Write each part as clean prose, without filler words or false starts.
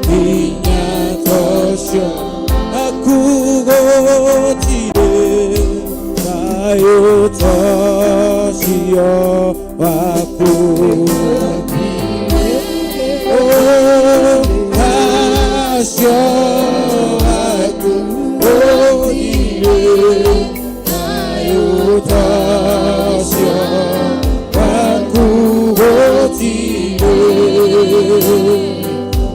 Hinya tocio akugotire thayũ tocio waku. Oh, tacio akugotire thayũ tocio wakugotire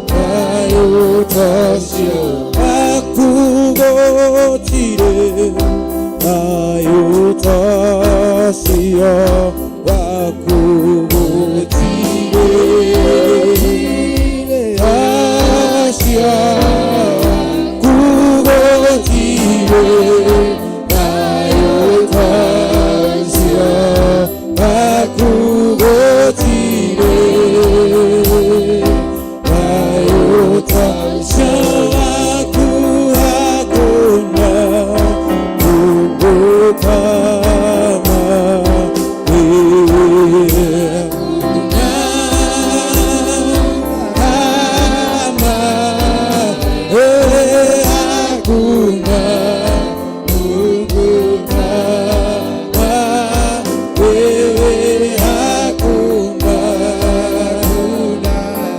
thayũ tocio akugotire thayũ tocio wakugotire tocio akugotire thayũ tocio akugotire thayũ tocio waku hakuna Mungu kama wewe. Kama wewe hakuna Mungu kama wewe hakuna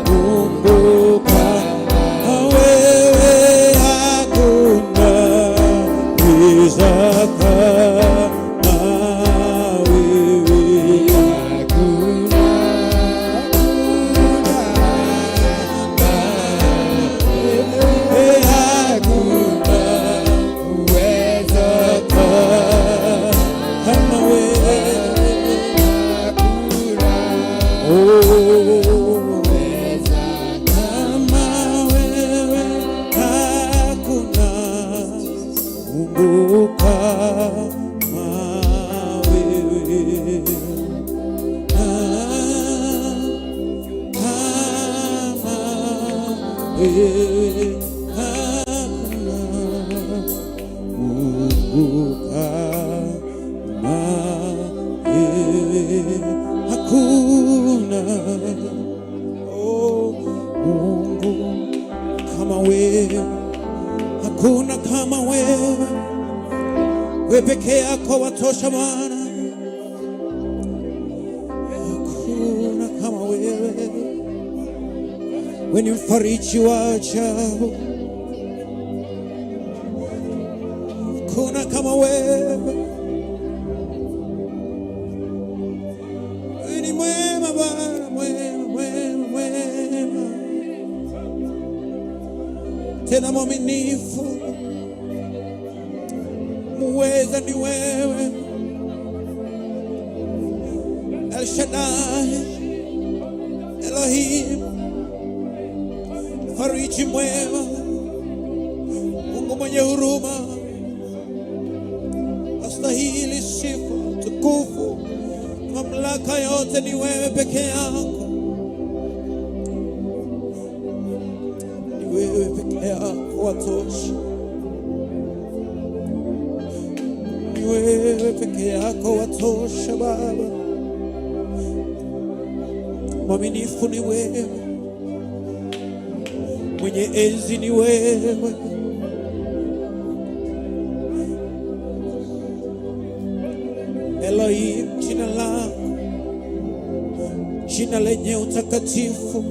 Mungu kama wewe hakuna weza kama wewe hakuna hakuna uweza kama wewe. Oh, kama wewe hakuna Mungu kama wewe. Ah, kama wewe hakuna Mungu kama wewe hakuna. Oh, Mungu kama wewe hakuna kama wewe, wewe peke yako watosha Bwana, hakuna kama wewe, wewe ni mfariji wa ajabu, hakuna kama wewe, wewe ni mwema Bwana, mwema, mwema, mwema, tena mwaminifu, muweza ni wewe, El Shaddai, Elohim, fariji mwema, Mungu mwenye huruma, astahili sifa, tukufu, mamlaka yote ni wewe peke yako, ni wewe peke yako watosha, ni wewe peke yako watosha Baba, mwaminifu ni wewe, mwenye enzi ni wewe. Elohim, jina lako, jina lenye utakatifu,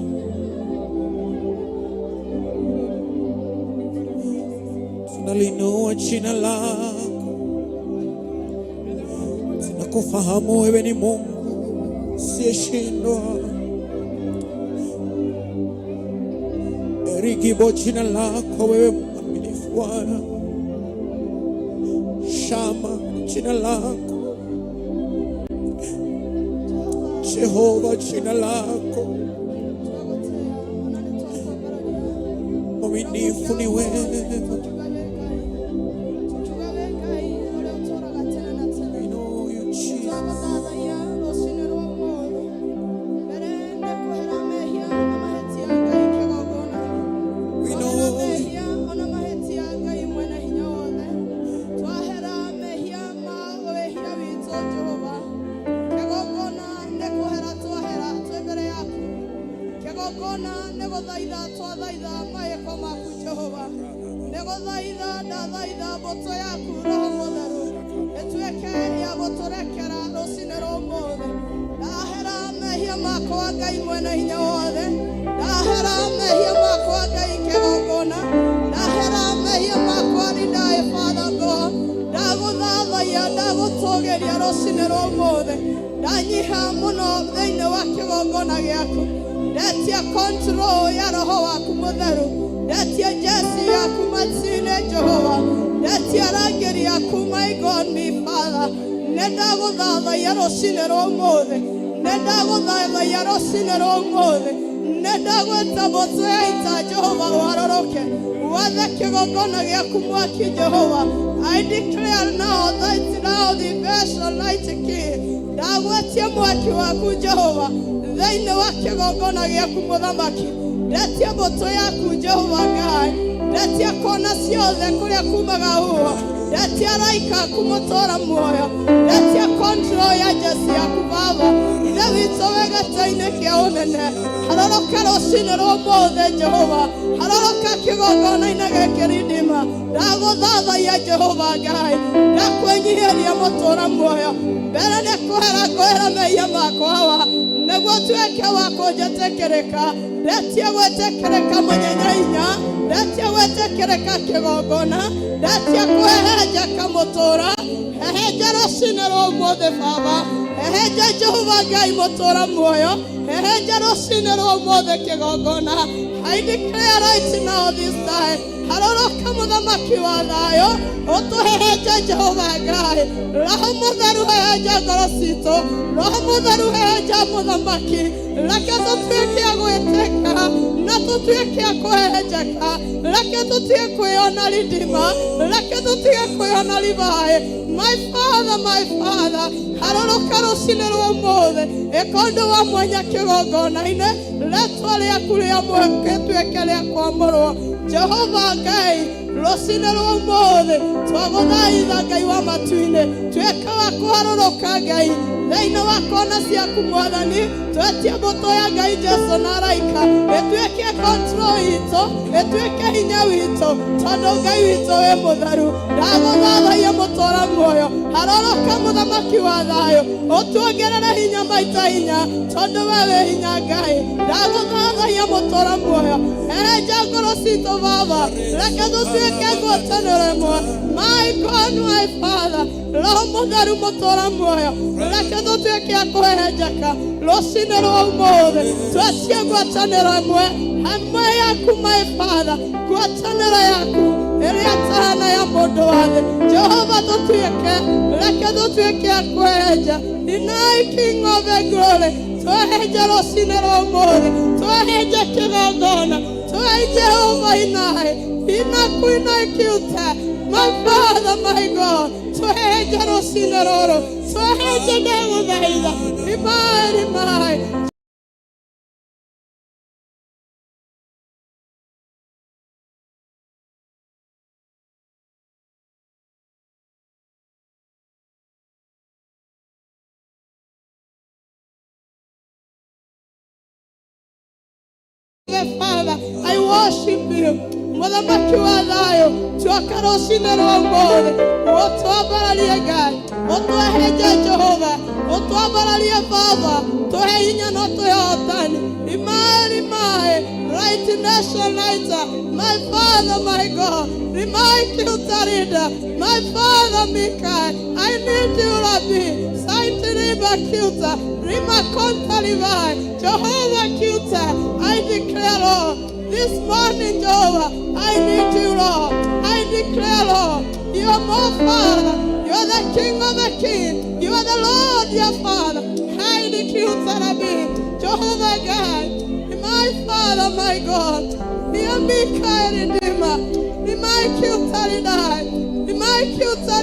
tunalinua jina lako, tunakufahamu wewe ni Mungu usiyeshindwa. Erikibo, jina lako wewe mwaminifu Bwana. Shama, jina lako Jehova, jina lako mwaminifu ni wewe. We know you, Jesus. We know you. Kĩgongona nĩ gũthaitha twathaitha mawĩko maku Jehova, nĩ gũthaitha ndathaitha mbũtũ yaku Roho Mũtheru ĩtuĩke ya gũtũrekera rũcinĩ rwa ũmũthĩ. Ndahera mehia makwa Ngai mwene hinya wothe, ndahera mehia makwa Ngai kĩgongona, ndahera mehia makwa rindaĩ Father God, ndagũthathaiya ndagũtũgĩria rũcinĩ rwa ũmũthĩ, ndanyiha mũno thĩinĩ wa kĩgongona gĩaku, ndetia control ya roho waku mũtheru, ndetia jesi yaku matine Jehova, ndetia rangĩri yaku my God my Father, nĩ ndagũthathaiya rũcinĩ rwa ũmũthĩ, nĩ ndagũthathaiya rũcinĩ rwa ũmũthĩ, nĩ ndagwĩta mbũtũ ya ita Jehova ũharũrũke wathe kĩgongona gĩaku mwaki Jehova. I declare now that now the version light king, ndagwetia mwaki waku Jehova thĩinĩ wa kĩgongona gĩaku mũthamaki, ndetia mbũtũ yaku Jehova Ngai, ndetia kona ciothe kũrĩa kumaga huho, ndetia raika aku mũtũra muoyo, ndetia control ya jesi yaku Baba, ithe witũ wĩ gĩtĩ-inĩ kĩa ũnene, harũrũka rũcinĩ rwa ũmũthĩ Jehova, harũrũka kĩgongona-inĩ gĩkĩ rindima, ndagũthathaiya Jehova Ngai, ndakwĩnyihĩria mũtũra muoyo, mbere nĩ kũhera ngwĩra mehia makwa wa nĩguo tuĩke wa kũnjĩtĩkĩrĩka, ndetie gwĩtĩkĩrĩka mũnyenya inya, ndetie gwĩtĩkĩrĩka kĩgongona, ndetie kũhehenjeka mũtũra, hehenja rũcinĩ rwa ũmũthĩ Baba, hehenja Jehova Ngai mũtũra muoyo, hehenja rũcinĩ rwa ũmũthĩ kĩgongona. I declare right now this time, harũrũka mũthamaki wa thayũ, ũtũhehenje Jehova Ngai, Roho Mũtheru hehenja ngoro citũ, Roho Mũtheru hehenja mũthamaki, reke tũtuĩke a gwĩtĩka na tũtuĩke a kũhehenjeka, reke tũtige kwĩona rindima, reke tũtige kwĩona ribaĩ. My Father, my Father, harũrũka rũcinĩ rwa ũmũthĩ, ĩka ũndũ wa mwanya kĩgongona-inĩ, rĩtwa rĩaku rĩa rĩtuĩke rĩa kwamũrwo. Jehova Ngai, rũcinĩ rwa ũmũthĩ twagũthaitha Ngai wa matu-inĩ, tuĩka wa kũharũrũka Ngai thĩinĩ wa kona ciaku Mwathani, twetie mbũtũ ya Ngai Jesu na araika ĩtuĩke control itũ, ĩtuĩke hinya witũ, tondũ Ngai witũ wĩ mũtheru. Ndagũthathaiya mũtũra muoyo, harũrũka mũthamaki wa thayũ, ũtuongerere hinya maita hinya, tondũ we wĩ hinya Ngai. Ndagũthathaiya mũtũra muoyo, hehenja ngoro citũ Baba, reke tũtuĩke ngwatanĩro ĩmwe. My God, my Father, Roho Mũtheru mũtũra muoyo, reke tũtuĩke a kũhehenjeka rũcinĩ rwa ũmũthĩ, twetie ngwatanĩro ĩmwe hamwe yaku my Father, ngwatanĩro yaku ĩrĩa ĩtahana ya mũndũ wa thĩ. Jehova tũtuĩke, reke tũtuĩke a kũhehenja. Inai King of the Glory, twehenje rũcinĩ rwa ũmũthĩ, twehenje kĩgongona, twehe Jehova inai inaku inai kiuta. My Father, my God, twehenje rũcinĩ rũrũ, twehenje ndagũthaitha, imai imai. The Father, I worship you. Mũthamaki wa thayũ, tuoka rũcinĩ rwa ũmũthĩ, ũtwambararie Ngai, ũtwehenje Jehova, ũtwambararie Baba, tũhe hinya na tũhe ũhotani. Imai imai, right nation lighter, my Father, my God, remind you Tarida, my Father Mikael, I need you Rabbi, Saint Riba Kuta, Rima Konta Levi, Jehovah Kuta, I declare, Lord, this morning, Jehovah, I need you, Lord. I declare, Lord, you are my Father. You are the King of the King. You are the Lord, your Father. I declare, Rabbi, Jehovah God, my Father, my God. Ni Redeemer, ni my Kuta ni my Kuta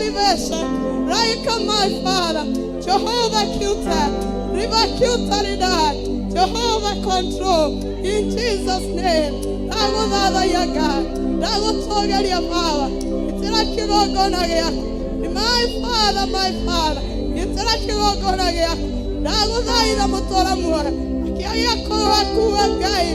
Raika, my Father, Jehovah Kuta, River Kuta Jehovah control, in Jesus' name. Ndagũthathaiya Ngai, ndagũtũgĩria Baba, ĩtĩra kĩgongona gĩaku. My Father, my Father, ĩtĩra kĩgongona gĩaku. Ndagũthaitha mũtũra muoyo, Kĩagia kũgakua Ngai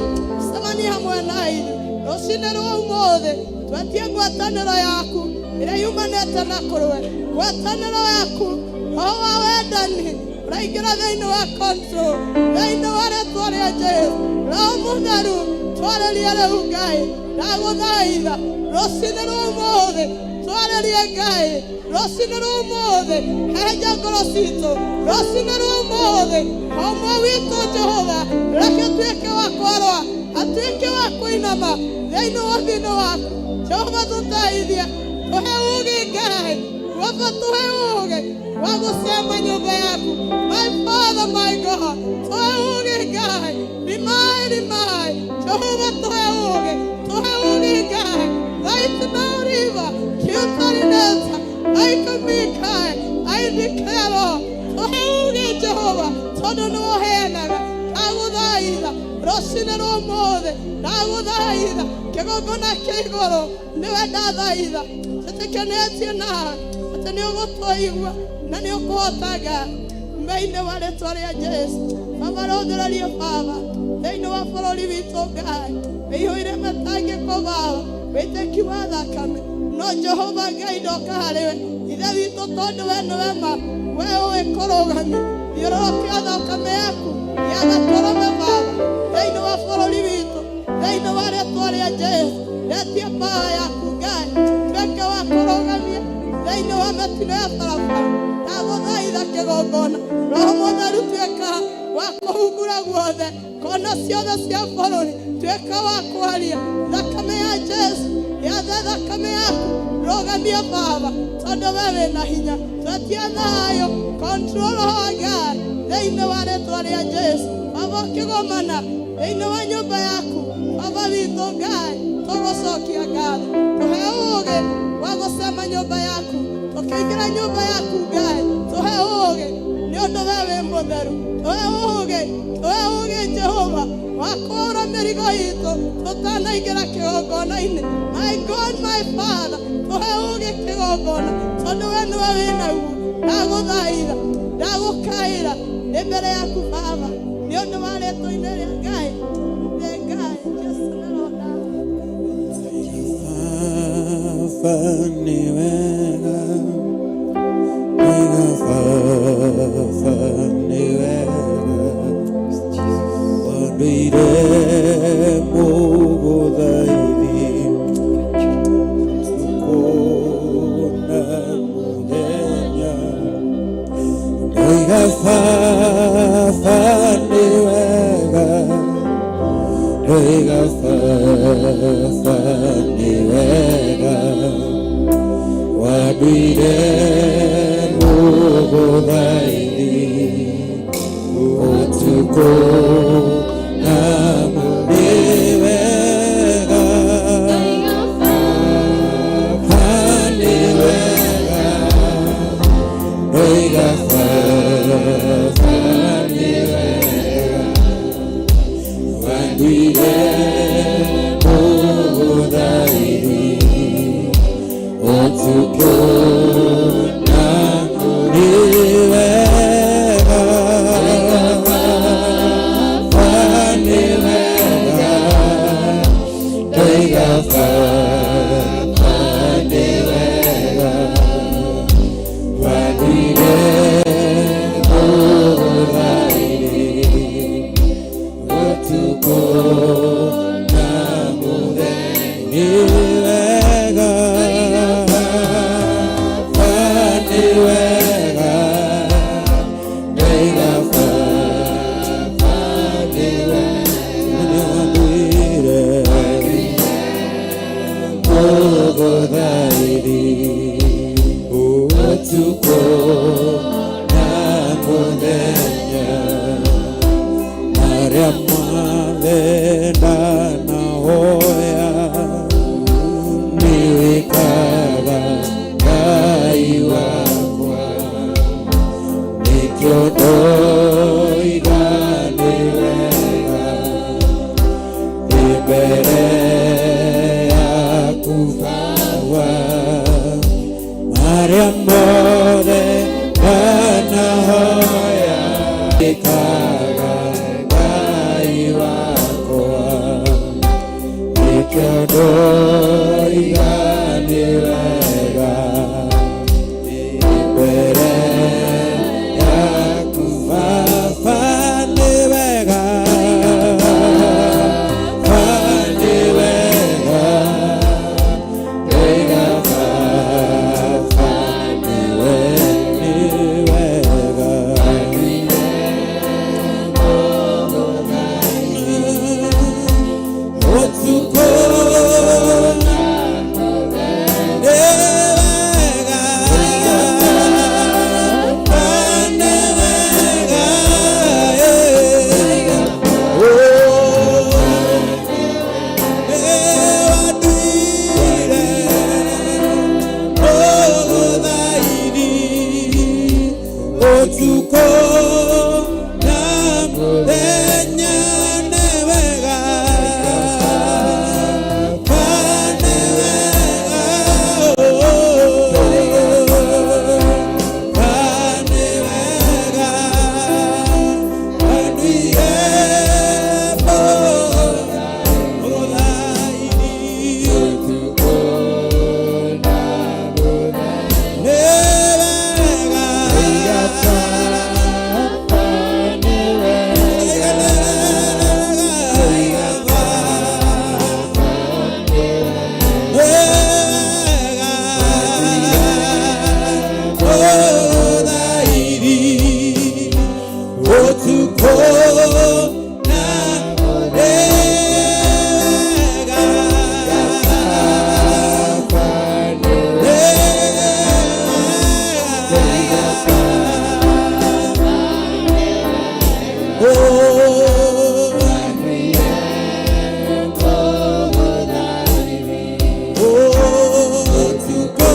cemania hamwe na ithuĩ rũcinĩ rwa ũmũthĩ. Twetie ngwatanĩro yaku ĩrĩa yumanĩte na kũrwe, ngwatanĩro yaku, roho wa wendani ũraingĩra thĩinĩ wa control, thĩinĩ wa rĩtwa rĩa Jesu. Roho Mũtheru, twarĩrie rĩu Ngai, ndagũthaitha rũcinĩ rwa ũmũthĩ, twarĩrie Ngai rũcinĩ rwa ũmũthĩ, hehenja ngoro citũ rũcinĩ rwa ũmũthĩ. O ũmwe witũ, Jehova, reke tuĩke wa kwarwa, atuĩke wa kũinama thĩinĩ wa thĩinĩ waku. Jehova, tũteithie, tũhe ũũgĩ Ngai. Baba, tũhe ũũgĩ wa gũcema nyũmba yaku. My Father, my God, tũhe ũũgĩ Ngai, rimai rimai. Jehova, tũhe ũũgĩ, tũhe ũũgĩ Ngai. Right now, river kiutarineta aikamikai. I declare, Lord, tũhe ũũgĩ Jehova, tondũ nĩ ũheanaga. Ndagũthaitha rũcinĩ rwa ũmũthĩ, ndagũthaitha kĩgongona kĩa igũrũ, nĩwe ndathaitha, tũtĩkenetie nawe atĩ nĩ ũgũtũigua na nĩ ũkũhota Ngai, thĩinĩ wa rĩtwa rĩa Jesu. Baba, rũthĩrĩrie Baba thĩinĩ wa bũrũri witũ Ngai, wĩihũire mĩtangĩko Baba, wĩtĩki wa thakame. No Jehova Ngai, ndoka harĩwe Ithe witũ, tondũ we nĩwe ma, we ũĩ kũrũgamia. Thiũrũrũkia thakame yaku ya gatũrũme Baba thĩinĩ wa bũrũri witũ, thĩinĩ wa rĩtwa rĩa Jesu. Retie power yaku Ngai, tuĩke wa kũrũgamia thĩinĩ wa mĩtino ya barabara. Ndagũthaitha kĩgongona, Roho Mũtheru, tuĩka wa kũhungura guothe, kona ciothe cia bũrũri, tuĩka wa kwaria. Thakame ya Jesu yathe, thakame yaku rũgamia Baba, tondũ we wĩna hinya. Twetie thayũ, control, Roho wa Ngai, thĩinĩ wa rĩtwa rĩa Jesu. Baba, ũkĩgomana thĩinĩ wa nyũmba yaku, Baba witũ Ngai, tũgũcokia ngatho. Tũhe ũũgĩ wa gũcema nyũmba yaku, tũkĩingĩra nyũmba yaku Ngai, tũhe ũũgĩ nĩ ũndũ we wĩ mũtheru. Tũhe ũũgĩ, tũhe ũũgĩ Jehova wa kũũra mĩrigo itũ tũtanaingĩra kĩgongona-inĩ. My God, my Father, tũhe ũũgĩ kĩgongona, tondũ we nĩwe wĩ naguo. Ndagũthaitha, ndagũkaĩra ndĩ mbere yaku Baba, nĩ ũndũ wa rĩtwa-inĩ rĩa Ngai, rĩ Ngai Jesu nĩronda. Baba nĩ wega, wega Baba nĩ wega, wanduire mũgũthaithi ũtukũ na mũthenya. Ndoiga Baba nĩ wega, ndoiga Baba nĩ wega, wanduire mũgũthaithi ũtukũ na nĩ wega. Baba nĩ wega, ndoiga Baba nĩ wega, wanduire mũgũthaithi ũtukũ na nĩ wega. Baba nĩ wega, ndoiga Baba nĩ wega, wanduire mũgũthaithi ũtukũ na mũthenya. Nĩ wega, Baba nĩ wega, ndoiga Baba nĩ wega, wanduire mũgũthaithi ũtukũ na mũthenya. Marĩa mothe ndanahoya nĩwĩkaga Ngai wakwa, nĩkĩo ndoiga nĩ wega ndĩ mbere yaku Baba. Marĩa mothe ndanahoya wĩkaga Ngai. Nĩkĩo ndoiga nĩ wega mbere yaku Baba nĩ wega, Baba nĩ wega, ndoiga Baba nĩ wega. Ũtukũ nĩ wega, nĩ wega, oh, nĩ wanduire ũgũthairi ũtukũ na mũthenya nĩ wega, nĩ wega, oh, nĩ wega, wanduire ũgũthairi nĩ wega. Oh, oh, to go.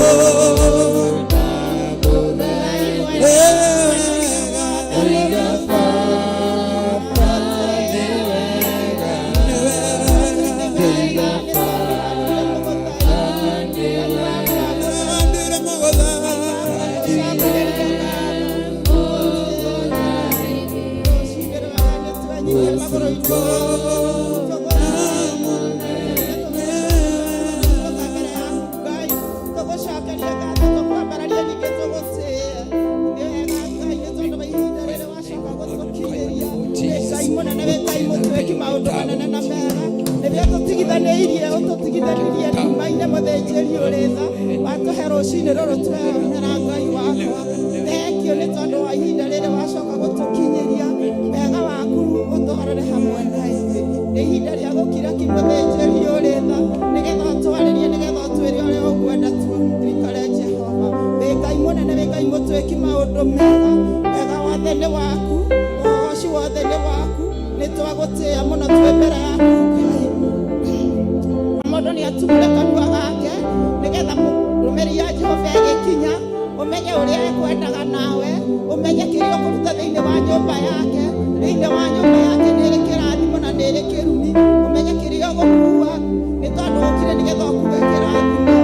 Nĩwe ũtũtigithanĩirie nduma-inĩ mũthĩnjĩri ũrĩ tha watũhe rũcinĩ rũrũ tweyonera Ngai wakwa thengio nĩ tondũ wa ihinda rĩrĩ wacoka gũtũkinyĩria wega waku ũtwarĩre hamwe na ithuĩ nĩ ihinda rĩa gũkira ki mũthĩnjĩri ũrĩ tha nĩgetha ũtwarĩrie nĩgetha ũtwĩre ũrĩa ũkwenda tũikare Jehova wĩ Ngai mũnene wĩ Ngai mũtwĩki maũndũ mega wega wothe nĩ waku ũhoci wothe nĩ waku nĩ twagũtĩĩa mũno twĩ mbere yaku Ngai mũndũ nĩ atumũre kanua gake nĩgetha ndũmĩrĩri ya Jehova ĩgĩkinya ũmenye ũrĩa ekwendaga nawe ũmenye kĩrĩa ũkũruta thĩinĩ wa nyũmba yake thĩinĩ wa nyũmba yake nĩ ĩrĩ kĩrathimo na nĩ ĩrĩ kĩrumi ũmenye kĩrĩa ũgũkua nĩ tondũ ũkire nĩgetha ũkue kĩrathimo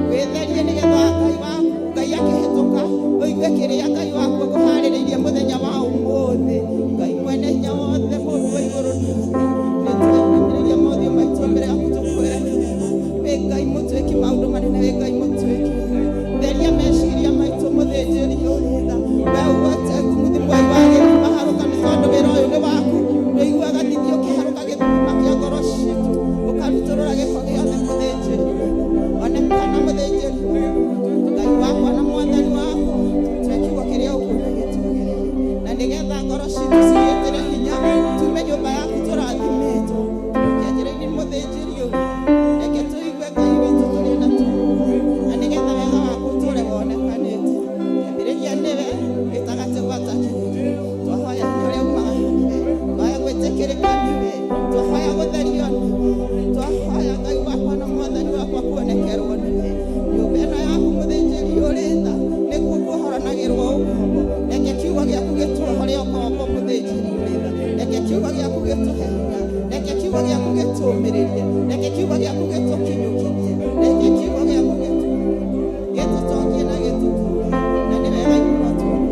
wĩtherie nĩgetha Ngai waku Ngai akĩhĩtũka ũigue kĩrĩa Ngai waku akũharĩrĩirie mũthenya wa ũmũthĩ Ngai mwene hinya wothe mũndũ wa igũrũ na thĩ nĩ twainamĩrĩria mothiũ maitũ mbere yaku tũkwĩre wĩ Ngai mũtwĩki maũndũ manene wĩ Ngai mũtwĩki theria meciria maitũ mũthĩnjĩri ũrĩ tha we ũgwete ngumuthi mwai wa gĩthima harũka nĩ tondũ wĩra ũyũ nĩ waku nĩũiguaga thithi ũkĩharũka gĩthima kĩa ngoro citũ ũkarutũrũra gĩko gĩothe mũthĩnjĩri onekana mũthĩnjĩri Ngai wakwa na mwathani wakwa tue kiugo kĩrĩa ũkuona gĩtwagĩrĩire na nĩgetha ngoro citũ cigĩtĩre hinya tume nyũmba yaku tũrathimĩtwo tũrũkia njĩra-inĩ mũthĩnjĩri ũyũ reke tũigue Ngai witũ tũrĩ na tũũĩ na nĩgetha wega waku ũtũũre wonekanĩte kĩambĩrĩria nĩwe gĩtagatĩ gwata kĩrĩkĩrĩro twahoya hinya ũrĩa umaga harĩ we twahoya gwĩtĩkĩrĩka nĩwe twahoya gũtherio nĩwe twahoya Ngai wakwa na mwathani wakwa kuonekerwo nĩwe nyũmba ĩno yaku mũthĩnjĩri ũrĩ tha nĩkuo kuohoranagĩrwo ũkombo reke kiugo gĩaku gĩtuohore ũkombo mũthĩnjĩri ũrĩ tha reke kiugo gĩaku gĩtũhe hinya reke kiugo gĩaku gĩtũũmĩrĩrie reke kiugo gĩaku gĩtũkinyũkithie reke kiugo gĩaku gĩtũtongie na gĩtũtũũre na nĩ wega igũrũ tuona.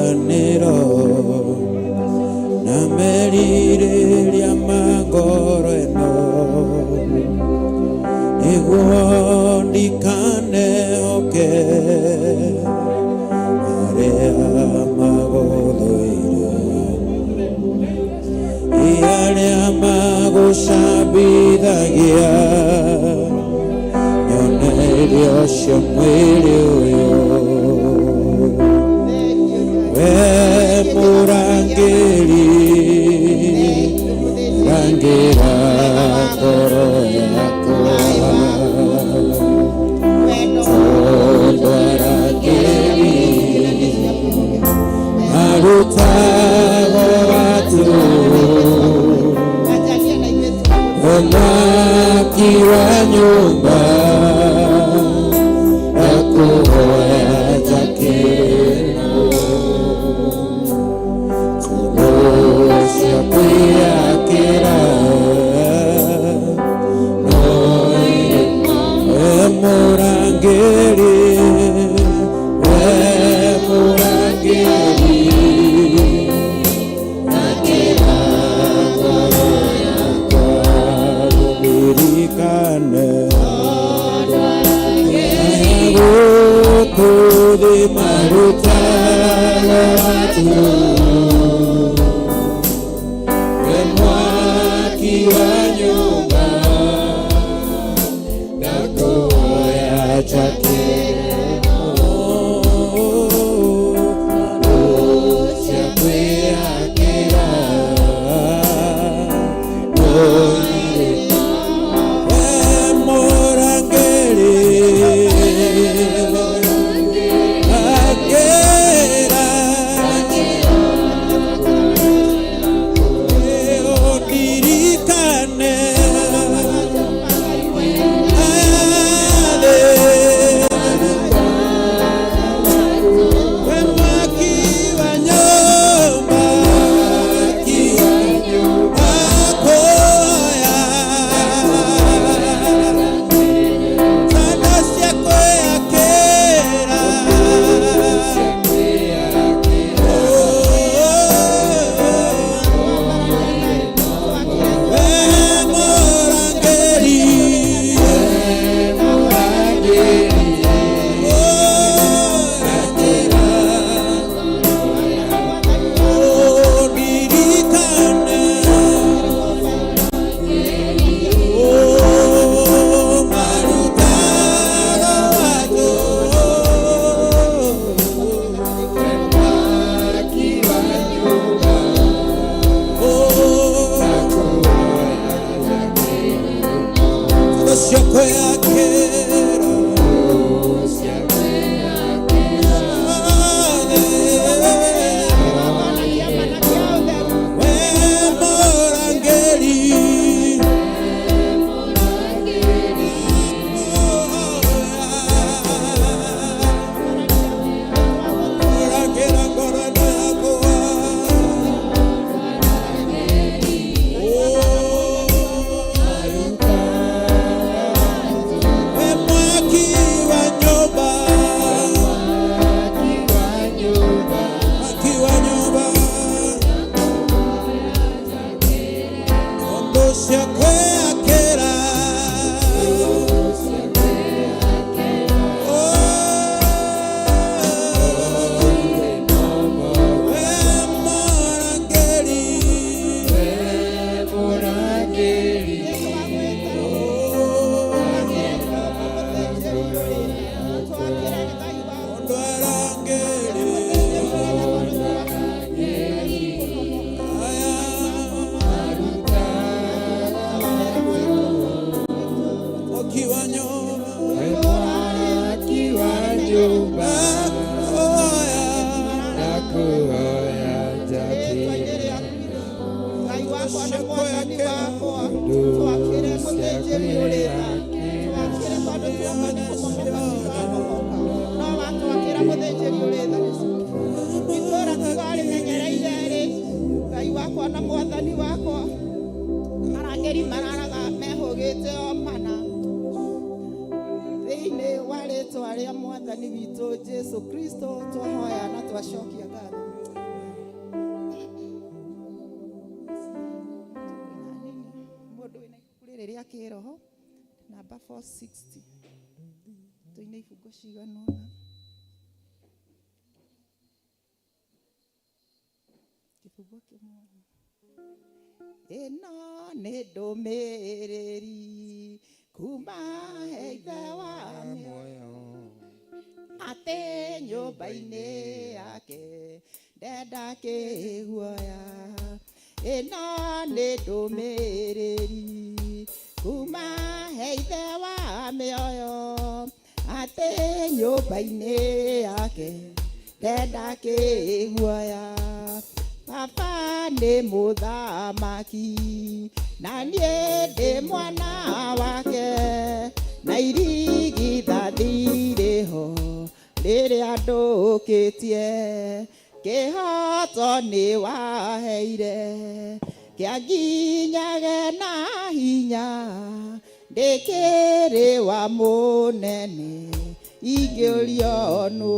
Kĩĩranĩro na merirĩria ma ngoro ĩno, nĩguo ndikanehoke arĩa magũthũire, arĩa magũcambithagia, nyone irio cia mwĩrĩ ũyũ. We mũrangĩri, rangĩra ngoro yakwa, tondũ arangĩri marutagwo watu mwaki wa nyũmba ndakuhoya njakĩrwo tondũ cia kwĩyakĩra no irĩ. We mũrangĩri, we mũrangĩri, rangĩra ngoro yakwa, ũririkane gũkũ thĩ marutaga watu. We mwaki wa nyũmba ndakuhoya njakĩrwo cia kwĩyakĩra no irĩ. We mũrangĩri, rangĩra, ũndirikane Ade. We mwaki wa nyũmba ndakuhoya tando cia kwĩyakĩra. We mũrangĩri, ũndirikane marutaga watu. Cia kwĩyakĩra. We mũrangĩri, rangĩra ngoro ĩno yakwa. We mwaki wa nyũmba, mwaki wa nyũmba, tondũ cia kwĩyakĩra. We mũrangĩri, tondũ arangĩri aya mwaki wa nyũmba, ndakuhoya Ngai wakwa na Mwathani wakwa, twakĩre mũthĩnjĩri ũrĩ tha, twakĩre tondũ tuoka nĩ kũmomoka tũramomoka, no watwakĩra mũthĩnjĩri ũrĩ tha, itũũra tiwarĩmenyereire rĩ. Ngai wakwa na Mwathani wakwa, arangĩri mararaga mehũgĩte o mana. Thĩinĩ wa rĩtwa rĩa Mwathani witũ Jesu Kristo twahoya na twacokia ngatho. kĩroho namba 460 tũine ibungo cigana ũna kĩbungo kĩmwe. Ĩno nĩ ndũmĩrĩri kuma he Ithe wa muoyo atĩ nyũmba-inĩ yake ndenda kĩguoya. Ĩno nĩ ndũmĩrĩri kuma he Ithe wa mĩoyo atĩ nyũmba-inĩ yake ndenda kĩguoya. Baba nĩ mũthamaki na niĩ ndĩ mwana wake na irigithathi rĩho rĩrĩa ndũkĩtie kĩhoto nĩ waheire kĩa nginyage na hinya ndĩkĩrĩ wa mũnene ingĩũrio nũ.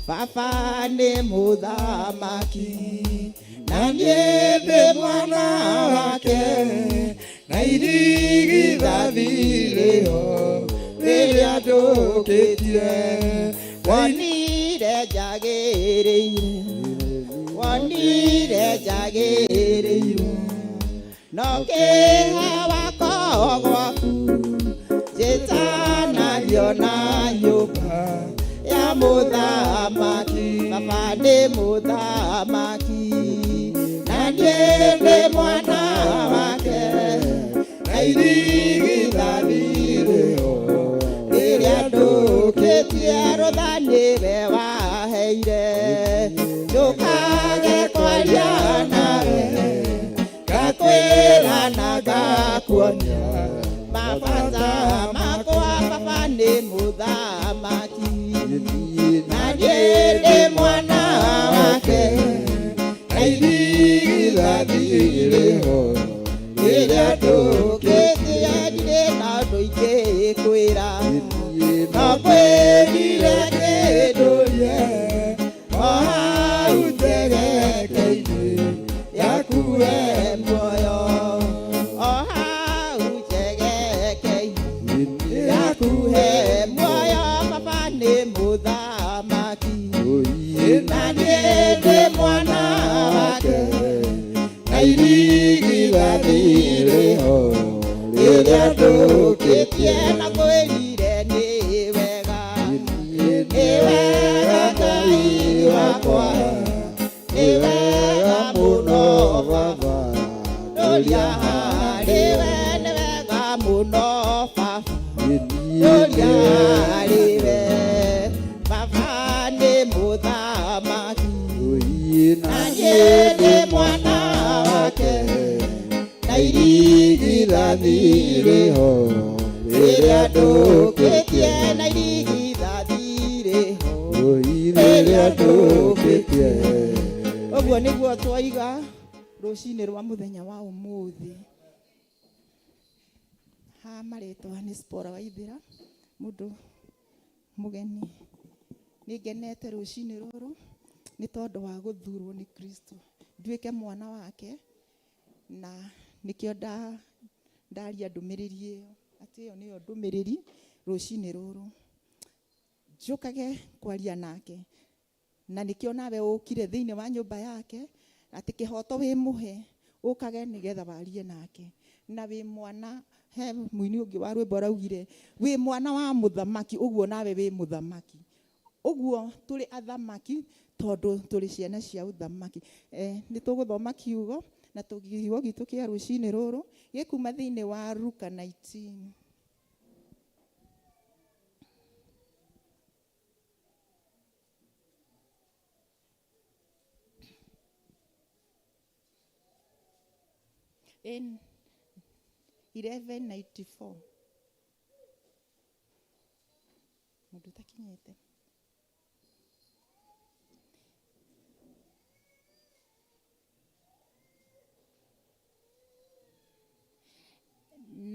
Baba nĩ mũthamaki na niĩ ndĩ mwana wake na irigithathi rĩho rĩrĩa ndũkĩtie wonire njagĩrĩire wonire njagĩrĩirwo no kĩhe wako gwaku njĩtanagio na nyũmba ya mũthamaki. Baba nĩ mũthamaki na niĩ ndĩ mwana wake na irigithathi rĩho rĩrĩa ndũkĩtie rũtha nĩwe waheire njũkage kwaria nawe ngakwĩra na ngakuonia mabata makwa. Baba nĩ mũthamaki na niĩ ndĩ mwana wake na irigithathi rĩho rĩrĩa ndũkĩtie ndirĩ na ũndũ ingĩkwĩra no kwĩrire kĩndũrie o hau njegeke-inĩ yaku we muoyo o hau njegeke-inĩ yaku he muoyo. Baba nĩ mũthamaki na niĩ ndĩ mwana wake na irigithathi rĩho rĩrĩa ndũkĩtie na kwĩrire nĩ wega nĩ wega Ngai wakwa nĩ wega mũno Baba ndũria harĩ we nĩ wega mũno Baba ndũria harĩ we. Baba nĩ mũthamaki na niĩ ndĩ mwana wake na irigithathi rĩho rĩrĩa ndũkĩtie na irigithathi rĩho rĩrĩa ndũkĩtie. Ũguo nĩguo twaiga rũcinĩ rwa mũthenya wa ũmũthĩ. Ha marĩtwa nĩ Spora Waithĩra mũndũ mũgeni. Nĩ ngenete rũcinĩ rũrũ nĩ tondũ wa gũthurwo nĩ Kristo nduĩke mwana wake na nĩkĩo ndaria ndũmĩrĩri ĩyo atĩ ĩyo nĩyo ndũmĩrĩri rũcinĩ rũrũ njũkage kwaria nake na nĩkĩo nawe ũkire thĩinĩ wa nyũmba yake atĩ kĩhoto wĩ mũhe ũkage nĩgetha warie nake na wĩ mwana. He mũini ũngĩ wa rwĩmbo araugire wĩ mwana wa mũthamaki ũguo nawe wĩ mũthamaki ũguo tũrĩ athamaki tondũ tũrĩ ciana cia ũthamaki. Nĩ tũgũthoma kiugo na kiugo gitũ kĩa rũcinĩ rũrũ gĩkuma thĩinĩ wa Luka 19. In 1194 mũndũ ũtakinyĩte.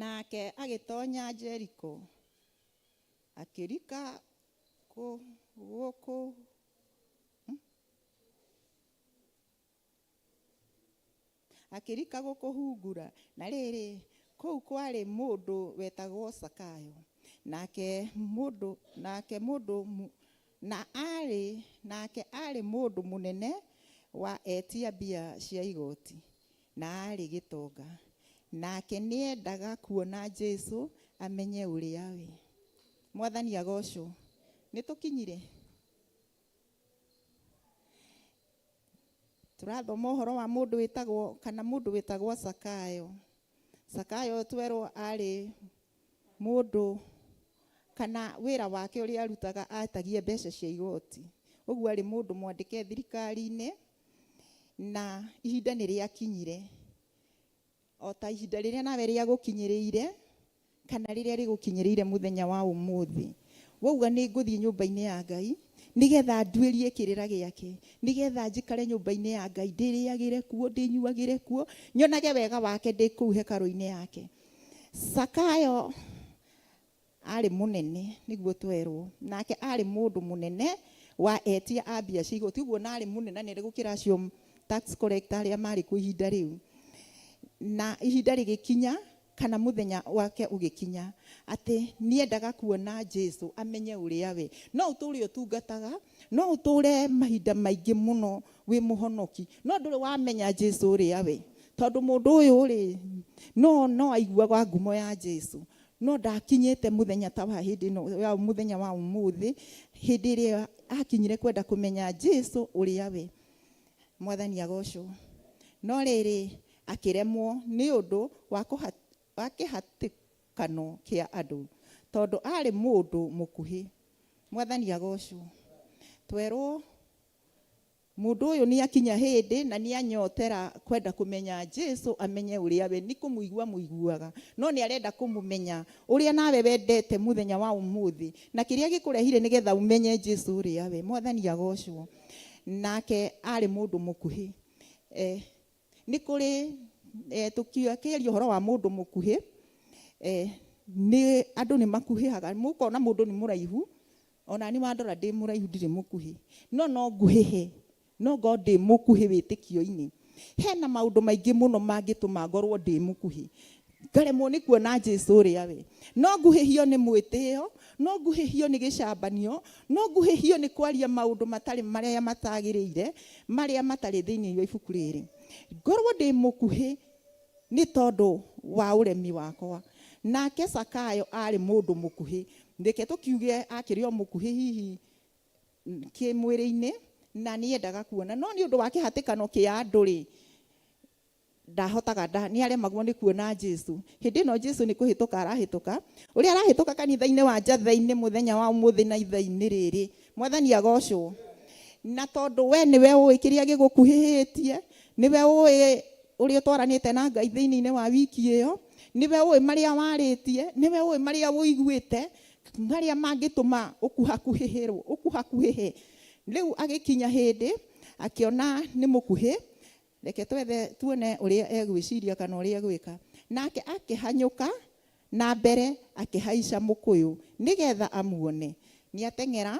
Nake agĩtonya Jeriko akĩrika gũkũ akĩrika gũkũhungura na rĩrĩ Kũu kwarĩ mũndũ wetagwo Sakayo, nake mũndũ nake mũndũ na arĩ nake arĩ mũndũ mũnene wa etia mbia cia igoti, na arĩ gĩtonga. Nake nĩendaga kuona Jesu amenye ũrĩa we. Mwathani agocwo. Nĩ tũkinyire. Tũrathoma ũhoro wa mũndũ wĩtagwo kana mũndũ wĩtagwo Sakayo. Sakayo twerwo arĩ mũndũ kana wĩra wake ũrĩa arutaga atagie mbeca cia igoti. Ũguo arĩ mũndũ mwandĩke thirikari-inĩ, na ihinda nĩ rĩakinyire. O ta ihinda rĩrĩa nawe rĩagũkinyĩrĩire, kana rĩrĩa rĩgũkinyĩrĩire mũthenya wa ũmũthĩ. Wauga nĩ ngũthiĩ nyũmba-inĩ ya Ngai, nĩgetha nduĩrie kĩrĩra gĩake, nĩgetha njikare nyũmba-inĩ ya Ngai, ndĩrĩagĩre kuo, ndĩnyuagĩre kuo, nyonage wega wake ndĩ kũu hekarũ-inĩ yake. Sakayo arĩ mũnene, nĩguo twerwo, nake arĩ mũndũ mũnene wa etia a mbia cia igoti, ũguo na arĩ mũnenanene gũkĩra acio tax collector arĩa marĩ kuo ihinda rĩu. Na ihinda rĩgĩkinya, kana mũthenya wake ũgĩkinya, atĩ nĩendaga kuona Jesu amenye ũrĩa we. No ũtũre ũtungataga, no ũtũre mahinda maingĩ mũno wĩ mũhonoki, no ndũrĩ wamenya Jesu ũrĩa we. Tondũ mũndũ ũyũ rĩ, no no aiguaga ngumo ya Jesu, no ndakinyĩte mũthenya ta wa hĩndĩ ĩno ya mũthenya wa ũmũthĩ, hĩndĩ ĩrĩa akinyire kwenda kũmenya Jesu ũrĩa we. Mwathani agocwo. No rĩrĩ, akĩremwo nĩ ũndũ wa kĩhatĩkano kĩa andũ, tondũ arĩ mũndũ mũkuhĩ. Mwathani agocwo. Twerwo mũndũ ũyũ nĩ akinya hĩndĩ na nĩ anyotera kwenda kũmenya Jesu amenye ũrĩa we, nĩ kũmũigua mũiguaga, no nĩ arenda kũmũmenya ũrĩa nawe wendete mũthenya wa ũmũthĩ, na kĩrĩa gĩkũrehire nĩgetha ũmenye Jesu ũrĩa we. Mwathani agocwo. Nake arĩ mũndũ mũkuhĩ. Nĩ kũrĩ tũkĩaria ũhoro wa mũndũ mũkuhĩ, nĩ andũ nĩ makuhĩhaga, mũkona mũndũ nĩ mũraihu, ona niĩ wandora ndĩ mũraihu ndirĩ mũkuhĩ, no no nguhĩhe, no ngorwo ndĩ mũkuhĩ wĩtĩkio-inĩ. Hena maũndũ maingĩ mũno mangĩtũma ngorwo ndĩ mũkuhĩ, ngaremwo nĩ kuona Jesu ũrĩa we. No nguhĩhio nĩ mwĩtĩo, no nguhĩhio nĩ gĩcambanio, no nguhĩhio nĩ kwaria maũndũ matarĩ marĩa matagĩrĩire, marĩa matarĩ thĩinĩ wa ibuku rĩrĩ. Ngorwo ndĩ mũkuhĩ nĩ tondũ wa ũremi wakwa. Nake Sakayo arĩ mũndũ mũkuhĩ. Reke tũkiuge akĩrĩ o mũkuhĩ hihi kĩmwĩrĩ-inĩ, na nĩendaga kuona, no nĩ ũndũ wa kĩhatĩkano kĩa andũ rĩ, ndahotaga, nĩ aremagwo nĩ kuona Jesu. Hĩndĩ ĩno Jesu nĩ kũhĩtũka arahĩtũka, ũrĩa arahĩtũka kanitha-inĩ wa Njathai-inĩ mũthenya wa ũmũthĩ na ithaa-inĩ rĩrĩ. Mwathani agocwo. Na tondũ we nĩwe ũĩ kĩrĩa gĩgũkuhĩhĩtie, nĩwe ũĩ ũrĩa ũtwaranĩte na Ngai thĩinĩ wa wiki ĩyo, nĩwe ũĩ marĩa warĩtie, nĩwe ũĩ marĩa ũiguĩte, marĩa mangĩtũma ũkuhakuhĩhĩrwo, ũkuhakuhĩhe. Rĩu agĩkinya hĩndĩ akĩona nĩ mũkuhĩ, reke twethe tuone ũrĩa egwĩciria kana ũrĩa egwĩka. Nake akĩhanyũka na mbere akĩhaica mũkũyũ nĩgetha amuone. Nĩateng'era,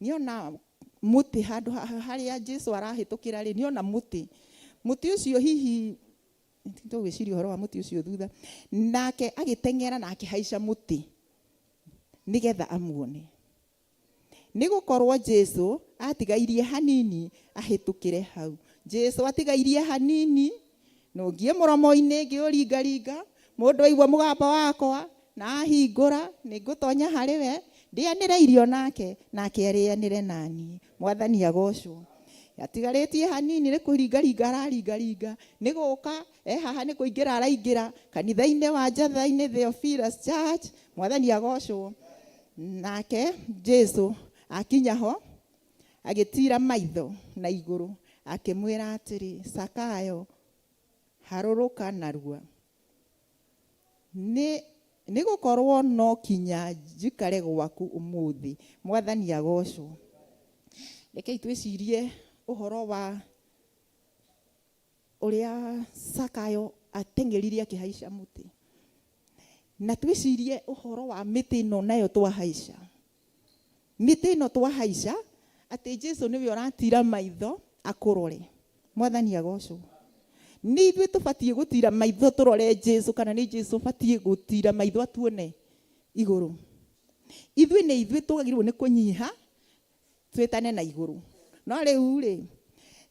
nĩona mũtĩ handũ harĩa Jesu arahĩtũkĩra rĩ, nĩona mũtĩ. Mũtĩ ũcio hihi tũgwĩciria ũhoro wa mũtĩ ũcio thutha. Nake agĩteng'era na akĩhaica mũtĩ nĩgetha amuone. Nĩ gũkorwo Jesu atigairie hanini ahĩtũkĩre hau. Jesu atigairie hanini, nũngie mũromo-inĩ ngĩũringaringa, mũndũ aigua mũgambo wakwa na ahingũra, nĩ ngũtonya harĩ we, ndĩanĩre irio nake, nake arĩanĩre naniĩ. Mwathani agocwo. Atigarĩtie hanini nĩ kũringaringa araringaringa, nĩ gũka haha nĩ kũingĩra araingĩra kanitha-inĩ wa Njathai-inĩ Theophilus Church. Mwathani agocwo. Nake Jesu akinya ho agĩtira maitho na igũrũ akĩmwĩra atĩrĩ, Sakayo, harũrũka narua, nĩ gũkorwo no kinya njikare gwaku ũmũthĩ. Mwathani agocwo. Rekei twĩcirie ũhoro wa ũrĩa Sakayo ateng'erire akĩhaica mũtĩ, na twĩcirie ũhoro wa mĩtĩ ĩno nayo twahaica. Mĩtĩ ĩno twahaica atĩ Jesu nĩwe ũratira maitho akũrore. Mwathani agocwo. Nĩ ithuĩ tũbatiĩ gũtira maitho tũrore Jesu, kana nĩ Jesu ũbatiĩ gũtira maitho atuone igũrũ? Ithuĩ nĩ ithuĩ twagĩrĩirwo nĩ kũnyiha twĩtane na igũrũ. No rĩu rĩ,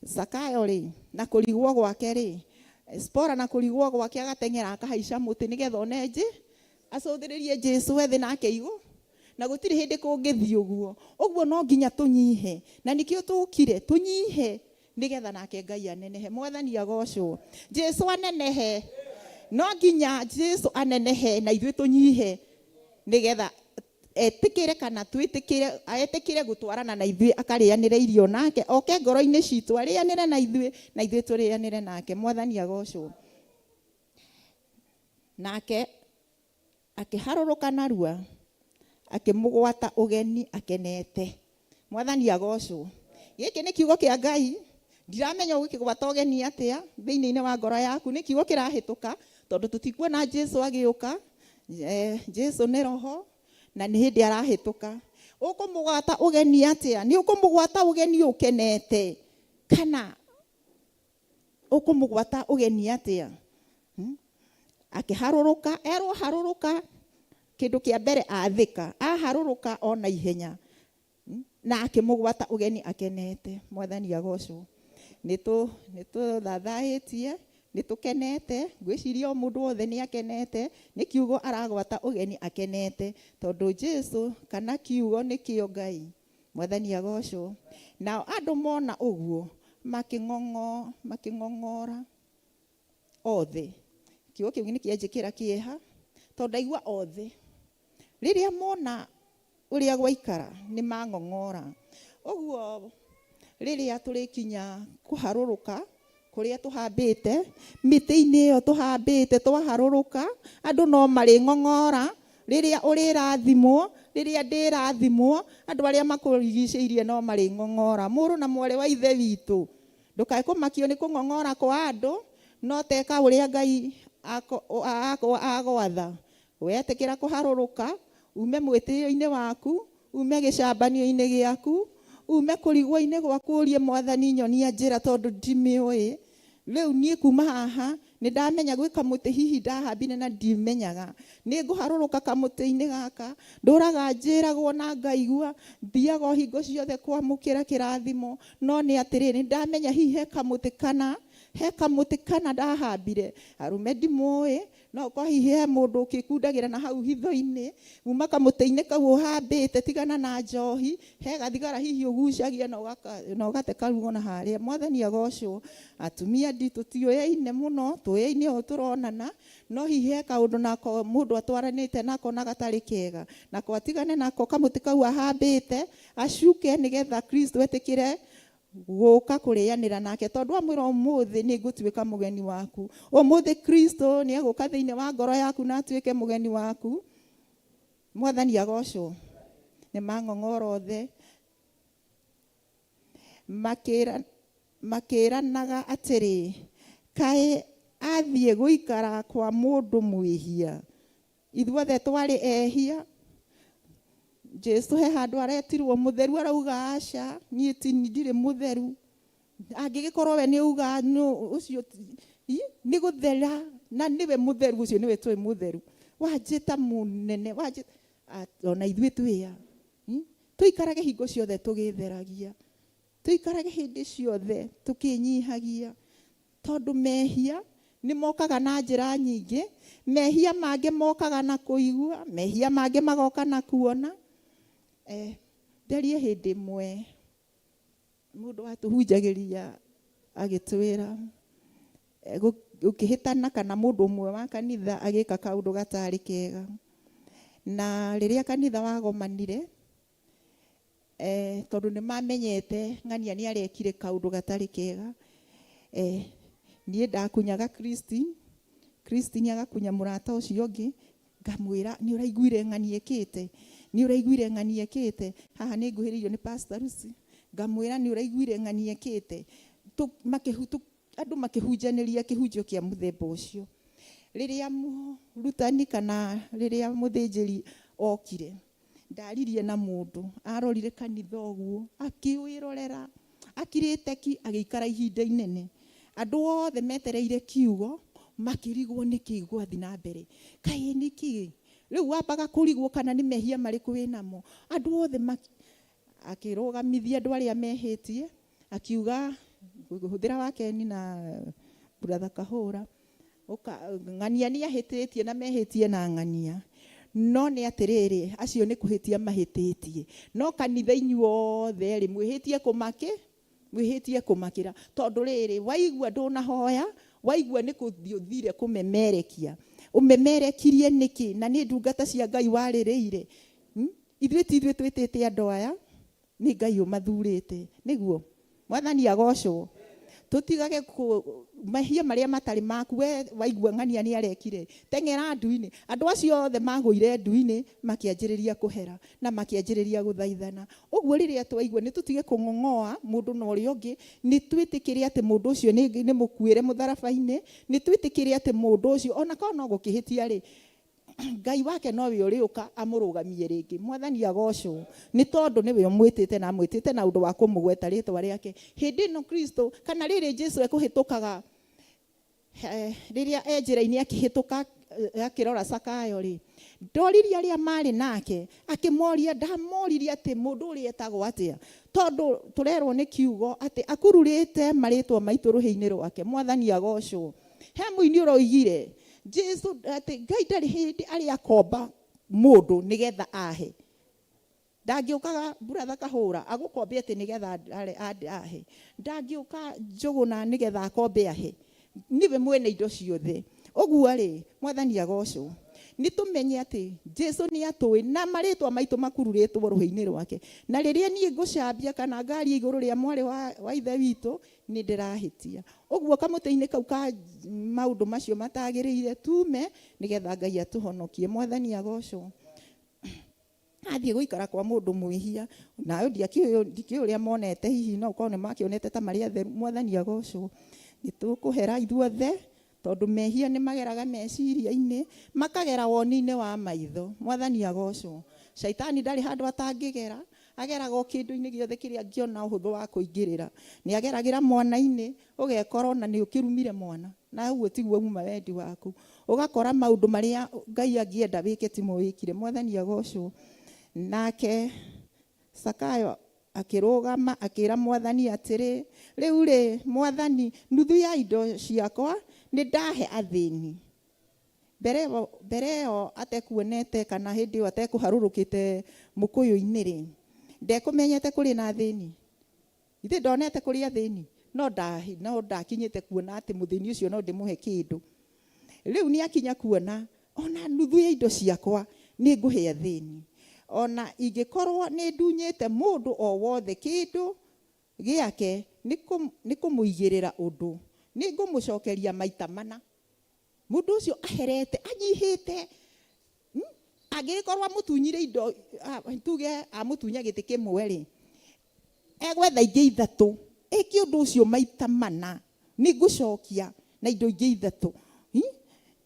Zakayo rĩ, na kũrigwo gwake rĩ, Spora na kũrigwo gwake agateng'era akahaica mũtĩ nĩgetha one nji acũthĩrĩrie Jesu ethĩ nake igũ, na gũtirĩ hĩndĩ kũngĩthiĩ ũguo. Ũguo no nginya tũnyihe, na nĩkĩo tũkire tũnyihe nĩgetha nake Ngai anenehe. Mwathani agocwo, Jesu anenehe. No nginya Jesu anenehe na ithuĩ tũnyihe nĩgetha etĩkĩre kana twĩtĩkĩre, etĩkĩre gũtwarana na ithuĩ, akarĩanĩre irio nake, oke ngoro-inĩ citũ arĩanĩre na ithuĩ, na ithuĩ tũrĩanĩre nake. Mwathani agocwo. Nake akĩharũrũka narua akĩmũgwata ũgeni akenete. Mwathani agocwo. Gĩkĩ nĩ kiugo kĩa Ngai. Ndiramenya ũgĩkĩgwata ũgeni atĩa thĩinĩ-inĩ wa ngoro yaku. Nĩ kiugo kĩrahĩtũka tondũ tũtikuona Jesu agĩũka. Jesu nĩ roho na nĩ hĩndĩ arahĩtũka. Ũkũmũgwata ũgeni atĩa? Nĩ ũkũmũgwata ũgeni ũkenete kana ũkũmũgwata ũgeni atĩa? Akĩharũrũka, erwo harũrũka, kĩndũ kĩa mbere athĩka, aharũrũka ona ihenya na akĩmũgwata ũgeni akenete. Mwathani agocwo. Nĩ tũthathaĩtie, nĩ tũkenete, ngwĩciria o mũndũ wothe nĩ akenete, nĩ kiugo aragwata ũgeni akenete, tondũ Jesu kana kiugo nĩkĩo Ngai. Mwathani agocwo. Nao andũ mona ũguo makĩng'ong'ora othe. Kiugo kĩu nĩ kĩanjĩkĩra kĩeha tondũ ndaigua othe rĩrĩa mona ũrĩa gwaikara nĩ mang'ong'ora. Ũguo rĩrĩa tũrĩkinya kũharũrũka kũrĩa tũhambĩte, mĩtĩ-inĩ ĩyo tũhambĩte twaharũrũka, andũ no marĩng'ong'ora. Rĩrĩa ũrĩrathimwo, rĩrĩa ndĩrathimwo, andũ arĩa makũrigicĩirie no marĩng'ong'ora. Mũrũ na mwarĩ wa ithe witũ, ndũkae kũmakio nĩ kũng'ong'ora kwa andũ, no teka ũrĩa Ngai agwatha. Wetĩkĩra kũharũrũka, ume mwĩtĩo-inĩ waku, ume gĩcambanio-inĩ gĩaku, ume kũrigwo-inĩ gwaku, ũrie Mwathani nyonia njĩra tondũ ndimĩũĩ. Rĩu niĩ kuma haha nĩ ndamenya gwĩ kamũtĩ hihi ndahambire na ndimenyaga. Nĩ ngũharũrũka kamũtĩ-inĩ gaka, ndũraga njĩragwo na ngaigua, thiaga o hingo ciothe kwamũkĩra kĩrathimo, no nĩ atĩrĩrĩ, nĩ ndamenya hihi he kamũtĩ kana, he kamũtĩ kana ndahambire. Arũme ndimũĩ, no ũkorwo hihi he mũndũ ũkĩkundagĩra na hau hitho-inĩ, uma kamũtĩ-inĩ kau ũhambĩte, tigana na njohi, he gathigara hihi ũgucagia na ũgate karuo na harĩa. Mwathani agocwo. Atumia nditũ tũtiũyaine mũno, tũyaine ũũ tũronana, no hihi he kaũndũ nako mũndũ atwaranĩte nako na gatarĩ kega, nako atigane nako kamũtĩ kau ahambĩte, acuke nĩgetha Kristo etĩkĩre gũka kũrĩanĩra nake, tondũ amwĩra ũmũthĩ nĩ ngũtuĩka mũgeni waku. Ũmũthĩ Kristo nĩ egũka thĩinĩ wa ngoro yaku na atuĩke mũgeni waku. Mwathani agocwo. Nĩ mang'ong'ora othe. Makĩranaga atĩrĩ, kaĩ athiĩ gũikara kwa mũndũ mwĩhia? Ithuothe twarĩ ehia. Jesu he handũ aretirwo mũtheru, arauga aca, niĩ ti ndirĩ mũtheru. Angĩgĩkorwo we nĩ uga ũcio nĩ gũthera, na nĩwe mũtheru, ũcio nĩwe tũĩ mũtheru. Wanjĩta mũnene, wanjĩta ona ithuĩ twĩya. Tũikarage hingo ciothe tũgĩtheragia, tũikarage hĩndĩ ciothe tũkĩnyihagia, tondũ mehia nĩ mokaga na njĩra nyingĩ. Mehia mangĩ mokaga na kũigua, mehia mangĩ magoka na kuona. Ndarie hĩndĩ ĩmwe mũndũ watũhunjagĩria agĩtwĩra, gũkĩhĩtana kana mũndũ ũmwe wa kanitha agĩka kaũndũ gatarĩ kega. Na rĩrĩa kanitha wagomanire, tondũ nĩ mamenyete ng'ania nĩ arekire kaũndũ gatarĩ kega, niĩ ndakunyaga Christine, Christine agakunya mũrata ũcio ũngĩ, ngamwĩra nĩ ũraiguire ng'ania ĩkĩte, nĩ ũraiguire ng'ania ĩkĩte. Haha nĩ nguhĩrĩirio nĩ Pastor Lucy, ngamwĩra nĩ ũraiguire ng'ania ĩkĩte. Andũ makĩhunjanĩria kĩhunjio kĩa mũthemba ũcio. Rĩrĩa mũrutani kana rĩrĩa mũthĩnjĩri okire, ndaririe na mũndũ, arorire kanitha ũguo, akĩwĩrorera, akirĩte ki, agĩikara ihinda inene. Andũ othe metereire kiugo makĩrigwo nĩkĩ gwathi na mbere. Kaĩ nĩkĩ? Rĩu wambaga kũrigwo kana nĩ mehia marĩkũ wĩnamo. Andũ othe akĩrũgamithia andũ arĩa mehĩtie, akiuga hũthĩra wakeni na brother Kahũra, ng'ania nĩ ahĩtĩtie na mehĩtie na ng'ania. No nĩ atĩrĩrĩ, acio nĩ kũhĩtia mahĩtĩtie. No kanitha inyuothe rĩ, mwĩhĩtie kũmakĩ? Mwĩhĩtie kũmakĩra. Tondũ rĩrĩ, waigua ndũnahoya, waigua nĩ kũthiĩ ũthire kũmemerekia. Ũmemerekirie nĩkĩ? Na nĩ ndungata cia Ngai warĩrĩire. Ithuĩ ti ithuĩ twĩtĩte andũ aya, nĩ Ngai ũmathurĩte. Nĩguo? Mwathani agocwo. Tũtigage mehia marĩa matarĩ maku, we waigua ng'ania nĩ arekire. Teng'era ndu-inĩ. Andũ acio othe magũire ndu-inĩ makĩanjĩrĩria kũhera na makĩanjĩrĩria gũthaithana. Ũguo rĩrĩa twaigua nĩ tũtige kũng'ong'oa mũndũ na ũrĩa ũngĩ, nĩ twĩtĩkĩre atĩ mũndũ ũcio nĩ mũkuĩre mũtharaba-inĩ, nĩ twĩtĩkĩre atĩ mũndũ ũcio ona korwo no gũkĩhĩtia rĩ, Ngai wake nowe ũrĩũka amũrũgamie rĩngĩ. Mwathani agocwo nĩ tondũ nĩwe ũmwĩtĩte na amwĩtĩte na ũndũ wa kũmũgweta rĩtwa rĩake. Hĩndĩ ĩno Kristo kana rĩrĩ Jesu ekũhĩtũkaga, rĩrĩa e njĩra-inĩ akĩhĩtũka akĩrora Zakayo rĩ, ndoririe arĩa marĩ nake, akĩmoria, ndamoririe atĩ mũndũ ũrĩa etagwo atĩa, tondũ tũrerwo nĩ kiugo atĩ akururĩte marĩtwa maitũ rũhĩ-inĩ rwake. Mwathani agocwo. He mũini ũroigire Jesu atĩ Ngai ndarĩ hĩndĩ arĩ akomba mũndũ nĩgetha ahe. Ndangĩũkaga brother Kahũra agũkombe atĩ nĩgetha ahe. Ndangĩũka Njũgũna nĩgetha akombe ahe. Nĩwe mwene indo ciothe. Ũguo rĩ, Mwathani agocwo. Nĩ tũmenye atĩ Jesu nĩ atũĩ na marĩtwa maitũ makururĩtwo rũhĩ-inĩ rwake. Na rĩrĩa niĩ ngũcambia kana ngaria igũrũ rĩa mwarĩ wa ithe witũ, nĩ ndĩrahĩtia. Ũguo kamũtĩ-inĩ kau ka maũndũ macio matagĩrĩire tume nĩgetha Ngai atũhonokie. Mwathani agocwo. Athiĩ gũikara kwa mũndũ mwĩhia, nayo ndikĩũĩ ũrĩa monete, hihi no ũkorwo nĩ makĩonete ta marĩ atheru. Mwathani agocwo. Nĩ tũkũhera ithuothe, tondũ mehia nĩ mageraga meciria-inĩ, makagera woni-inĩ wa maitho. Mwathani agocwo. Shaitani ndarĩ handũ atangĩgera, ageraga o kĩndũ-inĩ gĩothe kĩrĩa angĩona ũhũthũ wa kũingĩrĩra. Nĩ ageragĩra mwana-inĩ, ũgekora ona nĩ ũkĩrumire mwana, na ũguo tiguo uma wendi waku. Ũgakora maũndũ marĩa Ngai angĩenda wĩke timo wĩkire. Mwathani agocwo. Nake Zakayo akĩrũgama akĩra Mwathani atĩrĩ, rĩu rĩ, Mwathani, nuthu ya indo ciakwa nĩ ndahe athĩni. Mbere ĩyo atekuonete kana hĩndĩ ĩyo atekũharũrũkĩte mũkũyũ-inĩ rĩ, ndekũmenyete kũrĩ na athĩni. Ithe ndonete kũrĩ athĩni, no ndakinyĩte kuona atĩ mũthĩni ũcio no ndĩmũhe kĩndũ. Rĩu nĩ akinya kuona ona nuthu ya indo ciakwa nĩ ngũhe athĩni. Ona ingĩkorwo nĩ ndunyĩte mũndũ o wothe kĩndũ gĩake nĩ kũmũigĩrĩra ũndũ, nĩ ngũmũcokeria maita mana. Mũndũ ũcio aherete, anyihĩte. Angĩgĩkorwo amũtunyire indo, tuge amũtunya gĩtĩ kĩmwe rĩ, egwetha ingĩ ithatũ, ĩke ũndũ ũcio maita mana, nĩ ngũcokia na indo ingĩ ithatũ.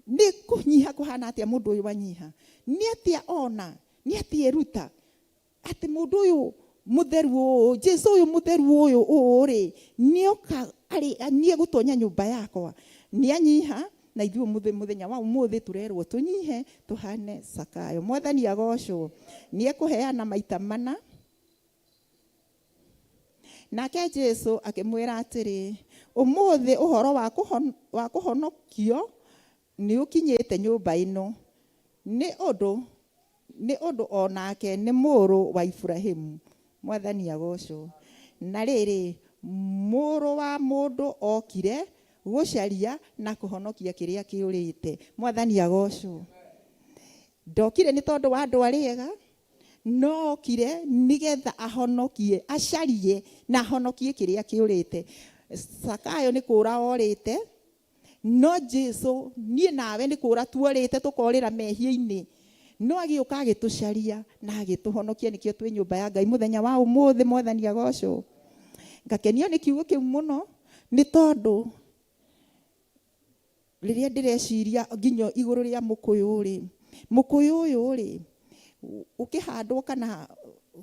Nĩ kũnyiha kũhana atĩa mũndũ ũyũ anyiha? Nĩ atĩa ona? Nĩ atĩa eruta? Atĩ mũndũ ũyũ mũtheru ũũ, Jesu ũyũ mũtheru ũyũ ũũ rĩ, nĩoka arĩ, niĩ gũtonya nyũmba yakwa. Nĩ anyiha, na ithuĩ mũthenya wa ũmũthĩ tũrerwo tũnyihe, tũhane Zakayo. Mwathani agocwo. Nĩ ekũheana maita mana. Nake Jesu akĩmwĩra atĩrĩ, ũmũthĩ ũhoro wa kũhonokio nĩ ũkinyĩte nyũmba ĩno, nĩ ũndũ o nake nĩ mũrũ wa Iburahĩmu. Mwathani agocwo. Na rĩrĩ, mũrũ wa mũndũ okire gũcaria na kũhonokia kĩrĩa kĩũrĩte. Mwathani agocwo. Ndokire nĩ tondũ wa andũ arĩa ega, no okire nĩgetha ahonokie, acarie na ahonokie kĩrĩa kĩũrĩte. Zakayo nĩ kũũra orĩte, no Jesu niĩ nawe nĩ kũũra tuorĩte tũkorĩra mehia-inĩ, no agĩũka agĩtũcaria na agĩtũhonokia. Nĩkĩo twĩ nyũmba ya Ngai mũthenya wa ũmũthĩ. Mwathani agocwo. Ngakenio nĩ kiugo kĩu mũno, nĩ tondũ rĩrĩa ndĩreciria nginya igũrũ rĩa mũkũyũ rĩ, mũkũyũ ũyũ rĩ, ũkĩhandwo kana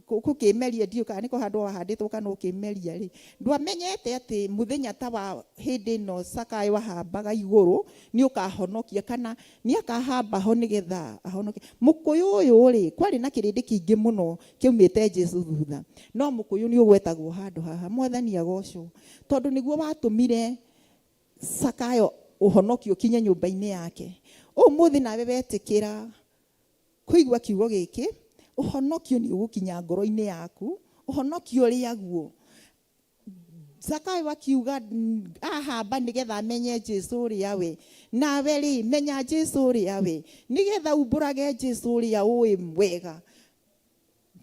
Gũkĩmeria ndiũ kana nĩ kũhandwo wahandĩtwo kana ũkĩmeria rĩ, ndwamenyete atĩ mũthenya ta wa hĩndĩ ĩno Zakayo ahambaga igũrũ nĩ ũkahonokia kana nĩ akahamba ho nĩgetha ahonoke. Mũkũyũ ũyũ rĩ, kwarĩ na kĩrĩndĩ kĩingĩ mũno kĩaumĩte Jesu thutha, no mũkũyũ nĩ ũgwetagwo handũ haha. Mwathani agocwo, tondũ nĩguo watũmire Zakayo ũhonokio ũkinye nyũmba-inĩ yake. Ũmũthĩ nawe wetĩkĩra kũigua kiugo gĩkĩ, ũhonokio nĩ ũgũkinya ngoro-inĩ yaku, ũhonokio ũrĩaguo. Zakayo akiuga ahamba nĩgetha amenye Jesu ũrĩa we. Nawe rĩ, menya Jesu ũrĩa we, nĩgetha umbũrage Jesu ũrĩa ũĩ wega.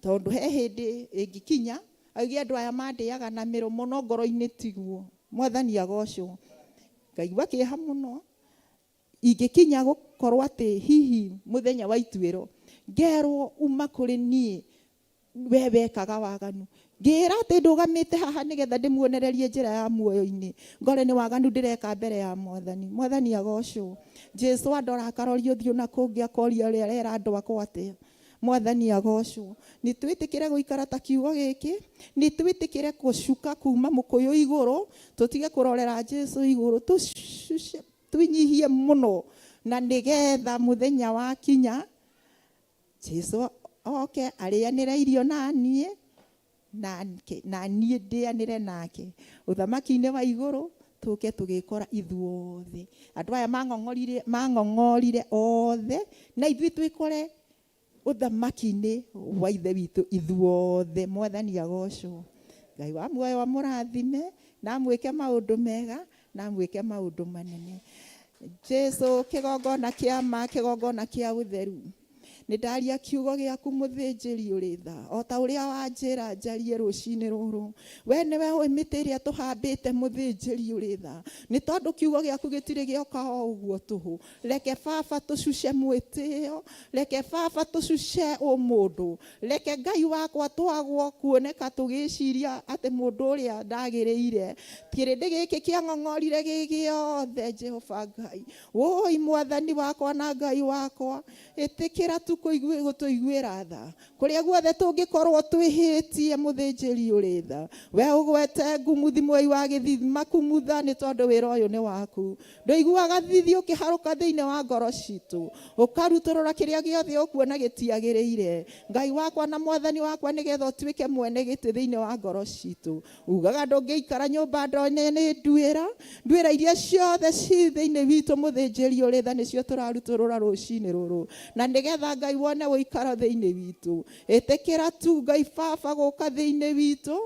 Tondũ he hĩndĩ ĩngĩkinya auge andũ aya mandĩaga na mĩromo no ngoro-inĩ tiguo. Mwathani agocwo. Ngaigua kĩeha mũno ingĩkinya gũkorwo atĩ hihi mũthenya wa ituĩro ngerwo uma kũrĩ niĩ we wekaga waganu, ngĩra atĩ ndũgamĩte haha nĩgetha ndĩmuonererie njĩra ya muoyo-inĩ, ngore nĩ waganu ndĩreka mbere ya Mwathani. Mwathani agocwo. Jesu andora akaroria ũthiũ na kũngĩ akoria ũrĩa arera andũ akwa atĩa. Mwathani agocwo. Nĩ twĩtĩkĩre gũikara ta kiugo gĩkĩ, nĩ twĩtĩkĩre gũcuka kuma mũkũyũ igũrũ, tũtige kũrorera Jesu igũrũ, tũcuce twinyihie mũno, na nĩgetha mũthenya wakinya Jesu oke arĩanĩre irio na niĩ, na niĩ ndĩanĩre nake ũthamaki-inĩ wa igũrũ, tũke tũgĩkora ithuothe andũ aya mang'ong'orire mang'ong'orire othe, na ithuĩ twĩkore ũthamaki-inĩ wa Ithe witũ ithuothe. Mwathani agocwo. Ngai wa muoyo amũrathime na amwĩke maũndũ mega na amwĩke maũndũ manene. Jesu kĩgongona kĩa ma, kĩgongona kĩa ũtheru, nĩ ndaria kiugo gĩaku mũthĩnjĩri ũrĩ tha, o ta ũrĩa wanjĩra njarie rũcinĩ rũrũ. We nĩwe ũĩ mĩtĩ ĩrĩa tũhambĩte, mũthĩnjĩri ũrĩ tha, nĩ tondũ kiugo gĩaku gĩtirĩ gĩoka o ũguo tũhũ. Reke Baba tũcuce mwĩtĩo, reke Baba tũcuce ũmũndũ, reke Ngai wakwa twagwo kuoneka tũgĩciria atĩ mũndũ ũrĩa ndagĩrĩire. Kĩrĩndĩ gĩkĩ kĩang'ong'orire gĩ gĩothe, Jehova Ngai wũi, Mwathani wakwa na Ngai wakwa, ĩtĩkĩra tu gũtũiguĩra tha kũrĩa guothe tũngĩkorwo twĩhĩtie. Mũthĩnjĩri ũrĩ tha, we ũgwete ngumuthi mwei wa gĩthima kumutha, nĩ tondũ wĩra ũyũ nĩ waku. Ndũiguaga thithi ũkĩharũka thĩinĩ wa ngoro citũ, ũkarutũrũra kĩrĩa gĩothe ũkuona gĩtiagĩrĩire, Ngai wakwa na Mwathani wakwa, nĩgetha ũtuĩke mwene gĩtĩ thĩinĩ wa ngoro citũ. Ugaga ndũngĩikara nyũmba ndonye nĩ nduĩra. Nduĩra iria ciothe ci thĩinĩ witũ, mũthĩnjĩri ũrĩ tha, nĩcio tũrarutũrũra rũcinĩ rũrũ, na nĩgetha Ngai wone ũikaro thĩinĩ witũ. Ĩtĩkĩra tu Ngai Baba gũka thĩinĩ witũ,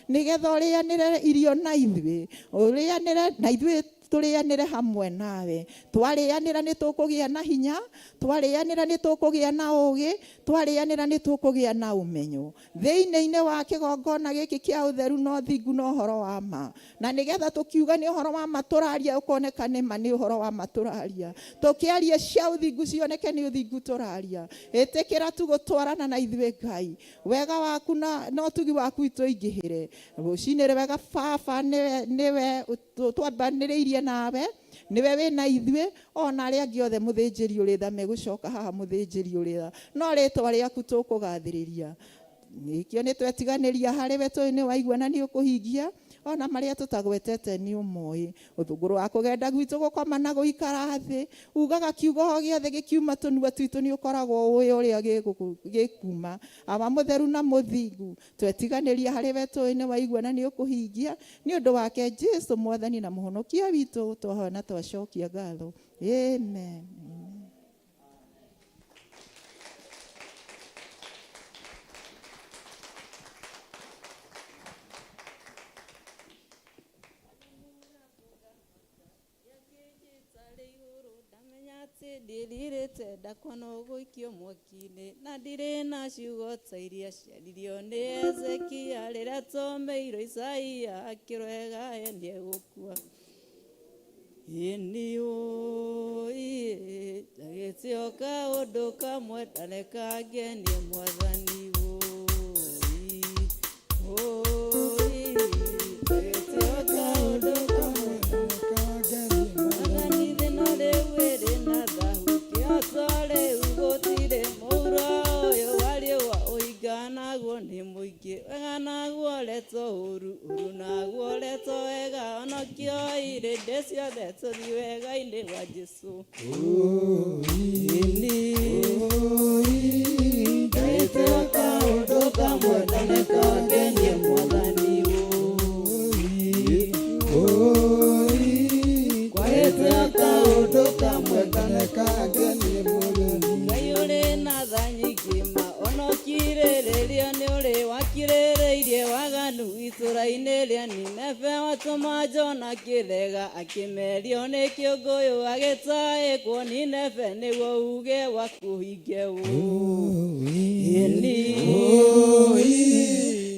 nĩgetha ũrĩanĩre irio na ithuĩ, ũrĩanĩre na ithuĩ, tũrĩanĩre hamwe nawe. Twarĩanĩra nĩ tũkũgĩa na hinya, twarĩanĩra nĩ tũkũgĩa na ũgĩ, twarĩanĩra nĩ tũkũgĩa na ũmenyo thĩinĩ-inĩ wa kĩgongona gĩkĩ kĩa ũtheru na ũthingu na ũhoro wa ma, na nĩgetha tũkiuga nĩ ũhoro wa ma tũraria, ũkoneka nĩ ma nĩ ũhoro wa ma tũraria, tũkĩaria cia ũthingu cioneke nĩ ũthingu tũraria. Ĩtĩkĩra tu gũtwarana na ithuĩ, Ngai. Wega waku na ũtugi waku itũingĩhĩre rũcinĩ wega. Baba, nĩwe twambanĩrĩirie nawe, nĩwe wĩna ithuĩ ona arĩa angĩ othe, mũthĩnjĩri ũrĩ tha, megũcoka haha, mũthĩnjĩri ũrĩ tha, no rĩtwa rĩaku tũkũgathĩrĩria. Nĩkĩo nĩ twetiganĩria harĩ we, tũĩ nĩ waigua na nĩ ũkũhingia ona marĩa tũtagwetete, nĩ ũmoĩ. Ũthũngũrũ wa kũgenda gwitũ, gũkoma na gũikara thĩ, ugaga kiugo o gĩothe gĩkiuma tũnua twitũ nĩ ũkoragwo ũĩ ũrĩa gĩkuma. Awa mũtheru na mũthingu, twetiganĩria harĩ we, tũĩ nĩ waigua na nĩ ũkũhingia. Nĩ ũndũ wake Jesu, Mwathani na Mũhonokia witũ, twahoya na twacokia ngatho. Amen. Ndĩrirĩte ndakona ũgũikio mwaki-inĩ, na ndirĩ na ciugo ta iria ciaririo nĩ Ezekia rĩrĩa tomeirwo Isaia akĩrwegaye nĩegũkua. Ĩni ũĩ njagĩte o kaũndũ kamwe ndanekangenie Mwathani, ũi ũi njagĩte o kaũndũ kamwe. Mwathani, thĩna rĩu ĩrĩ na thahu kĩoto rĩu gũtirĩ mũuro ũyũ wa riũa ũinganaguo nĩ Irĩndĩ ciothe tũthiĩ wega-inĩ wa Jesũ. Ndeite kaũndũ kamwe na nĩkangenie Mwathani ũi. Kwahĩte kaũndũ kamwe na nĩkangenie Mwathani. Ngai ũrĩ na tha nyingĩ ma onokirĩrĩria nĩ ũrĩ wakirĩrĩirie waganu itũra-inĩ rĩa Nineve watũma Jona kĩthega akĩmerio nĩ kĩũngũyũ agĩtaĩkwo Nineve nĩguo uge wa kũhinge ĩni.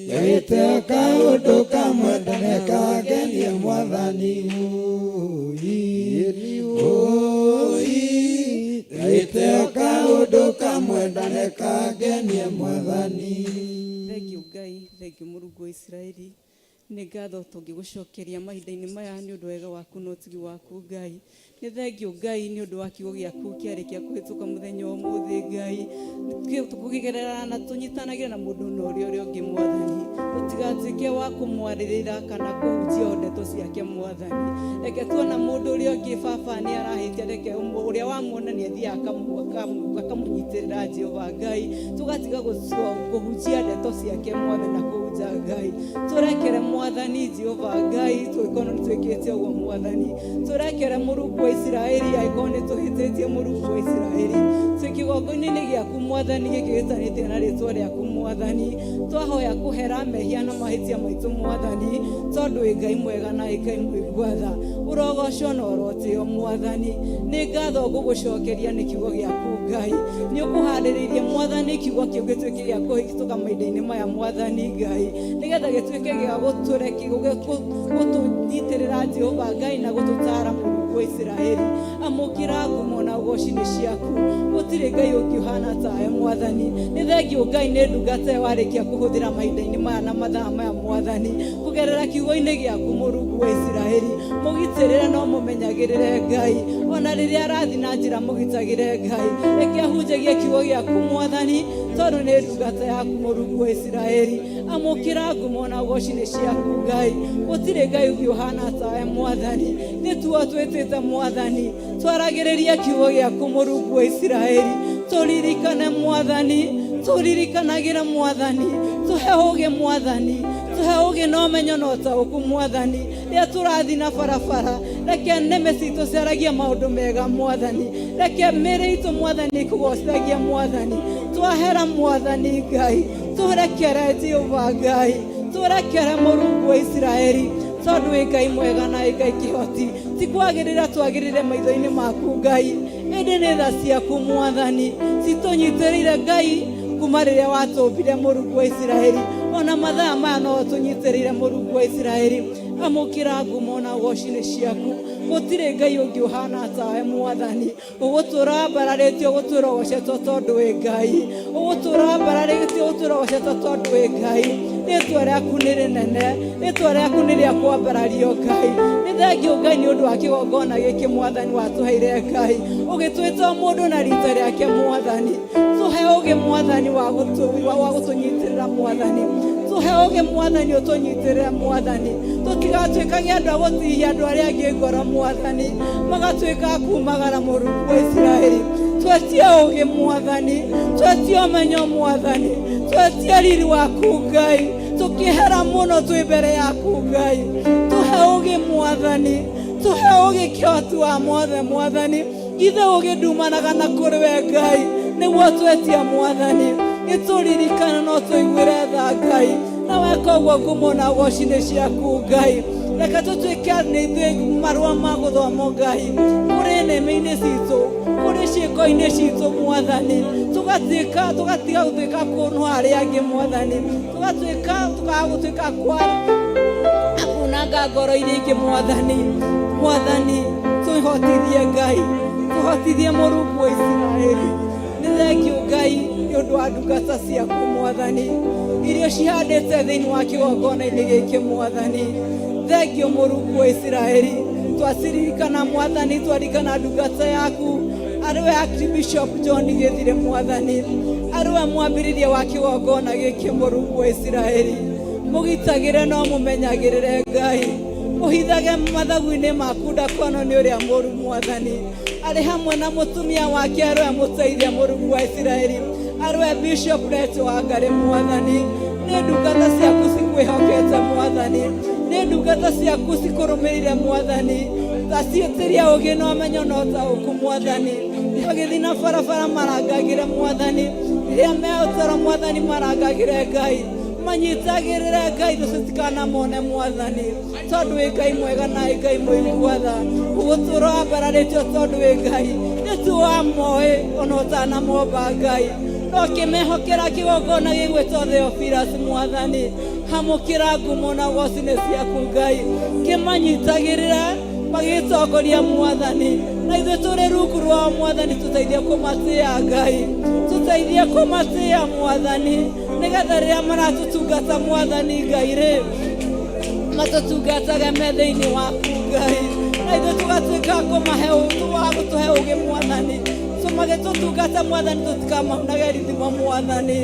Ndeite kaũndũ kamwe na nĩkangenie Mwathani ũi. Ũi. Ndeite kaũndũ kamwe na nĩkangenie Mwathani. Thengiũ Ngai, thengiũ Mũrungu wa Isiraeli. Nĩ ngatho tũngĩgũcokeria mahinda-inĩ maya nĩ ũndũ wega waku na ũtugi waku Ngai. Nĩ thengiũ Ngai nĩ ũndũ wa kiugo gĩaku kĩarĩkia kũhĩtũka mũthenya wa ũmũthĩ Ngai. Tũkũgerera na tũnyitanagĩre na mũndũ na ũrĩa ũrĩa ũngĩ Mwathani. Tũtigatuĩke wa kũmwarĩrĩra kana kũhunjia o ndeto ciake Mwathani. Reke tuona mũndũ ũrĩa ũngĩ baba nĩ arahĩtia, reke ũrĩa wamuona nĩ athiaga akamũnyitĩrĩra Jehova Ngai. Tũgatiga kũhunjia ndeto ciake Mwathani na kũhunja Ngai. Tũrekere Mwathani Jehova Ngai tũngĩkorwo nĩ twĩkĩte ũguo Mwathani. Tũrekere Mũrungu wa Isiraeli angĩkorwo nĩ tũhĩtĩtie Mũrungu wa Isiraeli. Twĩ kĩgongona-inĩ gĩaku Mwathani gĩkĩ gĩtanĩtio na rĩtwa rĩaku Mwathani. Twahoya kũhera mehia na mahĩtia maitũ Mwathani, tondũ wĩ Ngai mwega na wĩ Ngai mũigua tha. Ũrogocwo na ũrotĩo Mwathani. Nĩ ngatho ngũgũcokeria nĩ kiugo gĩaku Ngai. Nĩ ũkũharĩrĩirie Mwathani kiugo kĩu gĩtuĩke gĩa kũhĩtũka mahinda-inĩ maya Mwathani Ngai, nĩgetha gĩtuĩke gĩa gũtũnyitĩrĩra Jehova Ngai na gũtũtaara Mũrungu wa Isiraeli. Amũkĩra ngumo na ũgoci nĩ ciaku. Gũtirĩ Ngai ũngĩ ũhana tawe Mwathani. Nĩ thengiũ Ngai nĩ ndungata ĩyo warĩkia kũhũthĩra mahinda-inĩ maya na mathaa maya Mwathani, kũgerera kiugo-inĩ gĩaku Mũrungu wa Isiraeli. Mũgitĩrĩre na ũmũmenyagĩrĩre Ngai, ona rĩrĩa arathiĩ na njĩra mũgitagĩre Ngai. Reke ahunjagie kiugo gĩaku Mwathani, tondũ nĩ ndungata yaku Mũrungu wa Isiraeli. Amũkĩra ngumo na ũgoci nĩ ciaku Ngai. Gũtirĩ Ngai ũngĩ ũhana tawe Mwathani. Nĩ tuo twĩtĩte Mwathani, twaragĩrĩria kiugo gĩaku Mũrungu wa Isiraeli. Tũririkane Mwathani, tũririkanagĩre Mwathani, tũhe ũũgĩ Mwathani, tũhe ũũgĩ na ũmenyo na ũtaũku Mwathani. Rĩrĩa tũrathiĩ na barabara, reke nĩmĩ citũ ciaragie maũndũ mega Mwathani. Reke mĩĩrĩ itũ Mwathani ĩkũgocithagie Mwathani. Twahera Mwathani Ngai, tũrekere Jehova Ngai, tũrekere Mũrungu wa Isiraeli, tondũ wĩ Ngai mwega na wĩ Ngai kĩhoti. Ti kwagĩrĩra twagĩrĩre maitho-inĩ maku Ngai, ĩndĩ nĩ tha ciaku Mwathani citũnyitĩrĩire Ngai kuma rĩrĩa watũmbire Mũrungu wa Isiraeli. Ona mathaa maya no ũtũnyitĩrĩire Mũrungu wa Isiraeli. Amũkĩra ngumo na ũgoci nĩ ciaku. Gũtirĩ Ngai ũngĩ ũhana tawe Mwathani. Ũgũtũra wambararĩtio ũgũtũra ũgocetwo tondũ wĩ Ngai. Ũgũtũra wambararĩtio ũgũtũra ũgocetwo tondũ wĩ Ngai. Rĩtwa rĩaku nĩ rĩnene, rĩtwa rĩaku nĩ rĩa kwambarario Ngai. Nĩ thengiũ Ngai nĩ ũndũ wa kĩgongona gĩkĩ Mwathani watũheire Ngai. Ũgĩtwĩta o mũndũ na rita rĩake Mwathani. Tũhe ũũgĩ Mwathani wa gũtũnyitĩrĩra Mwathani. Tũhe ũũgĩ Mwathani ũtũnyitĩrĩre Mwathani. Tũtigatuĩkage andũ a gũtihia andũ arĩa angĩ ngoro Mwathani, magatuĩka a kumagara Mũrungu wa Isiraeli. Twetie ũũgĩ Mwathani, twetie ũmenyo Mwathani, twetie riri waku Ngai. Tũkĩhera mũno twĩ mbere yaku Ngai. Tũhe ũũgĩ Mwathani, tũhe ũũgĩ kĩhoti wa mothe Mwathani. Githĩ ũũgĩ ndumanaga na kũrĩ we Ngai, nĩguo twetie Mwathani. Gĩtũririkane no tũiguĩre tha Ngai, na weka ũguo ngumo na ũgoci nĩ ciaku Ngai. Reke tũtuĩke nĩ ithuĩ marũa ma gũthomwo Ngai, kũrĩ nĩmĩ-inĩ citũ, kũrĩ ciĩko-inĩ citũ Mwathani. Tũgatuĩka, tũgatiga gũtuĩka kũnũ arĩa angĩ Mwathani, tũgatuĩka, tũkaga gũtuĩka kwa akunanga ngoro iria ingĩ Mwathani. Mwathani tũhotithie Ngai, tũhotithie Mũrungu wa Isiraeli. Nĩ thengiũ Ngai nĩ ũndũ wa ndungata ciaku Mwathani, iria cihandĩte thĩinĩ wa kĩgongona-inĩ gĩkĩ Mwathani. Thengiũ Mũrungu wa Isiraeli. Twaciririkana Mwathani, twaririkana ndungata yaku arĩ we Archbishop John Gĩthire Mwathani, arĩ we mwambĩrĩria wa kĩgongona gĩkĩ Mũrungu wa Isiraeli. Mũgitagĩre no mũmenyagĩrĩre Ngai. Mũhithage mathagu-inĩ maku ndakonwo nĩ ũrĩa mũru mwathani. Arĩ hamwe na mũtumia wake aroe mũteithia Mũrungu wa Isiraeli, aroe Bishop Rachel Wangari mwathani. Nĩ ndungata ciaku cikwĩhokete mwathani, nĩ ndungata ciaku cikũrũmĩrĩire mwathani. Taciĩtĩria ũgĩ na ũmenyo na ũtaũku mwathani. Magĩthiĩ na barabara marangagĩre mwathani, rĩrĩa meũtoro mwathani marangagĩre Ngai, manyitagĩrĩre Ngai thũ citikanamone mwathani, tondũ wĩ Ngai mwega na wĩ Ngai mũigua tha. Ũgũtũũra wambararĩtio tondũ wĩ Ngai, nĩ tu wamoĩ ona ũtanamomba Ngai, no kĩmehokera kĩgongona gĩgwĩtwo Theophilus mwathani. Hamũkĩra ngumo na ũgoci nĩ ciaku Ngai, kĩmanyitagĩrĩre magĩtongoria mwathani, na ithuĩ tũrĩ rungu rwao mwathani, tũteithie kũmatĩa Ngai, tũteithie kũmatĩa mwathani, nĩgetha rĩrĩa maratũtungata mwathani Ngai rĩ, matũtungatage me thĩinĩ waku Ngai, na ithuĩ tũgatuĩka kũmahe wa gũtũhe ũgĩ mwathani, tũmagĩtũtungata mwathani, tũtikamahunage rithimo mwathani.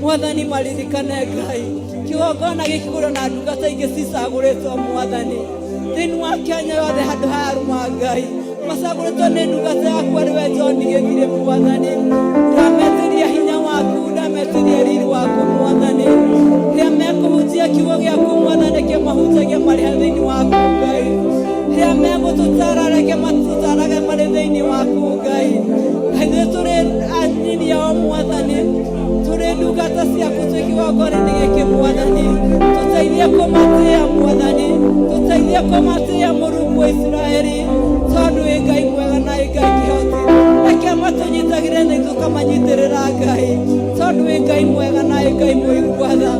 Mwathani maririkane Ngai, kĩgongona gĩkĩgũrwo na ndungata ingĩ cicagũrĩtwo mwathani thĩinĩ wa Kenya yothe handũ ha aruma Ngai macagũrĩtwo nĩ ndungata yaku arĩ we John Gĩthire mwathani. Ndametĩria hinya waku, ndametĩria riri waku mwathani, rĩrĩa mekũhunjia kiugo gĩaku mwathani, kĩmahunjagia marĩ thĩinĩ waku Ngai, rĩrĩa megũtũtara reke matũtarage marĩ thĩinĩ waku Ngai. Ithuĩ tũrĩ anini ao mwathani, tũrĩ ndungata ciaku twĩ kĩgongona-inĩ gĩkĩ mwathani, tũteithie kũmatĩa mwathani, tũteithie kũmatĩa Mũrungu wa Isiraeli, tondũ wĩ Ngai mwega na wĩ Ngai kĩhoti. Reke matũnyitagĩrĩre na ithuĩ tũkamanyitĩrĩra Ngai, tondũ wĩ Ngai mwega na wĩ Ngai mũigua tha.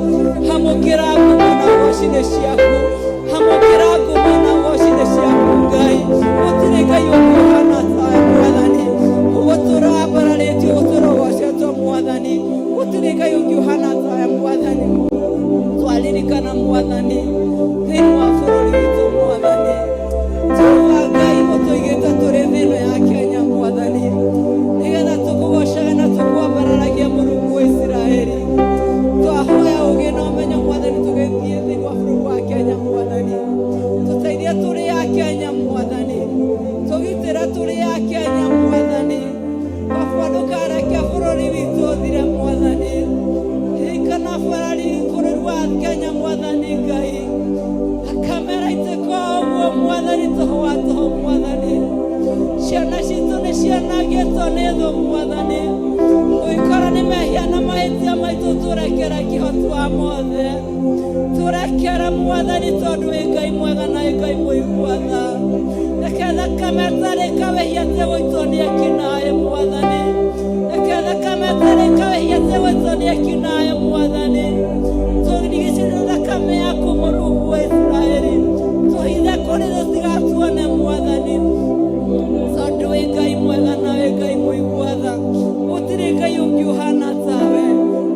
Hamũkĩra ngumo na ũgoci nĩ ciaku, hamũkĩra ngumo na ũgoci nĩ ciaku Ngai. Gũtirĩ Ngai ũngĩ ũhana tawe mwathani, ũgũtũũra wambararĩtio, ũgũtũũra ũgocetwo mwathani. Gũtirĩ Ngai ũngĩ ũhana tawe mwathani. Twaririkana mwathani thĩinĩ wa bũrũri witũ mwathani, Jehova Ngai ũtũigĩte tũrĩ thĩ ĩno ya Kenya mwathani, nĩgetha tũkũgocaga na tũkwambararagia Mũrungu wa Isiraeli. Twahoya ũgĩ na ũmenyo mwathani, tũgĩthiĩ thĩinĩ wa bũrũri wa Kenya mwathani, tũteithie tũrĩ a Kenya mwathani, tũgitĩre tũrĩ a Kenya mwathani. Baba ndũkareke bũrũri witũ ũthire mwathani, ririkana bũrũri wa Kenya mwathani Ngai, kamera itĩko ũguo mwathani, tũhũ wa tũhũ mwathani. Ciana citũ nĩ cianangĩtwo nĩ thũ mwathani, ũngĩkorwo nĩ mehia na mahĩtia maitũ tũrekere kĩhoti wa mothe, tũrekere mwathani, tondũ wĩ Ngai mwega na wĩ Ngai mũigua tha. Reke thakame ĩtarĩ kawĩhia tĩgũitwo nĩ ekinaĩ mwathani, reke thakame ĩtarĩ kawĩhia tĩgũitwo nĩ ekinaĩ mwathani. Tũrigicĩrie thakame yaku Mũrungu wa Isiraeli, tũhithe kũrĩ thũ cigatuone mwathani, tondũ wĩ Ngai mwega na wĩ Ngai mũigua tha. Gũtirĩ Ngai ũngĩ ũhana tawe.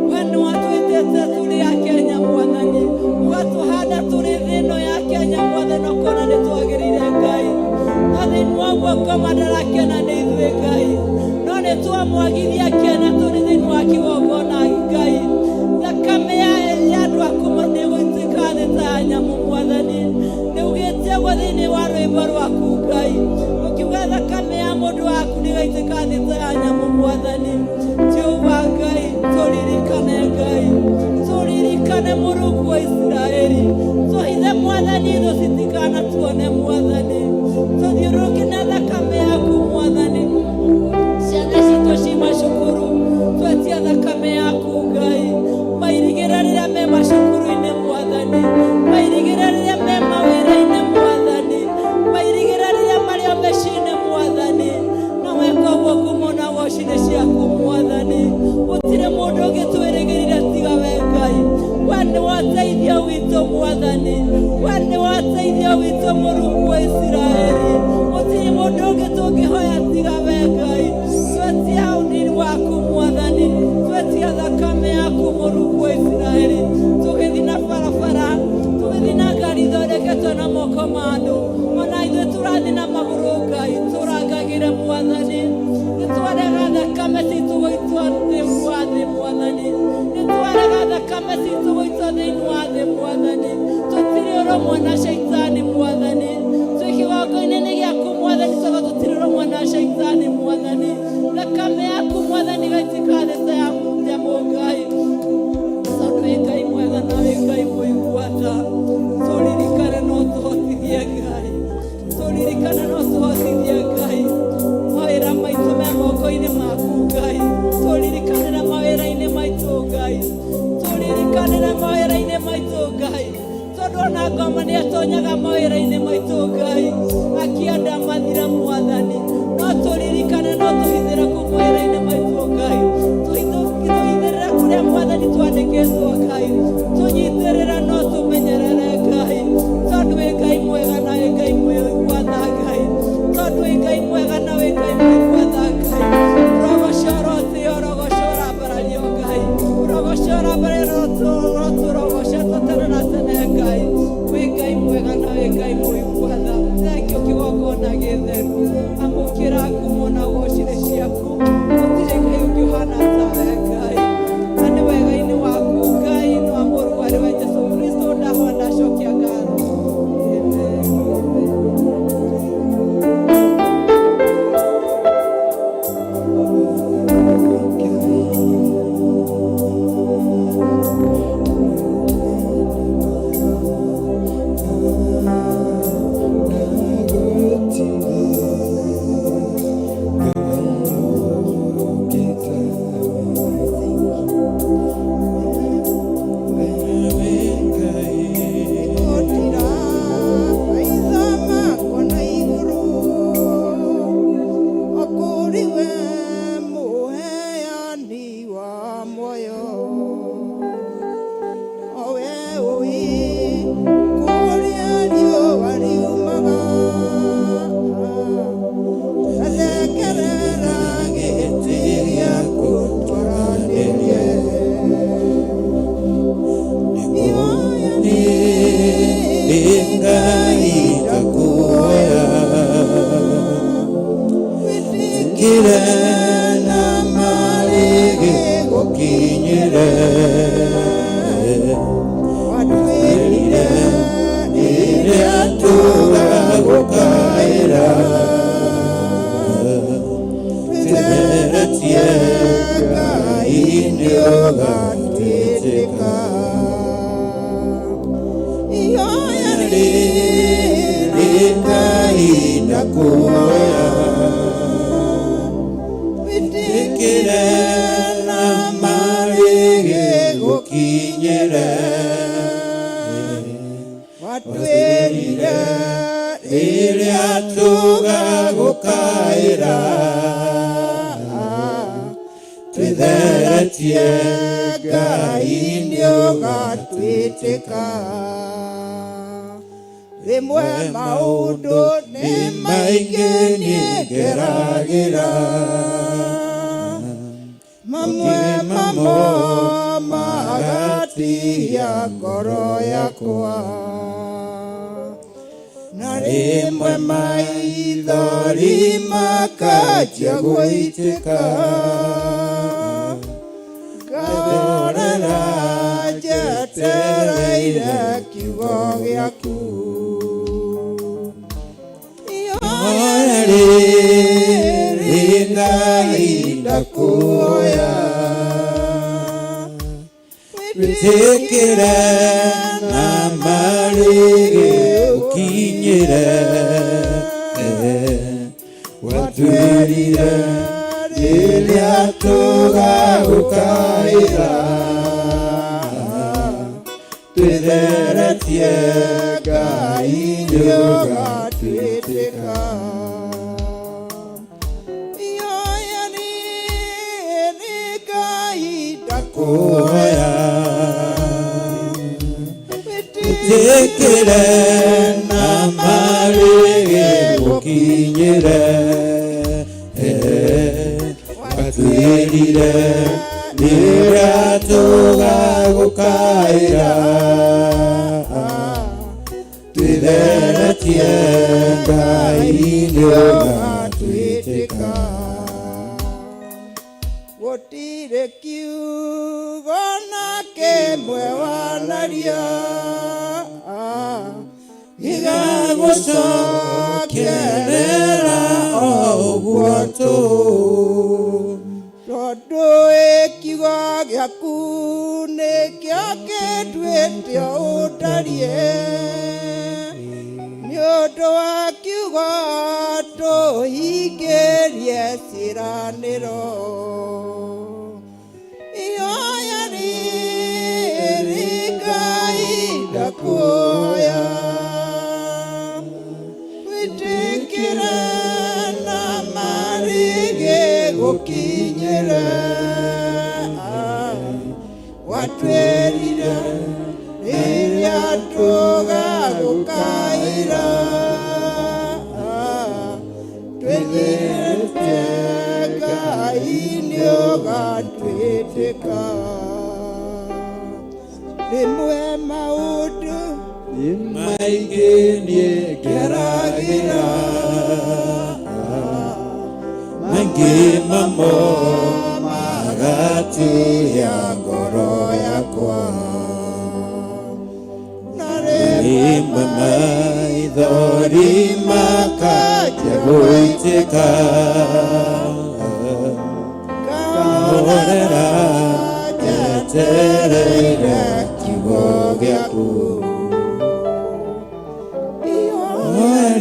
We nĩ watwĩtĩte tũrĩ a Kenya mwathani, ũgatũhanda tũrĩ thĩ ĩno ya Kenya mwathani, ũkona nĩ twagĩrĩire Ngai. No thĩinĩ wa guoko mandarakena nĩ ithuĩ Ngai, no nĩ twamwagithia kĩene tũrĩ thĩinĩ wa kĩgongona Ngai. Thakame ya andũ aku nĩ gũitĩka thĩ ta ya nyamũ mwathani, nĩ ugĩte ũguo thĩinĩ wa rwĩmbo rwaku Ngai, ũkiuga thakame ya mũndũ waku nĩ ĩgaitĩka thĩ ta ya nyamũ mwathani. Jehova Ngai, tũririkane Ngai, tũririkane Mũrungu wa Isiraeli, tũhithe mwathani thũ citikanatuone mwathani, tũthiũrũrũke na thakame yaku mwathani. Ciana citũ ci macukuru, twetia thakame yaku Ngai, mairigĩra rĩrĩa me macukuru-inĩ mwathani, mairigĩra rĩrĩa me mawĩra-inĩ mwathani, mairigĩra rĩrĩa marĩ o mĩciĩ-inĩ mwathani, na weka ũguo ngumo na ũgoci nĩ ciaku mwathani. Gũtirĩ mũndũ ũngĩ twĩrĩgĩrĩire tiga we Ngai. We nĩ wateithio witũ mwathani, we nĩ wateithio witũ Mũrungu wa Isiraeli. Gũtirĩ mũndũ ũngĩ tũngĩhoya tiga we Ngai. Twetia ũnini waku mwathani, twetia thakame yaku Mũrungu wa Isiraeli. Tũgĩthiĩ na barabara, tũgĩthiĩ na ngari ithondeketwo na moko ma andũ, ona ithuĩ tũrathiĩ na magũrũ Ngai, tũrangagĩre mwathani. Nĩ twarega thakame citũ gũitwo thĩ wa thĩ mwathani, nĩ twarega thakame citũ gũitwo thĩinĩ wa thĩ mwathani. Tũtirĩ ũrũmwe na shaitani mwathani. Itikathĩ ta ya nyamũ Ngai, tondũ wĩ Ngai mwega na wĩ Ngai mũigua tha. Tũririkane no tũhotithie Ngai, tũririkane no tũhotithie Ngai. Mawĩra maitũ me moko-inĩ maku Ngai, tũririkanĩre mawĩra-inĩ maitũ Ngai, tũririkanĩre mawĩra-inĩ maitũ Ngai, tondũ ona ngoma nĩ atonyaga mawĩra-inĩ maitũ Ngai, akĩenda mathira Mwathani. No tũririkane no tũhithĩre kũu mawĩra-inĩ maitũ Ngai, tũhithĩrĩre kũrĩa Mwathani twandĩkĩtwo Ngai, tũnyitĩrĩre no tũmenyerere Ngai, tondũ wĩ Ngai mwega na wĩ Ngai mũigua tha Ngai, tondũ wĩ Ngai mwega na wĩ Ngai mũigua tha Ngai. Ũrogoco ũrotĩo, ũrogoco ũrambarario Ngai, ũrogoco ũrambarario, ũrotũrogocetwo tene na tene Ngai. Wĩ Ngai mwega na wĩ Ngai mũigua tha. Thengio kĩgongona gĩtheru, amũkĩra ngumo na ũgoci nĩ ciaku. Gũtirĩ Ngai ũngĩ ũhana tawe Ngai, na nĩ wega-inĩ waku Ngai no wa Mũrũ arĩ we Jesũ Kristo ndahoya ndacokia ngatho. Amen. Amen. Gũtira maitho makwa na igũrũ, o kũrĩ we mũheani wa muoyo, o we ũĩ kũrĩa riũa riumaga, athekerera gĩtĩ gĩaku twaranĩrie. Ngai ndakuoya, wĩtĩkĩre na marĩgĩ gũkinyĩre, Watwĩrire rĩrĩa tũgagũkaĩra, twĩtheretie Ngai nĩ ũgatwĩtĩka. Ihoya Rĩrĩ Ngai ndakuoya, wĩtĩkĩre na marĩgĩ gũkinyĩre, Watwĩrire rĩrĩa tũgagũkaĩra, twĩtheretie Ngai nĩ ũgatwĩtĩka. Rĩmwe maũndũ nĩ maingĩ niĩ ngeragĩra, mamwe mamo magatia ngoro yakwa, na rĩmwe maithori makanjia gũitĩka, ngahorera njetereire kiugo gĩaku. Ihoya rĩrĩ Ngai ndakuoya, wĩtĩkĩre na marĩgĩ ũkinyĩre, watwĩrire rĩrĩa tũgagũkaĩra, twĩtheretie Ngai nĩ ũgatwĩtĩka. Ihoya rĩrĩ Ngai Kuoya, ndakuoya, wĩtĩkĩre na marĩgĩ gũkinyĩre, watwĩrire rĩrĩa tũgagũkaĩra, twĩtheretie Ngai nĩ ũgatwĩtĩka. Gũtirĩ kiugo na kĩmwe wanaria Gĩgagũcokerera o ũguo tũ, tondũ Gĩaku nĩkĩo kĩnduĩte ũndariĩ nĩ ũndũ wa kiugo tũhingĩrie ciĩranĩro. Ihoya rĩrĩ Ngai ndakuoya, wĩtĩkĩre na marĩgĩgũkinyĩre. Watwĩrire rĩrĩa tũgagũkaĩra, twĩnyihĩtie Ngai nĩũgatwĩtĩka. Rĩmwe maũndũ nĩ maingĩ niĩ ngeragĩra, maingĩ mamo magatuya ngoro yakwa. Na rĩmwe maithori makanjia gũitĩka, ngahorera njetereire kiugo gĩaku.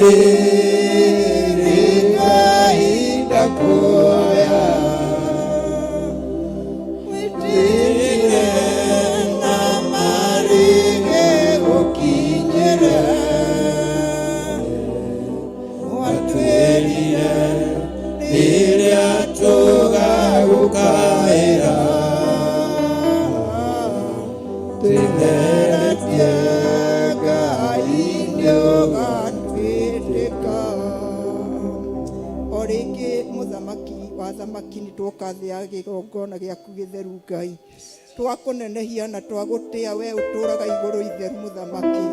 Rĩrĩ Ngai ndakuoya, wĩtĩkĩre na marĩgĩgũkinyĩre. Watwĩrire rĩrĩa tũgagũkaĩra, twĩtheretie Ngai nĩũgatwĩtĩka. O rĩngĩ mũthamaki wa thamaki, nĩ twoka thĩ ya kĩgongona gĩaku gĩtheru Ngai, twakũnenehia na twagũtĩa we ũtũraga igũrũ itheru. Mũthamaki,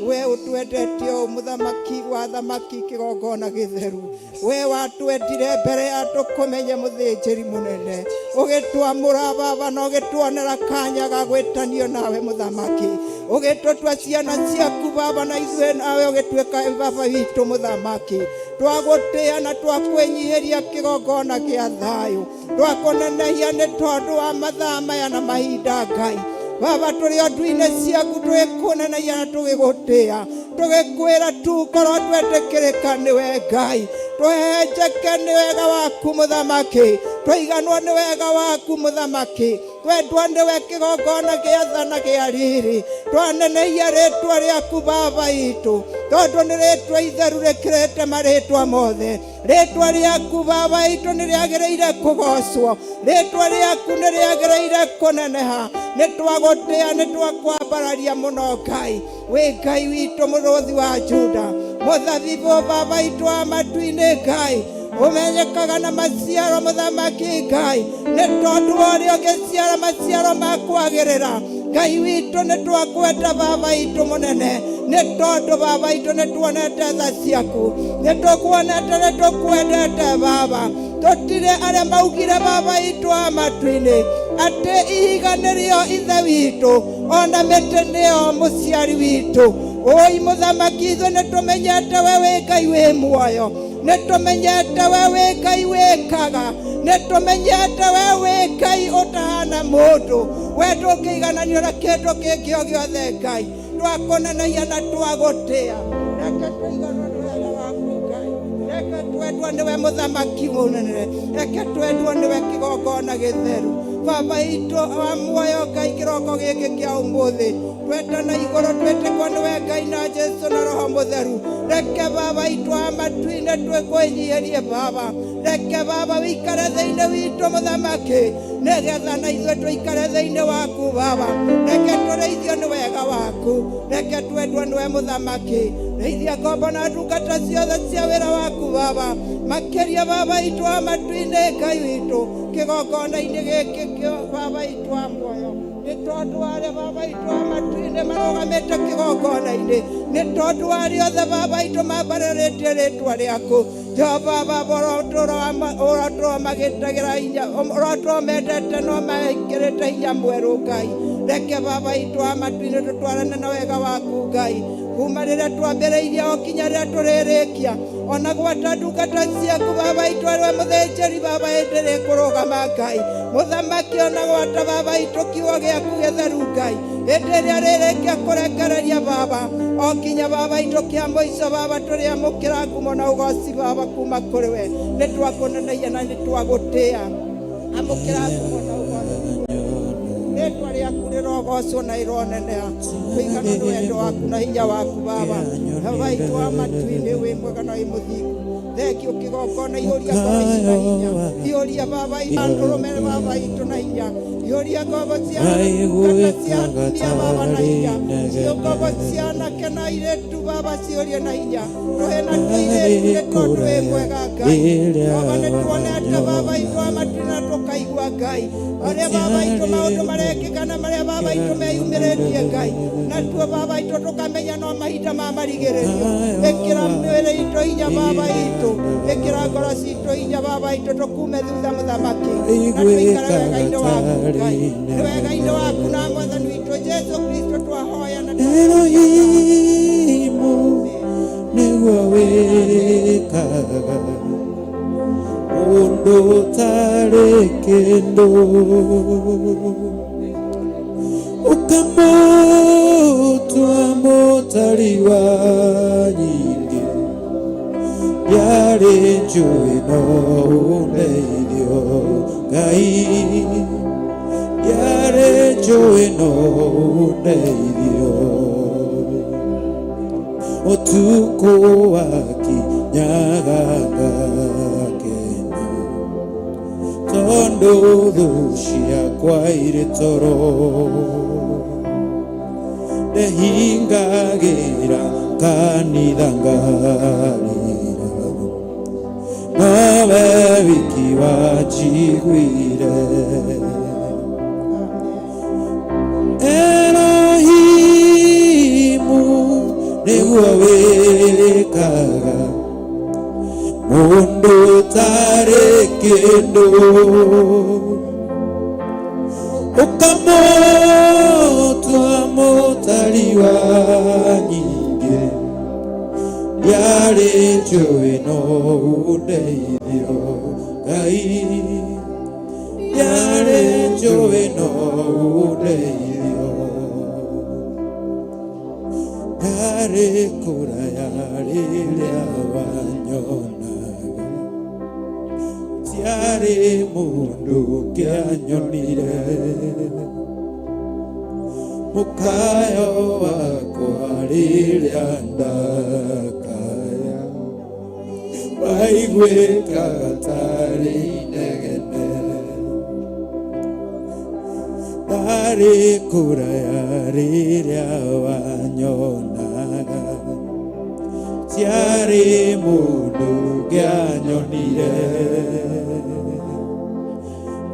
we ũtwendete ũũ, mũthamaki wa thamaki, kĩgongona gĩtheru, we watwendire mbere ya tũkũmenye, mũthĩnjĩri mũnene, ũgĩtwamũra baba na ũgĩtuonera kanya ga gwĩtanio nawe mũthamaki, ũgĩtũtua ciana ciaku baba, na ithuĩ nawe ũgĩtuĩka baba witũ. Mũthamaki, twagũtĩa na twakwĩnyihĩria kĩgongona gĩa thayũ, twakũnenehia nĩ tondũ wa mathaa maya na mahinda. Ngai baba, tũrĩ o ndu-inĩ ciaku tũgĩkũnenehia na tũgĩgũtĩa, tũgĩkwĩra tu korwo twetĩkĩrĩka nĩwe Ngai, tũhehenjeke nĩ wega waku mũthamaki, tũiganwo nĩ wega waku mũthamaki, twendwo nĩwe kĩgongona gĩa tha na gĩa riri. Twanenehia rĩtwa rĩaku baba itũ, tondũ nĩ rĩtwa itheru rĩkĩrĩte marĩtwa mothe. Rĩtwa rĩaku baba itũ nĩ rĩagĩrĩire kũgocwo, rĩtwa rĩaku nĩ rĩagĩrĩire kũneneha. Nĩ twagũtĩa, nĩ twakwambararia mũno Ngai. Wĩ Ngai witũ, mũrũthi wa Juda, mũthabibũ baba itũ wa matu-inĩ. Ngai ũmenyekaga na maciaro, mũthamaki Ngai, nĩ tondũ wa ũrĩa ũngĩciara maciaro ma kwagĩrĩra. Ngai witũ, nĩ twakwenda baba itũ mũnene, nĩ tondũ baba itũ nĩ tuonete tha ciaku, nĩ tũkuonete, nĩ tũkwendete baba. Tũtirĩ arĩa maugire baba itũ wa matu-inĩ atĩ ihiga nĩrĩo ithe witũ, ona mĩtĩ nĩyo mũciari witũ. Ũi mũthamaki, ithuĩ nĩ tũmenyete we wĩ Ngai wĩ muoyo, nĩ tũmenyete we wĩ Ngai wĩkaga, nĩ tũmenyete we wĩ Ngai ũtahana mũndũ, we ndũngĩigananio na kĩndũ kĩngĩ o gĩothe. Ngai, twakũnenaia na twagũtĩa. Reke tũiganwo nĩ wega waku Ngai, reke twendwo nĩwe mũthamaki mũnene, reke twendwo nĩwe kĩgongona gĩtheru baba itũ wa muoyo. Ngai, kĩroko gĩkĩ kĩa ũmũthĩ twetana igũrũ, twĩtĩkwo nĩwe Ngai na Jesu na Roho Mũtheru. Reke baba itũ wa matu-inĩ twĩkwĩnyihĩrie baba, reke baba wĩikare thĩinĩ witũ mũthamaki, nĩgetha na ithuĩ tũikare thĩinĩ waku baba. Reke tũrĩithio nĩ wega waku, reke twendwo nĩwe mũthamaki. Rĩithia ngombo na ndungata ciothe cia wĩra waku baba, makĩria baba itũ wa matu-inĩ, Ngai witũ, kĩgongona-inĩ gĩkĩ kĩa baba itũ wa muoyo, nĩ tondũ wa arĩa baba itũ wa matu-inĩ marũgamĩte kĩgongona-inĩ, nĩ tondũ wa arĩa othe baba itũ mambarĩrĩtie rĩtwa rĩaku. Jehova baba, ũrotũra magĩtagĩra hinya, ũrotũra mendete no mekĩrĩte hinya mwerũ. Ngai, reke baba itũ wa matu-inĩ tũtwarane na wega waku Ngai. Kuma rĩrĩa twambĩrĩirie o kinya rĩrĩa tũrĩrĩkia. Ona gwata ndungata ciaku baba itũ arĩ we mũthĩnjĩri baba hĩndĩ ĩrĩa ĩkũrũgama Ngai. Mũthamaki ona gwata baba itũ kiugo gĩaku gĩtheru Ngai. Hĩndĩ ĩrĩa rĩrĩkia kũrekereria baba o kinya baba itũ kĩa mũico baba tũrĩamũkĩra ngumo na ũgoci baba kuma kũrĩ we. Nĩ twakũneneia na nĩ twagũtĩa. Amũkĩra ngumo na ũgoci. Rĩtwa rĩaku rĩrogocwo na rĩroneneha kũigana nĩ wendo waku na hinya waku baba. Baba itũ wa matu-inĩ wĩ mwega na wĩ mũthingu. Thengio kĩgongona ihũria ngoro ici na hinya. Ihũria baba itũ ndũrũme baba itũ na hinya. Ihũria ngombo cia ndungata cia atumia baba na hinya. Cio ngombo cia anake na airĩtu baba ciũrie na hinya. Tũhĩ na tũirĩtu nĩ tondũ wĩ mwega Ngai. Baba nĩ tuonete baba itũ wa matu-inĩ na tũkaigua Ngai. Arĩa baba itũ maũndũ marekĩka na marĩa baba itũ meyumĩrĩtie Ngai. Natuo baba itũ tũkamenya no mahinda ma marigĩrĩrio. Ĩkĩra mĩĩrĩ itũ hinya baba itũ. Ĩkĩra ngoro citũ hinya baba itũ tũkume thutha mũthamaki. Na tũikare wega-inĩ waku Ngai. Nĩ wega-inĩ waku na mwathani witũ Jesu Kristo twahoya na Elohimu nĩguo wĩkaga ũndũ ũtarĩ kĩndũ ũkamũtua mũtari wa nyingĩ yarĩ njũĩ no ũndeithio Ngai yarĩ njũĩ no ũndeithio ũtukũ wakinyaga ngakena tondũ thũ ciakwa irĩ toro ndehingagĩra kanitha ngarĩra nowe wiki wanjiguire. Elohimu nĩguo wĩkaga mũndũ ũtarĩ kĩndũ ũkamũtua mũtari wa nyingĩ yarĩ njũĩ no ũndeithio Ngai yarĩ njũĩ no ũndeithio yarĩ kũraya rĩrĩa wanyonaga tiarĩ mũndũ ũngĩanyonire mũkayo wakwa rĩrĩa ndakaya waiguĩkaga tarĩ inegene ndarĩ kũraya rĩrĩa wanyonaga tiarĩ mũndũ ũngĩanyonire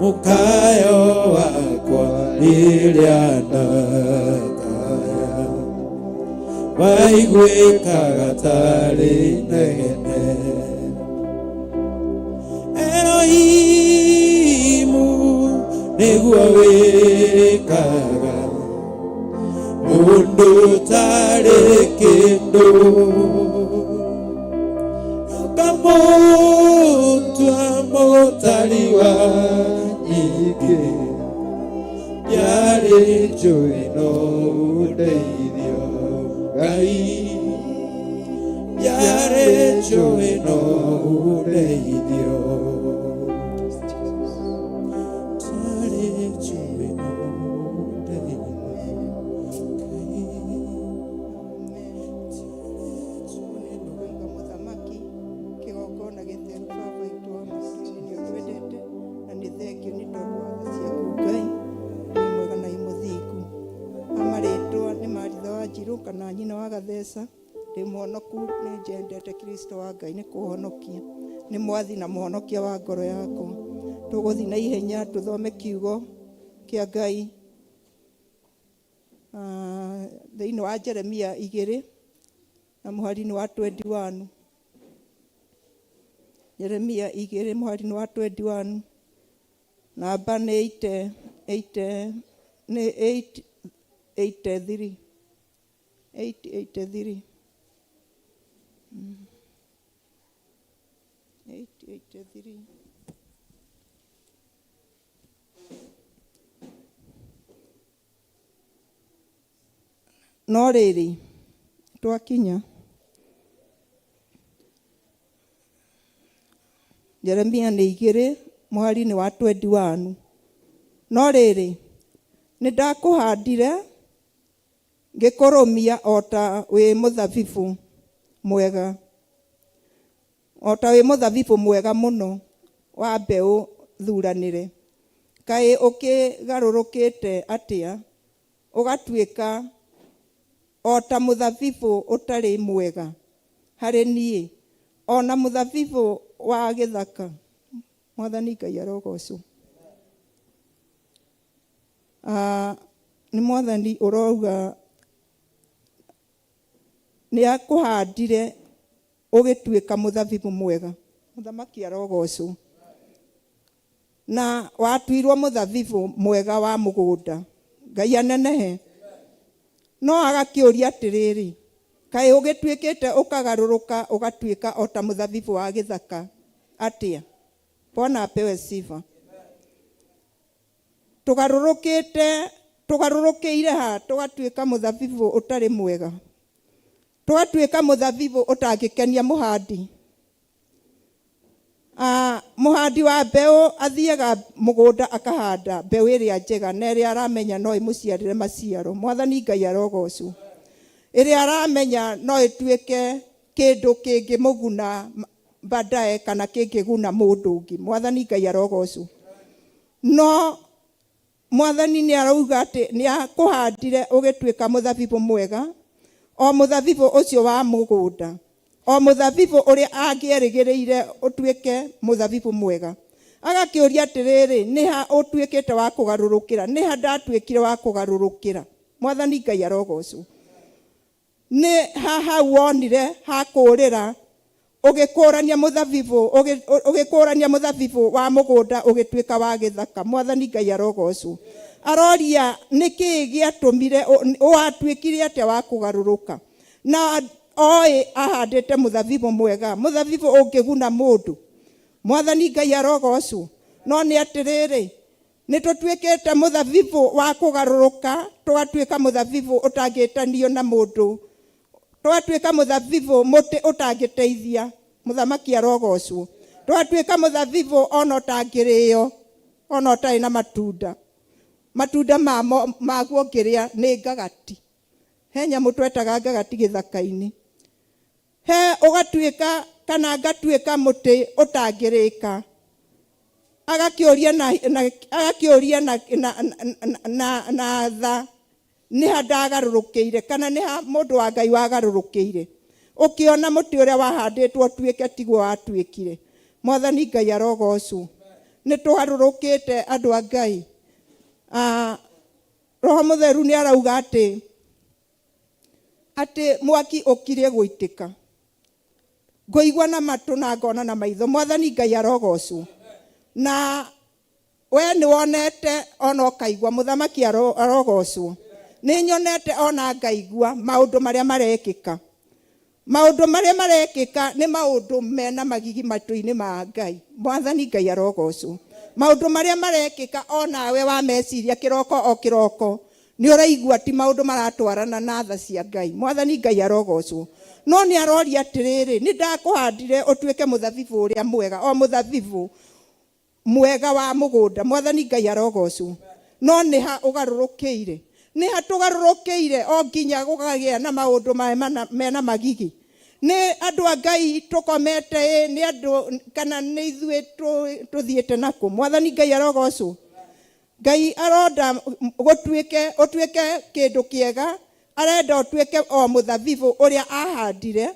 mũkayo wakwa rĩrĩa ndakaya waiguĩkaga tarĩ inegene Elohimu nĩguo wĩkaga mũndũ ũtarĩ kĩndũ ũkamũtua mũtari wa nyingĩ yarĩ njũĩ no ũndeithio Ngai yarĩ njũĩ no ũndeithio Yarĩ njũĩ no ũndeithio Ngai. Kũiga mũthamaki kĩgongona gĩtheru baba itũ wa matu-inĩ nĩ ũtwendete na nĩ thengio nĩ tondũ wa tha ciaku Ngai wĩ mwega na wĩ mũthingu. Amarĩtwa nĩ Maritha wa Njirũ kana nyina wa Gatheca ndĩ mũhonoku nĩ njendete Kristo wa Ngai nĩ kũhonokia nĩ mwathi na mũhonokia wa ngoro yakwa. Tũgũthiĩ na ihenya tũthome kiugo kĩa Ngai thĩinĩ wa Jeremia 2 na mũhari-inĩ wa 21. Jeremia 2 mũhari-inĩ wa 21 namba nĩ 8 8 nĩ 8 83. 883. 883. No rĩrĩ, twakinya Jeremia nĩ 2 mũhari-inĩ wa 21. No rĩrĩ, nĩ ndakũhandire ngĩkũrũmia o ta wĩ mũthabibũ mwega, o ta wĩ mũthabibũ mwega mũno wa mbeũ thuranĩre. Kaĩ ũkĩgarũrũkĩte atĩa ũgatuĩka o ta mũthabibũ ũtarĩ mwega harĩ niĩ, o na mũthabibũ wa gĩthaka. Mwathani Ngai arogocwo. Nĩ Mwathani ũrauga nĩ akũhandire ũgĩtuĩka mũthabibũ mwega. Mũthamaki arogocwo. Na watuirwo mũthabibũ mwega wa mũgũnda. Ngai anenehe. No agakĩũria atĩrĩrĩ, kaĩ ũgĩtuĩkĩte ũkagarũrũka ũgatuĩka o ta mũthabibũ wa gĩthaka atĩa? Bwana apewe sifa. Tũgarũrũkĩte, tũgarũrũkĩire ha tũgatuĩka mũthabibũ ũtarĩ mwega, tũgatuĩka mũthabibũ ũtangĩkenia mũhandi. Mũhandi wa mbeũ athiaga mũgũnda akahanda mbeũ ĩrĩa njega na ĩrĩa aramenya no ĩmũciarĩre maciaro. Mwathani Ngai arogocwo. Ĩrĩa aramenya no ĩtuĩke kĩndũ kĩngĩmũguna baadaye kana kĩngĩguna mũndũ ũngĩ. Mwathani Ngai arogocwo. No Mwathani nĩ arauga atĩ nĩ akũhandire ũgĩtuĩka mũthabibũ mwega, o mũthabibũ ũcio wa mũgũnda, o mũthabibũ ũrĩa angĩerĩgĩrĩire ũtuĩke mũthabibũ mwega. Agakĩũria atĩrĩrĩ, nĩ ha ũtuĩkĩte wa kũgarũrũkĩra? Nĩ ha ndatuĩkire wa kũgarũrũkĩra? Mwathani Ngai arogocwo. Nĩ ha hau wonire ha kũũrĩra, ũgĩkũũrania mũthabibũ, ũgĩkũũrania mũthabibũ wa mũgũnda ũgĩtuĩka wa gĩthaka. Mwathani Ngai arogocwo. Aroria nĩ kĩĩ gĩatũmire watuĩkire atĩa wa kũgarũrũka? Na oĩ ahandĩte mũthabibũ mwega, mũthabibũ ũngĩguna mũndũ. Mwathani Ngai arogocwo. No nĩ atĩrĩrĩ, nĩ tũtuĩkĩte mũthabibũ wa kũgarũrũka, tũgatuĩka mũthabibũ ũtangĩtanio na mũndũ, tũgatuĩka mũthabibũ mũtĩ ũtangĩteithia. Mũthamaki arogocwo. Tũgatuĩka mũthabibũ ona ũtangĩrĩo, ona ũtarĩ na matunda. Matunda mamo maguo ũngĩrĩa nĩ ngagati. He nyamũ twetaga ngagati gĩthaka-inĩ. He ũgatuĩka kana ngatuĩka mũtĩ ũtangĩrĩka. Agakĩũria na, na, agakĩũria na, na, na, na, na tha nĩ ha ndagarũrũkĩire kana nĩ ha mũndũ wa Ngai wagarũrũkĩire. Ũkĩona mũtĩ ũrĩa wahandĩtwo ũtuĩke tiguo watuĩkire. Mwathani Ngai arogocwo. Nĩ tũgarũrũkĩte andũ a Ngai. Roho Mũtheru nĩ arauga atĩ atĩ mwaki ũkirie gũitĩka. Ngũigua na matũ na ngona na maitho. Mwathani Ngai arogocwo. Na we nĩ wonete ona ũkaigua. Mũthamaki arogocwo. Nĩ nyonete ona ngaigua maũndũ marĩa marekĩka. Maũndũ marĩa marekĩka nĩ maũndũ mena magigi matũ-inĩ ma Ngai. Mwathani Ngai arogocwo. Maũndũ marĩa marekĩka onawe wa meciria kĩroko o kĩroko nĩ ũraigua ti maũndũ maratwarana na tha cia Ngai. Mwathani Ngai arogocwo. No nĩ aroria atĩrĩrĩ, nĩ ndakũhandire ũtuĩke mũthabibũ ũrĩa mwega, o mũthabibũ mwega wa mũgũnda. Mwathani Ngai arogocwo. No nĩ ha ũgarũrũkĩire? Nĩ ha tũgarũrũkĩire o nginya gũkagĩa na maũndũ mena magigi? Nĩ andũ a Ngai tũkomete ĩ, nĩ andũ kana nĩ ithuĩ tũthiĩte nakũ? Mwathani Ngai arogocwo. Ngai aronda gũtuĩke ũtuĩke kĩndũ kĩega, arenda ũtuĩke o mũthabibũ ũrĩa ahandire,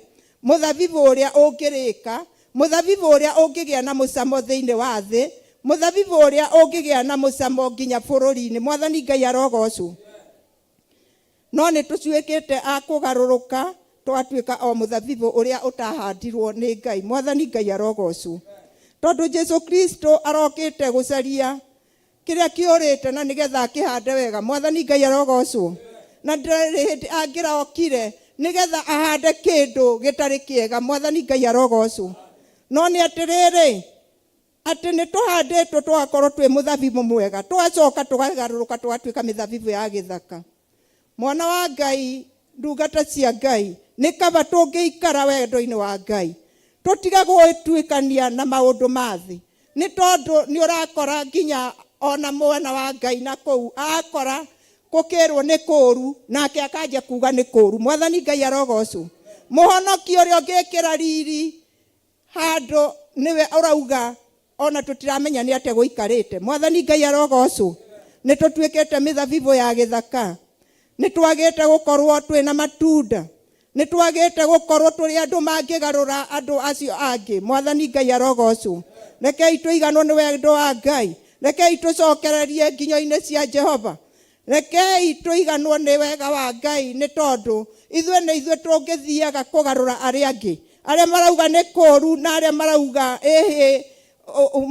mũthabibũ ũrĩa ũngĩrĩka, mũthabibũ ũrĩa ũngĩgĩa na mũcamo thĩinĩ wa thĩ, mũthabibũ ũrĩa ũngĩgĩa na mũcamo nginya bũrũri-inĩ. Mwathani Ngai arogocwo. No nĩ tũtuĩkĩte a kũgarũrũka tũgatuĩka o mũthabibũ ũrĩa ũtahandirwo nĩ Ngai. Mwathani Ngai arogocwo. Tondũ Jesu Kristo arokĩte gũcaria kĩrĩa kĩũrĩte na nĩgetha akĩhande wega. Mwathani Ngai arogocwo. Na ndarĩ hĩndĩ angĩrokire nĩgetha ahande kĩndũ gĩtarĩ kĩega. Mwathani Ngai arogocwo. No nĩ atĩrĩrĩ, atĩ nĩ tũhandĩtwo tũgakorwo twĩ mũthabibũ mwega, tũgacoka tũkagarũrũka tũgatuĩka mĩthabibũ ya gĩthaka. Mwana wa Ngai, ndungata cia Ngai, nĩ kaba tũngĩikara wendo-inĩ wa Ngai, tũtige gwĩtuĩkania na maũndũ ma thĩ, nĩ tondũ nĩ ũrakora nginya ona mwana wa Ngai na kũu akora gũkĩrwo nĩ kũru, nake akanjia kuga nĩ kũru. Mwathani Ngai arogocwo. Mũhonoki ũrĩa ũngĩkĩra riri handũ nĩwe ũrauga ona tũtiramenya nĩ atĩa gũikarĩte. Mwathani Ngai arogocwo. Nĩ tũtuĩkĩte mĩthabibũ ya gĩthaka, nĩ twagĩte gũkorwo twĩna matunda, nĩ twagĩte gũkorwo tũrĩ andũ mangĩgarũra andũ acio angĩ. Mwathani Ngai arogocwo. Rekei tũiganwo nĩ wendo wa Ngai, rekei tũcokererie nginyo-inĩ cia Jehova, rekei tũiganwo nĩ wega wa Ngai, nĩ tondũ ithuĩ nĩ ithuĩ tũngĩthiaga kũgarũra arĩa angĩ, arĩa marauga nĩ kũru na arĩa marauga ĩhĩ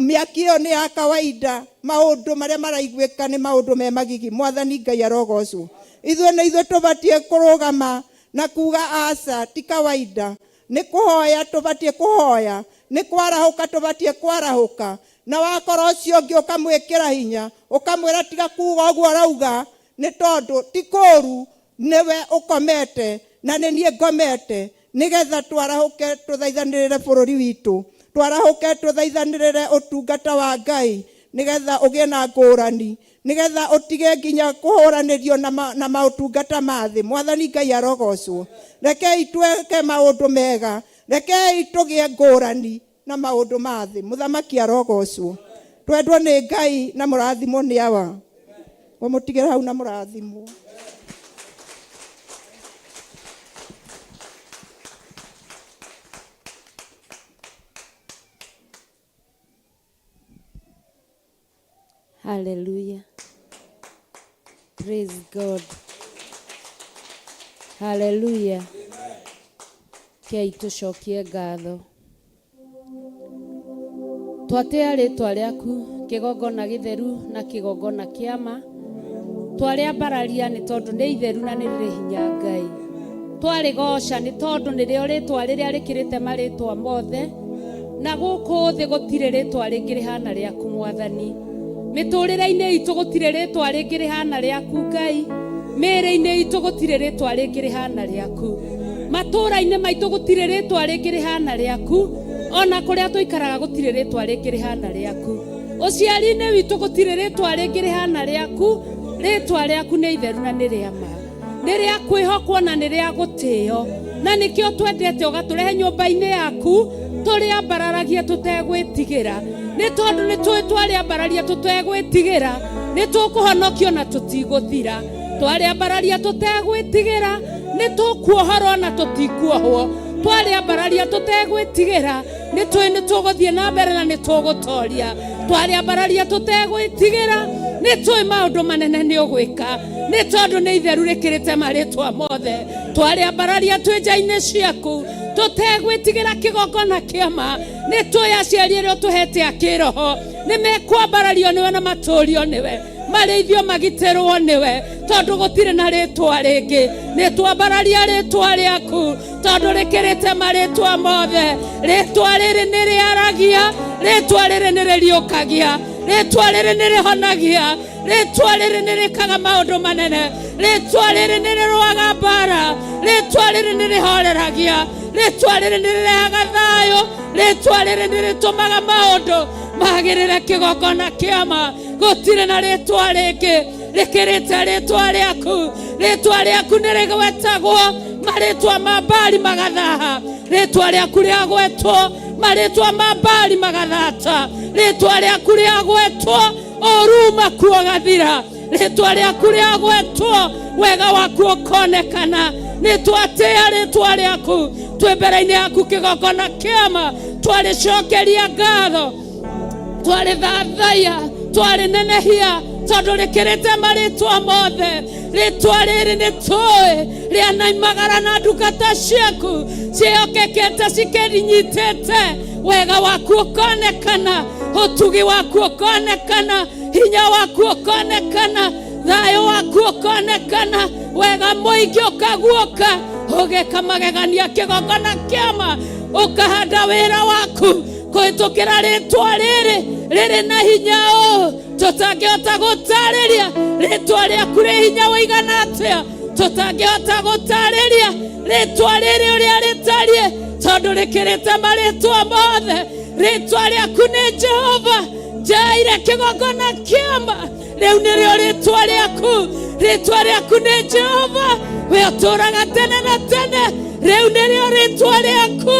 mĩaki ĩyo nĩ ya kawaida. Maũndũ marĩa maraiguĩka nĩ maũndũ me magigi. Mwathani Ngai arogocwo. Ithuĩ nĩ ithuĩ tũbatiĩ kũrũgama na kuga aca, ti kawaida. Nĩ kũhoya tũbatiĩ kũhoya, nĩ kwarahũka tũbatiĩ kwarahũka, na wakorwo ũcio ũngĩ ũkamwĩkĩra hinya, ũkamwĩra tiga kuga ũguo ũrauga, nĩ tondũ ti kũru, nĩwe ũkomete na nĩ niĩ ngomete, nĩgetha twarahũke tũthaithanĩrĩre bũrũri witũ, twarahũke tũthaithanĩrĩre ũtungata wa Ngai, nĩgetha ũgĩe na ngũrani, nĩgetha ũtige nginya kũhũranĩrio na maũtungata ma thĩ. Mwathani Ngai arogocwo. Rekei tweke maũndũ mega, rekei tũgĩe ngũrani na maũndũ ma thĩ. Mũthamaki arogocwo. Twendwo nĩ Ngai na mũrathimwo nĩ awa. Ngũmũtigĩra hau na mũrathimwo. Hallelujah. Praise God. Hallelujah. Kei tũcokie ngatho. Twatĩa rĩtwa rĩaku kĩgongona gĩtheru na kĩgongona kĩama. Twarĩambararia nĩ tondũ nĩ itheru na nĩ rĩrĩ hinya Ngai. Twarĩgoca nĩ tondũ nĩrĩo rĩtwa rĩrĩa rĩkĩrĩte marĩtwa mothe. Na gũkũ thĩ gũtirĩ rĩtwa rĩngĩ rĩhana rĩaku Mwathani. Mĩtũrĩre-inĩ itũ gũtirĩ rĩtwa rĩngĩ rĩhana rĩaku Ngai. Mĩĩrĩ-inĩ itũ gũtirĩ rĩtwa rĩngĩ rĩhana rĩaku. Matũũra-inĩ maitũ gũtirĩ rĩtwa rĩngĩ rĩhana rĩaku. Ona kũrĩa tũikaraga gũtirĩ rĩtwa rĩngĩ rĩhana rĩaku. Ũciari-inĩ witũ gũtirĩ rĩtwa rĩngĩ rĩhana rĩaku. Rĩtwa rĩaku nĩ itheru na nĩ rĩa ma. Nĩ rĩa kwĩhokwo na nĩ rĩa gũtĩo. Na nĩkĩo twendete ũgatũrehe nyũmba-inĩ yaku tũrĩambararagie tũtegwĩtigĩra. Nĩ tondũ nĩ tũĩ twarĩambararia tũtegwĩtigĩra nĩ tũkũhonokio na tũtigũthira. Twarĩambararia tũtegwĩtigĩra nĩ tũkuohorwo na tũtikuohwo. Twarĩambararia tũtegwĩtigĩra nĩ tũĩ nĩ tũgũthiĩ na mbere na nĩ tũgũtoria. Twarĩambararia tũtegwĩtigĩra nĩ tũĩ maũndũ manene nĩ ũgwĩka, nĩ tondũ nĩ itheru rĩkĩrĩte marĩtwa mothe. Twarĩambararia twĩ nja-inĩ ciaku tũtegwĩtigĩra kĩgongona kĩama, nĩ tũĩ aciari arĩa ũtũhete a kĩroho nĩ mekwambarario nĩwe na matũrio nĩwe, marĩithio magitĩrwo nĩwe, tondũ gũtirĩ na rĩtwa rĩngĩ. Nĩ twambararia rĩtwa rĩaku tondũ rĩkĩrĩte marĩtwa mothe. Rĩtwa rĩrĩ nĩ rĩaragia, rĩtwa rĩrĩ nĩ rĩriũkagia, rĩtwa rĩrĩ nĩ rĩhonagia, rĩtwa rĩrĩ nĩ rĩkaga maũndũ manene, rĩtwa rĩrĩ nĩ rĩrũaga mbara, rĩtwa rĩrĩ nĩ rĩhoreragia, rĩtwa rĩrĩ nĩ rĩrehaga thayũ, rĩtwa rĩrĩ nĩ rĩtũmaga maũndũ magĩrĩre kĩgongona kĩama. Gũtirĩ na rĩtwa rĩngĩ rĩkĩrĩte rĩtwa rĩaku. Rĩtwa rĩaku nĩ rĩgwetagwo, marĩtwa ma Baali magathaha. Rĩtwa rĩaku rĩagwetwo, marĩtwa ma Baali magathata. Rĩtwa rĩaku rĩagwetwo, ũru maku ũgathira. Rĩtwa rĩaku rĩagwetwo, wega waku ũkonekana. Nĩ twatĩa rĩtwa rĩaku twĩ mbere-inĩ yaku kĩgongona kĩama, twarĩcokeria ngatho, twarĩthathaiya, twarĩnenehia, tondũ rĩkĩrĩte marĩtwa mothe. Rĩtwa rĩrĩ nĩ tũĩ rĩanaimagara na ndungata ciaku ciĩhokekete cikĩrinyitĩte. Wega waku ũkonekana, ũtugi waku ũkonekana, hinya waku ũkonekana. Thayũ waku ũkonekana, wega mũingĩ ũkaguũka, ũgeka magegania kĩgongona kĩama, ũkahanda wĩra waku kũhĩtũkĩra rĩtwa rĩrĩ rĩrĩ na hinya ũũ tũtangĩhota gũtarĩria. Rĩtwa rĩaku rĩ hinya ũigana atĩa tũtangĩhota gũtarĩria rĩtwa rĩrĩ ũrĩa rĩtariĩ, tondũ rĩkĩrĩte marĩtwa mothe. Rĩtwa rĩaku nĩ Jehova Jaire, kĩgongona kĩama rĩu nĩrĩo rĩtwa rĩaku. Rĩtwa rĩaku nĩ Jehova, we ũtũũraga tene na tene. Rĩu nĩrĩo rĩtwa rĩaku.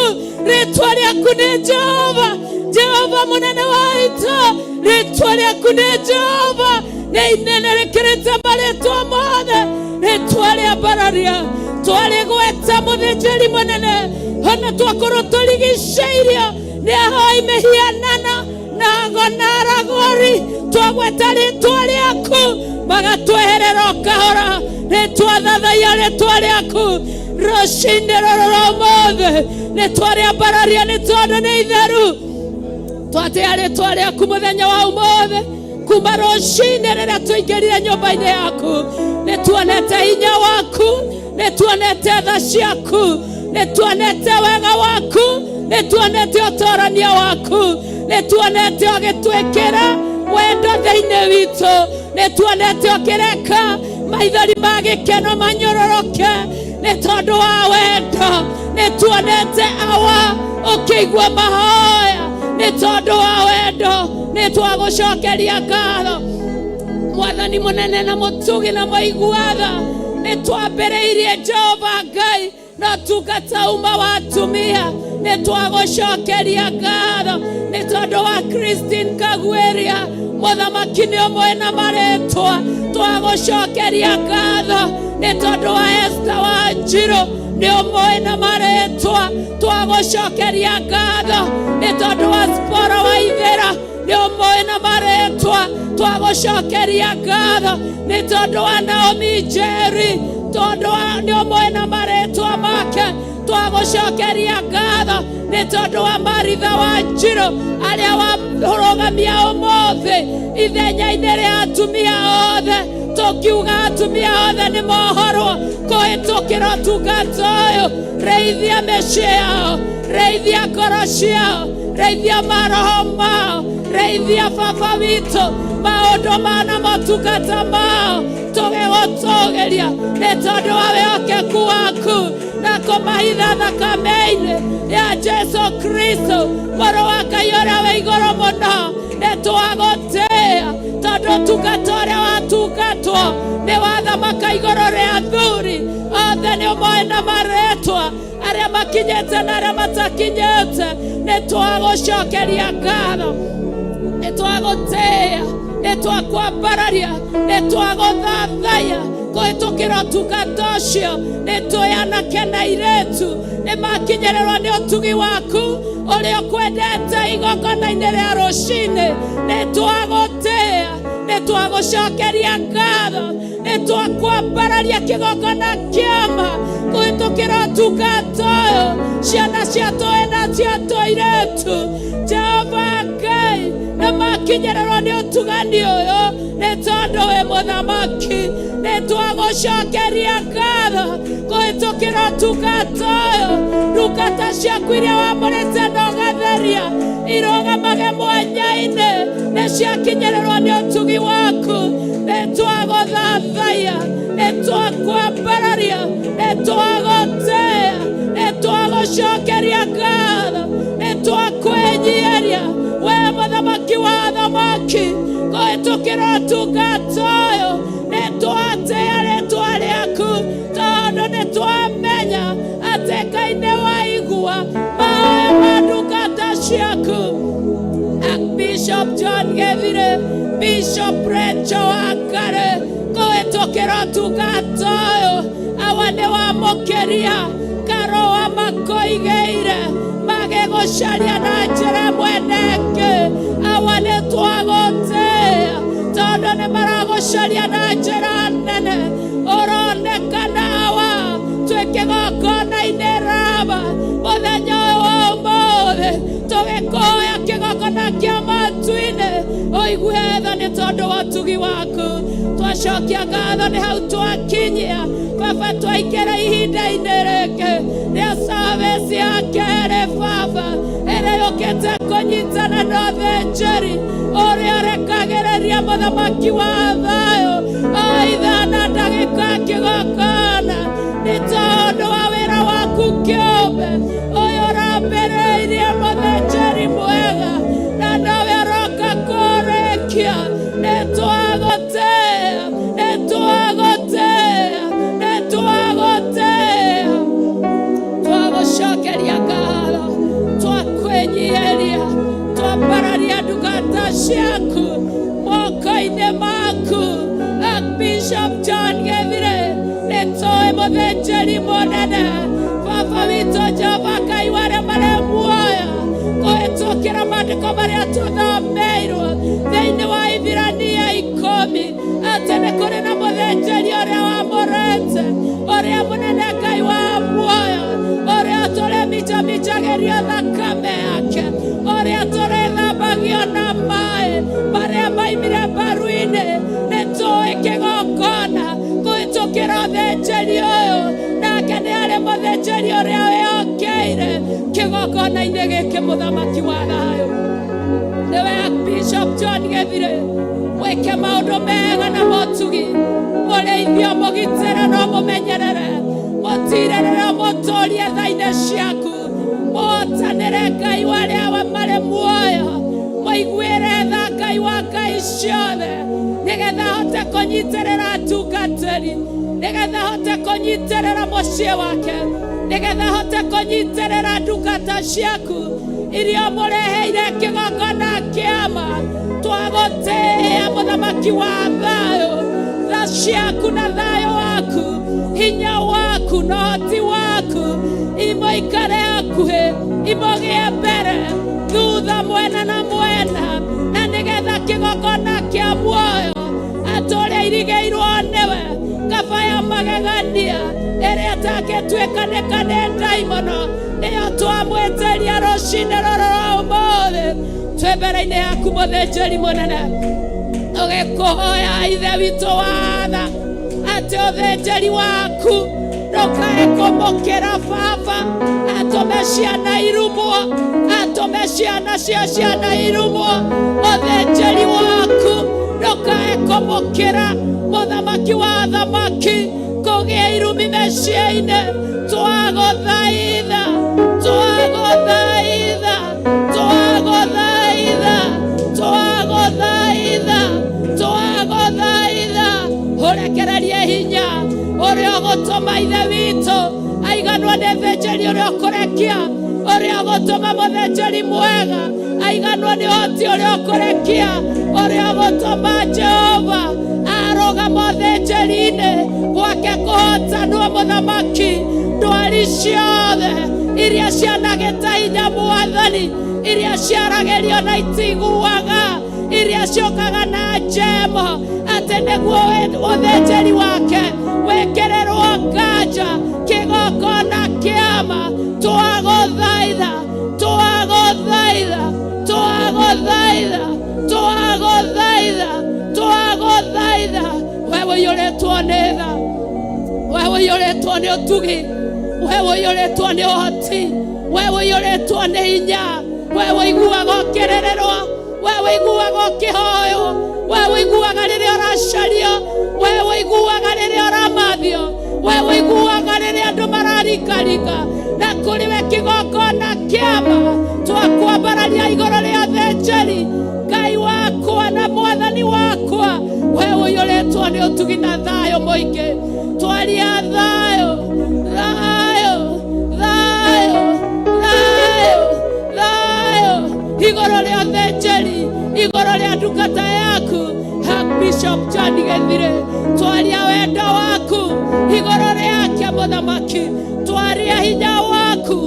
Rĩtwa rĩaku nĩ Jehova, Jehova mũnene wa ita. Rĩtwa rĩaku nĩ Jehova, nĩ inene rĩkĩrĩte marĩtwa mothe. Rĩtwa rĩa mbararia twarĩgweta mũthĩnjĩri mũnene, ona twakorwo tũrigicĩirio nĩ ahoi mĩhianano na ago na aragũri, twagweta rĩtwa rĩaku magatweherera o kahora. Nĩ twathathaia rĩtwa rĩaku rũcinĩ rũrũ rwa ũmũthĩ, nĩ twarĩambararia nĩ tondũ nĩ itheru. Twatĩa rĩtwa rĩaku mũthenya wa ũmũthĩ, kuma rũcinĩ rĩrĩa tũingĩrire nyũmba-inĩ yaku, nĩ tuonete hinya waku, nĩ tuonete tha ciaku, nĩ tuonete wega waku, nĩ tuonete ũtorania waku, nĩ tuonete ũgĩtwĩkĩra wendo thĩinĩ witũ, nĩ tuonete ũkĩreka maithori ma gĩkeno manyororoke nĩ tondũ wa wendo, nĩ tuonete awa ũkĩigua mahoya nĩ tondũ wa wendo. Nĩ twagũcokeria ngatho mwathani mũnene na mũtugi na mũiguatha. Nĩ twambĩrĩirie Jehova Ngai na ũtungata uma wa atumia, nĩ twagũcokeria ngatho nĩ tondũ wa Christine Kaguĩria, mũthamaki nĩ ũmwe na marĩtwa. Twagũcokeria ngatho nĩ tondũ wa Esther wa Njirũ, nĩ ũmwe na marĩtwa. Twagũcokeria ngatho nĩ tondũ wa Spora wa Ithĩra, nĩ ũmwe na marĩtwa. Twagũcokeria ngatho nĩ tondũ wa Naomi Njeri, tondũ nĩ ũmwe na marĩtwa make. Twagũcokeria ngatho nĩ tondũ wa Maritha wa Njirũ, arĩa warũgamia ũmũthĩ ithenya-inĩ rĩa atumia othe, tũkiuga atumia othe nĩ mohorwo kũhĩtũkĩra ũtungata ũyũ. Rĩithia mĩciĩ yao, rĩithia ngoro ciao, rĩithia maroho mao, rĩithia baba witũ maũndũ mana motungata mao. Tũgĩgũtũgĩria nĩ tondũ wa wĩhokeku waku na kũmahitha thakame-inĩ ya Jesu Kristo mũrũ wa Ngai ũrĩa wĩ igũrũ mũno. Nĩ twagũtĩĩa tondũ ũtungata ũrĩa watungatwo nĩ wathamaka igũrũ rĩa athuri othe, nĩ ũmoĩ na marĩtwa, arĩa makinyĩte na arĩa matakinyĩte. Nĩ twagũcokeria ngatho, nĩ twagũtĩĩa, nĩ twakwambararia, nĩ twagũthathaiya kũhĩtũkĩra ũtungata ũcio. Nĩ tũĩ anake na airĩtu nĩ makinyĩrĩrwo nĩ ũtugi waku ũrĩa ũkwendete igongona-inĩ rĩa rũcinĩ. Nĩ twagũtĩĩa, nĩ twagũcokeria ngatho, nĩ twakwambararia kĩgongona kĩama kũhĩtũkĩra ũtungata ũyũ, ciana cia tũĩ na cia tũirĩtu. Jehova Ngai, nĩ makinyĩrĩrwo nĩ ũtugani ũyũ nĩ tondũ wĩ mũthamaki. Nĩ twagũcokeria ngatho kũhĩtũkĩra ũtungata ũyũ, ndungata ciaku iria wamũrĩte na ũgatheria irũgamage mwanya-inĩ nĩ ciakinyĩrĩrwo nĩ ũtugi waku. Nĩ twagũthathaiya, nĩ twakwambararia, nĩ twagũtĩĩa, nĩ twagũcokeria ngatho, nĩ twakwĩnyiheria we mũthamaki wa athamaki kũhĩtũkĩra ũtungata ũyũ. Nĩ twatĩĩa rĩtwa rĩaku tondũ nĩ twamenya atĩ Ngai nĩ waigua mahoya ma ndungata ciaku. Bishop John Gethire, Bishop Rachel Wangare, kũhĩtũkĩra ũtungata ũyũ, awa nĩ wamũkĩria karũa makoigĩire magĩgũcaria na njĩra ĩmwe na ĩngĩ. Awa nĩ twagũtĩĩa tondũ nĩ maragũcaria na njĩra nene ũronekana. Awa, twĩ kĩgongona-inĩ raba mũthenya ũyũ wa ũmũthĩ, tũgĩkũhoya kĩgongona kĩa matu-inĩ ũigue tha nĩ tondũ wa ũtugi waku. Twacokia ngatho nĩ hau twakinyia baba, twaingĩra ihinda-inĩ rĩngĩ rĩa service ya kerĩ baba, ĩrĩa yũkĩte kũnyitana na ũthĩnjĩri ũrĩa ũrekagĩrĩria mũthamaki wa thayũ o ithaa na ndagĩka kĩgongona, nĩ tondũ wa wĩra waku kĩũmbe ũyũ ũrambĩrĩirie mũthĩnjĩri mwega, na nowe ũroka kũrĩkia. Nĩ twagũtĩĩa, nĩ twagũtĩĩa, nĩ twagũtĩĩa, twagũcokeria ngatho, twakwĩnyihĩria, twambararia ndungata ciaku moko-inĩ maku. Archbishop John Githire, nĩ tũĩ mũthĩnjĩri mũnene baba witũ Jehova Ngai wa arĩa marĩ muoyo, kũhĩtũkĩra maandĩko marĩa tũthomeirwo thĩinĩ wa Ibirania 10, atĩ nĩ kũrĩ na mũthĩnjĩri ũrĩa wamũrĩte, ũrĩa mũnene Ngai wa muoyo, ũrĩa tũrĩminjaminjagĩrio thakame yake, ũrĩa tũrĩthambagio na maĩ marĩa maimire mbaru-inĩ. Nĩ tũĩ kĩgongona kũhĩtũkĩra ũthĩnjĩri ũyũ, nake nĩ arĩ mũthĩnjĩri ũrĩa wĩhokeire kĩgongona-inĩ gĩkĩ, mũthamaki wa thayũ nĩwe Bishop John Githire. Wĩke maũndũ mega na motugi, mũrĩithio, mũgitĩre no mũmenyerere, mũtirĩrĩre, mũtũrie tha-inĩ ciaku, mũhotanĩre Ngai wa arĩa marĩ muoyo, mũiguĩre tha Ngai wa ngai ciothe, nĩgetha ahote kũnyitĩrĩra atungatĩri, nĩgetha ahote kũnyitĩrĩra mũciĩ wake, nĩgetha ahote kũnyitĩrĩra ndungata ciaku iria mũreheire kĩgongona kĩama. Twagũtĩĩa mũthamaki wa thayũ, tha ciaku na thayũ waku, hinya waku na ũhoti waku imoikare hakuhĩ, imũgĩe mbere, thutha, mwena na mwena, na nĩgetha kĩgongona kĩa muoyo atũrĩa irigĩirwo nĩwe, kaba ya magegania ĩrĩa ĩtangĩtuĩkanĩka nĩ ndaimono, nĩyo twamwĩtĩria rũcinĩ rũrũ rwa ũmũthĩ. Twĩ mbere-inĩ yaku mũthĩnjĩri mũnene, tũgĩkũhoya ithe witũ watha atĩ ũthĩnjĩri waku ndũkae kũmũkĩra baba, atũme ciana irumwo, atũme ciana cia ciana irumwo. Ũthĩnjĩri waku ndũkae kũmũkĩra mũthamaki wa thamaki kũgĩa irumi mĩciĩ-inĩ. Twagũthaitha, twagũthaitha, twagũthaitha, twagũthaitha, twagũthaitha, ũrekererie hinya ũrĩa ũgũtũma ithe witũ aiganwo nĩ thĩnjĩri ũrĩa ũkũrekia, ũrĩa ũgũtũma mũthĩnjĩri mwega aiganwo nĩ ũhoti ũrĩa ũkũrekia, ũrĩa ũgũtũma Jehova arũgama ũthĩnjĩri-inĩ gwake kũhotanwo mũthamaki. Ndwari ciothe iria cianagĩta hinya mwathani, iria ciaragĩrio na itiguaga, iria ciũkaga na njemo atĩ nĩguo ũthĩnjĩri wake wĩkĩrĩrwo nganja kĩgongona kĩama, twagũthaitha, twagũthaitha, twagũthaitha, twagũthaitha, twagũthaitha, we ũiyũrĩtwo nĩ tha, we ũiyũrĩtwo nĩ ũtugi, we ũiyũrĩtwo nĩ ũhoti, we ũiyũrĩtwo nĩ hinya, we ũiguaga ũkĩrĩrĩrwo, we ũiguaga ũkĩhoywo, we ũiguaga rĩrĩa ũracario, we ũiguaga rĩrĩa ũramathio, we ũiguaga rĩrĩa andũ mararikarika, na kũrĩ we kĩgongona kĩama twakwambararia igũrũ rĩa thĩnjĩri. Ngai wakwa na mwathani wakwa, we ũiyũrĩtwo nĩ ũtugi na thayũ mũingĩ, twaria thayũ, thayũ, thayũ, thayũ, thayũ igũrũ rĩa thĩnjĩri, igũrũ rĩa ndungata yaku Bishop John Githire. Twaria wendo waku igũrũ rĩake mũthamaki, twaria hinya waku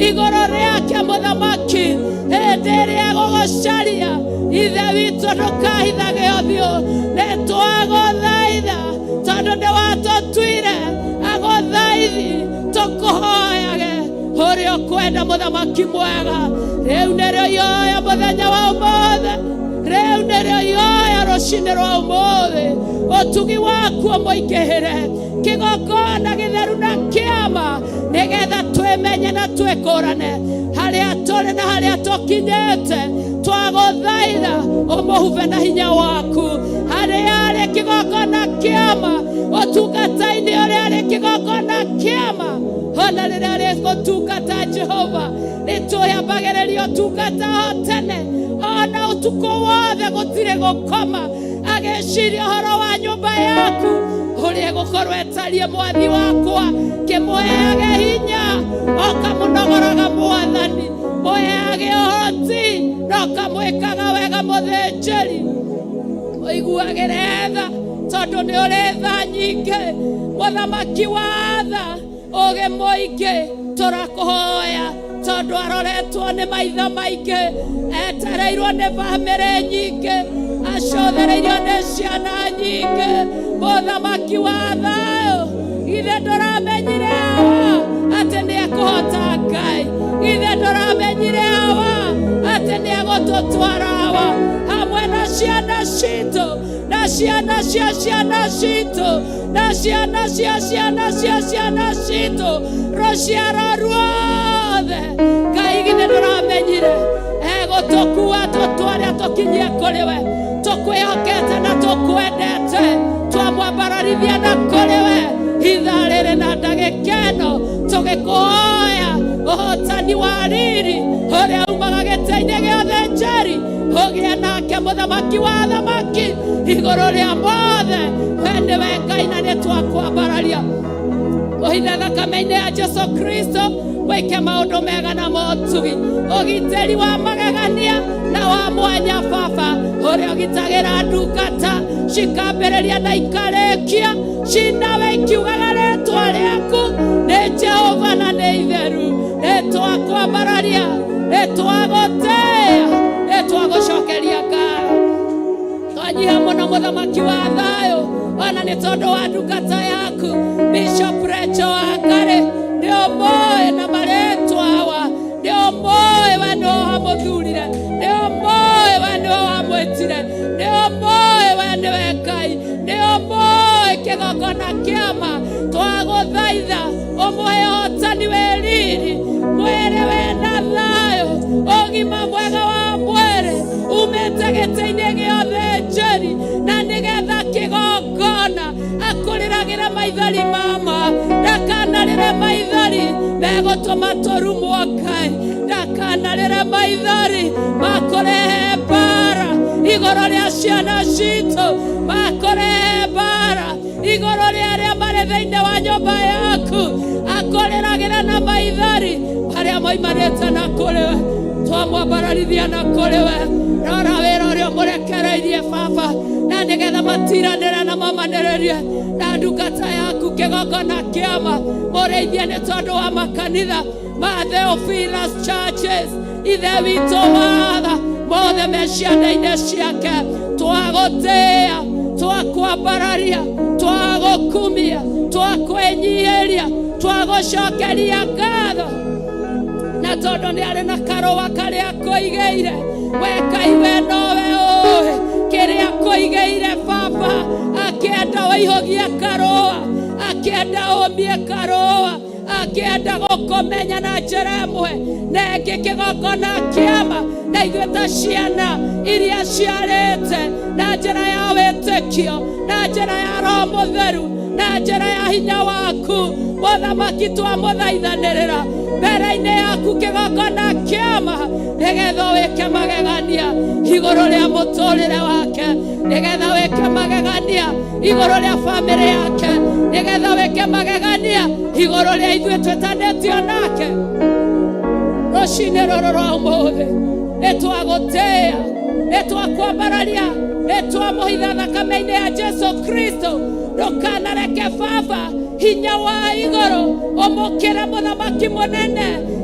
igũrũ rĩake mũthamaki. Hĩndĩ ĩrĩa gũgũcaria ithe witũ, ndũkahithage ũthiũ. Nĩ twagũthaitha tondũ nĩ watũtuire agũthaithi tũkũhoyage ũrĩa ũkwenda mũthamaki mwega. Rĩu nĩrĩo ihoya mũthenya wa ũmũthĩ, rĩu nĩrĩo ihoya rũcinĩ. Rũcinĩ rwa ũmũthĩ ũtugi waku ũmũingĩhĩre kĩgongona gĩtheru na kĩama, nĩgetha twĩmenye na twĩkũrane harĩa tũrĩ na harĩa tũkinyĩte. Twagũthaitha ũmũhube na hinya waku harĩa arĩ kĩgongona kĩama, ũtungata-inĩ ũrĩa arĩ kĩgongona kĩama, ona rĩrĩa arĩ gũtungata. Jehova, nĩ twĩambagĩrĩria ũtungata o tene, ona ũtukũ wothe gũtirĩ gũkoma, agĩciria ũhoro wa nyũmba yaku ũrĩa ĩgũkorwo ĩtariĩ. Mwathi wakwa, kĩmũheage hinya ũkamũnogoraga. Mwathani, mũheage ũhoti na ũkamwĩkaga wega. Mũthĩnjĩri, ũiguagĩre tha, tondũ nĩ ũrĩ tha nyingĩ. Mũthamaki wa tha, ũgĩ mũingĩ, tũrakũhoya tondũ aroretwo nĩ maitho maingĩ, etereirwo nĩ bamĩrĩ nyingĩ, acũthĩrĩirio nĩ ciana nyingĩ. Mũthamaki wa thayũ, githĩ ndũramenyire awa atĩ nĩ ekũhota? Ngai, githĩ ndũramenyire awa atĩ nĩ egũtũtwara awa hamwe na ciana citũ, na ciana cia ciana citũ, na ciana cia ciana cia ciana citũ, rũciaro ruothe? Ngai, githĩ ndũramenyire egũtũkua tũtware tũkinyie kũrĩ we? Tũkwĩhokete na tũkwendete, twamwambararithia na kũrĩ we ithaa rĩrĩ na ndagĩka ĩno, tũgĩkũhoya ũhotani wa riri ũrĩa umaga gĩtĩ-inĩ gĩa ũthĩnjĩri ũgĩe nake, mũthamaki wa thamaki igũrũ rĩa mothe. We nĩwe Ngai na nĩ twakwambararia. Ũhithe thakame-inĩ ya Jesu Kristo, wĩke maũndũ mega na motugi, ũgitĩri wa magegania na wa mwanya. Baba, ũrĩa ũgitagĩra ndungata cikambĩrĩria na ikarĩkia cinawe ikiugaga rĩtwa rĩaku nĩ Jehova na nĩ itheru, nĩ twakwambararia, nĩ twagũtĩĩa, nĩ twagũcokeria ngatho. Twanyiha mũno, mũthamaki wa thayũ, ona nĩ tondũ wa ndungata yaku Bishop Rachel Wangari. Nĩ ũmũĩ na marĩtwa awa, nĩ ũmũĩ we nĩwe wamũthurire, nĩ ũmũĩ we nĩwe wamwĩtire, nĩ ũmũĩ we nĩwe Ngai, nĩ ũmũĩ kĩgongona kĩama. Twagũthaitha ũmũhe ũhotani wĩ riri, mwĩrĩ wĩna thayũ, ũgima mwega wa mwĩrĩ umĩte gĩtĩ-inĩ gĩa ũthĩnjĩri, na nĩgetha kĩgongona akũrĩragĩre maithori mama, ndakanarĩre maithori megũtũma tũrumwo. Ngai, ndakanarĩre maithori makũrehe mbara igũrũ rĩa ciana citũ, makũrehe mbara igũrũ rĩa arĩa marĩ thĩinĩ wa nyũmba yaku. Akũrĩragĩre na maithori marĩa moimanĩte na kũrĩ we. Twamwambararithia na kũrĩ we. Rora wĩra ũrĩa ũmũrekereirie, Baba, na nĩgetha matiranĩre na mamanĩrĩrie na ndungata yaku kĩgongona kĩama. Mũrĩithie nĩ tondũ wa makanitha ma Theophilus Churches. Ithe witũ watha, mothe me ciana-inĩ ciake. Twagũtĩĩa, twakwambararia, twagũkumia, twakwĩnyihĩria, twagũcokeria ngatho, na tondũ nĩ arĩ na karũa karĩa kũigĩire we. Ngai, we nowe ũĩ kĩrĩa kũigĩire. Baba, akĩenda ũihũgie karũa, akĩenda ũmie karũa, akĩenda gũkũmenya na njĩra ĩmwe na ĩngĩ, kĩgongona kĩama, na ithuĩ ta ciana iria ciarĩte na njĩra ya wĩtĩkio, na njĩra ya Roho Mũtheru, na njĩra ya hinya waku, mũthamaki, twamũthaithanĩrĩra mbere-inĩ yaku kĩgongona kĩama, nĩgetha wĩke magegania igũrũ rĩa mũtũrĩre wake, nĩgetha wĩke magegania igũrũ rĩa bamĩrĩ yake, nĩgetha wĩke magegania igũrũ rĩa ithuĩ twĩtanĩtio nake. Rũcinĩ rũrũ rwa ũmũthĩ nĩ twagũtĩĩa, nĩ twakwambararia, nĩ twamũhitha thakame-inĩ ya Jesu Kristo. Ndũkanareke, Baba, hinya wa igũrũ ũmũkĩre. Mũthamaki mũnene,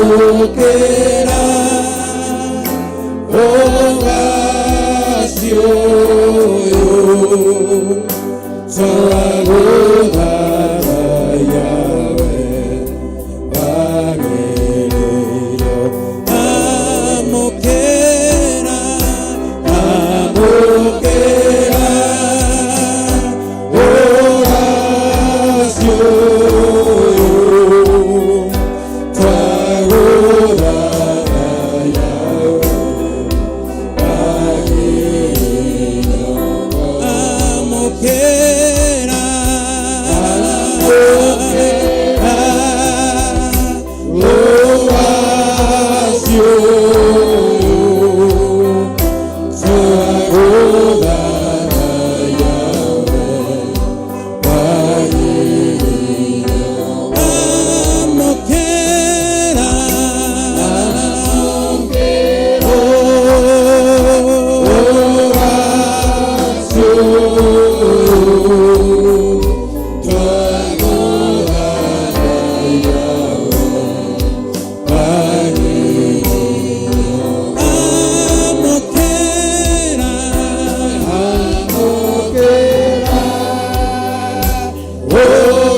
Amũkĩra ũgaci ũyũ twagũthathaiya we wagĩrĩirwo. Amũkĩra, amũkĩra ũgaci ũyũ twagũthathaiya we wagĩrĩirwo. Amũkĩra, amũkĩra ũgaci ũyũ twagũthathaiya we wagĩrĩirwo. Amũkĩra, amũkĩra ũgaci ũyũ twagũthathaiya we wagĩrĩirwo. Amũkĩra, amũkĩra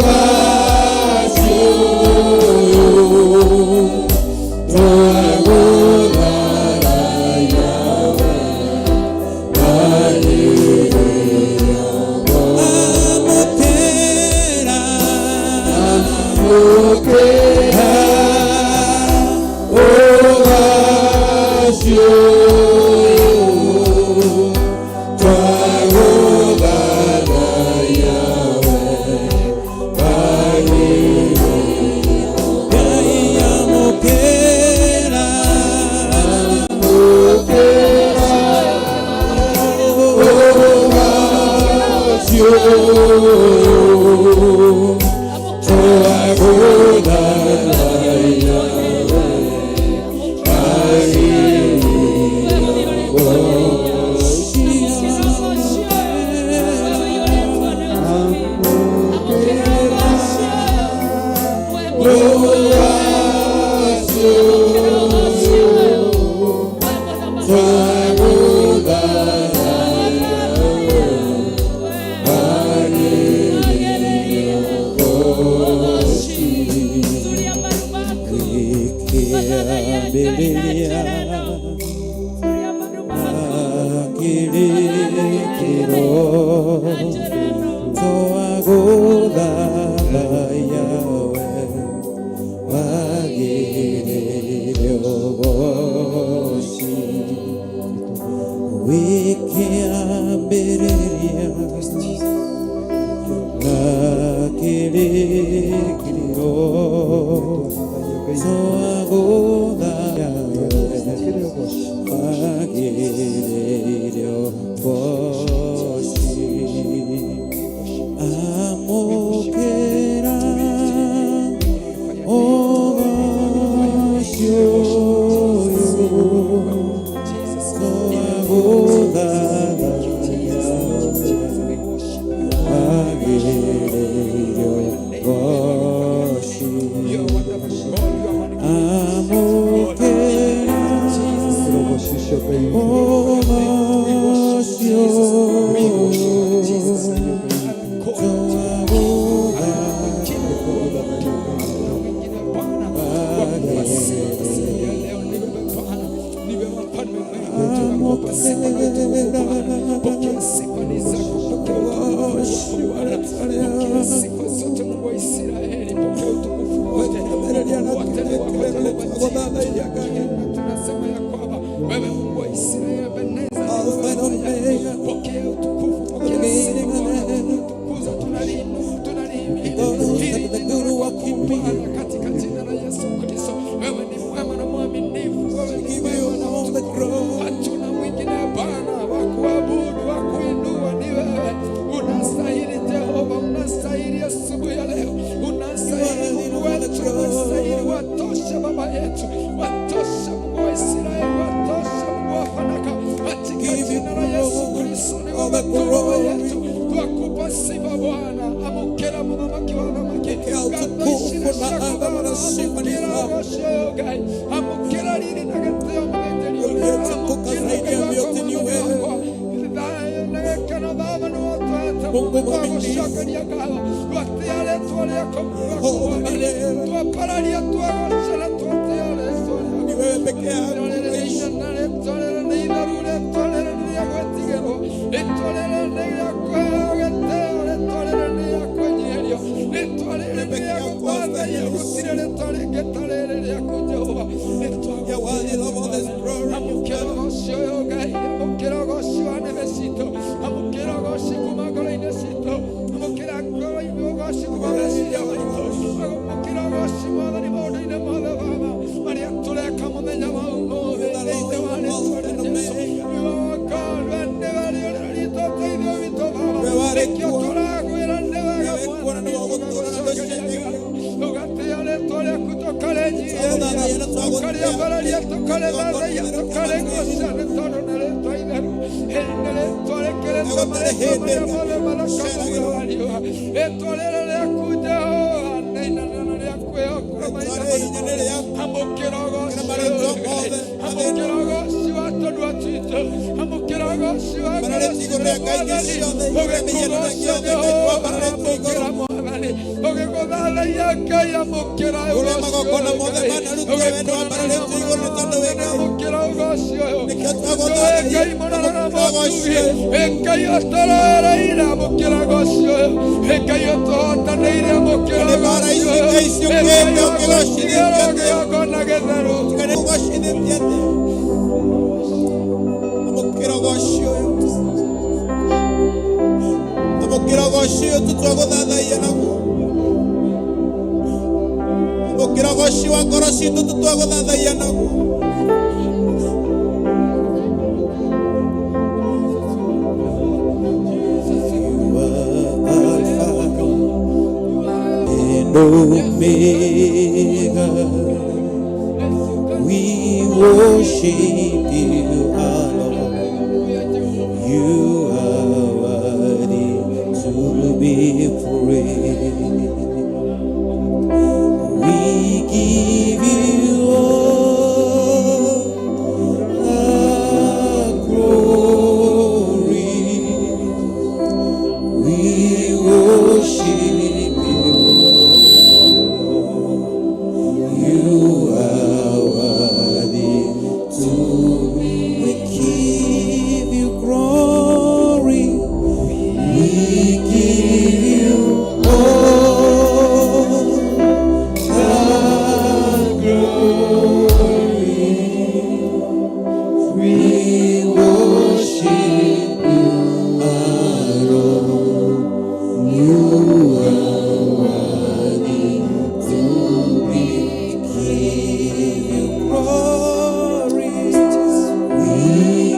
ũgaci ũyũ twagũthathaiya we wagĩrĩirwo. Amũkĩra, amũkĩra ũgaci ũyũ twagũthathaiya we wagĩrĩirwo. Ngai amũkĩra, amũkĩra ũgaci ũyũ twagũthathaiya we wagĩrĩirwo. Ũgaci ũyũ twagũthathaiya we wagĩrĩirwo. Gĩkĩambĩrĩria kĩrĩkĩro twagũthathaiya we wagĩrĩire ũgoci. Wĩkĩambĩrĩria na kĩrĩkĩrĩro twagũthathaiya we wagĩrĩire ũgoci. Amũkĩra ũgoci ũyũ twagũthathaiya wagĩrĩire ũgoci. Amũkĩra ũgoci ũyũ Pokea sifa ni zako, pokea utukufu wako Bwana, pokea sifa zote Mungu wa Israeli, pokea utukufu wote, wote ni wako Jehova. Tunasema ya kwamba wewe Mungu wa Israeli, Ebeneza, ni wewe, pokea utukufu, pokea sifa Bwana, tunatukuza, tunaliinua, tunalihimidi hili jina lako kuu Bwana, katika jina la Yesu Kristo. Wewe ni mwema na mwaminifu, wewe ni mwema na mtukufu, hatuna mwingine Bwana wa kuabudu, wa kuinua ni wewe. Unastahili Jehova, unastahili asubuhi ya leo, unastahili Mungu wetu, unastahili, watosha Baba yetu, watosha Mungu wa Israeli, watosha Mungu wa fanaka, katika jina la Yesu Kristo ni wewe tu Baba yetu, twakupa sifa Bwana. Amukera muthamaki wa athamaki. Pokea utukufu Kuna ciaku adhabu na sifa ni amũkĩra zako. ũgoci ũyũ Ngai amũkĩra riri na gĩtĩo mũthĩnjĩri ũrĩa Uliyetukuka amũkĩra zaidi Ngai ya wakwa vyote ni mwathani wewe. wakwa thayũ na gĩkeno Baba nĩ wotũhete Mungu mwaminifu. twagũcokeria ngatho twatĩa rĩtwa rĩaku Yehova mwathani milele. twapararia twagoca na twatĩa rĩtwa rĩaku Ni wewe peke yako unaishi. You're worthy of all this glory. Ũrĩa magongona mothe manarutwo we nĩ wambararĩtio igũrũ nĩ tondũ wĩ Ngai. Nĩkĩo twagũthathaiya, tũgũgoce. Ngai ũtũroereire amũkĩra ũgoci ũyũ Ngai ũtũhotanĩire amũkĩra Nĩ mbaara ũgoci ici ũyũ Ngai ciũkĩte ũkĩgocithĩtie atĩa? kĩgongona gĩtheru Tiga nĩ ũgocithĩtie atĩa? Amũkĩra ũgoci ũyũ. Amũkĩra ũgoci ũyũ tu twagũthathaiya naguo. Amũkĩra ũgoci wa ngoro citũ tu twagũthathaiya naguo. You are Alpha and Omega. We worship you, our Lord. You are worthy to be praised. We give you all the glory. We worship you. You are worthy to be. We give you glory. We give you all the glory. We worship you alone. You are worthy to be. Give you glory. We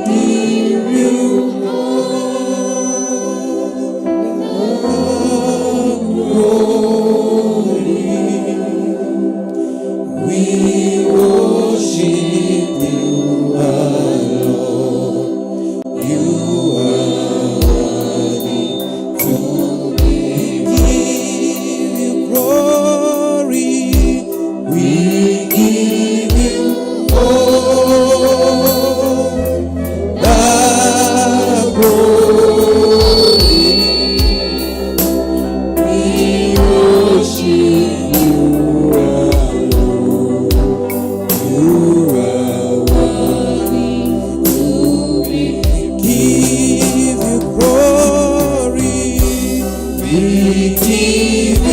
give you all glory. We worship you alone. You are worthy to be. Give you glory. We give you all the glory. We worship you alone. You are worthy to be. Give you glory. We give you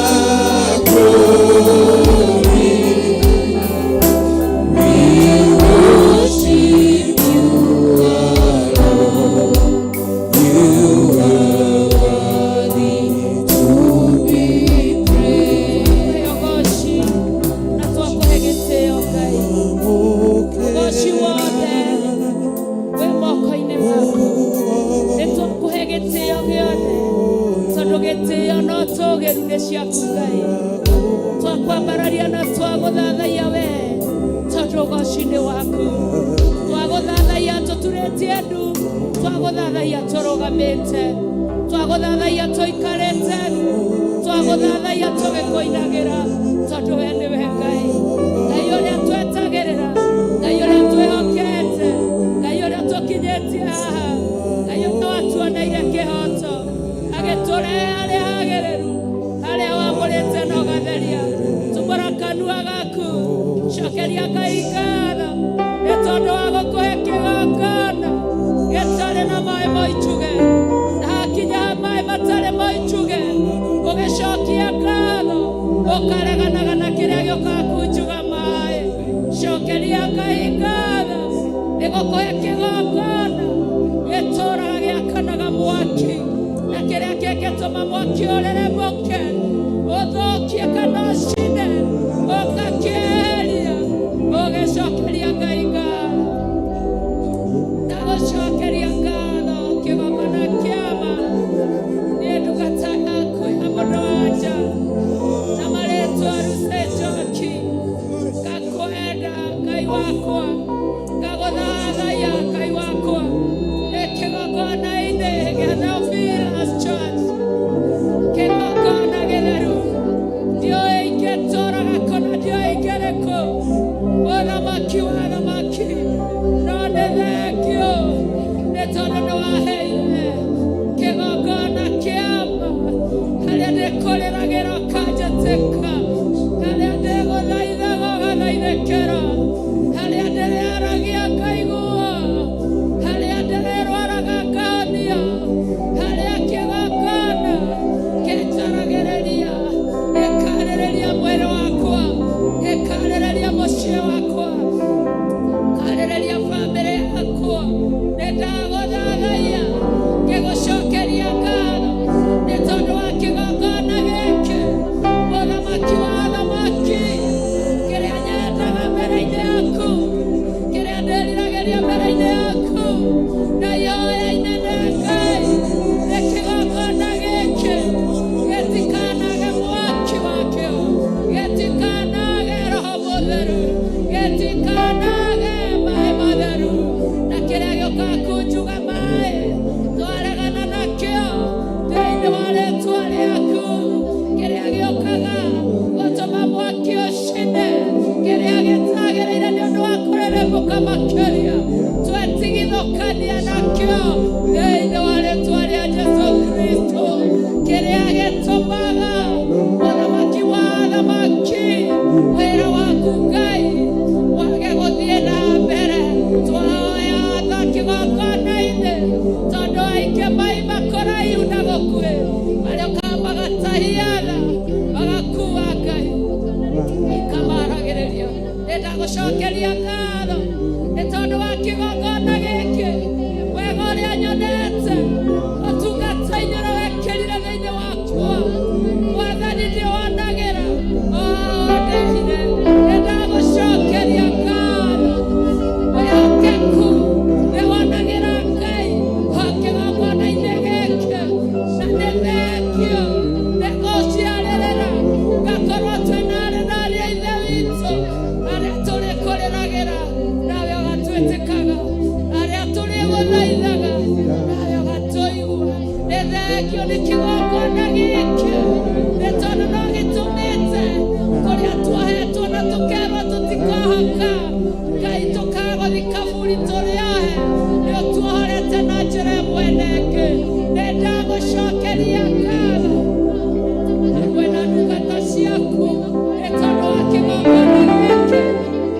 all the glory. We worship you alone. You are worthy to be praised. Ũgoci na twakũhe gĩtĩo Ngai ũgoci wothe wĩ moko-inĩ maku nĩ twakũhe gĩtĩo gĩothe tondũ gĩtĩo no tũgĩru nĩ ciaku Ngai twakwambararia na twagũthathaiya we tondũ ũgoci nĩ waku twagũthathaiya tũturĩtie ndu twagũthathaiya tũrũgamĩte. Twagũthathaiya tũikarĩte, twagũthathaiya tũgĩkũinagĩra, tondũ we nĩwe Ngai, Ngai ũrĩa twetagĩrĩra, Ngai ũrĩa twĩhokete, Ngai ũrĩa tũkinyĩtie haha, Ngai ũrĩa watuoneire kĩhoto, agĩtũrehe harĩa hagĩrĩru, harĩa wamũrĩte na ũgatheria. Tumũra kanua gaku, cokeria Ngai ngatho nĩ tondũ wa gũkũhe kĩgongona gĩtarĩ na maĩ moichuge, na hakinya maĩ matarĩ moichuge, ũgĩcokia ngatho, ũkareganaga na kĩrĩa gĩũkaga kunjuga maĩ. Cokeria Ngai ngatho nĩ gũkũhe kĩgongona gĩtũraga gĩakanaga mwaki, na kĩrĩa kĩngĩtũma mwaki ũrĩrĩmbũke, ũthũkie kana ũcine, ũgakĩeheria, ũgĩcokeria Ngai ngatho. Ndagũcokeria ngatho kĩgongona kĩama nĩ ndungata yaku ya mũndũ wa nja na marĩtwa Ruse Njoki, ngakwenda Ngai wakwa, ngagũthathaiya Ngai wakwa, nĩ kĩgongona-inĩ gĩa Theophilus Church, kĩgongona gĩtheru. Ndiũĩ ingĩtũraga kũ na ndiũĩ ingĩrĩ kũ, mũthamaki wa athamaki, no nĩ thengio nĩ tondũ nĩ waheire kĩgongona kĩama, harĩa ndĩkũrĩragĩra ũkanjĩtĩka, harĩa ndĩgũthaithaga ũgathaithĩkĩra, harĩa ndĩrĩaragia ngaigua, harĩa ndĩrĩrwaraga ngahonio, harĩa kĩgongona kĩnjaragĩrĩria, gĩkarĩrĩria mwĩrĩ wakwa, gĩkarĩrĩria mũciĩ wakwa, karĩrĩria bamĩrĩ yakwa. Nĩ ndagũthathaiya ngĩgũcokeria ngatho nĩ tondũ wa kĩgongona gĩkĩ, mũthamaki wa athamaki, kĩrĩa nyendaga mbere-inĩ yaku, kĩrĩa ndĩriragĩria mbere-inĩ yaku na ihoya inene Ngai, nĩ kĩgongona gĩkĩ gĩtikanage mwaki wakĩo, gĩtikanage Roho Mũtheru, gĩtikanage maĩ matheru, na kĩrĩa gĩũkaga kunjuga maĩ twaregana nakĩo thĩinĩ wa rĩtwa rĩaku, kĩrĩa gĩũkaga gũtũma mwaki ũcine, kĩrĩa gĩtagĩrĩire nĩ ũndũ wa kũrĩrĩmbũka makĩria, twetigithũkania nakĩo thĩinĩ wa rĩtwa rĩa Jesu Kristo, kĩrĩa gĩtũmaga mũthamaki wa athamaki wĩra waku Ngai wage gũthiĩ na mbere. Twahoya tha kĩgongona-inĩ, tondũ aingĩ maima kũraihu na gũkuhĩ, marĩũkaga magatahia tha magakua Ngai ikamaragĩrĩria. Nĩ ndagũcokeria ngatho nĩ tondũ wa kĩgongona gĩkĩ, wega ũrĩa nyonete ũtungata-inĩ ũrĩa wekĩrire thĩinĩ wakwa, Mwathani, ndĩwonagĩra ndehire. Nĩ ndagũcokeria ngatho, wĩhokeku nĩwonagĩra Ngai ho kĩgongona-inĩ gĩkĩ, na nĩ thengio nĩ gũciarĩrĩra ngakorwo twĩna arĩ na arĩ a ithe witũ, arĩa tũrĩkũrĩragĩra nawe ũgatwĩtĩkaga, arĩa tũrĩgũthaithaga nawe ũgatũigua. Nĩ thengio nĩ kĩgongona gĩkĩ, nĩ tondũ no gĩtũmĩte kũrĩa tuohetwo na tũkerwo tũtikohoka, Ngai, tũkagũthi kaburi tũrĩohe, nĩ ũtuohorete na njĩra ĩmwe na ĩngĩ. Nĩ ndagũcokeria ngatho hamwe na ndungata ciaku nĩ tondũ wa kĩgongona gĩkĩ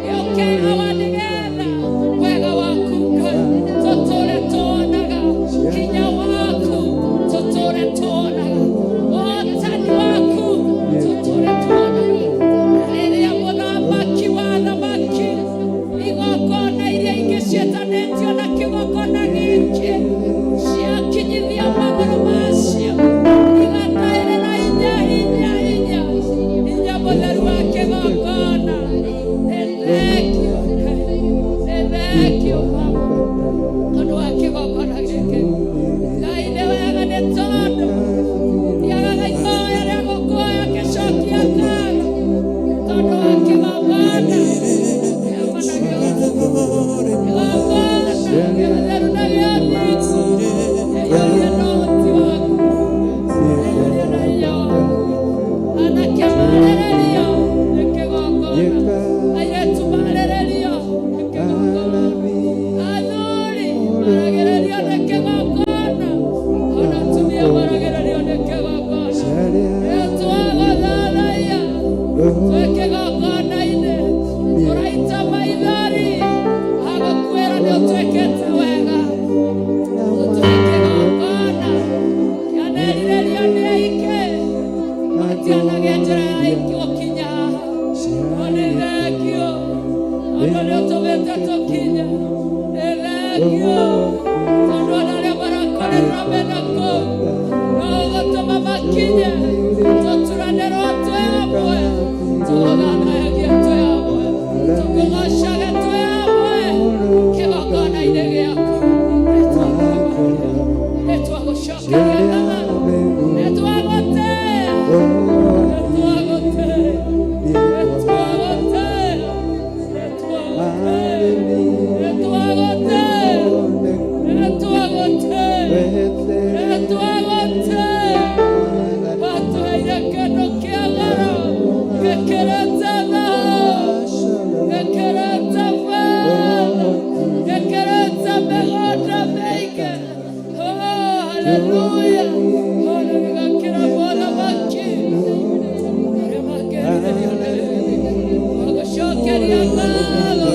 gĩũke hawa, nĩgetha wega waku Ngai tũtũre tuonaga, hinya waku tũtũre tuonaga, ũhotani waku tũtũre tuonaga. Na rĩrĩa mũthamaki wa athamaki, igongona iria ingĩ ciĩtanĩtio na kĩgongona gĩkĩ ciakinyithio Tũkinye tũturanĩrwo twĩ hamwe, tũgũthathayagia twĩ hamwe, tũkũgocage twĩ hamwe kĩgongona-inĩ gĩaku. Nĩtwagũcokeria ngatho, nĩtwagũtĩĩa, nĩtwagũtĩĩa, nĩtwagũtĩĩa, nĩtwagũtĩĩa, nĩtwagũtĩĩa, nĩtwagũtĩĩa, nĩtwagũtĩĩa. Watũheire kĩndũ kĩa goro gĩkĩrĩte thahabu, gĩkĩrĩte betha, gĩkĩrĩte mĩgũnda mĩingĩ. Oh, haleluya! Ona gĩgakĩra mothamaki arĩa mangĩrirĩrio nĩ wagũcokeria ngatho,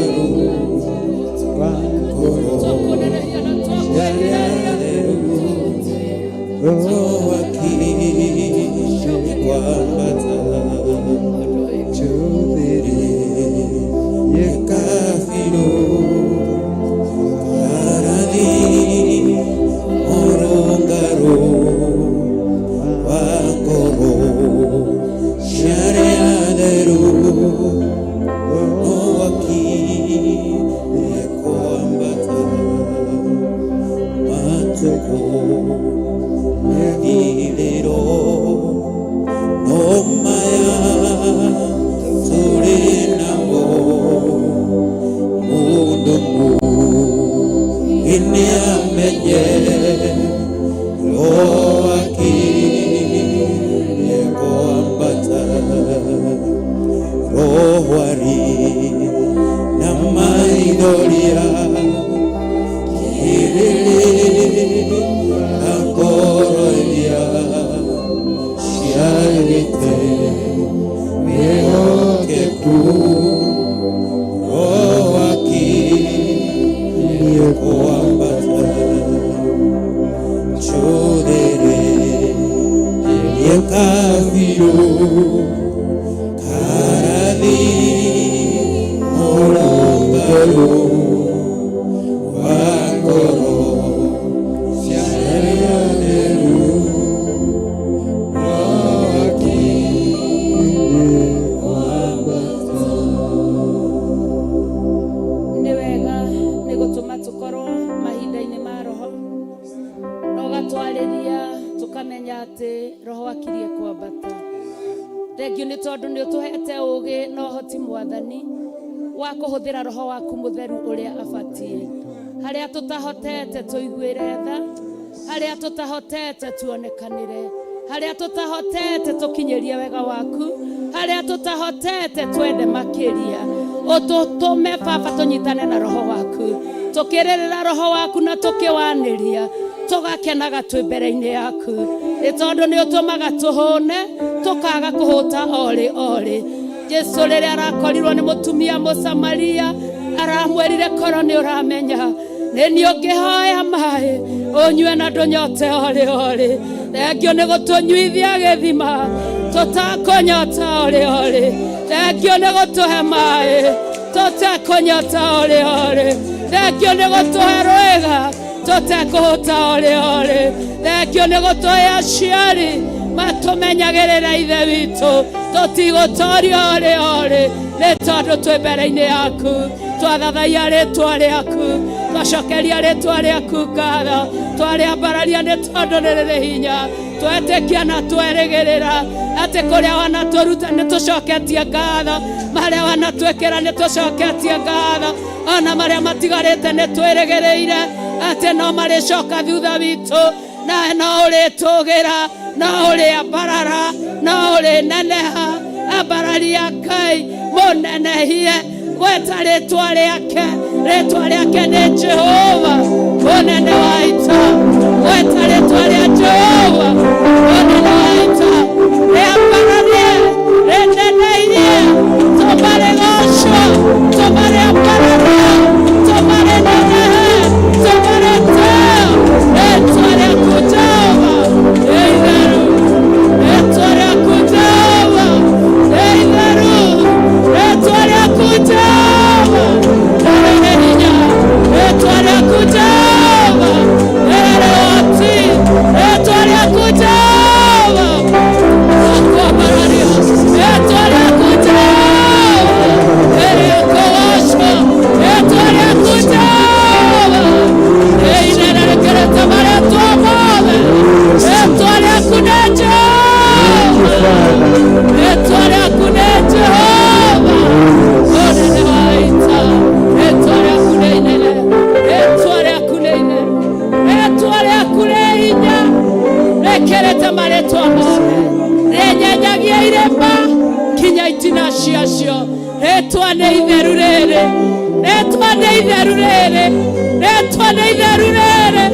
twakũnenehia na twakwĩrirĩria. Nĩ wega nĩ gũtũma tũkorwo mahinda-inĩ ma roho na ũgatwarĩria tũkamenya atĩ roho akirie kwambata. Thengiũ nĩ tondũ nĩ ũtũhete ũgĩ na ũhoti mwathani wa kũhũthĩra roho waku mũtheru ũrĩa abatiĩ. Harĩa tũtahotete tũiguĩre tha, harĩa tũtahotete tuonekanĩre, harĩa tũtahotete tũkinyĩrie wega waku, harĩa tũtahotete twende makĩria. Ũtũtũme baba tũnyitane na roho waku, tũkĩrĩrĩra roho waku na tũkĩwanĩria, tũgakenaga twĩ mbere-inĩ yaku, nĩ tondũ nĩ ũtũmaga tũhũne tũkaga kũhũta orĩ orĩ. Jesu rĩrĩa arakorirwo nĩ mũtumia Mũsamaria aramwĩrire korwo nĩ ũramenya nĩ niĩ ũngĩhoya maĩ ũnyue na ndũnyote orĩ orĩ. Thengio nĩ gũtũnyuithia gĩthima tũtakũnyota orĩ orĩ. Thengio nĩ gũtũhe maĩ tũtekũnyota orĩ orĩ. Thengio nĩ gũtũhe rwĩga tũtekũhũta orĩ orĩ. Thengio nĩ gũtũhe aciari matũmenyagĩrĩra ithe witũ tũtigũtorio orĩ orĩ, nĩ tondũ twĩ mbere-inĩ yaku. Twathathaia rĩtwa rĩaku, twacokeria rĩtwa rĩaku ngatho, twarĩambararia nĩ tondũ nĩ rĩrĩ hinya. Twetĩkia na twerĩgĩrĩra atĩ kũrĩa wanatũruta nĩ tũcoketie ngatho, marĩa wanatwĩkĩra nĩ tũcoketie ngatho, ona marĩa matigarĩte nĩ twĩrĩgĩrĩire atĩ no marĩcoka thutha witũ, na no ũrĩtũgĩra, no ũrĩambarara, no ũrĩneneha. Ambararia Ngai mũnenehie, gweta rĩtwa rĩake, rĩtwa rĩake nĩ Jehova mũnene wa ita. Gweta rĩtwa rĩa Jehova mũnene wa ita, rĩambararie, rĩnenehie, tũma rĩgocwo, tũma rĩambararie, tũma rĩnenehe, tũma rĩtĩo. Rĩtwa rĩaku Jehova nĩ itheru, rĩtwa rĩaku Jehova nĩ itheru, rĩtwa rĩaku Jehova rĩrĩ hinya, rĩtwa rĩaku Jehova rĩrĩ ũhoti, rĩtwa Rĩkĩrĩte marĩtwa mothe, rĩnyenyagia irĩma kinya itina ciacio. Rĩtwa nĩ itheru rĩrĩ, rĩtwa nĩ itheru rĩrĩ, rĩtwa nĩ itheru rĩrĩ,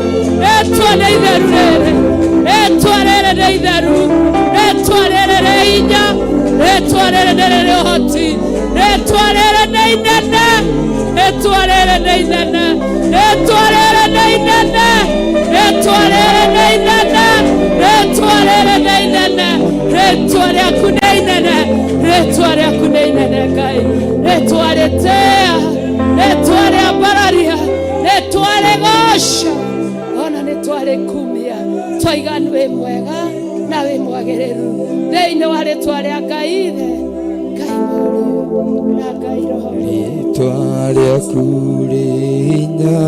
rĩtwa nĩ itheru rĩrĩ, rĩtwa rĩrĩ nĩ itheru, rĩtwa rĩrĩ rĩ hinya, rĩtwa rĩrĩ nĩ rĩrĩ ũhoti, rĩtwa rĩrĩ nĩ inene, rĩtwa rĩrĩ nĩ inene, rĩtwa rĩrĩ nĩ inene, rĩtwa rĩrĩ nĩ inene, rĩtwa rĩrĩ nĩ inene, rĩtwa rĩaku nĩ inene, rĩtwa rĩaku nĩ inene Ngai, rĩtwa rĩtĩa, rĩtwa rĩambararia, rĩtwa rĩgoca, ona nĩ twarĩkumia, twaiga nĩ wĩ mwega na wĩ mwagĩrĩru thĩinĩ wa rĩtwa rĩa Ngai Ithe, Ngai Mũriũ na Ngai Roho. Rĩtwa rĩaku rĩ hinya.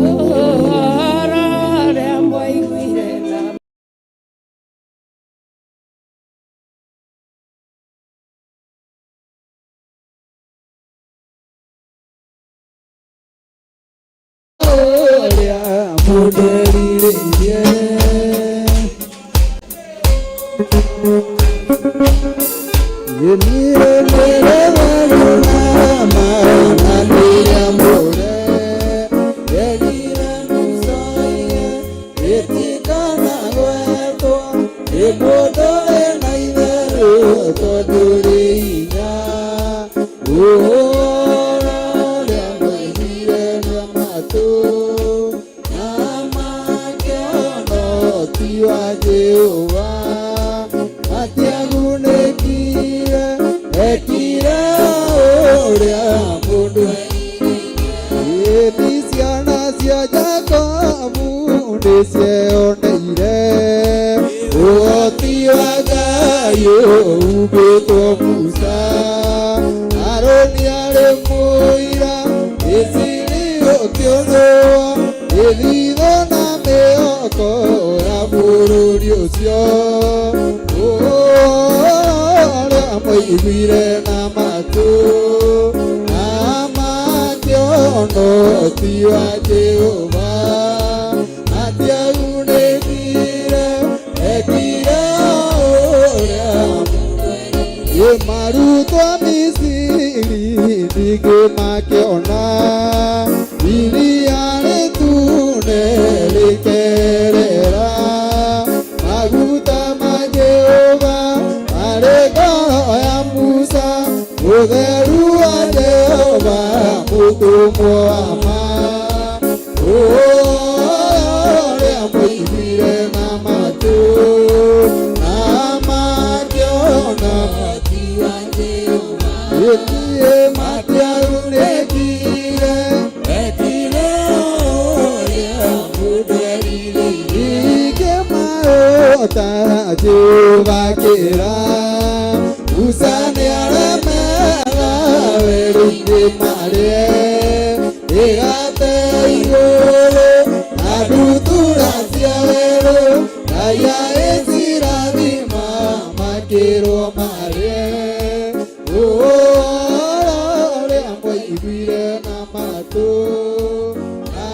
Ũhoro ũrĩa mwaiguire na Ũrĩa mũndũ erirĩirie. Niĩ nĩrĩ na ma na nĩnyamũre. Erire Musa ĩtikanagwetwo nĩ mũndũ wĩna itherũ tondũ rĩ hinya. Ũhoro ũrĩa mwaiguire na matũ na makĩona ti wa Jehova, matiagunĩkire, ekire ũrĩa mũndũ. Ĩni ciana cia Jakobu nĩcieoneire ũhoti wa Ngai ũhumbĩtwo Musa. Harũni arĩ mũira, Misiri ũkĩũnũrwo, mĩthithũ na mĩhoko ya bũrũri ũcio. Ũrĩa mwaiguire na matũ na makĩona ti wa Jehova, matiagunĩkire, ekire ũrĩa marutwo Misiri, ningĩ makĩona iria rĩtune rĩkerera, maguta ma Jehova marĩ ngoro ya Musa, ũtheru wa Jehova mũtũmwo wa ma. Ũrĩa mwaiguire na matũ na makĩona ĩtiĩ matiagunĩkire, ekire ũrĩa mũndũ erirĩirie. Ningĩ marota Jehova akĩra Musa nĩaremera werũ-inĩ marĩe mĩgate igũrũ na ndutura cia werũ, raia ĩcirathima makĩrwo marĩe. Ũhoro ũrĩa mwaiguire na matũ na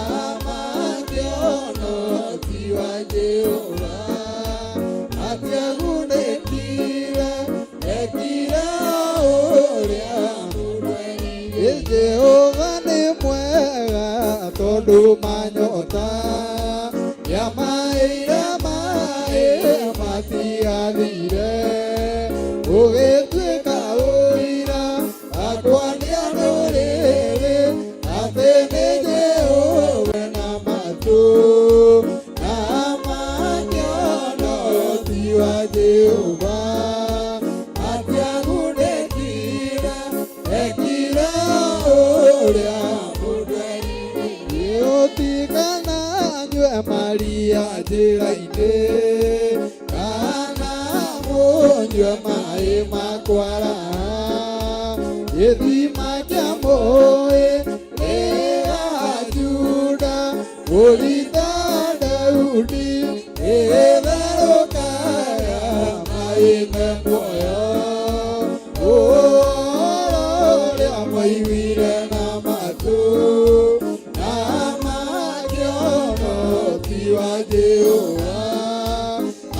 makĩona ti wa Jehova, matiagunĩkire, ekire ũrĩa mũndũ erirĩirie. Jehova nĩ mwega tondũ manyota nĩamaheire maĩ matigathire, ũgĩtuĩka ũira akwa nĩ andũ rĩrĩ atĩ nĩ Jehova na matũ na makĩona ti wa Jehova, matiagunĩkire, ekire ũrĩa mũndũ erirĩirie. Ũtikana nyue maria njĩra-inĩ kana mũnyue maĩ makwaraha, gĩthima kĩa mũĩ rĩga Juda, mũrita Daudi ĩtherũkaga maĩ me muoyo. Ũhoro ũrĩa mwaiguire na matũ na makĩona ti wa Jehova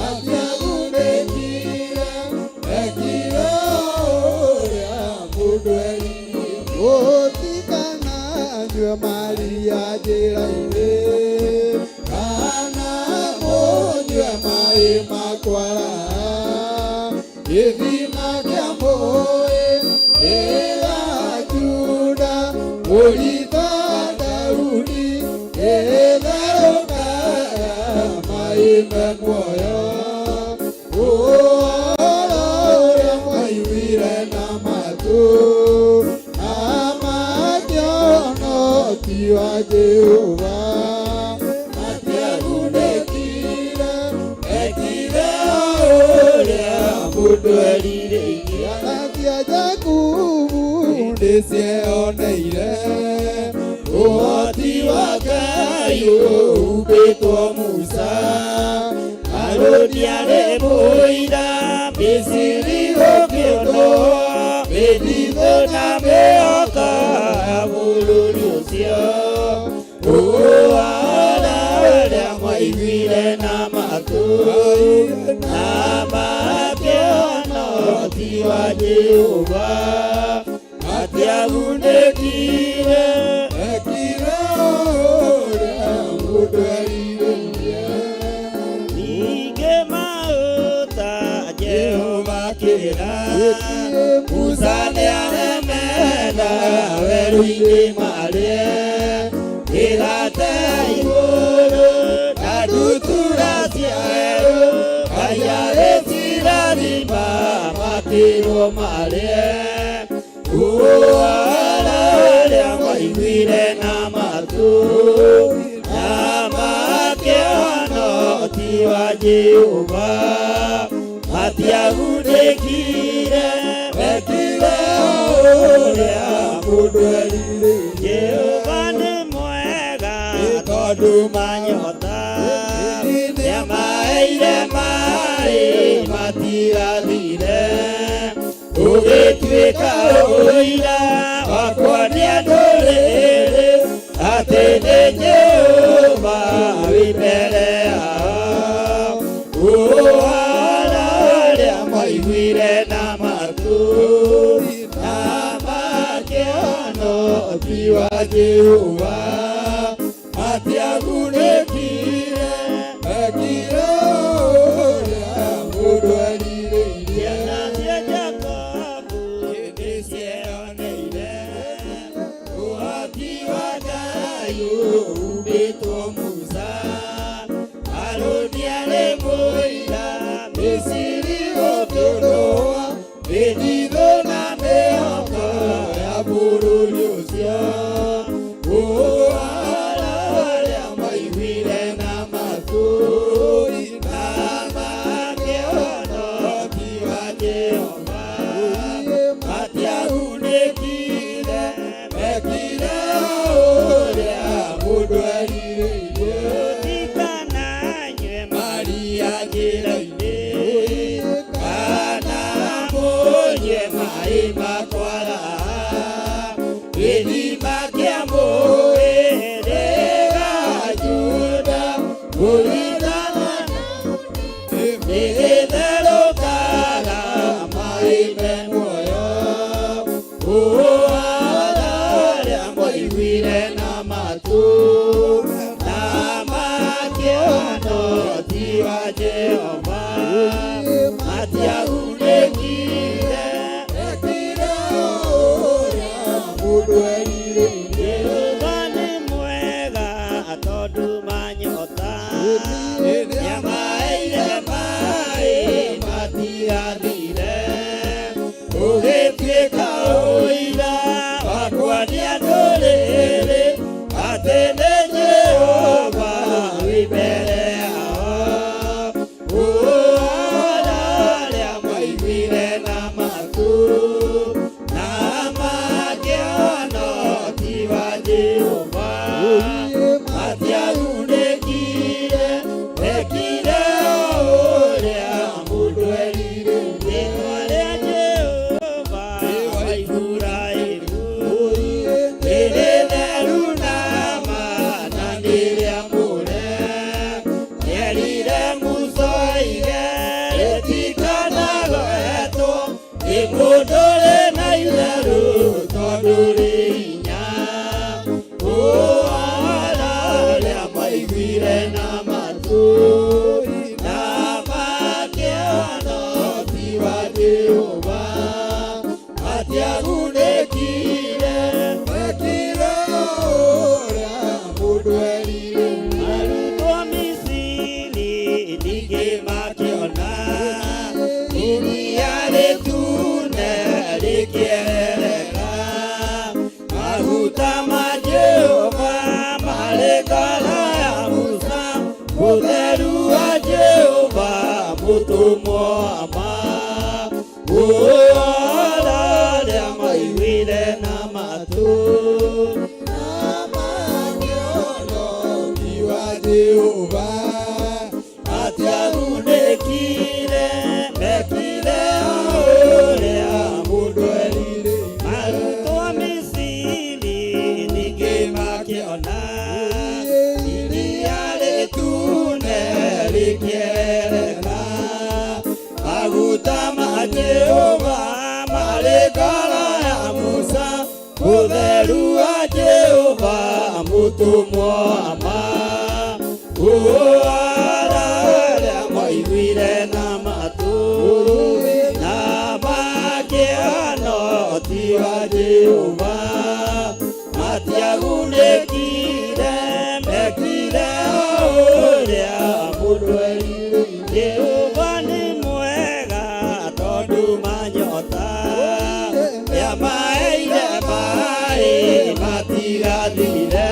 atiagunĩkire ekire ũrĩa mũndũ erire gũtikananyue maria njĩra-inĩ kana mũnyue maĩ makwara gĩthima kĩa mũĩ ĩra Juda mũrita Daudi ĩtherũkaga maĩ me muoyo ũhoro ũrĩa mwaiguire na matũ na makĩona ũti wa Jehova matiagunĩkire ekire ũrĩa mũndũ erirĩirie ciana cia Jakubu nĩcieoneire ũhoti wa Ngai ũhumbĩtwo Musa Harũni arĩ mũira Misiri gũkĩonwo mĩthithũ na mĩhoko ya bũrũri ũcio ũhoro ũrĩa mwaiguire na matũ na makĩona ũhoti wa Jehova matiagunĩkire ekire ũrĩa mũndũ erirĩirie ningĩ maũta Jehova akĩra Musa nĩaremena werũ-inĩ marĩe mĩgate igũrũ na ndutura cia werũ Ngai agĩcirathima makĩrwo marĩe ũhoro ũrĩa mwaiguire na matũ na makĩona ũhoti wa Jehova matiagunĩkire ekire ũrĩa mũndũ erirĩirie Jehova nĩ mwega tondũ manyota nĩamaheire maĩ matigathire ũgĩtuĩka ũira wa kuonia ndũrĩrĩ atĩ nĩ Jehova wĩ mbere yao ũhoro ũrĩa mwaiguire na matũ na makĩona ũhoti wa Jehova matiagunĩkire ekire ũrĩa mũndũ erirĩirie Ciana cia Jakubu nĩcieoneire ũhoti wa Ngai ũhumbĩtwo Musa Harũni arĩ mũira Misiri gũkĩũrũa mĩthithũ na mĩhoko ya bũrũri ũcio ũhoro ũrĩa mwaiguire na matũ na makĩona ũhoti wa Jehova matiagunĩkire ekire ũrĩa mũndũ erirĩirie Mũtikananyue maria njĩra-inĩ kana mũnyue maĩ makwara gĩthima kĩa mũhĩrĩga Juda mũringana nĩgĩtherũkaga maĩ me muoyo ũhoro ũrĩa mwaiguire na matũ na makĩona ũhoti wa Jehova matiagunĩkire ekire ũrĩa mũndũ erirĩirie Jehova nĩ mwega tondũ manyota nĩamaheire maĩ matigathire ũgĩtuĩka ũira wa kuonia ndũrĩrĩ atĩ nĩ Jehova wĩ mbere yao ũhoro ũrĩa mwaiguire na matũ na makĩona ũhoti wa Jehova matiagunĩkire ekire Mũndũ ũrĩ na itherũ tondũ rĩ hinya. Ũhoro ũrĩa maiguire na matũ na makĩona ũhoti wa Jehova matiagunĩkire. Mekire ũrĩa mũndũ erirĩirie. Arutwo Misiri ningĩ makĩona iria rĩtune rĩkĩerereka, maguta ma Jehova marĩ ngoro ya Musa, mũtheru wa Jehova mũtũmwo wa ma. Ũhoro ũrĩa maiguire na matũ Na makĩona ũhoti wa Jehova matiagunĩkire, mekire o ũrĩa mũndũ erirĩirie. Arutwo Misiri ningĩ makĩona iria rĩtune rĩkĩerereka, maguta ma Jehova marĩ ngoro ya Musa, mũtheru wa Jehova mũtũmwo wa ma. Ũhoro ũrĩa maiguire na matũ na makĩona ũhoti wa Jehova matiagunĩkire, mekire o ũrĩa mũndũ erirĩirie. Jehova nĩ mwega tondũ manyota nĩamaheire maĩ matigathire,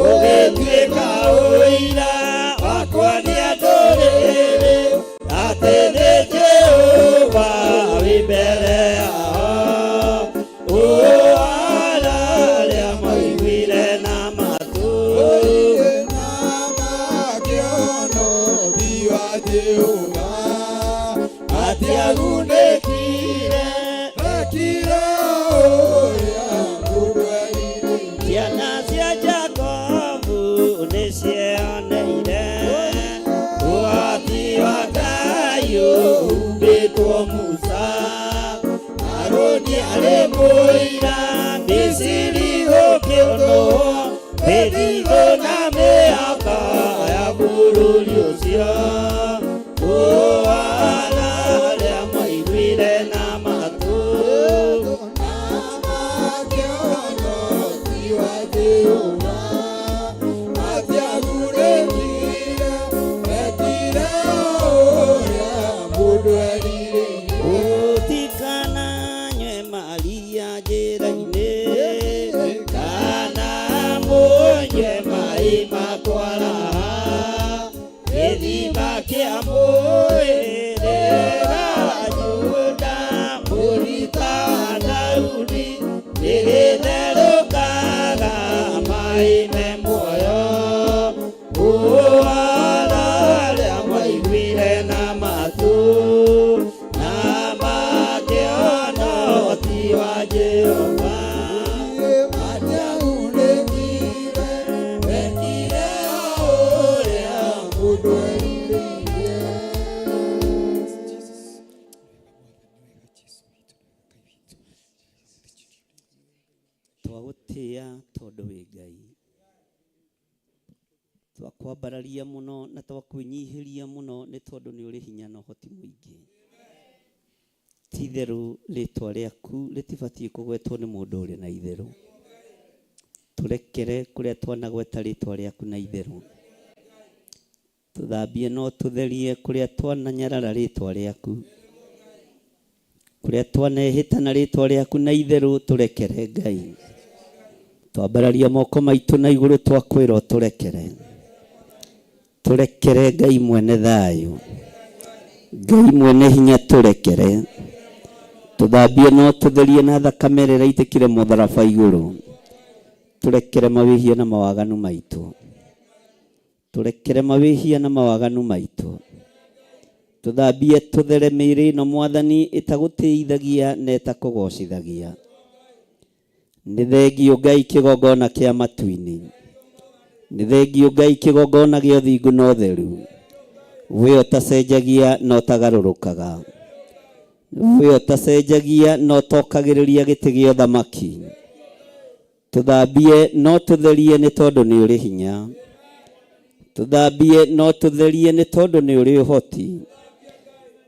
ũgĩtuĩka ũira wa kuonia ndũrĩrĩ atĩ nĩ Jehova wĩ mbere yao. Ũhoro ũrĩa maiguire na matũ Na makĩona ũhoti wa Jehova matiagunĩkire, mekire ũrĩa mũndũ erirĩirie. Ciana cia Jakobu nĩcioneire ũhoti wa Ngai ũhumbĩtwo Musa, Harũni arĩ mũira, Misiri gũkĩũnũhwo mĩthigo na mĩhaka ya bũrũri ũcio. Ũhoro ũrĩa maiguire na matũ Na makĩona ũhoti wa Jehova matiagunĩkire, mekire ũrĩa mũndũ erirĩirie. Mũtikananyue maria njĩra-inĩ kana mũnyue maĩ makwaraha, gĩthima kĩa mũhĩrĩga wa Juda, mũrita wa Daudi, nĩgĩtherũkaga maĩ me muoyo. Ũhoro ũrĩa maiguire na matũ na makĩona ũhoti wa Jehova Matiagunĩkire, mekire ũrĩa mũndũ erirĩirie. Twagũtĩĩa tondũ wĩ Ngai, twakwambararia mũno na twakwĩnyihĩria mũno nĩ tondũ nĩ ũrĩ hinya na ũhoti mũingĩ. Ti itherũ rĩtwa rĩaku rĩtibatiĩ kũgwetwo nĩ mũndũ ũrĩ na itherũ. Tũrekere kũrĩa twanagweta rĩtwa rĩaku na itherũ, tũthambie no tũtherie kũrĩa twananyarara rĩtwa rĩaku, kũrĩa twanehĩta na rĩtwa rĩaku na itherũ, tũrekere Ngai. Twambararia moko maitũ na igũrũ, twakwĩra ũtũrekere. Tũrekere Ngai mwene thayũ, Ngai mwene hinya, tũrekere, tũthambie no tũtherie na thakame ĩrĩa ĩraitĩkire mũtharaba igũrũ. Tũrekere mawĩhia na mawaganu maitũ, tũrekere mawĩhia na mawaganu maitũ, tũthambie tũthere mĩĩrĩ ĩno Mwathani ĩtagũtĩithagia na ĩtakũgocithagia. Nĩ thengio Ngai kĩgongona kĩa matu-inĩ, nĩ thengio Ngai kĩgongona gĩa ũthingu na ũtheru, we ũtacenjagia na ũtagarũrũkaga. We ũtacenjagia na ũtokagĩrĩria gĩtĩ gĩa ũthamaki. Tũthambie no tũtherie nĩ tondũ nĩ ũrĩ hinya. Tũthambie no tũtherie nĩ tondũ nĩ ũrĩ ũhoti.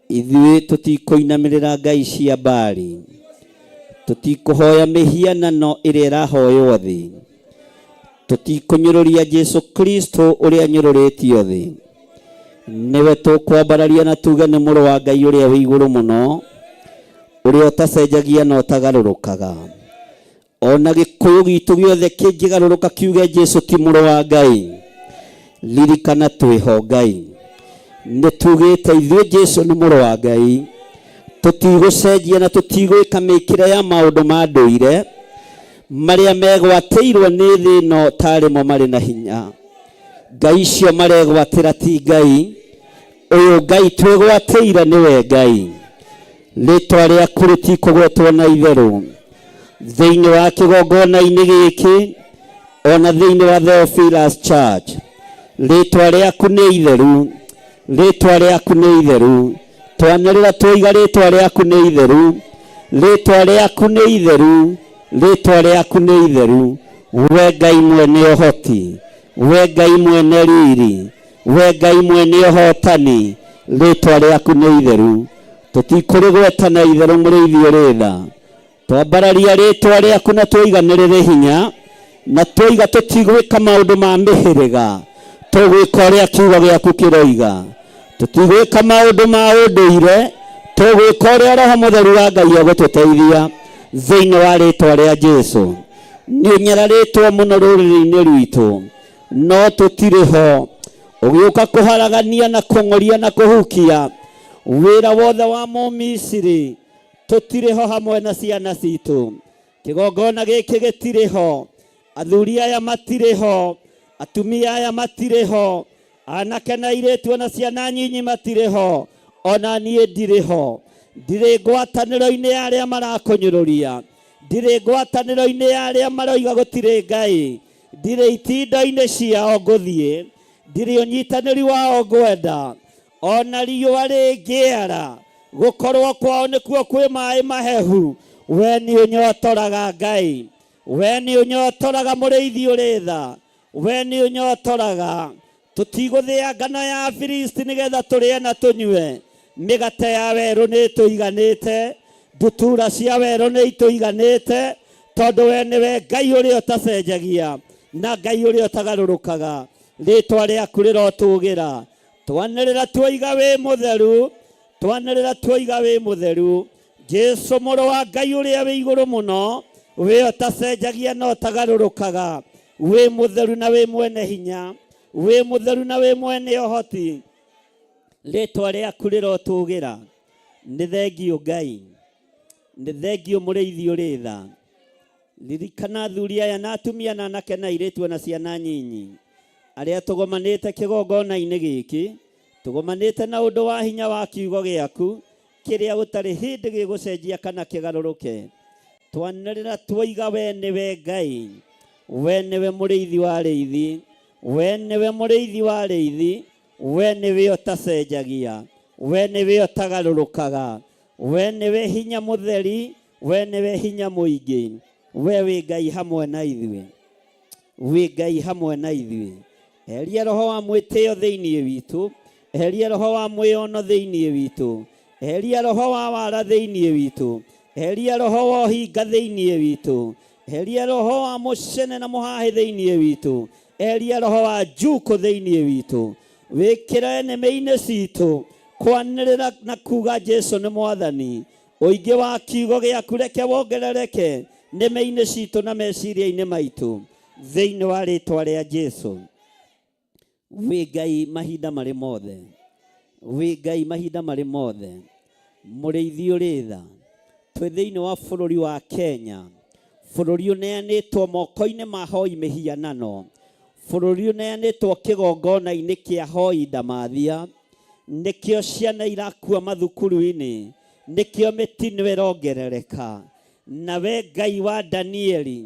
Ithuĩ tũtikũinamĩrĩra ngai cia Baali. Tũtikũhoya mĩhianano ĩrĩa ĩrahoywo thĩ. Tũtikũnyũrũria Jesu Kristo ũrĩa anyũrũrĩtio thĩ. Nĩwe tũkwambararia na tuge nĩ mũrũ wa Ngai ũrĩa wĩ igũrũ mũno, ũrĩa ũtacenjagia na ũtagarũrũkaga. Ona gĩkũyũ gitũ gĩothe kĩngĩgarũrũka kiuge Jesu ti mũrũ wa Ngai, ririkana twĩho Ngai. Nĩ tugĩte ithuĩ Jesu nĩ mũrũ wa Ngai, tũtigũcenjia na tũtigwĩka mĩkĩre ya maũndũ ma ndũire marĩa megwatĩirwo nĩ thĩ ĩno tarĩ mo marĩ na hinya. Ngai icio maregwatĩra ti Ngai, ũyũ Ngai twĩgwatĩire nĩwe Ngai. Rĩtwa rĩaku rĩtikũgwetwo na itherũ thĩinĩ wa kĩgongona-inĩ gĩkĩ ona thĩinĩ wa Theophilus Church. Rĩtwa rĩaku nĩ itheru, rĩtwa rĩaku nĩ itheru. Twanĩrĩra twoiga rĩtwa rĩaku nĩ itheru, rĩtwa rĩaku nĩ itheru, rĩtwa rĩaku nĩ itheru. We Ngai mwene ũhoti, we Ngai mwene riri, we Ngai mwene ũhotani, rĩtwa rĩaku nĩ itheru. Tũtikũrĩgweta na itherũ mũrĩithi ũrĩ tha. Twambararia rĩtwa rĩaku na twoiga nĩ rĩrĩ hinya, na twoiga tũtigwĩka maũndũ ma mĩhĩrĩga, tũgwĩka ũrĩa kiugo gĩaku kĩroiga. Tũtigwĩka maũndũ ma ũndũire, tũgwĩka ũrĩa Roho Mũtheru wa Ngai egũtũteithia thĩinĩ wa rĩtwa rĩa Jesu. Nĩ ũnyararĩtwo mũno rũrĩrĩ-inĩ rwitũ, no tũtirĩ ho. Ũgĩũka kũharagania na kũng'ũria na kũhukia wĩra wothe wa Mũmisiri, tũtirĩ ho hamwe na ciana citũ. Kĩgongona gĩkĩ gĩtirĩ ho, athuri aya matirĩ ho, atumia aya matirĩ ho, anake na airĩtu ona ciana nyinyi matirĩ ho, ona niĩ ndirĩ ho. Ndirĩ ngwatanĩro-inĩ ya arĩa marakũnyũrũria, ndirĩ ngwatanĩro-inĩ ya arĩa maroiga gũtirĩ Ngai, ndirĩ itindo-inĩ ciao ngũthiĩ, ndirĩ ũnyitanĩri wao ngwenda. Ona riũa rĩngĩara, gũkorwo kwao nĩkuo kwĩ maĩ mahehu. We nĩ ũnyotoraga Ngai, we nĩ ũnyotoraga mũrĩithi ũrĩ tha, we nĩ ũnyotoraga. Tũtigũthĩa ngano ya Afilisti nĩgetha tũrĩe na tũnyue. Mĩgate ya werũ nĩ ĩtũiganĩte, ndutura cia werũ nĩ itũiganĩte, tondũ we nĩwe Ngai ũrĩa ũtacenjagia na Ngai ũrĩa ũtagarũrũkaga. Rĩtwa rĩaku rĩrotũgĩra. Twanĩrĩra twoiga wĩ mũtheru, twanĩrĩra twoiga wĩ mũtheru. Jesu mũrũ wa Ngai ũrĩa wĩ igũrũ mũno, we ũtacenjagia na ũtagarũrũkaga, wĩ mũtheru na wĩ mwene hinya, wĩ mũtheru na wĩ mwene ũhoti. Rĩtwa rĩaku rĩrotũgĩra. Nĩ thengio Ngai, nĩ thengio mũrĩithi ũrĩ tha. Ririkana athuri aya na atumia na anake na airĩtu ona ciana nyinyi arĩa tũgomanĩte kĩgongona-inĩ gĩkĩ, tũgomanĩte na ũndũ wa hinya wa kiugo gĩaku kĩrĩa gũtarĩ hĩndĩ gĩgũcenjia kana kĩgarũrũke. Twanĩrĩra twoiga we nĩwe Ngai, we nĩwe mũrĩithi wa arĩithi, we nĩwe mũrĩithi wa arĩithi, we nĩwe ũtacenjagia, we nĩwe ũtagarũrũkaga, we nĩwe hinya mũtheri, we nĩwe hinya mũingĩ, we wĩ Ngai hamwe na ithuĩ, wĩ Ngai hamwe na ithuĩ. Eheria roho wa mwĩtĩo thĩinĩ witũ, eheria roho wa mwĩono thĩinĩ witũ, eheria roho wa wara thĩinĩ witũ, eheria roho wa ũhinga thĩinĩ witũ, eheria roho wa mũcene na mũhahĩ thĩinĩ witũ, eheria roho wa njukũ thĩinĩ witũ. Wĩkĩre nĩmĩ-inĩ citũ kwanĩrĩra na kuga Jesu nĩ Mwathani. Ũingĩ wa kiugo gĩaku reke wongerereke nĩmĩ-inĩ citũ na meciria-inĩ maitũ thĩinĩ wa rĩtwa rĩa Jesu. Wĩ Ngai mahinda marĩ mothe, wĩ Ngai mahinda marĩ mothe, mũrĩithi ũrĩ tha. Twĩ thĩinĩ wa bũrũri wa Kenya, bũrũri ũneanĩtwo moko-inĩ ma hoi mĩhianano, bũrũri ũneanĩtwo kĩgongona-inĩ kĩa hoi ndamathia. Nĩkĩo ciana irakua mathukuru-inĩ, nĩkĩo mĩtino ĩrongerereka. Na we Ngai wa Danieli,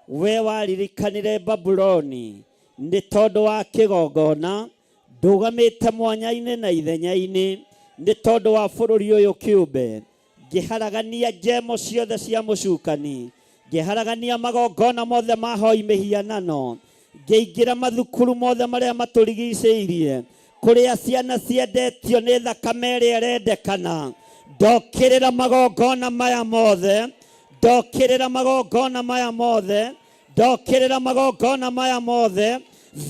we waririkanire Babuloni nĩ tondũ wa kĩgongona, ndũgamĩte mwanya-inĩ na ithenya-inĩ nĩ tondũ wa bũrũri ũyũ kĩũmbe. Ngĩharagania njemo ciothe cia mũcukani, ngĩharagania magongona mothe ma hoi mĩhianano, ngĩingĩra mathukuru mothe marĩa matũrigicĩirie, kũrĩa ciana ciendetio nĩ thakame ĩrĩa ĩrendekana. Ndokĩrĩra magongona maya mothe, ndokĩrĩra magongona maya mothe, ndokĩrĩra magongona maya mothe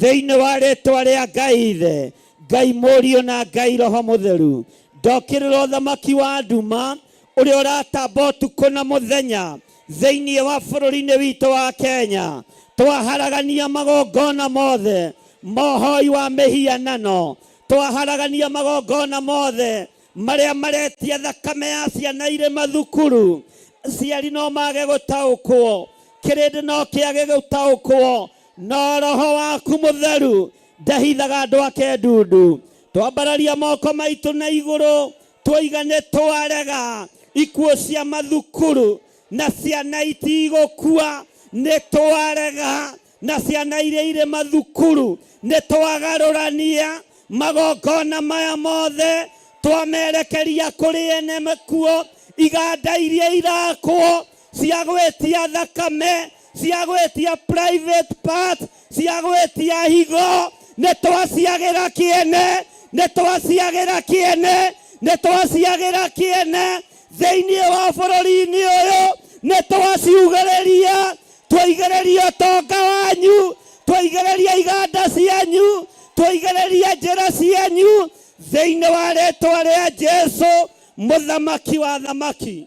thĩinĩ wa rĩtwa rĩa Ngai Ithe, Ngai Mũriũ na Ngai Roho Mũtheru. Ndokĩrĩra ũthamaki wa nduma ũrĩa ũratamba ũtukũ na mũthenya thĩinĩ wa bũrũri-inĩ witũ wa Kenya. Twaharagania magongona mothe mohoi wa mĩhianano, twaharagania magongona mothe marĩa maretia thakame ya ciana irĩ mathukuru. Aciari no mage gũtaũkwo, kĩrĩndĩ no kĩage gũtaũkwo, no roho waku mũtheru ndahithaga andũ ake ndundu. Twambararia moko maitũ na igũrũ, twoiga nĩ twarega ikuũ cia mathukuru na ciana itigũkua, nĩ twarega na ciana iria irĩ mathukuru, nĩ twagarũrania magongona maya mothe, twamerekeria kũrĩ ene makuo, iganda iria irakwo cia gwĩtia thakame, cia gwĩtia private part, cia gwĩtia higo, nĩ twaciagĩra kĩene, nĩ twaciagĩra kĩene, nĩ twaciagĩra kĩene thĩinĩ wa bũrũri-inĩ ũyũ, nĩ twaciugĩrĩria, twaigĩrĩria ũtonga wanyu, twaigĩrĩria iganda cianyu, twaigĩrĩria njĩra cianyu thĩinĩ wa rĩtwa rĩa Jesu mũthamaki wa thamaki.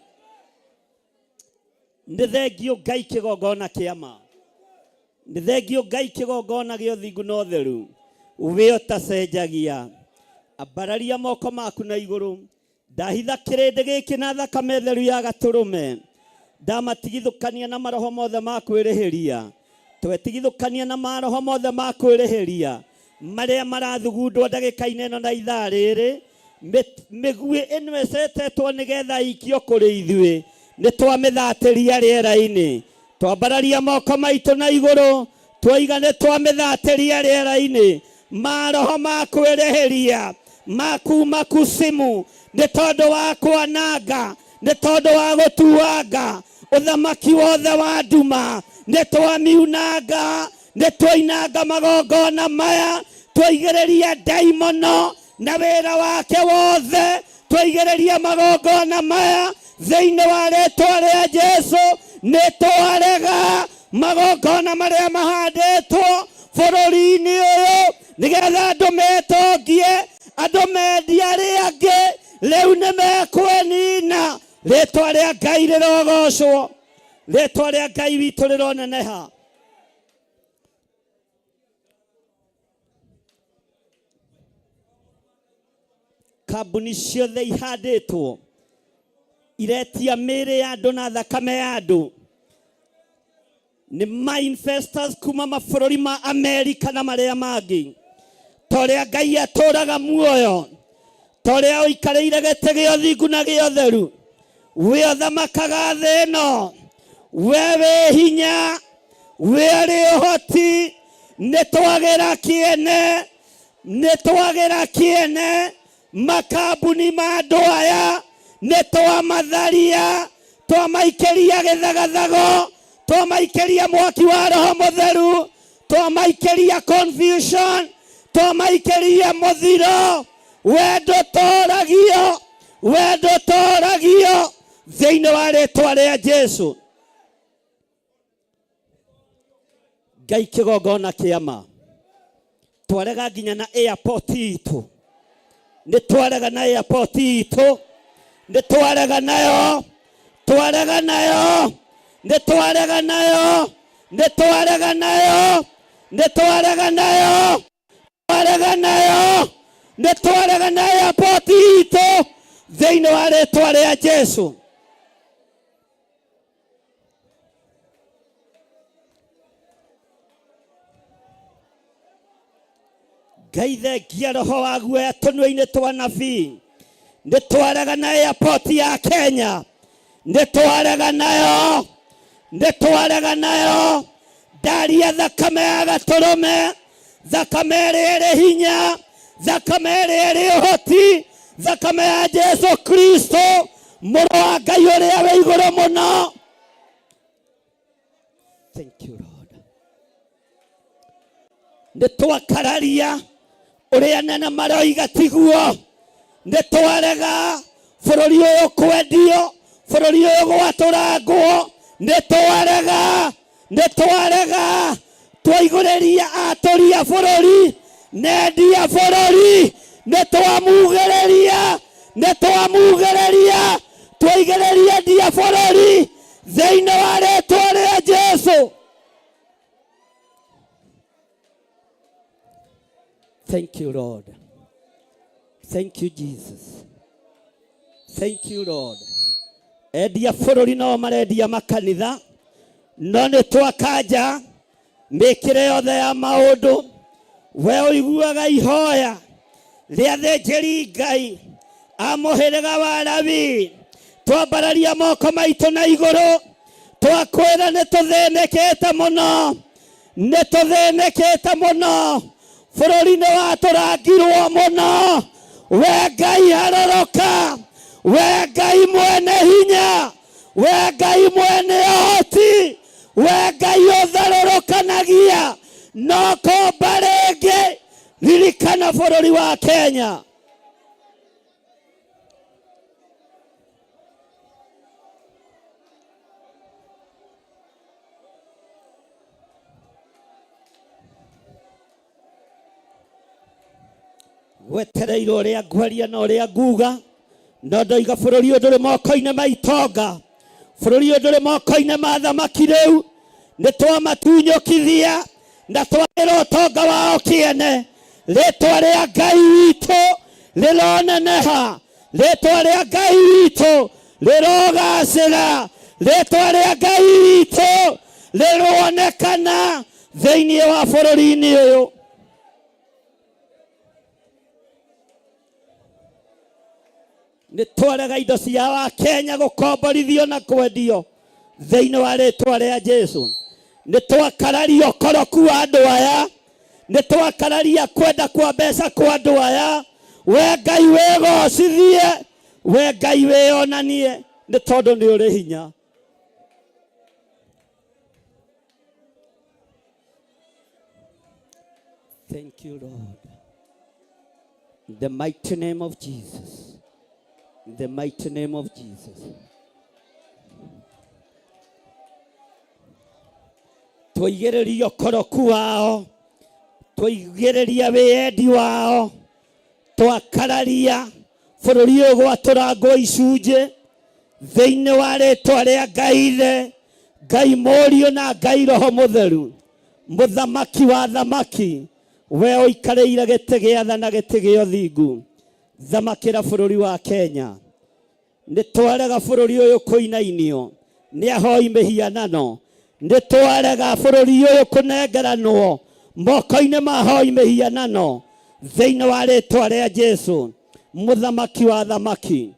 Nĩ thengio Ngai kĩgongona kĩa ma, nĩ thengio Ngai kĩgongona gĩa ũthingu na ũtheru, we ũtacenjagia. Ambararia moko maku na igũrũ, ndahitha kĩrĩndĩ gĩkĩ na thakame theru ya gatũrũme, ndamatigithũkania na maroho mothe ma kwĩrĩhĩria, twetigithũkania na maroho mothe ma kwĩrĩhĩria marĩa marathugundwo ndagĩka-inĩ ĩno na ithaa rĩrĩ, mĩguĩ ĩno ĩcetetwo nĩgetha ĩikio kũrĩ ithuĩ, nĩ twamĩthatĩria rĩera-inĩ. Twambararia moko maitũ na igũrũ, twoiga nĩ twamĩthatĩria rĩera-inĩ. Maroho ma kwĩrĩhĩria ma kuma kusimu nĩ tondũ wa kwananga, nĩ tondũ wa gũtuanga ũthamaki wothe wa nduma, nĩ twamiunanga, nĩ twainanga magongona maya, twaigĩrĩria ndaimono na wĩra wake wothe, twaigĩrĩria magongona maya thĩinĩ wa rĩtwa rĩa Jesu. Nĩ twarega magongona marĩa mahandĩtwo bũrũri-inĩ ũyũ nĩgetha andũ metongie, andũ mendie arĩa angĩ, rĩu nĩ mekwenina. Rĩtwa rĩa Ngai rĩrogocwo, rĩtwa rĩa Ngai witũ rĩroneneha. Kambuni ciothe ihandĩtwo iretia mĩĩrĩ ya andũ na thakame ya andũ nĩ ma investors kuma mabũrũri ma Amerika na marĩa mangĩ. Ta ũrĩa Ngai atũraga muoyo, ta ũrĩa ũikarĩire gĩtĩ gĩa ũthingu na gĩa ũtheru, we ũthamakaga thĩ ĩno, we wĩ hinya, we ũrĩ ũhoti, nĩ twagĩra kĩene, nĩ twagĩra kĩene makambuni ma andũ aya, nĩ twamatharia, twamaikĩria gĩthagathago, twamaikĩria mwaki wa Roho Mũtheru, twamaikĩria confusion, twamaikĩria mũthiro. We ndũtoragio, we ndũtoragio thĩinĩ wa rĩtwa rĩa Jesu. Ngai kĩgongona kĩa ma, twarega nginya na airport itũ, nĩ twarega na airport itũ, nĩ twarega nayo, twarega nayo, nĩ twarega nayo, nĩ twarega nayo, nĩ twarega nayo, twarega nayo, nĩ twarega na airport itũ thĩinĩ wa rĩtwa rĩa Jesu. Ngai thengia roho wa guoya tũnua-inĩ twa nabii. Nĩ twarega na airport ya Kenya, nĩ twarega nayo, nĩ twarega nayo. Ndaria thakame ya gatũrũme, thakame ĩrĩa ĩrĩ hinya, thakame ĩrĩa ĩrĩ ũhoti, thakame ya Jesu Kristo. Mũrũ wa Ngai ũrĩa wĩ igũrũ mũno. Thank you Lord. Nĩ twakararia ũrĩa anene maroiga tiguo, nĩ twarega bũrũri ũyũ kwendio, bũrũri ũyũ gwatũrangwo, nĩ twarega, nĩ twarega, twaigũrĩria atũria bũrũri, nendia bũrũri, nĩ twamugĩrĩria, nĩ twamugĩrĩria, twaigĩrĩria ndia bũrũri thĩinĩ wa rĩtwa rĩa Jesu. Thank you Lord. Thank you Jesus. Thank you Lord. Endia bũrũri no marendia makanitha, no nĩ twakanja mĩkĩre yothe ya maũndũ. We ũiguaga ihoya rĩa thĩnjĩri Ngai a mũhĩrĩga wa Lawi, twambararia moko maitũ na igũrũ, twakwĩra nĩ tũthĩnĩkĩte mũno, nĩ tũthĩnĩkĩte mũno, bũrũri nĩ watũrangirwo mũno. We Ngai harũrũka, we Ngai mwene hinya, we Ngai mwene ũhoti, we Ngai ũtharũrũkanagia no komba rĩngĩ, ririkana bũrũri wa Kenya. Gwetereirwo ũrĩa ngwaria na ũrĩa nguga, no ndoiga bũrũri ũyũ ndũrĩ moko-inĩ ma itonga, bũrũri ũyũ ndũrĩ moko-inĩ ma thamaki. Rĩu nĩ twamatunyũkithia na twagĩra ũtonga wao kĩene. Rĩtwa rĩa Ngai witũ rĩroneneha, rĩtwa rĩa Ngai witũ rĩrogacĩra, rĩtwa rĩa Ngai witũ rĩronekana thĩinĩ wa bũrũri-inĩ ũyũ. Nĩ twarega indo cia wa Kenya gũkomborithio na kwendio thĩinĩ wa rĩtwa rĩa Jesu. Nĩ twakararia ũkoroku wa andũ aya, nĩ twakararia kwenda kwa mbeca kwa andũ aya. We Ngai wĩgocithie, we Ngai wĩonanie, nĩ tondũ nĩ ũrĩ hinya. Thank you, Lord. In the mighty name of Jesus. In the mighty name of Jesus. Twaigĩrĩria ũkoroku wao, twaigĩrĩria wĩyendi wao, twakararia bũrũri ũyũ gwatũrangwo icunjĩ thĩinĩ wa rĩtwa rĩa Ngai Ithe, Ngai Mũriũ na Ngai Roho Mũtheru, mũthamaki wa thamaki, we ũikarĩire gĩtĩ gĩa tha na gĩtĩ gĩa ũthingu, thamakĩra bũrũri wa Kenya. Nĩ twarega bũrũri ũyũ kũinainio nĩ ahoi mĩhianano, nĩ twarega bũrũri ũyũ kũnengeranwo moko-inĩ ma ahoi mĩhianano thĩinĩ wa rĩtwa rĩa Jesu, mũthamaki wa thamaki.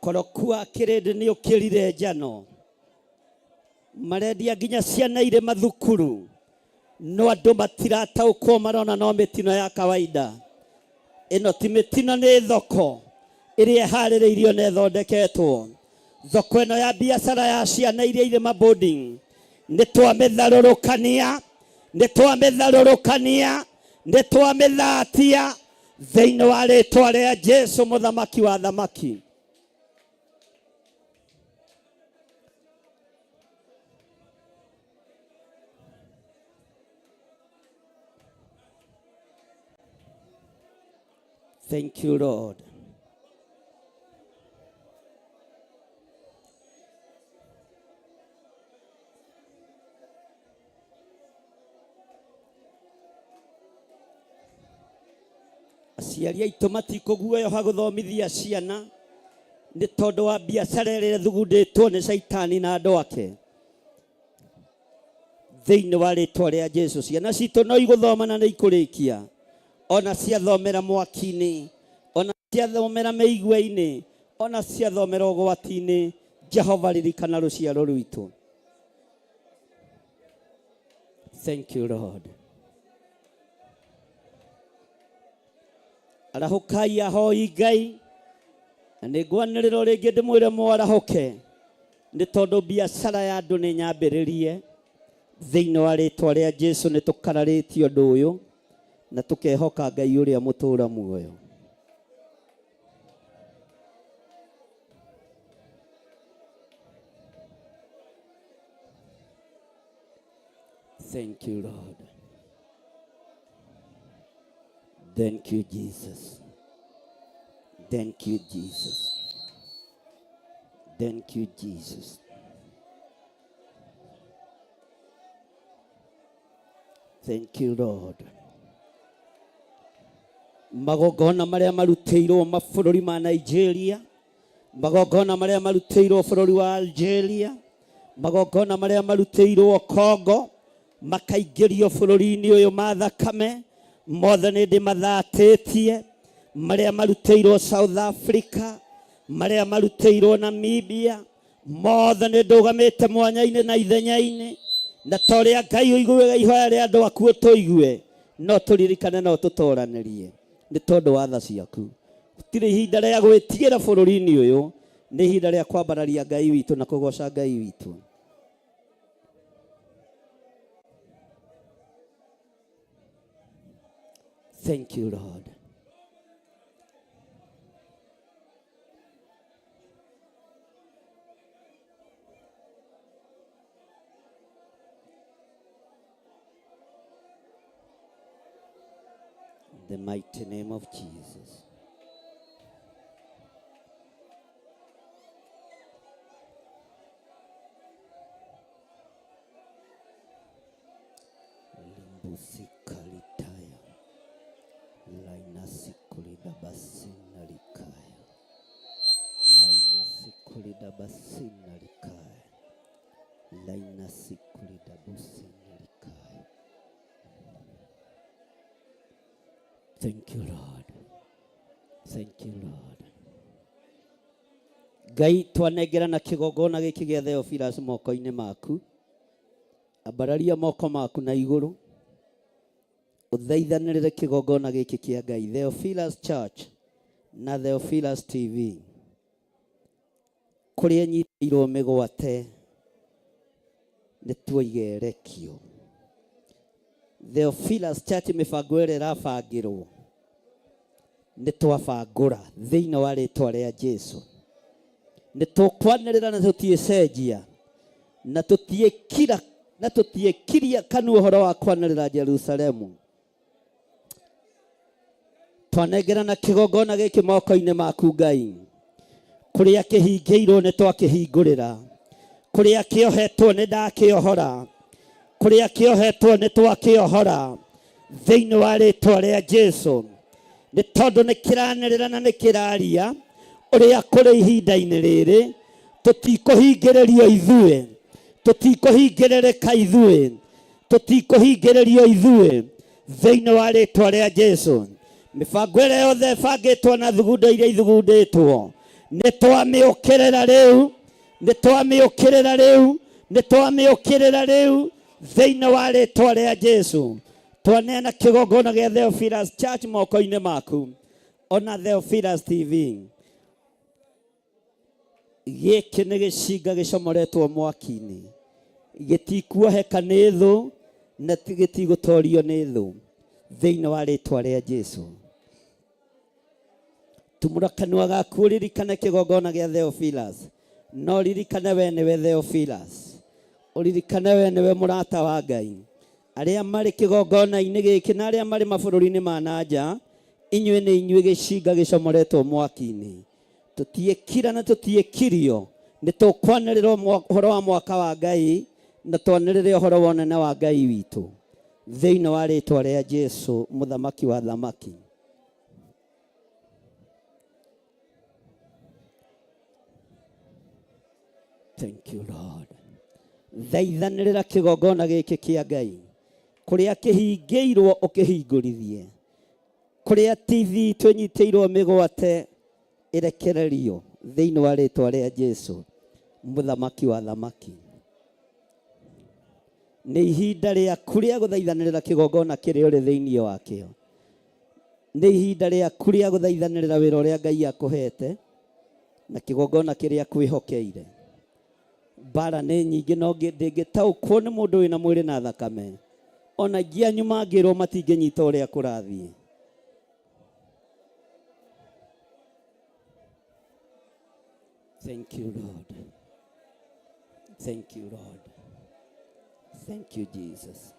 Ũkoroku wa kĩrĩndĩ nĩ ũkĩrire njano, marendia nginya ciana irĩ mathukuru, no andũ matirataũkwo, marona no mĩtino ya kawaida. Ĩno ti mĩtino, nĩ thoko ĩrĩa ĩharĩrĩirio na ĩthondeketwo. Thoko ĩno ya biacara ya ciana iria irĩ maboarding, nĩ twamĩtharũrũkania, nĩ twamĩtharũrũkania, nĩ twamĩthatia thĩinĩ wa rĩtwa rĩa Jesu, mũthamaki wa thamaki. Thank you, Lord. Aciari aitũ matikũguoyoha gũthomithia ciana nĩ tondũ wa biacara ĩrĩa ĩthugundĩtwo nĩ Caitani na andũ ake. Thĩinĩ wa rĩtwa rĩa Jesu, ciana citũ no igũthoma na nĩ ikũrĩkia. Ona ciathomera mwaki-inĩ, ona ciathomera mĩigua-inĩ, ona ciathomera ũgwati-inĩ, Jehova ririkana rũciaro rwitũ. Thank you Lord. Arahũkai ahoi Ngai, na nĩ ngwanĩrĩra o rĩngĩ ndĩmwĩre mwarahũke, nĩ tondũ biacara ya andũ nĩ nyambĩrĩrie. Thĩinĩ wa rĩtwa rĩa Jesu nĩ tũkararĩtie ũndũ ũyũ na tũkehoka Ngai ũrĩa mũtũũra muoyo. Thank you, Lord. Thank you, Jesus. Thank you, Jesus. Thank you, Jesus. Thank you, Lord. Magongona marĩa marutĩirwo mabũrũri ma Nigeria, magongona marĩa marutĩirwo bũrũri wa Algeria, magongona marĩa marutĩirwo Congo, makaingĩrio bũrũri-inĩ ũyũ ma thakame, mothe nĩ ndĩmathatĩtie. Marĩa marutĩirwo South Africa, marĩa marutĩirwo Namibia, mothe nĩ ndũgamĩte mwanya-inĩ na ithenya-inĩ, na ta ũrĩa Ngai ũiguaga ihoya rĩa andũ aku ũtũigue, no tũririkane no tũtoranĩrie nĩ tondũ wa tha ciaku. Gũtirĩ ihinda rĩa gwĩtigĩra bũrũri-inĩ ũyũ, nĩ ihinda rĩa kwambararia Ngai witũ na kũgoca Ngai witũ. Thank you, Lord. In the mighty name of Jesus. Limbusika-litaya. Lainasikulidabasina-likaya. Lainasikulidabasina-likaya. Lainasikulidabusina-likaya. Thank you, Lord. Thank you, Lord. Ngai twanengerana kĩgongona gĩkĩ gĩa Theophilus moko-inĩ maku. Ambararia moko maku na igũrũ. Ũthaithanĩrĩre kĩgongona gĩkĩ kĩa Ngai, Theophilus Church na Theophilus TV. Kũrĩa nyitĩirwo mĩgwate nĩ tuoiga ĩrekio. Theophilus Church mĩbango ĩrĩa ĩrabangĩrwo nĩ twabangũra thĩinĩ wa rĩtwa rĩa Jesu. Nĩ tũkwanĩrĩra na tũtiĩcenjia na tũtiĩkira na tũtiĩkiria kanua ũhoro wa kwanĩrĩra Jerusalemu. Twanengerana kĩgongona gĩkĩ moko-inĩ maku Ngai. Kũrĩa kĩhingĩirwo nĩ twakĩhingũrĩra, kũrĩa kĩohetwo nĩ ndakĩohora, kũrĩa kĩohetwo nĩ twakĩohora thĩinĩ wa rĩtwa rĩa Jesu. Nĩ tondũ nĩ kĩranĩrĩra na nĩ kĩraria ũrĩa kũrĩ ihinda-inĩ rĩrĩ, tũtikũhingĩrĩrio ithuĩ, tũtikũhingĩrĩrĩka ithuĩ, tũtikũhingĩrĩrio ithuĩ thĩinĩ wa rĩtwa rĩa Jesu. Mĩbango ĩrĩa yothe ĩbangĩtwo na thugundo iria ithugundĩtwo nĩ twamĩũkĩrĩra rĩu, nĩ twamĩũkĩrĩra rĩu, nĩ twamĩũkĩrĩra rĩu thĩinĩ wa rĩtwa rĩa Jesu. Twaneana kĩgongona gĩa Theophilus Church moko-inĩ maku, ona Theophilus TV. Gĩkĩ nĩ gĩcinga gĩcomoretwo mwaki-inĩ, gĩtikuoheka nĩ thũ na gĩtigũtorio nĩ thũ thĩinĩ wa rĩtwa rĩa Jesu. Tumũra kanua gaku ũririkane kĩgongona gĩa Theophilus, no ririkane we nĩwe Theophilus, ũririkane we nĩwe mũrata wa Ngai. Arĩa marĩ kĩgongona-inĩ gĩkĩ na arĩa marĩ mabũrũri-inĩ ma na nja, inyuĩ nĩ inyuĩ gĩcinga gĩcomoretwo mwaki-inĩ. Tũtiĩkira na tũtiĩkirio, nĩ tũkwanĩrĩra ũhoro wa mwaka wa Ngai na twanĩrĩre ũhoro wa ũnene wa Ngai witũ thĩinĩ wa rĩtwa rĩa Jesu, mũthamaki wa thamaki. Thank you, Lord. Thaithanĩrĩra kĩgongona gĩkĩ kĩa Ngai, kũrĩa kĩhingĩirwo ũkĩhingũrithie. Kũrĩa TV twĩnyitĩirwo mĩgwate ĩrekererio thĩinĩ wa rĩtwa rĩa Jesu mũthamaki wa thamaki. Nĩ ihinda rĩaku rĩa gũthaithanĩrĩra kĩgongona kĩrĩa ũrĩ thĩinĩ wakĩo. Nĩ ihinda rĩaku rĩa gũthaithanĩrĩra wĩra ũrĩa Ngai akũhete na kĩgongona kĩrĩa akwĩhokeire. Mbara nĩ nyingĩ no ndĩngĩtaũkwo nĩ mũndũ wĩna mwĩrĩ na thakame. Ona aingĩ anyu mangĩrwo matingĩnyita ũrĩa kũrathiĩ. Thank you, Lord. Thank you, Lord. Thank you, Jesus.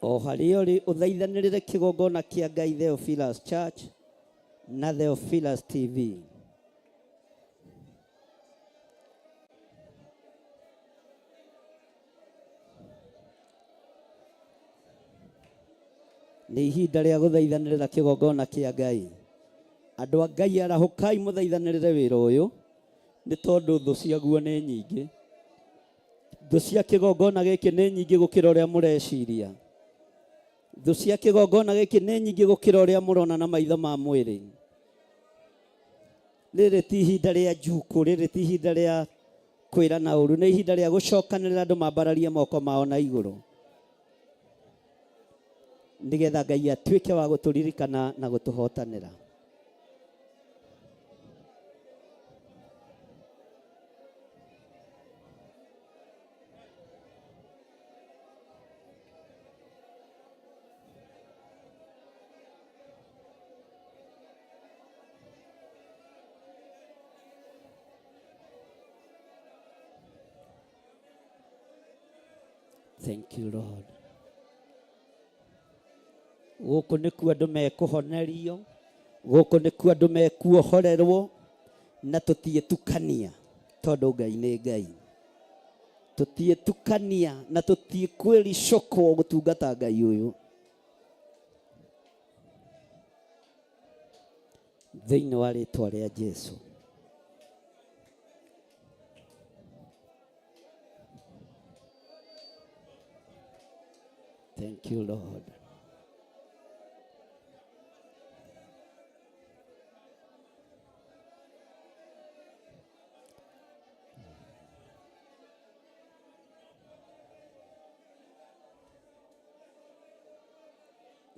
O harĩa ũrĩ ũthaithanĩrĩre kĩgongona kĩa Ngai Theophilus Church na Theophilus TV. Nĩ ihinda rĩa gũthaithanĩrĩra kĩgongona kĩa Ngai. Andũ a Ngai arahũkai mũthaithanĩrĩre wĩra ũyũ nĩ tondũ thũ ciaguo nĩ nyingĩ. Thũ cia kĩgongona gĩkĩ nĩ nyingĩ gũkĩra ũrĩa mũreciria. Thũ cia kĩgongona gĩkĩ nĩ nyingĩ gũkĩra ũrĩa mũrona na maitho ma mwĩrĩ. Rĩrĩ ti ihinda rĩa njukũ, rĩrĩ ti ihinda rĩa kwĩrana ũru, nĩ ihinda rĩa gũcokanĩrĩra andũ mambararie moko mao na igũrũ nĩgetha Ngai atuĩke wa gũtũririkana na gũtũhotanĩra. Thank you, Lord. Gũkũ nĩkuo andũ mekũhonerio, gũkũ nĩkuo andũ mekuohorerwo, na tũtiĩtukania tondũ Ngai nĩ Ngai. Tũtiĩtukania na tũtikwĩricũkwo gũtungata Ngai ũyũ. Thĩinĩ wa rĩtwa rĩa Jesu. Thank you, Lord.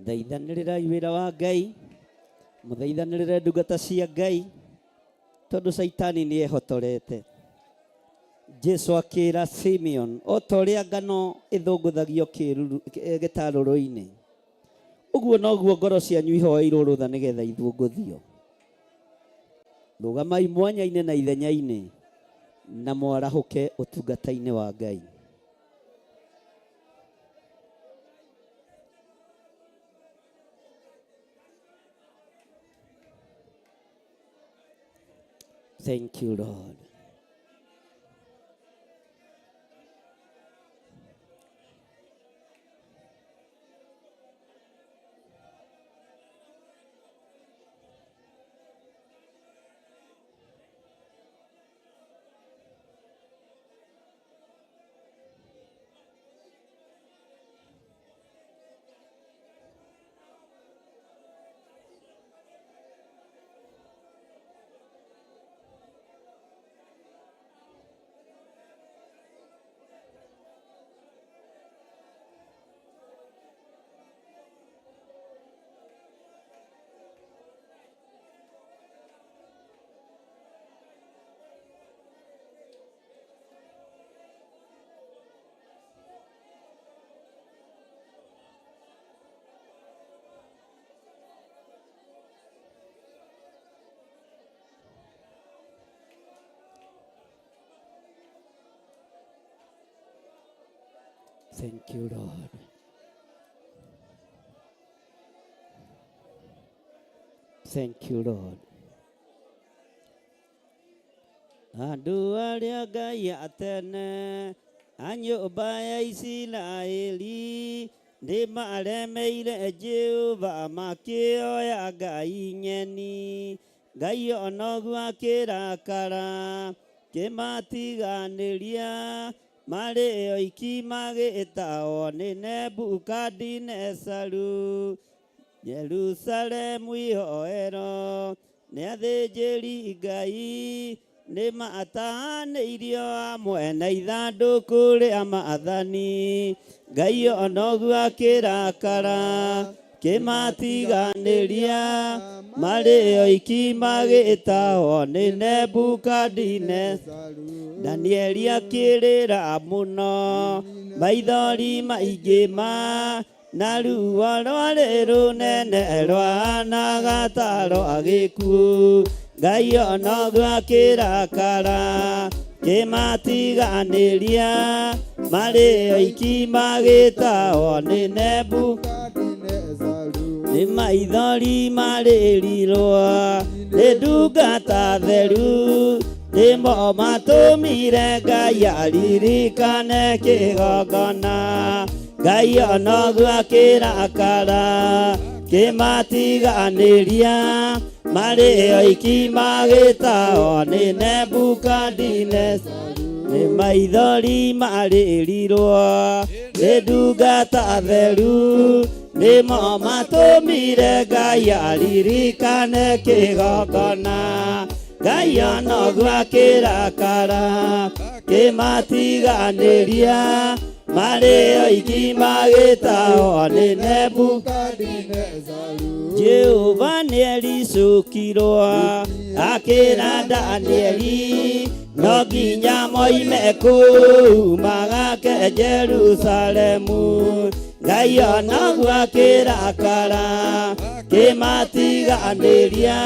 Thaithanĩrĩrai wĩra wa Ngai, mũthaithanĩrĩre ndungata cia Ngai, tondũ Caitani nĩ ehotorete. Jesu akĩra Simeon, o ta ũrĩa ngano ĩthũngũthagio kĩruru gĩtarũrũ-inĩ, ũguo noguo ngoro cianyu ihoeirwo rũtha nĩgetha ithũngũthio. Rũgamai mwanya-inĩ na ithenya-inĩ na mwarahũke ũtungata-inĩ wa Ngai. Thank you, Lord. Thank you, Lord. Thank you, Lord. Andũ arĩa Ngai atene a nyũmba ya Isiraeli nĩ maremeire Jehova makĩoya ngai ng'eni. Ngai onoguo akĩrakara. Kĩmatiganĩria marĩ oiki magĩtahwo nĩ Nebukadinezaru. Jerusalemu ihoero nĩ athĩnjĩri Ngai nĩ matahanĩirio hamwe na ithandũkũ rĩa maathani. Ngai onoguo akĩrakara kĩmatiganĩria marĩ oiki magĩtahwo nĩ Nebukadineza. Danieli akĩrĩra mũno maithori maingĩ ma na ruo rwarĩ rũnene rwahanaga ta rwa gĩkuũ. Ngai onoguo akĩrakara kĩmatiganĩria marĩ oiki magĩtahwo nĩ Nebukadinezaru. Nĩ maithori marĩrirwo nĩ ndungata theru nĩmo matũmire Ngai aririkane kĩgongona. Ngai onoguo akĩrakara kĩmatiganĩria marĩ oiki magĩtahwo nĩ Nebukadineza. Nĩ maithori marĩrirwo nĩ ndungata theru nĩmo matũmire Ngai aririkane kĩgongona. Ngai onoguo akĩrakara kĩmatiganĩria marĩ oiki magĩtahwo nĩ Nebukadinezaru. Jehova nĩericũkirwo akĩra Danieli no nginya moime kũu magake Jerusalemu. Ngai onoguo akĩrakara kĩmatiganĩria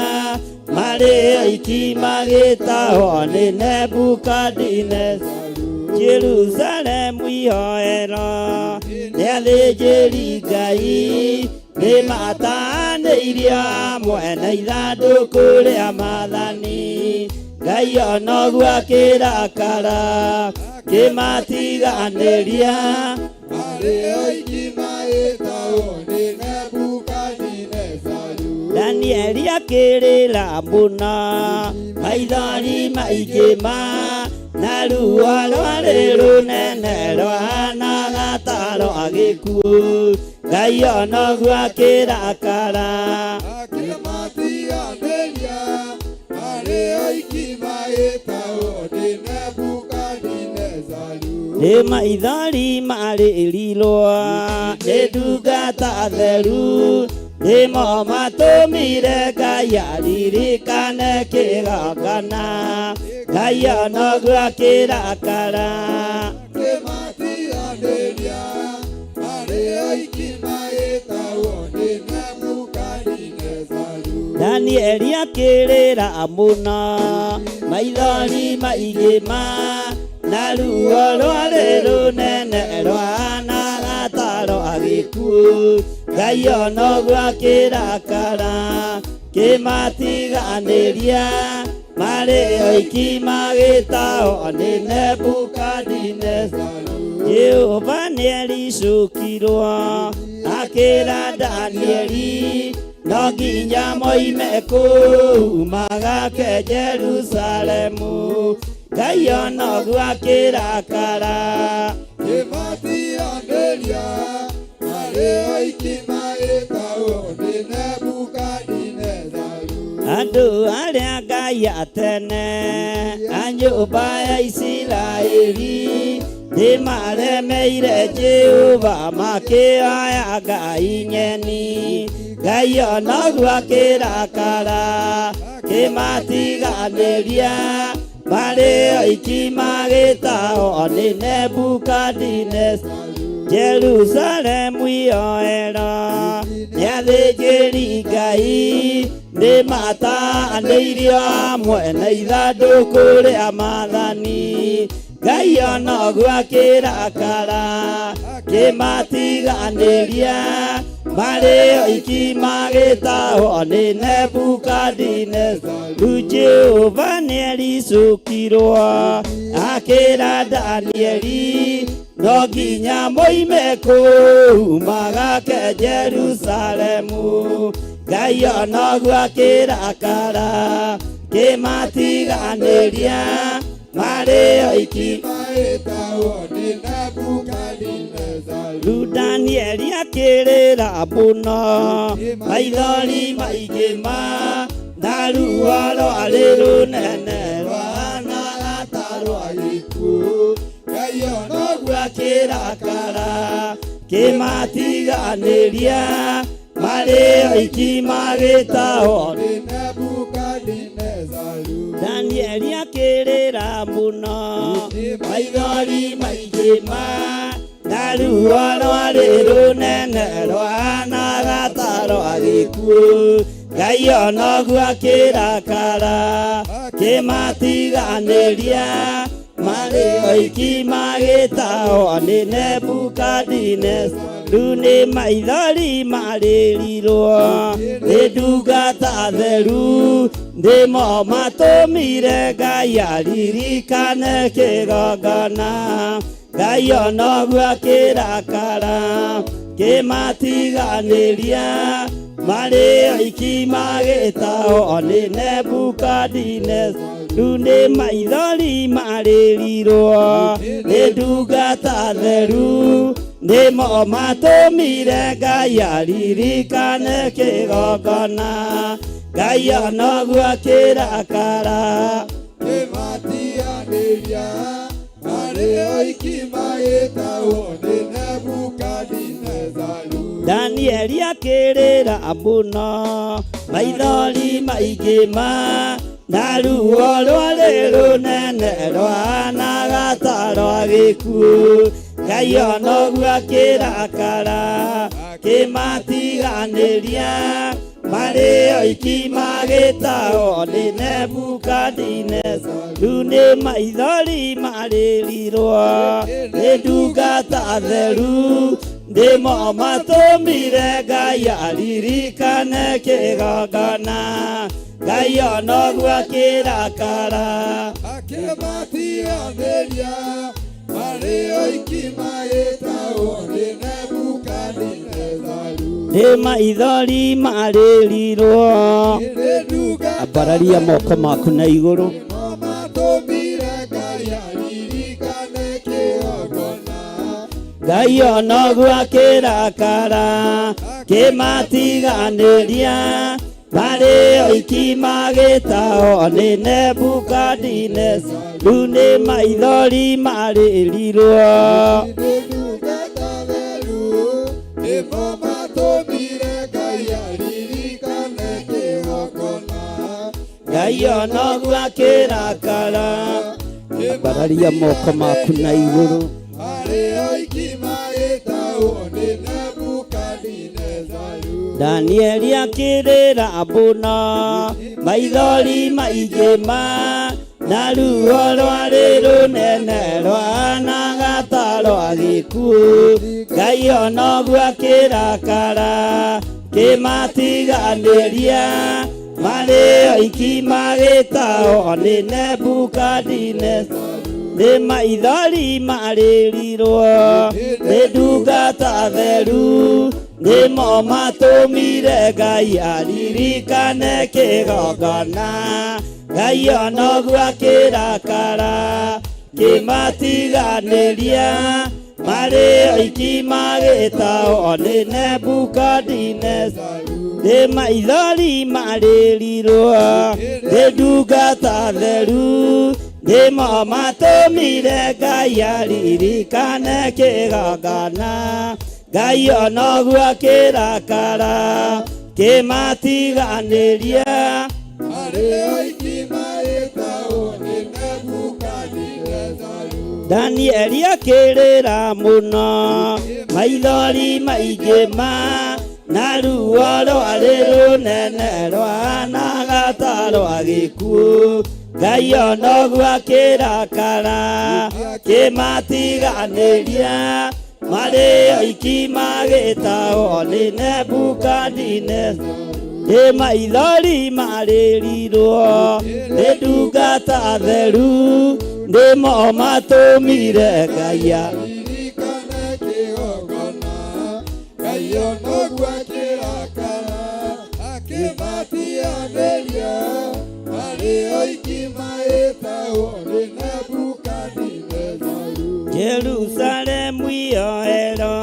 marĩ oiki magĩtahwo nĩ Nebukadineza. Jerusalemu ihoero nĩ athĩnjĩri Ngai nĩ matanĩirio hamwe na ithandũkũ rĩa maathani. Ngai onoguo akĩrakara kĩmatiganĩria Marĩ oiki magĩtahwo nĩ Nebukadinezaru. Danieli akĩrĩra mũno maithori maingĩ ma na ruo rwarĩ rũnene rwahanaga ta rwa gĩkuũ. Ngai onoguo akĩrakara Akĩmatiganĩria marĩ oiki magĩtahwo nĩ Nebukadinezaru. Nĩ maithori marĩrirwo nĩ ndungata theru nĩmo matũmire Ngai aririkane kĩgongona. Ngai onoguo akĩrakara Akĩmatiganĩria marĩ oiki magĩtahwo nĩ Nebukadinezaru. Danieli akĩrĩra mũno maithori maingĩ ma na ruo rwarĩ rũnene rwahanaga ta rwa gĩkuũ. Ngai onoguo akĩrakara kĩmatiganĩria marĩ oiki magĩtahwo nĩ Nebukadineza. Jehova nĩericũkirwo akĩra Danieli no nginya moime kũu magake Jerusalemu. Ngai onoguo akĩrakara Kĩmatiganĩria marĩ oiki magĩtahwo nĩ Nebukadinezaru. Andũ arĩa Ngai a tene a nyũmba ya Isiraeli nĩmaremeire Jehova makĩoya ngai ng'eni. Ngai onoguo akĩrakara kĩmatiganĩria marĩ oiki magĩtahwo nĩ Nebukadineza. Jerusalemu ihoero nĩ athĩnjĩri Ngai nĩ matanĩirio hamwe na ithandũkũ rĩa maathani. Ngai onoguo akĩrakara kĩmatiganĩria marĩ oiki magĩtahwo nĩ Nebukadineza. Rĩu Jehova nĩericũkirwo akĩra Danieli no nginya moime kũu magake Jerusalemu. Ngai onoguo akĩrakara kĩmatiganĩria Marĩ oiki Maĩtagwo nĩ Nebukadinezaru. Rĩu Danieli akĩrĩra mũno maithori maingĩ ma na ruo rwarĩ rũnene rwahanaga ta rwa gĩkuũ. Ngai ona Noguo akĩrakara kĩmatiganĩria marĩ oiki magĩtahwo. Nĩ Nebukadinezaru. Danieli akĩrĩra mũno maithori maingĩ ma na ruo rwarĩ rũnene rwahanaga ta rwa gĩkuũ. Ngai onoguo akĩrakara kĩmatiganĩria marĩ oiki magĩtahwo nĩ Nebukadineza. Rĩu nĩ maithori marĩrirwo nĩ ndungata theru nĩmo matũmire Ngai aririkane kĩgongona. Ngai onoguo akĩrakara kĩmatiganĩria marĩ oiki magĩtahwo nĩ Nebukadineza. Rĩu nĩ maithori marĩrirwo nĩ ndungata theru nĩmo matũmire Ngai aririkane kĩgongona. Ngai onoguo akĩrakara Kĩmatiganĩria marĩ oiki magĩtahwo nĩ Nebukadinezaru. Danieli akĩrĩra mũno maithori maingĩ ma na ruo rwarĩ rũnene rwahanaga ta rwa gĩkuũ. Ngai onoguo akĩrakara kĩmatiganĩria marĩ oiki magĩtahwo nĩ Nebukadineza. Rĩu nĩ maithori marĩrirwo nĩ ndungata theru nĩmo matũmire Ngai aririkane kĩgongona. Ngai onoguo akĩrakara Akĩmatiganĩria marĩ oiki magĩtahwo nĩ Nebukadinezaru. nĩ maithori marĩrirwo. Nĩ ndungata Ambararia moko maku na igũrũ. nĩmo matũmire Ngai aririkane kĩgongona. Ngai onoguo akĩrakara kĩmatiganĩria marĩ oiki magĩtahwo nĩ Nebukadineza. Rĩu nĩ maithori marĩrirwo Nĩ ndungata theru nĩmo matũmire Ngai aririkane kĩgongona. Ngai onoguo akĩrakara. Ambararia moko maku na igũrũ. Marĩ oiki magĩtahwo nĩ Nebukadinezaru. Danieli akĩrĩra mũno maithori maingĩ ma na ruo rwarĩ rũnene rwahanaga ta rwa gĩkuũ. Ngai onoguo akĩrakara kĩmatiganĩria marĩ oiki magĩtahwo nĩ Nebukadineza. Nĩ maithori marĩrirwo nĩ ndungata theru nĩmo matũmire Ngai aririkane kĩgongona. Ngai onoguo akĩrakara kĩmatiganĩria marĩ oiki magĩtahwo nĩ Nebukadineza. Nĩ maithori marĩrirwo nĩ ndungata theru nĩmo matũmire Ngai aririkane kĩgongona. Ngai onoguo akĩrakara kĩmatiganĩria Marĩ oiki magĩtahwo nĩ Nebukadinezaru. Danieli akĩrĩra mũno maithori maingĩ ma na ruo rwarĩ rũnene rwahanaga ta rwa gĩkuũ. Ngai onoguo akĩrakara kĩmatiganĩria marĩ oiki magĩtahwo nĩ Nebukadineza. Nĩ maithori marĩrirwo nĩ ndungata theru nĩmo matũmire Ngai Aririkane kĩgongona. Ngai onoguo akĩrakara akĩmatiganĩria marĩ oiki magĩtahwo nĩ Nebukadinezaru. Jerusalemu yoero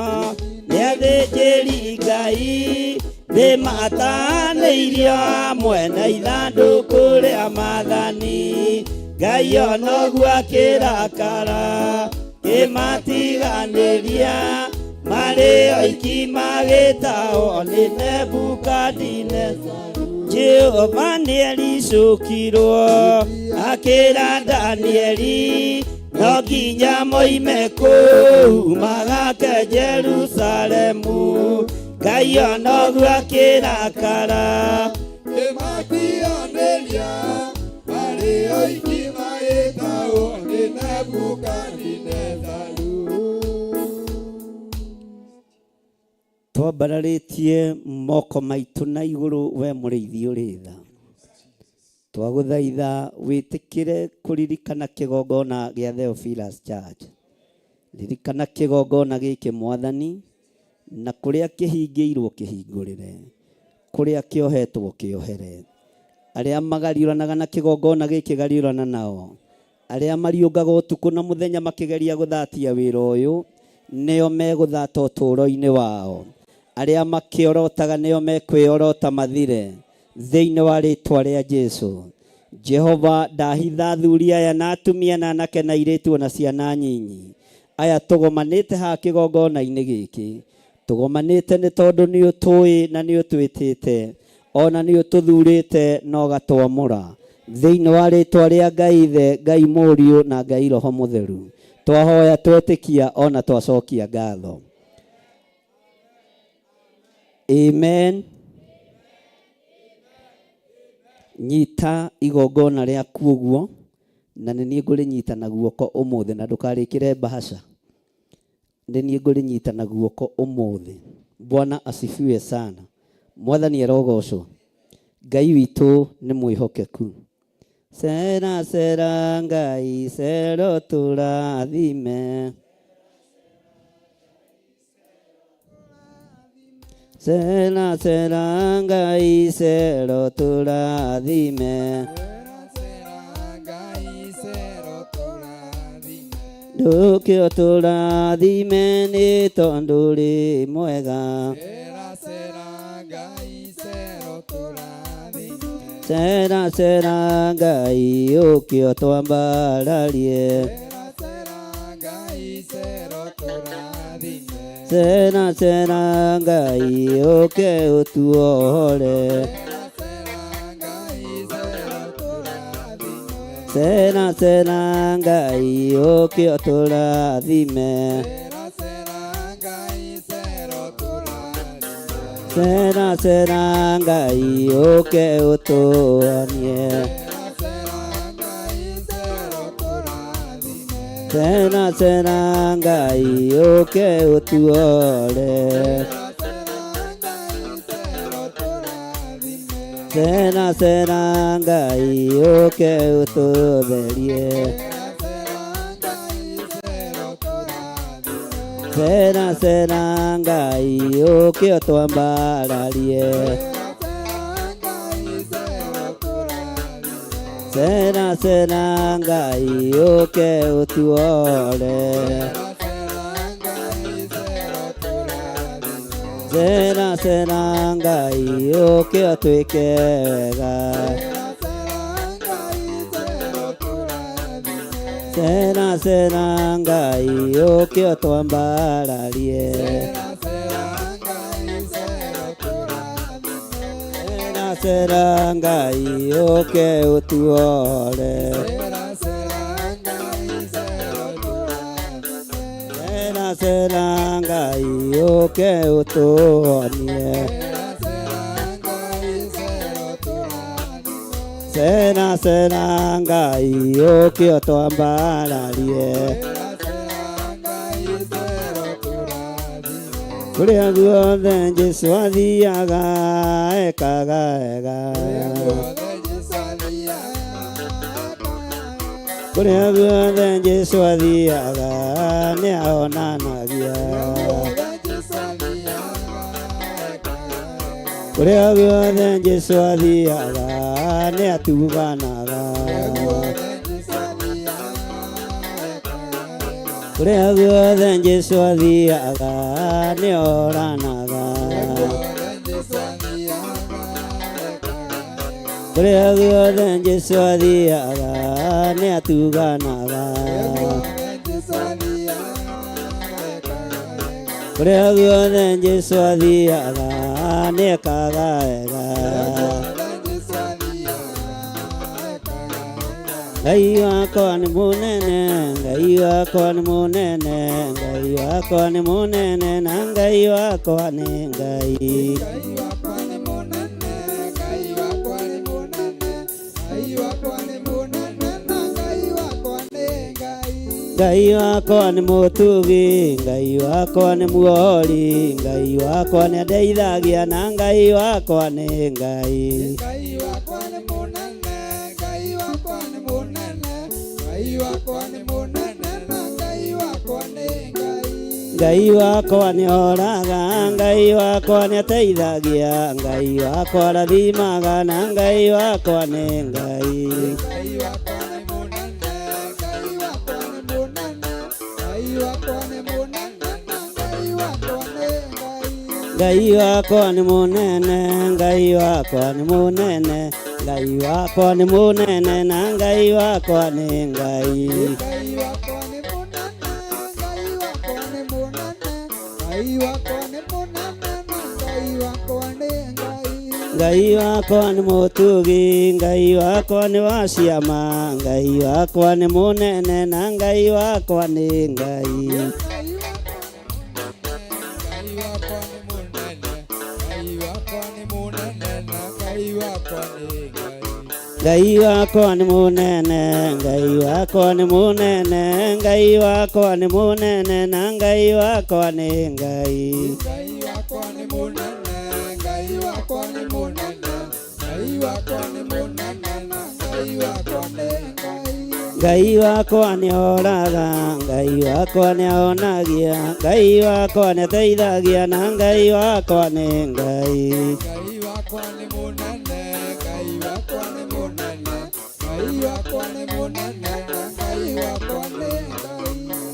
nĩ athĩnjĩri Ngai nĩmatanĩirio hamwe na ithandũkũ rĩa maathani Ngai onoguo akĩrakara kĩmatiganĩria marĩ oiki magĩtahwo nĩ Nebukadineza Jehova nĩericũkirwo akĩra Danieli no nginya moime kũu magake Jerusalemu Ngai onoguo akĩrakara Kĩmatiganĩria marĩ oiki magĩtahwo nĩ Nebukadinezaru. Twambararĩtie moko maitũ na igũrũ we mũrĩithi ũrĩ tha twagũthaitha wĩtĩkĩre kũririkana kĩgongona gĩa Theophilus Church ririkana kĩgongona gĩkĩ mwathani na kũrĩa kĩhingĩirwo kĩhingũrĩre kũrĩa kĩohetwo kĩohere arĩa magariũranaga na kĩgongona gĩkĩ gariũrana nao arĩa mariũngaga ũtukũ na mũthenya makĩgeria gũthatia wĩra ũyũ nĩo megũthata ũtũũro-inĩ wao arĩa makĩorotaga nĩo mekwĩorota mathire thĩinĩ wa rĩtwa rĩa Jesu Jehova ndahitha athuri aya na atumia na anake na airĩtu ona ciana nyinyi aya tũgomanĩte haha kĩgongona-inĩ gĩkĩ tũgomanĩte nĩ tondũ nĩ ũtũĩ na nĩ ũtwĩtĩte ona nĩ ũtũthurĩte na ũgatwamũra thĩinĩ wa rĩtwa rĩa Ngai Ithe Ngai Mũriũ na Ngai Roho Mũtheru twahoya twetĩkia ona twacokia ngatho amen nyita igongona rĩaku ũguo na nĩ niĩ ngũrĩnyita na guoko ũmũthĩ na ndũkarĩkĩre mbahaca nĩ niĩ ngũrĩnyita na guoko ũmũthĩ Bwana asifiwe sana mwathani arogocwo Ngai witũ nĩ mwĩhokeku cera cera Ngai cero tũrathime cera cera Ngai cero tũrathime Sera, sera, Ngai cero tũrathime. ndũkĩo tũrathime nĩ tondũ ũrĩ mwega Sera, sera, Ngai cero tũrathime. cera cera Ngai ũkĩo twambararie Sera, sera, Ngai cero tũrathime. cera cera Ngai ũke ũtuohore Sera, sera, Ngai cero tũrathime. cera cera Ngai ũke ũtũrathime Sera, sera, Ngai cero tũrathime. cera cera Ngai ũke ũtũhonie Sera, sera, Ngai cero tũrathime. cera cera Ngai ũke ũtuohore Sera, sera, Ngai cero tũrathime. cera cera Ngai ũke ũtũtherie Sera, sera, Ngai cero tũrathime. cera cera Ngai ũke ũtwambararie Sera, sera, Ngai cero tũrathime. cera cera Ngai ũke ũtuohore Sera, sera, Ngai cero tũrathime. cera cera Ngai ũke ũtwĩke wega Sera, sera, Ngai cero tũrathime. cera cera Ngai ũke ũtwambararie Sera, sera, Ngai cero tũrathime. cera cera Ngai ũke ũtuohore Sera, sera, Ngai cero tũrathime. cera cera Ngai ũke ũtũhonie Sera, sera, Ngai cero tũrathime. cera cera Ngai ũke ũtwambararie Sera, sera, Ngai cero tũrathime. kũrĩa guothe Jesũ athiaga ekaga wega Kũrĩa guothe Jesũ athiaga, kũrĩa guothe Jesũ athiaga nĩ ahonanagia guothe Jesũ athiaga, ekaga wega. kũrĩa guothe Jesũ athiaga nĩ atuganaga Kũrĩa guothe Jesũ athiaga, ekaga wega. Kũrĩa guothe Jesũ athiaga nĩoranaga. Kũrĩa guothe Jesũ athiaga nĩatuganaga. Kũrĩa guothe Jesũ athiaga nĩekaga wega. Ngai wakwa nĩ mũnene, Ngai wakwa nĩ mũnene, Ngai wakwa nĩ mũnene na Ngai wakwa nĩ Ngai. Ngai wakwa nĩ mũtugi, Ngai wakwa nĩ muohori, Ngai wakwa nĩ andeithagia na Ngai wakwa nĩ Ngai. Ngai wakwa nĩ horaga, Ngai wakwa nĩ ateithagia, Ngai wakwa arathimaga na Ngai wakwa nĩ Ngai. Ngai wakwa nĩ mũnene, Ngai wakwa nĩ mũnene, Ngai wakwa nĩ mũnene na Ngai wakwa nĩ Ngai. Ngai wakwa nĩ mũtugi, Ngai wakwa nĩ wa ciama, Ngai wakwa nĩ mũnene na Ngai wakwa nĩ Ngai. Ngai wakwa nĩ mũnene, Ngai wakwa nĩ mũnene, Ngai wakwa nĩ mũnene na Ngai wakwa nĩ Ngai. Ngai wakwa nĩ oraga, Ngai wakwa nĩ ahonagia, Ngai wakwa nĩ ateithagia na Ngai wakwa nĩ Ngai.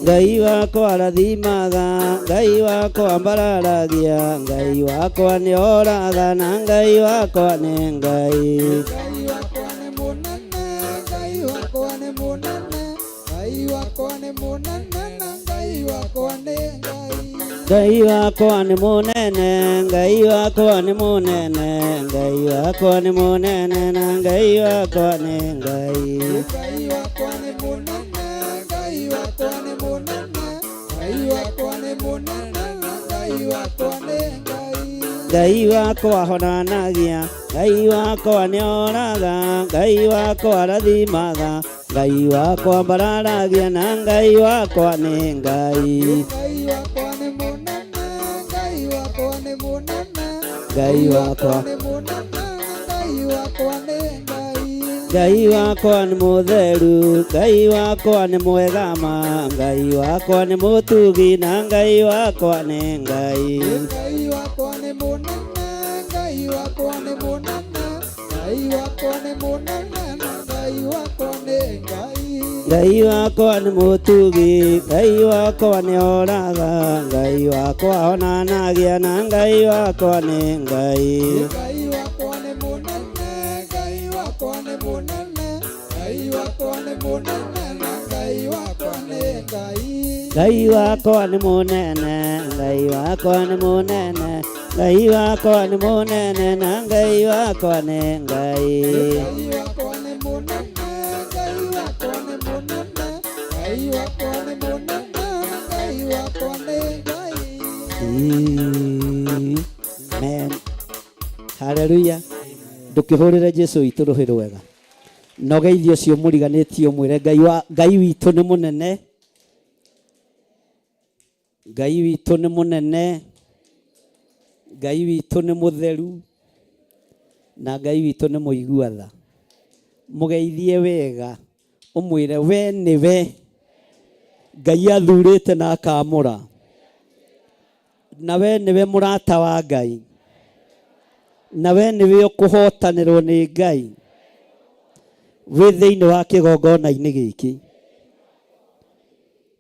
Ngai wakwa arathimaga, Ngai wakwa ambararagia, Ngai wakwa nĩ oraga na Ngai wakwa nĩ Ngai. Ngai wakwa nĩ mũnene, Ngai wakwa nĩ mũnene, Ngai wakwa nĩ mũnene na Ngai wakwa nĩ Ngai. Ngai wakwa ahonanagia, Ngai wakwa nĩoraga, Ngai wakwa arathimaga, Ngai wakwa ambararagia na Ngai wakwa nĩ Ngai. Ngai wakwa Ngai wakwa nĩ mũtheru, Ngai wakwa nĩ mwega ma, Ngai wakwa nĩ mũtugi na Ngai wakwa nĩ Ngai. Ngai wakwa nĩ mũtugi, Ngai wakwa nĩ oraga, Ngai wakwa ahonanagia na Ngai wakwa nĩ Ngai. Ngai wakwa nĩ mũnene, Ngai wakwa nĩ mũnene, Ngai wakwa nĩ mũnene na Ngai wakwa nĩ Ngai. Amen. Haleluya. Ndũkĩhũrĩre Jesu witũ rũhĩ rwega. Na ũgeithie ũcio mũriganĩtie ũmwĩre Ngai wa Ngai witũ nĩ mũnene. Ngai witũ nĩ mũnene. Ngai witũ nĩ mũtheru. Na Ngai witũ nĩ mũigua tha. Mũgeithie wega ũmwĩre we nĩwe Ngai athurĩte na akamũra. Na we nĩwe mũrata wa Ngai. Na we nĩwe ũkũhotanĩrwo nĩ Ngai wĩ thĩinĩ wa kĩgongona-inĩ gĩkĩ.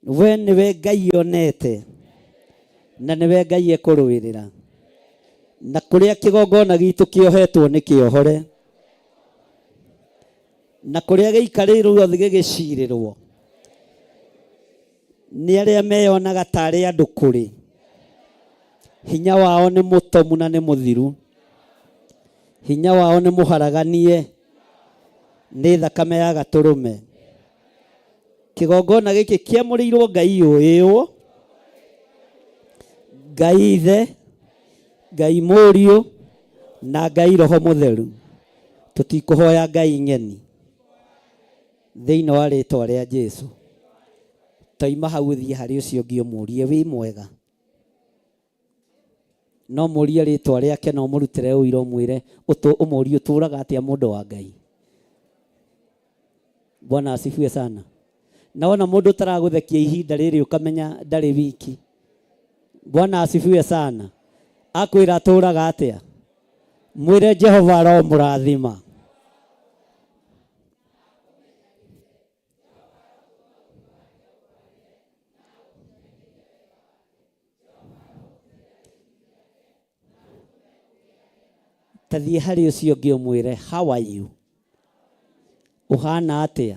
We nĩwe Ngai onete na nĩwe Ngai ekũrũĩrĩra, na kũrĩa kĩgongona gitũ kĩohetwo nĩ kĩohore, na kũrĩa gĩikarĩirwo gĩgĩcirĩrwo nĩ arĩa meyonaga tarĩ andũ kũrĩ, hinya wao nĩ mũtomu na nĩ mũthiru, hinya wao nĩ mũharaganie nĩ thakame ya gatũrũme. Kĩgongona gĩkĩ kĩamũrĩirwo Ngai ũĩwo, Ngai Ithe, Ngai Mũriũ na Ngai Roho Mũtheru. Tũtikũhoya Ngai ng'eni thĩinĩ wa rĩtwa rĩa Jesu. Toima hau ũthiĩ harĩ ũcio ũngĩ ũmũrie wĩ mwega, no mũrie rĩtwa rĩake na ũmũrutĩre ũira ũmwĩre ũmũrie ũtũraga atĩa mũndũ wa Ngai. Bwana asifiwe sana. Na wona mũndũ ũtaragũthekia ihinda rĩrĩ ũkamenya ndarĩ wiki. Bwana asifiwe sana. Akwĩra atũraga atĩa, mwĩre Jehova aromũrathima. Tathiĩ harĩ ũcio ũngĩ ũmwĩre how are you, ũhana atĩa,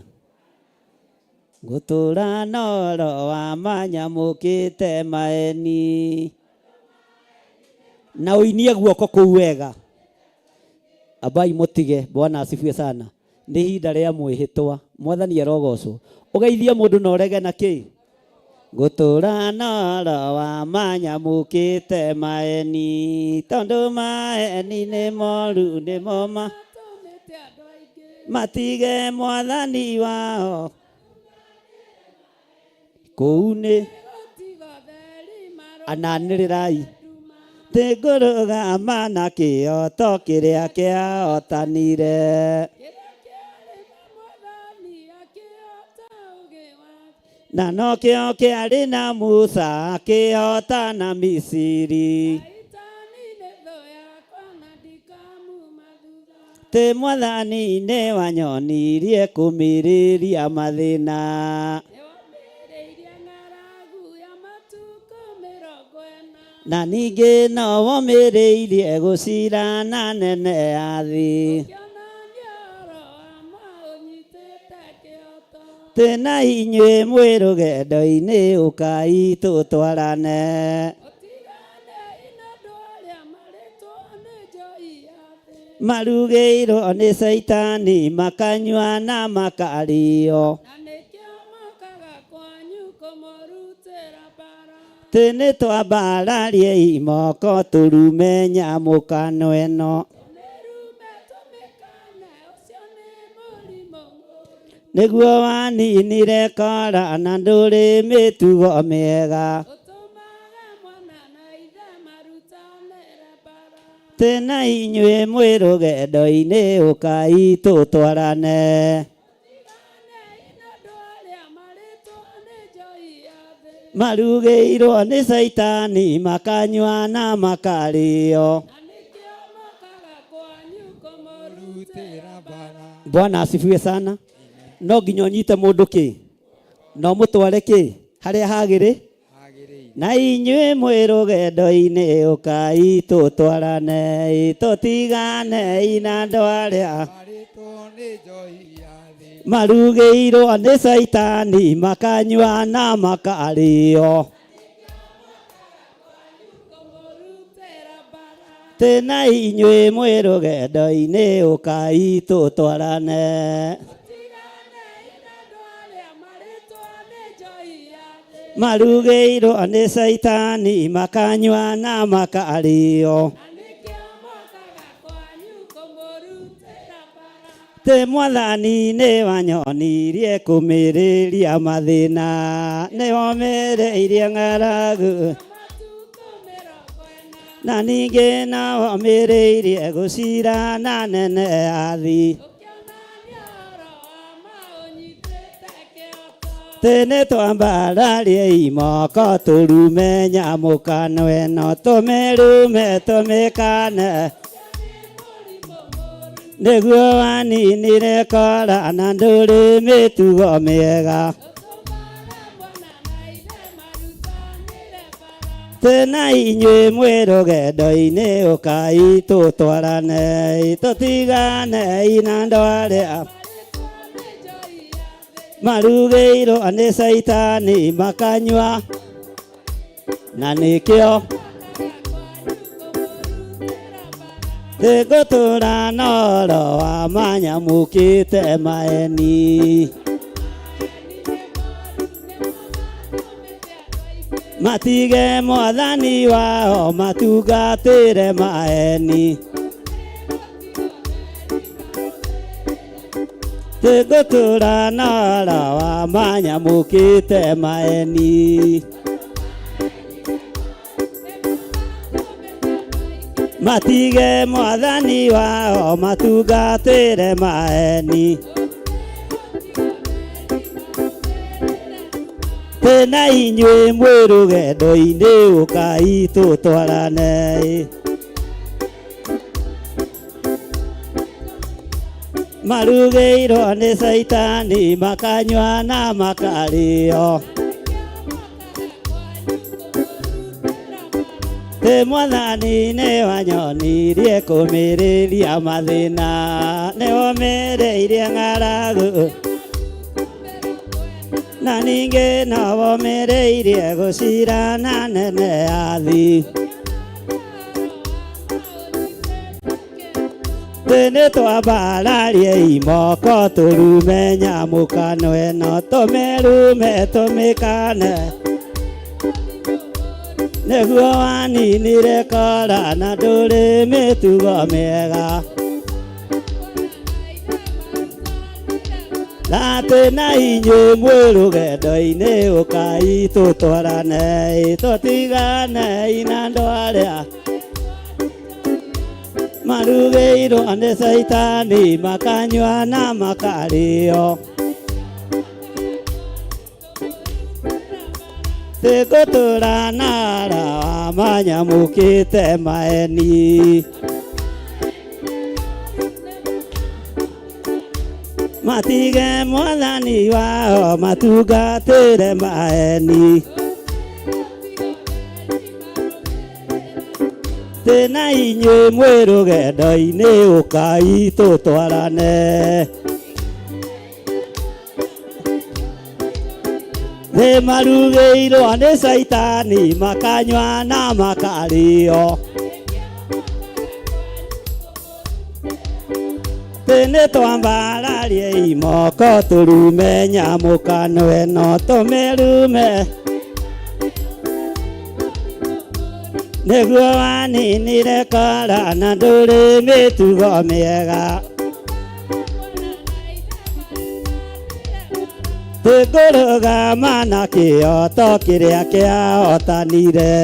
ngũtũra noro wa manyamũkĩte maeni, na ũinie guoko kũu wega. Ambai mũtige. Bwana asifiwe sana. Nĩ ihinda rĩa mwĩhĩtwa, Mwathani arogocwo. Ũgeithie mũndũ na ũrege na kĩ, ngũtũra noro wa manyamũkĩte maeni, tondũ maeni nĩ moru nĩmo matige mwathani wao kũu nĩ ananĩrĩrai tĩngũrũgama na kĩoto kĩrĩa kĩahotanire. Na nokĩo kĩarĩ na Musa akĩhotana Misiri, tĩ mwathani nĩ wanyonirie kũmĩrĩria mathĩna, na ningĩ no womĩrĩirie gũcirana nene ya thĩ, tĩ na inyuĩ mwĩ rũgendo-inĩ ũkai tũtwarane, marugĩirwo nĩ Caitani makanyua na makarĩo, tĩ nĩ twambararie imoko tũrume nyamũkano ĩno, nĩguo waninire kora na ndũrĩ mĩtugo mĩega, tĩ na inyuĩ mwĩ rũgendo-inĩ ũkai tũtwarane, marugĩirwo nĩ Caitani makanyua na makarĩo. Bwana asifiwe sana. No nginya ũnyite mũndũ kĩ, no mũtware kĩ harĩa hagĩrĩ, na inyuĩ mwĩ rũgendo-inĩ ũkai tũtwarane, tũtigane na andũ arĩa marugĩirwo nĩ Caitani makanyua na makarĩo, tĩ na inyuĩ mwĩ rũgendo-inĩ ũkai tũtwarane, marugĩirwo nĩ Caitani makanyua na makarĩo, tĩ mwathani nĩ wanyonirie kũmĩrĩria mathĩna, nĩ womĩrĩirie ng'aragu, na ningĩ no womĩrĩirie gũcirana nene ya thĩ, tĩ nĩ twambararie imoko tũrume nyamũkano ĩno, tũmĩrume tũmĩkane, nĩguo waninire kora na ndũrĩ mĩtugo mĩega, Tena inyuĩ mwĩ rũgendo-inĩ ũkai tũtwaranei tũtiganei na andũ arĩa marugĩirwo nĩ caitani makanyua na nĩkĩo tĩngũtũra noro wa manyamũkĩte maeni matige mwathani wao matungatĩre maeni tĩngũtũra noro wa manyamũkĩte maeni matige mwathani wao matungatĩre maeni tena inyuĩ mwĩ rũgendo-inĩ ũkai tũtwaranei marugĩirwo nĩ caitani makanyua na makarĩo Tĩ mwathani nĩ wanyonirie kũmĩrĩria mathĩna nĩ womĩrĩirie ng'aragu na ningĩ no womĩrĩirie gũcirana nene ya thĩ Tĩ nĩ twambararie imoko tũrume nyamũkano ĩno tũmĩrume tũmĩkane nĩguo waninire kora na ndũrĩ mĩtugo mĩega Atĩ na inyuĩ mwĩ rũgendo-inĩ ũkai tũtwaranei tũtiganei na andũ arĩa marugĩirwo nĩ caitani makanyua na makarĩo Tĩngũtũra na arawa manyamũkĩte maeni matige mwathani wao matungatĩre maeni Tena inyuĩ mwĩ rũgendo-inĩ ũkai tũtwarane Thĩ marugĩirwo nĩ caitani makanyua na makarĩo Tĩ nĩ twambararie imoko tũrume nyamũkano ĩno tũmĩrume nĩguo waninire kora na ndũrĩ mĩtugo mĩega Tĩngũrũgama na kĩoto kĩrĩa kĩahotanire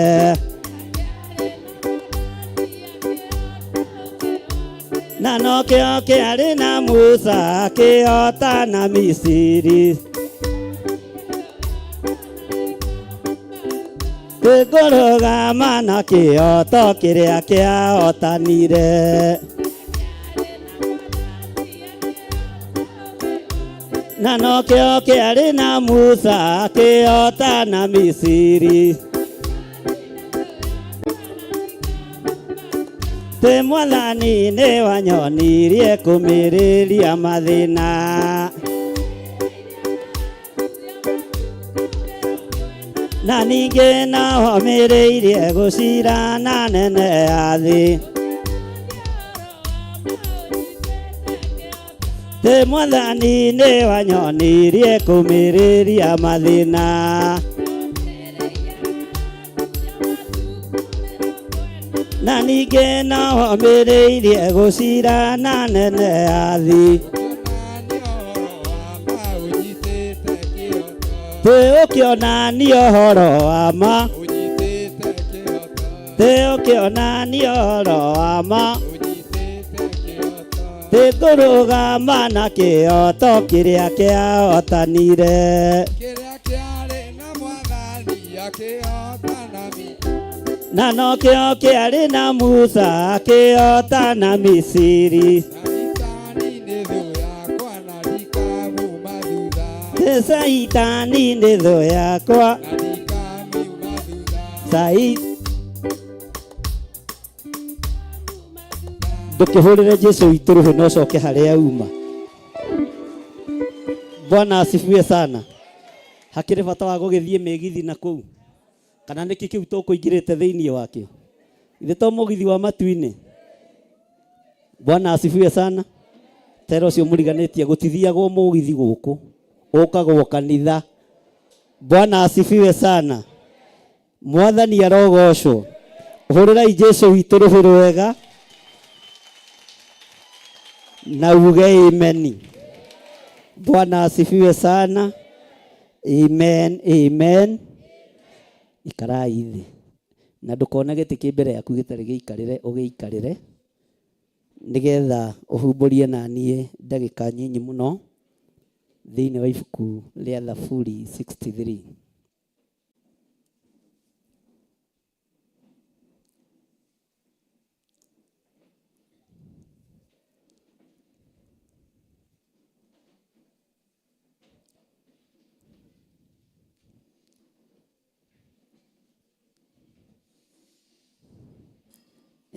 na nokĩo kĩarĩ na Musa akĩhotana Misiri Tĩngũrũgama na kĩoto kĩrĩa kĩahotanire na nokĩo kĩarĩ na Musa akĩhotana Misiri Tĩ mwathani nĩ wanyonirie kũmĩrĩria mathĩna na ningĩ no homĩrĩirie gũcirana nene ya thĩ Tĩ mwathani nĩ wanyonirie kũmĩrĩria mathĩna na ningĩ no homĩrĩirie gũcirana nene ya thĩ Tĩ ũkĩonania ũhoro wa ma Tĩ ũkĩonania ũhoro wa ma Tĩ ngũrũgama na kĩoto kĩrĩa kĩahotanire Kĩrĩa kĩarĩ na mwathani akĩhotana na nokĩo kĩarĩ na Musa akĩhotana Misiri Caitani nĩ thũ yakwa na ndikamuma thutha Tĩ Caitani nĩ thũ yakwa na ndikamiuma thutha Sai Ndũkĩhũrĩre Jesu witũ rũhĩ na ũcoke harĩa uma. Bwana asifiwe sana. Hakĩrĩ bata wa gũgĩthiĩ mĩgithi na kũu kana nĩkĩ kĩu tũkũingĩrĩte thĩinĩ wakĩo? Ithe to mũgithi wa matu-inĩ. Bwana asifiwe sana. Tera ũcio mũriganĩtie gũtithiagwo mũgithi gũkũ, ũkagwo kanitha. Bwana asifiwe sana. Mwathani arogocwo. Hũrĩrai Jesu witũ rũhĩ rwega na uge ameni. Bwana asifiwe sana. Amen, amen. Ikarai thĩ na ndũkone gĩtĩ kĩ mbere yaku gĩtarĩ gĩikarĩre ũgĩikarĩre nĩgetha ũhumbũrie na niĩ ndagĩka nyinyi mũno thĩinĩ wa ibuku rĩa Thaburi 63.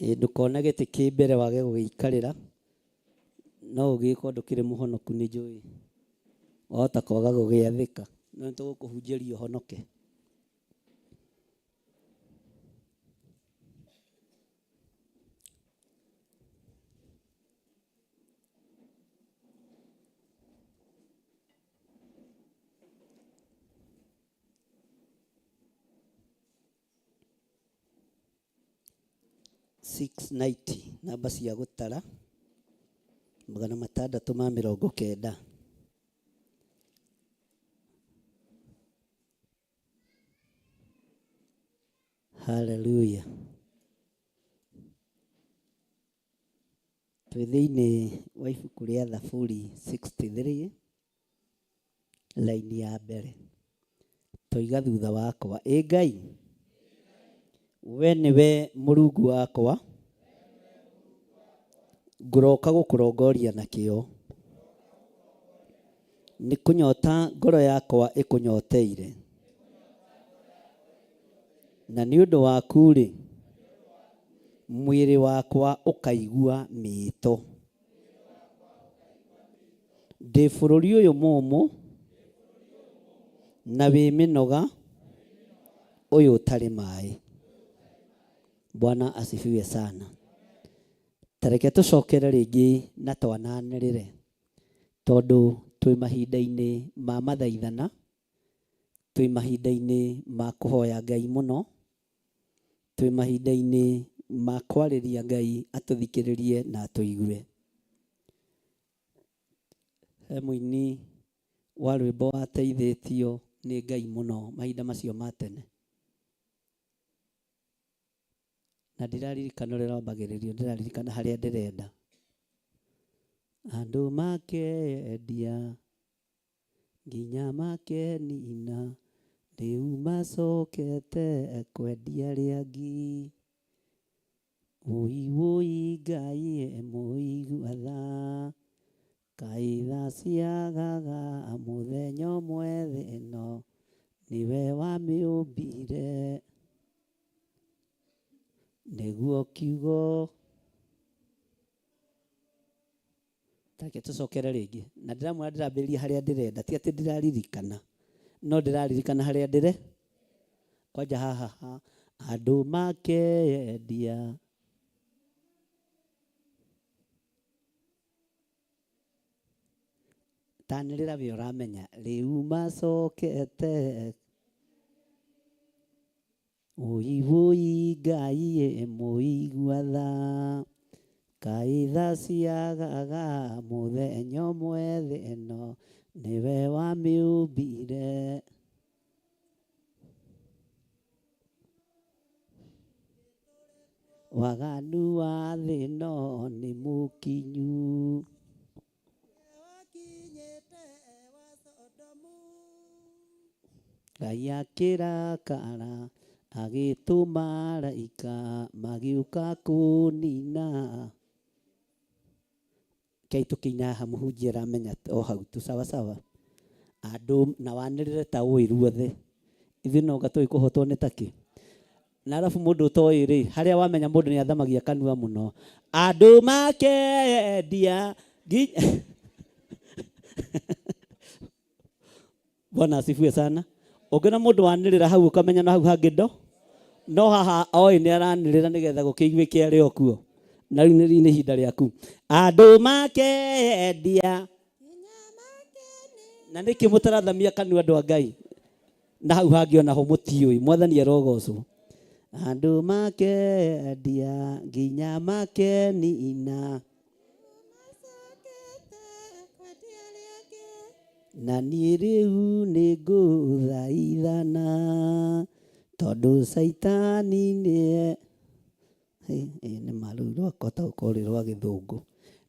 Ĩ ndũkone gĩtĩ kĩ mbere wage gũgĩikarĩra, no ũgĩkorwo ndũkĩrĩ mũhonoku nĩ njũĩ wahota kwaga gũgĩathĩka, no nĩ tũgũkũhunjĩria ũhonoke. Six ninety namba cia gũtara 690. Haleluya. Twĩ thĩinĩ wa ibuku rĩa Thaburi 63 laini ya mbere. Toiga thutha wakwa, ĩ Ngai, we nĩwe Mũrungu wakwa, ngũroka gũkũrongoria na kĩyo. Nĩ kũnyota ngoro yakwa ĩkũnyoteire, na nĩ ũndũ waku-rĩ, mwĩrĩ wakwa ũkaigua mĩĩto. Ndĩ bũrũri ũyũ mũũmũ na wĩ mĩnoga, ũyũ ũtarĩ maĩ. Bwana asifiwe sana. Ta reke tũcokere rĩngĩ na twananĩrĩre, tondũ twĩ mahinda-inĩ ma mathaithana, twĩ mahinda-inĩ ma kũhoya Ngai mũno, twĩ mahinda-inĩ ma kwarĩria Ngai atũthikĩrĩrie na atũigue. He mũini wa rwĩmbo wateithĩtio nĩ Ngai mũno mahinda macio ma tene. Na ndiraririkana ũrĩa rwambagĩrĩrio, ndĩraririkana harĩa ndĩrenda. Andũ makendia nginya makenina, rĩu macokete kwendia rĩangi. Wũi wũi Ngai e mũigua tha, kaĩ tha ciagaga mũthenya ũmwe thĩ ĩno, nĩwe wamĩũmbire. Nĩguo kiugo. Tareke tũcokere rĩngĩ. Na ndĩramwĩra ndĩrambĩrĩria harĩa ndĩrenda, ti atĩ ndĩraririkana, no ndĩraririkana harĩa ndĩre. Kwanja haha ha andũ makeyendia. Tanĩrĩra we ũramenya, rĩu macokete. Wũi wũi Ngai e mũigua tha, kaĩ tha ciagaga mũthenya ũmwe thĩ ĩno, nĩwe wamĩũmbire. Waganu wa thĩ ĩno nĩ mũkinyu. Ngai akĩrakara agĩtũma araika magĩũka kũnina. Kei tũkĩina haha mũhunjia aramenya o hau tu sawa sawa. Andũ na wanĩrĩre ta ũĩ ruothe. Ithuĩ no anga tũĩ kũhotwo nĩ takĩ. Na arabu mũndũ ũtoĩ rĩ, harĩa wamenya mũndũ nĩ athamagia kanua mũno. Andũ makendia nginya Bwana asifiwe sana. Ũngĩona mũndũ wanĩrĩra hau ũkamenya no hau hangĩ ndo no haha oĩ nĩ aranĩrĩra nĩgetha gũkĩiguĩke arĩ o kuo. Na rĩu nĩ ihinda rĩaku. Andũ makendia na nĩkĩ mũtarathamia kanua andũ a Ngai na hau hangĩ ona ho mũtiũĩ. Mwathani arogocwo. Andũ makendia nginya makenina na niĩ rĩu nĩ ngũthaithana tondũ caitani nĩ nĩ ma rĩu rwakota gũkorwo rwĩ rwa gĩthũngũ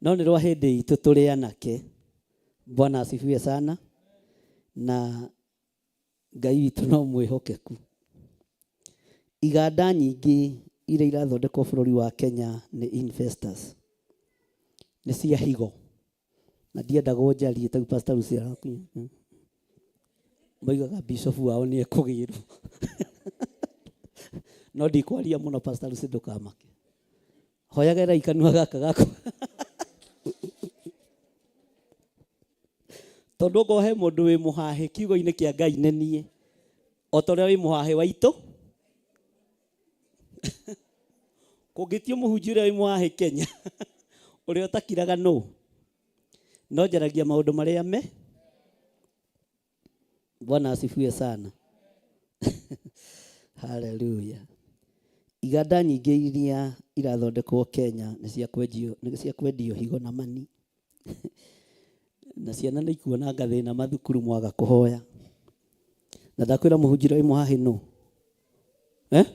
no nĩ rwa hĩndĩ itũ tũrĩ anake. Bwana asifiwe sana. Na Ngai witũ no mwĩhokeku. Iganda nyingĩ iria irathondekwo bũrũri wa Kenya nĩ investors nĩ cia higo na ndiendagwo njarie tau Pastor Lucy arakinya moigaga bishop wao nĩ ekũgĩrwo no ndikwaria mũno Pastor Lucy ndũkamake hoyagĩrai kanua gaka gakwa tondũ okorwo he mũndũ wĩ mũhahĩ kiugo-inĩ kĩa Ngai nĩ niĩ o ta ũrĩa wĩ mũhahĩ wa itũ kũngĩtio mũhunjia ũrĩa wĩ mũhahĩ Kenya ũrĩa ũtakiraga nũ no njaragia maũndũ marĩa me. Bwana asifiwe sana. Haleluya. Iganda nyingĩ iria irathondekwo Kenya nĩ cia kwendio, nĩ cia kwendio higo na mani na ciana nĩ ikuona ngathĩna mathukuru mwaga kũhoya. Na ndakwĩra mũhunjia ũrĩa wĩ mũhahĩ nũ? Eh?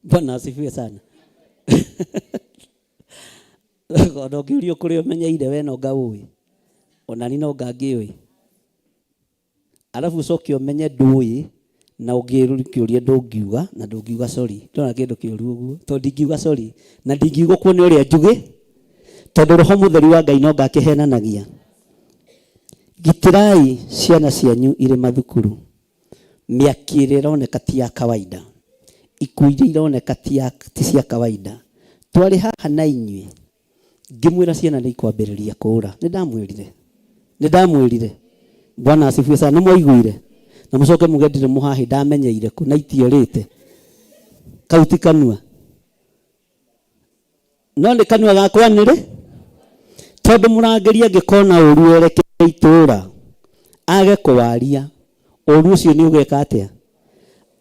Bwana asifiwe sana. Ona ũngĩũrio kũrĩa ũmenyeire we no nga ũĩ. Ona ni no nga ngĩũĩ. Arabu ũcoke ũmenye ndũĩ na ũngĩkĩũria ndũngiuga na ndũngiuga sorry. Ndona kĩndũ kĩũru ũguo tondũ ndingiuga sorry na ndingiuga kuo nĩ ũrĩa njugĩ tondũ roho mũtheru wa Ngai no ngakĩhenanagia. Gitĩrai ciana cianyu irĩ mathukuru. Mĩaki ĩrĩa ĩroneka ti ya kawaida. Ikuũ iria ironeka ti cia kawaida. Twarĩ haha na inyuĩ ngĩmwĩra ciana nĩ ikwambĩrĩria kũũra. Nĩ ndamwĩrire. Nĩ ndamwĩrire. Bwana asifiwe sana. Nĩ mwaiguire? Na mũcoke muge ndirĩ mũhahĩ ndamenyeire kũ na itiorĩte. Kau ti kanua. No nĩ kanua gakwa nĩrĩ tondũ mũrangĩri angĩkona ũru werekeire itũũra age kũwaria ũru ũcio nĩ ũgeka atĩa?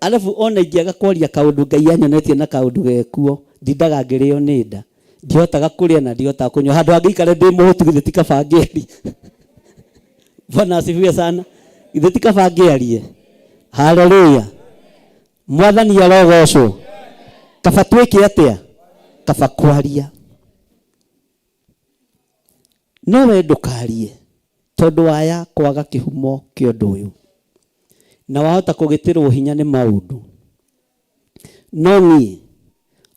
Arabu ona ingĩaga kwaria kaũndũ Ngai anyonetie na kaũndũ gekuo ndindaga ngĩrĩo nĩ nda ndihotaga kũrĩa na ndihotaga kũnyua handũ hangĩikare ndĩ mũhũtu githĩ ti kaba ngĩarie. Bwana asifiwe sana. Githĩ ti kaba ngĩarie. Haleluya. Mwathani arogocwo. Kaba twĩke atĩa? Kaba kwaria. No we ndũkarie tondũ waya kwaga kĩhumo kĩa ũndũ ũyũ na wahota kũgĩtĩrwo hinya nĩ maũndũ. No niĩ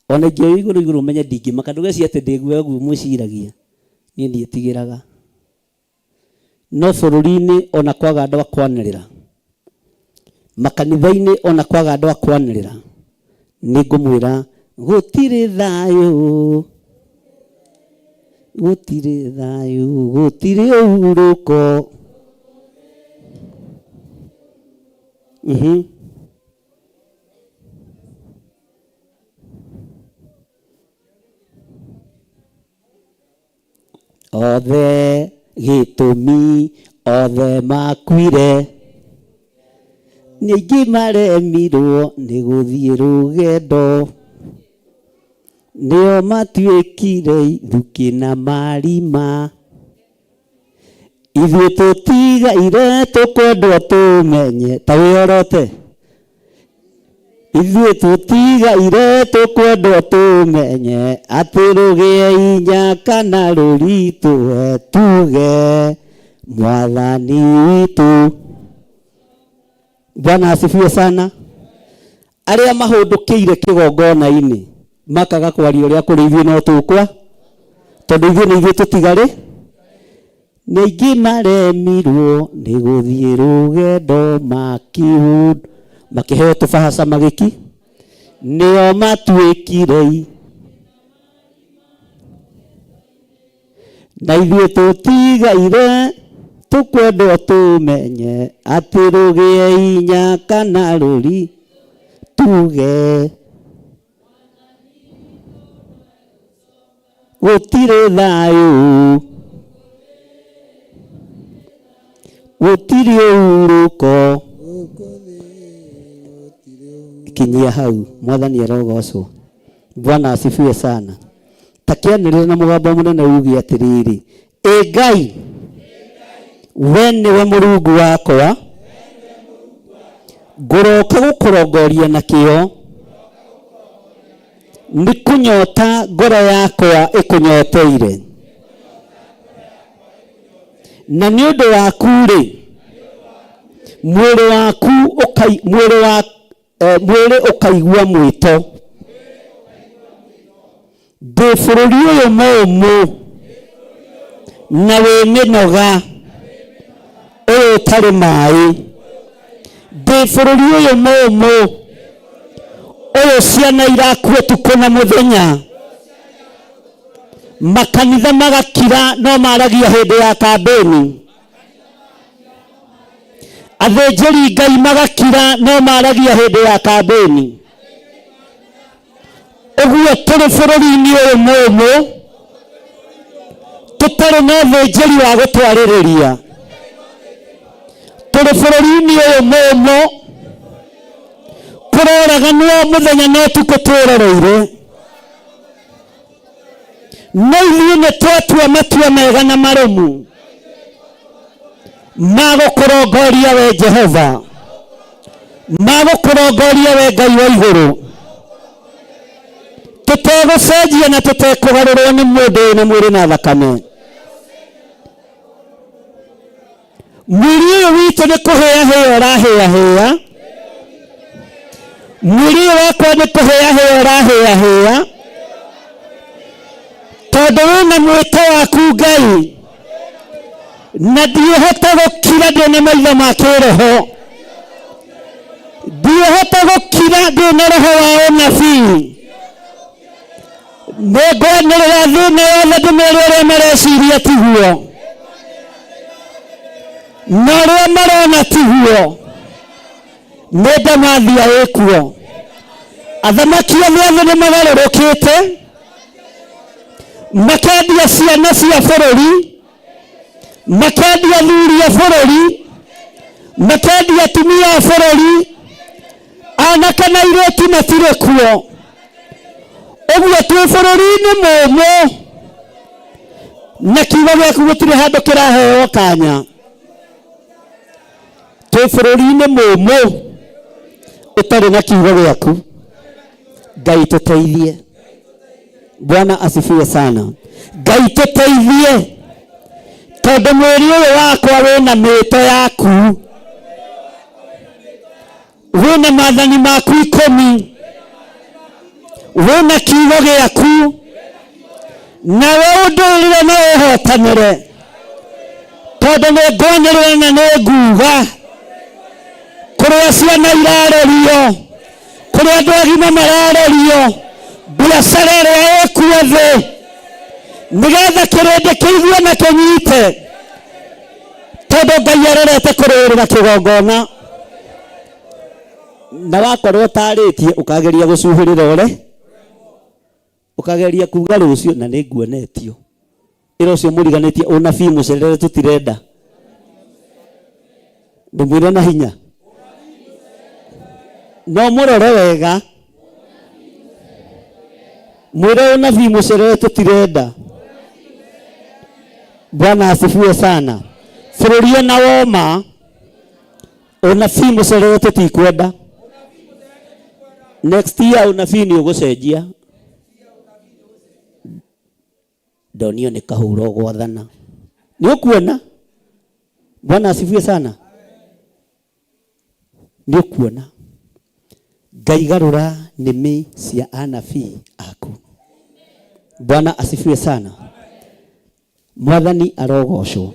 ona ingĩoywo igũrũ igũrũ menye ndingĩmaka ndũgecirie atĩ ndĩ guoya ũguo mwĩciragia. Niĩ ndiĩtigĩraga. No bũrũri-inĩ ona kwaga andũ a kwanĩrĩra, makanitha-inĩ ona kwaga andũ a kwanĩrĩra, nĩ ngũmwĩra gũtirĩ thayũ, gũtirĩ thayũ, gũtirĩ ũhurũko. Othe gĩtũmi othe makuire nĩ aingĩ maremirwo nĩ gũthiĩ rũgendo nĩo matuĩkire ithukĩ na marima ithuĩ tũtigaire tũkwendwo tũmenye ta wĩorote ithuĩ tũtigaire tũkwendwo tũmenye atĩ rũgĩe inya kana rũritũhe tuge mwathani witũ. Bwana asifiwe sana. Arĩa mahũndũkĩire kĩgongona-inĩ makaga kwaria ũrĩa kũrĩ ithuĩ no tũkwa tondũ ithuĩ nĩ ithuĩ tũtigarĩ nĩ aingĩ maremirwo nĩ gũthiĩ rũgendo Makĩheo tũbahaca magĩki nĩo matuĩkire na ithuĩ tũtigaire tũkwendwo tũmenye atĩ rũgĩe inya kana rũri tuge gũtirĩ thayũ gũtirĩ ũhurũko. Kinyia hau, mwathani arogocwo. Bwana asifiwe sana. Takianĩrĩra na mũgambo mũnene uge atĩrĩrĩ, ĩ Ngai, we nĩwe Mũrungu wakwa, ngũroka gũkũrongoria na kĩo, nĩ kũnyota ngoro yakwa ĩkũnyoteire, na nĩ ũndũ waku-rĩ, mwĩrĩ waku ũkai, mwĩrĩ wa, mwĩrĩ ũkaigua mwĩto. Ndĩ bũrũri ũyũ mũũmũ na wĩ mĩnoga, ũyũ ũtarĩ maĩ. Ndĩ bũrũri ũyũ mũũmũ, ũyũ ciana irakua ũtukũ na mũthenya, makanitha magakira no maragia hĩndĩ ya kambĩni, athĩnjĩri Ngai magakira no maragia hĩndĩ ya kambĩni. Ũguo tũrĩ bũrũri-inĩ ũyũ mũũmũ, tũtarĩ na ũthĩnjĩri wa gũtwarĩrĩria, tũrĩ bũrũri-inĩ ũyũ mũũmũ, kũroraganwo mũthenya na ũtukũ twĩroreire, no ithuĩ nĩ twatua matua mega na marũmu ma gũkũrongoria we Jehova, ma gũkũrongoria we Ngai wa igũrũ, tũtegũcenjia na tũtekũgarũrwo nĩ mũndũ wĩna mwĩrĩ na thakame. Mwĩrĩ ũyũ witũ nĩ kũhĩahĩa ũrahĩahĩa, mwĩrĩ ũyũ wakwa nĩ kũhĩahĩa ũrahĩahĩa, tondũ wĩna mwĩto waku Ngai, na ndiĩhota gũkira ndĩna maitho ma kĩroho, ndiĩhota gũkira ndĩna roho wa ũnabii. Nĩngwanĩrĩra thĩna yothe ndĩmere ũrĩa mareciria tiguo, na ũrĩa marona tiguo, nĩ ndamathia ĩkuo. Athamaki othe a thĩ nĩmagarũrũkĩte, makendia ciana cia bũrũri, makendia athuri a bũrũri, makendia atumia a bũrũri, anake na airĩtu matirĩ kuo. Ũguo twĩ bũrũri-inĩ mũũmũ, na kiugo gĩaku gũtirĩ handũ kĩraheo kanya. Twĩ bũrũri-inĩ mũũmũ ũtarĩ na kiugo gĩaku. Ngai tũteithie. Bwana asifiwe sana. Ngai tũteithie, tondũ mwĩrĩ ũyũ wakwa wĩna mĩto yaku, wĩna maathani maku ikũmi, wĩna kiugo gĩaku, nawe ũndũrĩre na ũhotanĩre, tondũ nĩ ngwanĩrĩra na nĩ nguga kũrĩa ciana irarerio, kũrĩa andũ agima mararerio, biacara ĩrĩa ĩkuo thĩ, nĩgetha kĩrĩndĩ kĩigue na kĩnyite, tondũ Ngai arorete kũrũĩrĩra kĩgongona. Na wakorwo ũtarĩtie ũkageria gũcuhĩrĩra ũre, ũkageria kuga rũciũ na nĩ nguonetio, ĩra ũcio mũriganĩtie ũnabii mũcerere tũtirenda, ndĩmwĩre na hinya, no mũrore wega, mwĩre ũnabii mũcerere tũtirenda. Bwana asifiwe sana. Bũrũri ona woma, ũnabii mũcerere tũtikwenda. Next year ũnabii nĩ ũgũcenjia. Ndonio nĩ kahũra ũgwathana. Nĩ ũkuona? Bwana asifiwe sana. Nĩ ũkuona? Ngai garũra nĩmĩ cia anabii aku. Bwana asifiwe sana. Mwathani arogocwo.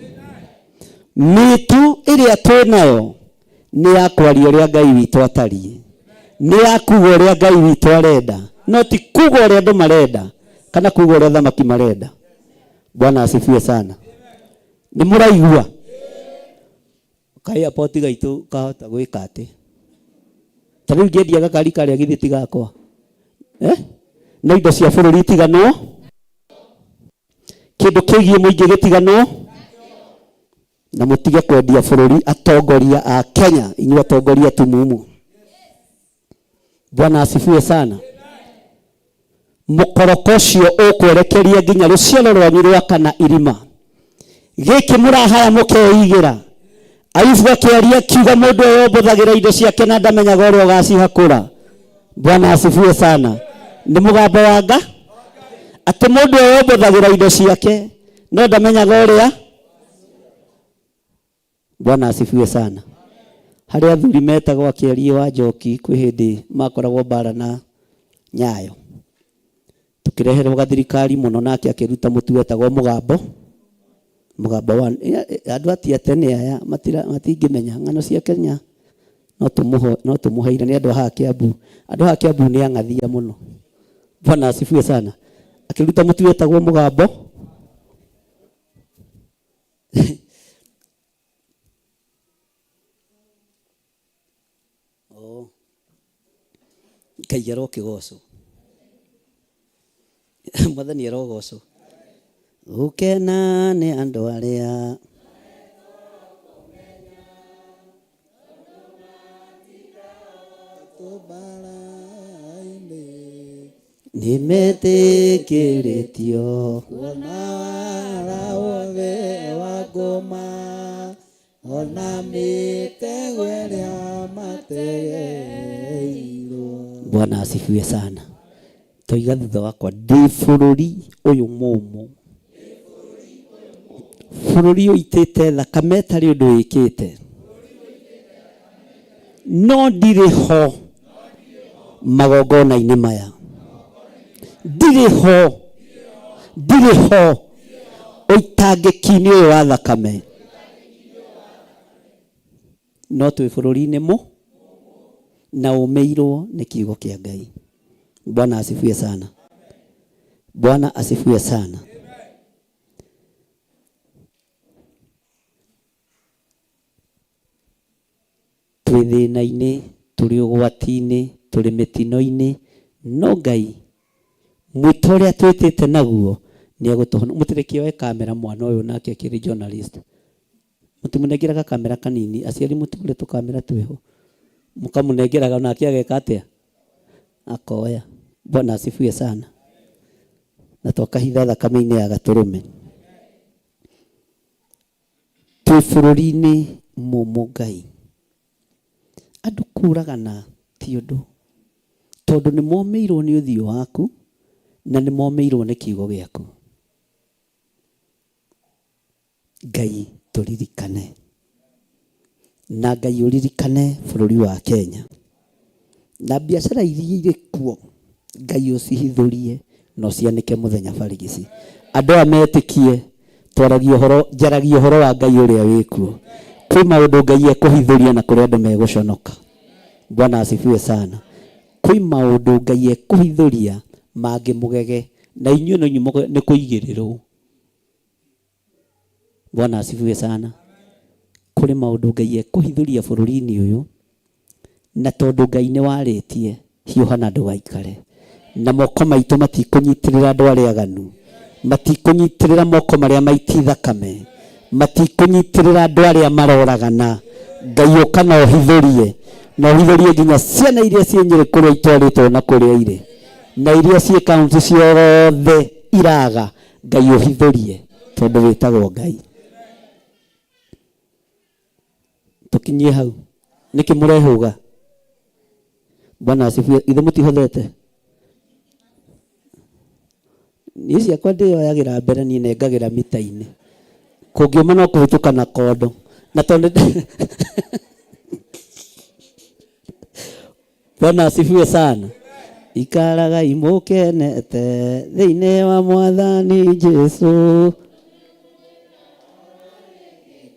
Mĩto ĩrĩa twĩnayo Nĩ ya kwaria ũrĩa Ngai witũ atariĩ, nĩ ya kuga ũrĩa Ngai witũ arenda, no ti kuga ũrĩa andũ marenda kana kuga ũrĩa thamaki marenda. Bwana asifiwe sana. Nĩ mũraigua? Kaĩ airport gaitũ kahota gwĩka atĩ? Ta rĩu ingĩendia gakari karĩa githĩ ti gakwa? Eh? No indo cia bũrũri itiganwo, kĩndũ kĩgiĩ mũingĩ gĩtiganwo, na mũtige kwendia bũrũri atongoria a Kenya, inyuĩ atongoria tumumu. Bwana asifiwe sana. Mũkoroko ũcio ũkwerekeria nginya rũciaro rwanyu rwa kana irima. Gĩkĩ mũrahaya mũkeigĩra. Ayubu akĩaria akiuga mũndũ ũyũ ũmbũthagĩra indo ciake na ndamenyaga ũrĩa ũgacihakũra. Bwana asifiwe sana. Nĩ mũgambo wa nga atĩ mũndũ ũyũ ũmbũthagĩra indo ciake no ndamenyaga ũrĩa. Bwana asifiwe sana. Harĩ athuri metagwo akĩaria wa njoki kwĩ hĩndĩ makoragwo mbara na Nyayo. Tũkĩreherwo gathirikari mũno nake akĩruta mũtu wetagwo mũgambo. Mũgambo wa andũ atia tene aya matingĩmenya ng'ano cia Kenya no tũmũheire nĩ andũ a haha Kiambu. Andũ a haha Kiambu nĩ ang'athia mũno. Bwana asifiwe sana. Akĩruta mũtu wetagwo mũgambo. Oh. Ngai arokĩgocwo. Mwathani arogocwo. Gũkena nĩ andũ arĩa nĩ metĩkĩrĩtio kuona wara wothe wa ngoma ona mĩtego ĩrĩa mategeirwo. Bwana asifiwe sana. Toiga thutha wakwa ndĩ bũrũri ũyũ mũmũ, bũrũri ũitĩte thakame ĩtarĩ ũndũ wĩkĩte, no ndirĩ ho magongona-inĩ maya, ndirĩ ho, ndirĩ ho ũitangĩki-inĩ ũyũ wa thakame, no twĩ bũrũri-inĩ mũ na ũmĩirwo nĩ kiugo kĩa Ngai. Bwana asifiwe sana. Bwana asifiwe sana. Twĩ thĩna-inĩ, tũrĩ ũgwati-inĩ, tũrĩ mĩtino-inĩ, no Ngai mwĩto ũrĩa twĩtĩte naguo nĩ egũtũhonokia. Mũtirĩkĩoe kamera mwana ũyũ nake akĩrĩ journalist. Mũtimũnengeraga kamera kanini, aciari mũtigũre tũkamera twĩho. Mũkamũnengeraga nake ageka atĩa? Akoya. Bwana asifiwe sana. Na twakahitha thakame-inĩ ya gatũrũme. Twĩ bũrũri-inĩ mũmũ Ngai. Andũ kũragana ti ũndũ, tondũ nĩ momĩirwo nĩ ũthiũ waku na nĩ momĩirwo nĩ kiugo gĩaku. Ngai tũririkane, na Ngai ũririkane bũrũri wa Kenya na biacara iria irĩ kuo, Ngai ũcihithũrie na ũcianĩke mũthenya barigici. Andũ aya metĩkie twaragia ũhoro, njaragia ũhoro wa Ngai ũrĩa wĩ kuo. Kwĩ maũndũ Ngai ekũhithũria na kũrĩ andũ megũconoka. Bwana asifiwe sana. Kwĩ maũndũ Ngai ekũhithũria mangĩ mũgege na inyuĩ no inyuĩ nĩ kũigĩrĩrwo. Bwana asifiwe sana. Kũrĩ maũndũ Ngai ekũhithũria bũrũri-inĩ ũyũ, na tondũ Ngai nĩ warĩtie, hiũha na ndũgaikare. Na moko maitũ matikũnyitĩrĩra andũ arĩa aganu, matikũnyitĩrĩra moko marĩa maiti thakame, matikũnyitĩrĩra andũ arĩa maroragana. Ngai ũka na ũhithũrie, na ũhithũrie nginya ciana iria ciĩ Nyĩrĩ kũrĩa itwarĩtwo na kũrĩa irĩ, na iria ciĩ kaunti ciothe iraga. Ngai ũhithũrie tondũ wĩtagwo Ngai. Tũkinyie hau. Nĩkĩ mũrehũga? Bwana asifiwe. Ithe mũtihothete? Niĩ ciakwa ndĩyoyagĩra mbere niĩ nengagĩra mita-inĩ. Kũngĩũma no kũhĩtũka na kondo. Na tondũ Bwana asifiwe sana. Ikaragai mũkenete thĩinĩ wa Mwathani Jesu.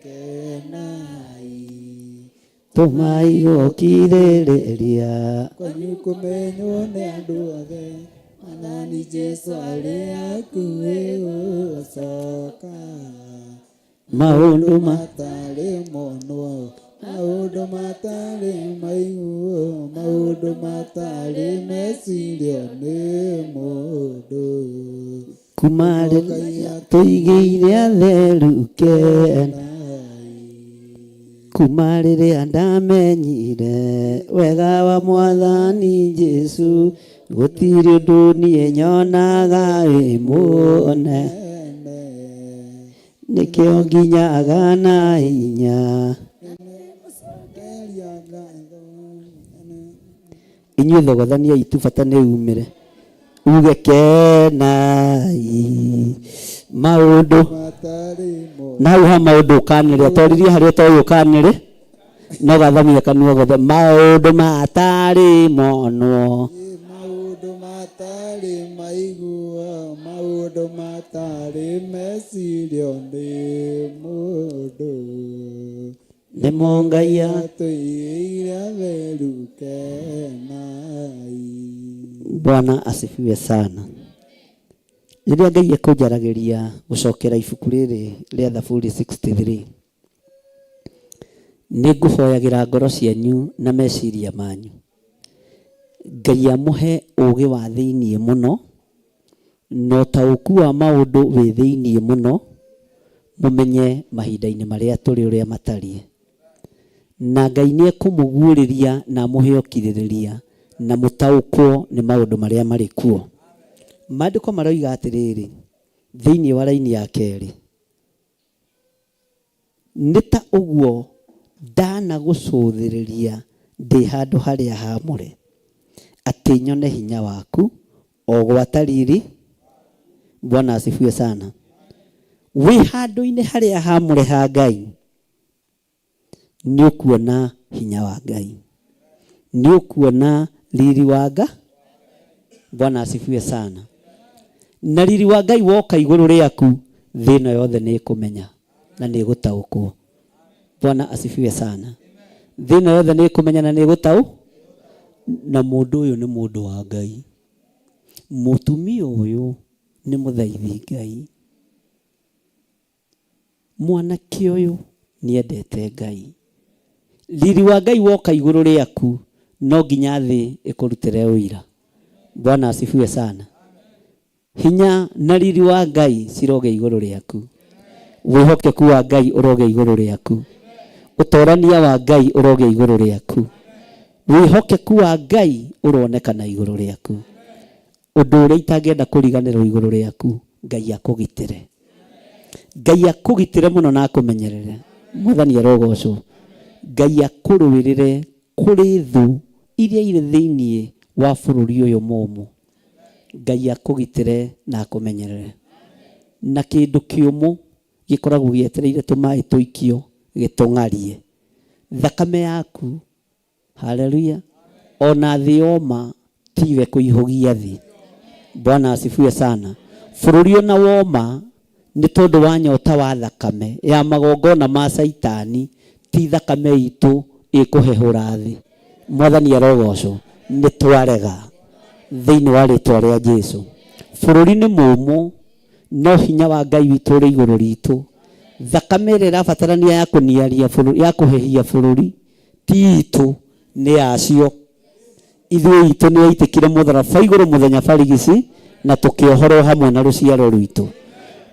Kenai. Tũmai gũkirĩrĩria. Kwanyu kũmenywo nĩ andũ othe Mwathani Jesũ arĩ hakuhĩ gũcoka. Maũndũ matarĩ monwo, maũndũ matarĩ maiguo, maũndũ matarĩ mecirio nĩ mũndũ. Kuma rĩrĩa tũigĩire atheru kena. Kuma rĩrĩa ndamenyire wega wa Mwathani Jesũ, gũtirĩ ũndũ niĩ nyonaga wĩ mũnene. Nĩkĩo nginyaga na hinya. Inyuĩ thogothaniai tu bata nĩ umĩre. Uge kenai maũndũ na hau ha maũndũ ũkanĩrĩra toririe harĩa ũtoĩ ũkanĩrĩ no gathamia kanua gothe maũndũ matarĩ monwo Maũndũ matarĩ maiguo, maũndũ matarĩ mecirio nĩ mũndũ. Nĩmo Ngai atũigĩire atheru kenai. Bwana asifiwe sana. Rĩrĩa Ngai ekũnjaragĩria gũcokera ibuku rĩrĩ rĩa Thaburi 63, nĩ ngũhoyagĩra ngoro cianyu na meciria manyu. Ngai amũhe ũũgĩ wa thĩiniĩ mũno, na ũtaũku wa maũndũ wĩ thĩiniĩ mũno, mũmenye mahinda-inĩ marĩa tũrĩ ũrĩa matariĩ. Na Ngai nĩ ekũmũguũrĩria na amũhe ũkirĩrĩria na mũtaũkwo nĩ maũndũ marĩa marĩ kuo. Maandĩko maroiga atĩrĩrĩ, thĩinĩ wa raini ya kerĩ, Nĩ ta ũguo ndanagũcũthĩrĩria ndĩ handũ harĩa haamũre, atĩ nyone hinya waku, o gwata riri. Bwana asifiwe sana. Wĩ handũ-inĩ harĩa haamũre ha Ngai, nĩ ũkuona hinya wa Ngai, nĩ ũkuona riri wa Nga. Bwana asifiwe sana. Na riri wa Ngai woka igũrũ rĩaku, thĩ ĩno yothe nĩ ĩkũmenya na nĩ ĩgũtaũkwo. Bwana asifiwe sana. Thĩ ĩno yothe nĩ ĩkũmenya na nĩ ĩgũtaũ. Na mũndũ ũyũ nĩ mũndũ wa Ngai. Mũtumia ũyũ nĩ mũthaithi Ngai. Mwanake ũyũ nĩendete Ngai. Riri wa Ngai woka igũrũ rĩaku no nginya thĩ ĩkũrutĩre ũira. Bwana asifiwe sana. Hinya na riri wa Ngai cirogĩa igũrũ rĩaku. Wĩhokeku wa Ngai ũrogĩa igũrũ rĩaku. Ũtorania wa Ngai ũrogĩa igũrũ rĩaku. Wĩhokeku wa Ngai ũronekana igũrũ rĩaku. Ũndũ ũrĩa itangĩenda kũriganĩrwo igũrũ rĩaku, Ngai akũgitĩre. Ngai akũgitĩre mũno na akũmenyerere. Mwathani arogocwo. Ngai akũrũĩrĩre kũrĩ thũ iria irĩ thĩinĩ wa bũrũri ũyũ mũmũ. Ngai akũgitĩre na akũmenyerere. Na kĩndũ kĩũmũ gĩkoragwo gĩetereire tũmaĩ tũikio gĩtũng'arie. Thakame yaku Haleluya. Ona thĩ yoma tiwe kũihũgia thĩ. Bwana asifiwe sana. Bũrũri ona woma nĩ tondũ wa nyota wa thakame ya magongona ma caitani ti thakame itũ ĩkũhehũra thĩ. Mwathani arogocwo. Nĩ twarega thĩinĩ wa rĩtwa rĩa Jesu. Bũrũri nĩ mũmũ no hinya wa Ngai witũ ũrĩ igũrũ ritũ. Thakame ĩrĩa ĩrabatarania ya kũniaria bũrũri, ya kũhehia bũrũri ti itũ nĩ yacio. Ithuĩ itũ nĩ yaitĩkire mũtharaba igũrũ mũthenya barigici na tũkĩohorwo hamwe na rũciaro rwitũ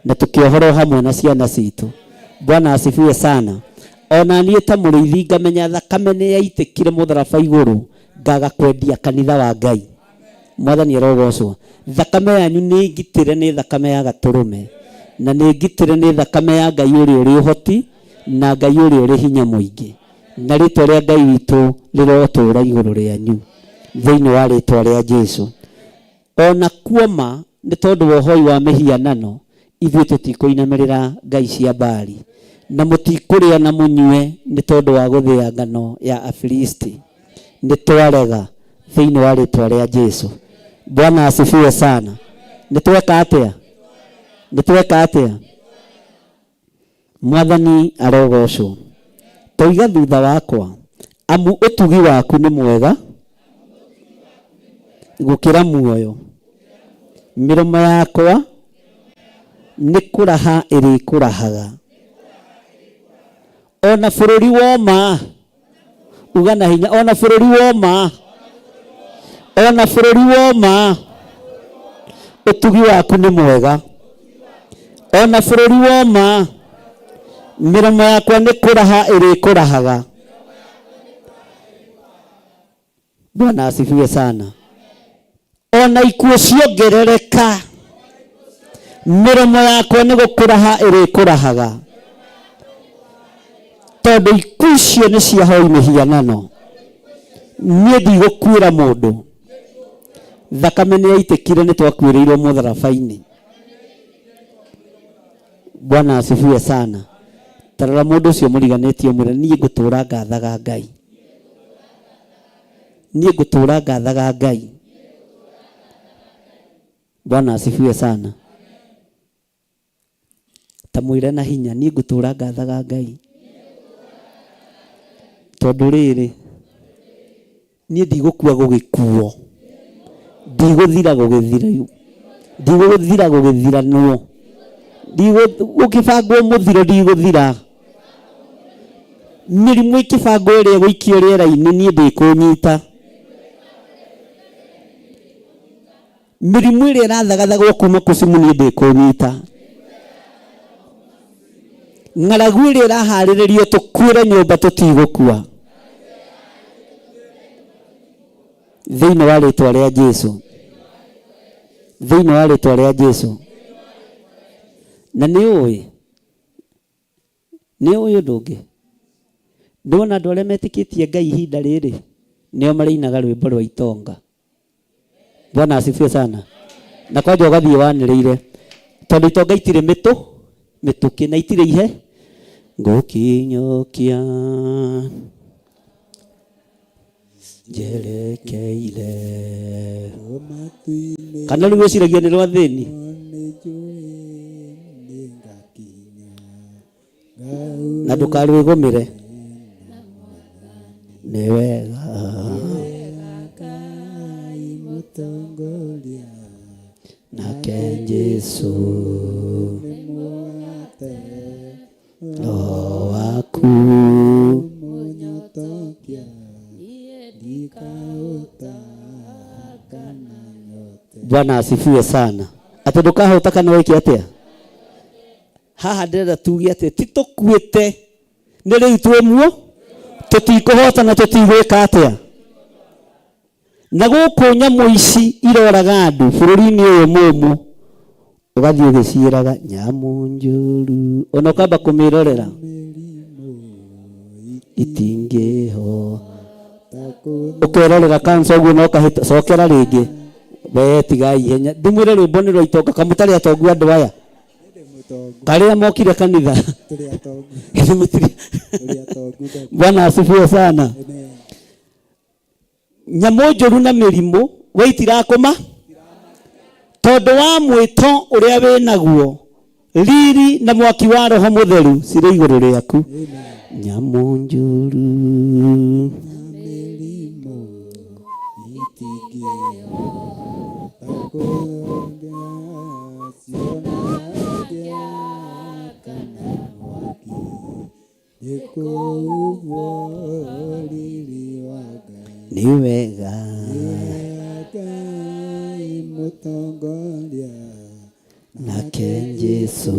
na tũkĩohorwo hamwe na ciana citũ. Bwana asifiwe sana. Ona niĩ ta mũrĩithi ngamenya thakame nĩ yaitĩkire mũtharaba igũrũ ngaga kwendia kanitha wa Ngai. Mwathani arogocwo. Thakame yanyu nĩ ngitĩre nĩ thakame ya Gatũrũme, na nĩ ngitĩre nĩ thakame ya Ngai ũrĩa ũrĩ ũhoti na Ngai ũrĩa ũrĩ hinya mũingĩ. Na rĩtwa rĩa Ngai witũ rĩrotũũra igũrũ rĩanyu thĩinĩ wa rĩtwa rĩa Jesu. O na kuoma nĩ tondũ wa ũhoi wa mĩhianano, ithuĩ tũtikũinamĩrĩra ngai cia Baali, na mũtikũrĩa na mũnyue nĩ tondũ wa gũthĩa ngano ya Afilisti. Nĩ twarega thĩinĩ wa rĩtwa rĩa Jesu. Bwana asifiwe sana. Nĩ tweka atĩa? Nĩ tweka atĩa? Mwathani arogocwo. Toiga thutha wakwa. Amu ũtugi waku nĩ mwega gũkĩra muoyo, mĩromo yakwa nĩ kũraha ĩrĩkũrahaga. Ona bũrũri woma, uga na hinya, ona bũrũri woma, ona bũrũri woma, ũtugi waku nĩ mwega. Ona bũrũri woma, mĩromo yakwa nĩ kũraha ĩrĩkũrahaga. Bwana asifiwe sana. Ona ikuũ ciongerereka, mĩromo yakwa nĩ gũkũraha ĩrĩkũrahaga, tondũ ikuũ icio nĩ cia hoi mĩhianano. Niĩ ndigũkuĩra mũndũ, thakame nĩ yaitĩkire, nĩ twakuĩrĩirwo mũtharaba-inĩ. Bwana asifiwe sana. Tarora mũndũ ũcio mũriganĩtie ũmwĩre, niĩ ngũtũra ngathaga Ngai, niĩ ngũtũra ngathaga Ngai. Bwana asifiwe sana. Ta mwĩre na hinya, niĩ ngũtũra ngathaga Ngai, tondũ rĩrĩ, niĩ ndigũkua gũgĩkuo, ndigũthira gũgĩthira, ndigũthira gũgĩthiranwo, gũkĩbangwo mũthiro ndigũthira, mĩrimũ ĩkĩbangwo ĩrĩa ĩgũikio rĩera-inĩ niĩ ndĩkũnyita, mĩrimũ ĩrĩa ĩrathagathagwo kuma kũcimu niĩ ndĩkũnyita, ng'aragu ĩrĩa ĩraharĩrĩrio tũkuĩre nyũmba tũtigũkua, thĩinĩ wa rĩtwa rĩa Jesu, thĩinĩ wa rĩtwa rĩa Jesu. Na nĩ ũĩ, nĩ ũĩ ũndũ ũngĩ, ndĩwona andũ arĩa metĩkĩtie Ngai ihinda rĩrĩ nĩo marĩinaga rwĩmbo rwa itonga. Bwana asifiwe sana. Na kwanja ũgathiĩ wanĩrĩire, tondũ itonga itirĩ mĩtũ mĩtũkĩ na itirĩ ihe ngũkinyũkia njerekeire. Kana rĩu wĩciragia nĩ rwa thĩni? Na ndũkarwĩgũmĩre. Nĩ wega nake Jesu roho waku Bwana asifiwe sana. Atĩ ndũkahũta kana wĩke atĩa? Haha ndĩrenda tuge atĩ ti tũkuĩte, nĩ rĩu twĩ muo, tũtikũhota na tũtigwĩka atĩa. Na gũkũ nyamũ ici iroraga andũ bũrũri-inĩ ũyũ mũmũ, ũgathiĩ ũgĩciĩraga nyamũ njũru, ona ũkamba kũmĩrorera itingĩho, ũkerorera kansa ũguo na ũkahĩta, cokera rĩngĩ we tigai ihenya, ndimwĩre rwĩmbo nĩ rwa itonga, kamũtarĩ atongu andũ aya karĩa mokire kanitha. Bwana asifiwe sana. Nyamũ njũru na mĩrimũ we itirakũma, tondũ wa mwĩto ũrĩa wĩ naguo, riri na mwaki wa roho mũtheru cirĩ igũrũ rĩaku. Nyamũ njũru nĩ wega nake Jesu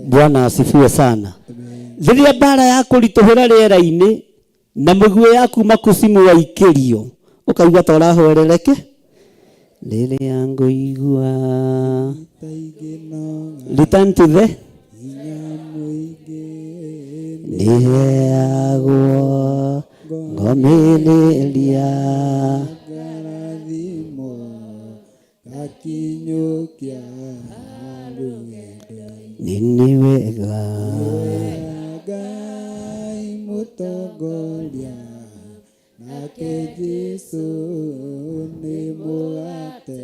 Bwana asifiwe sana. Rĩrĩa mbara ya kũritũhĩra rĩera-inĩ na mĩguĩ ya kuma kucimu waikĩrio, ũkaigua ta ũrahwerereke. Rĩrĩa ngũigua return to the nĩheagwo ngomĩrĩria nĩ nĩ wega Nake Jesũ nĩ mũgate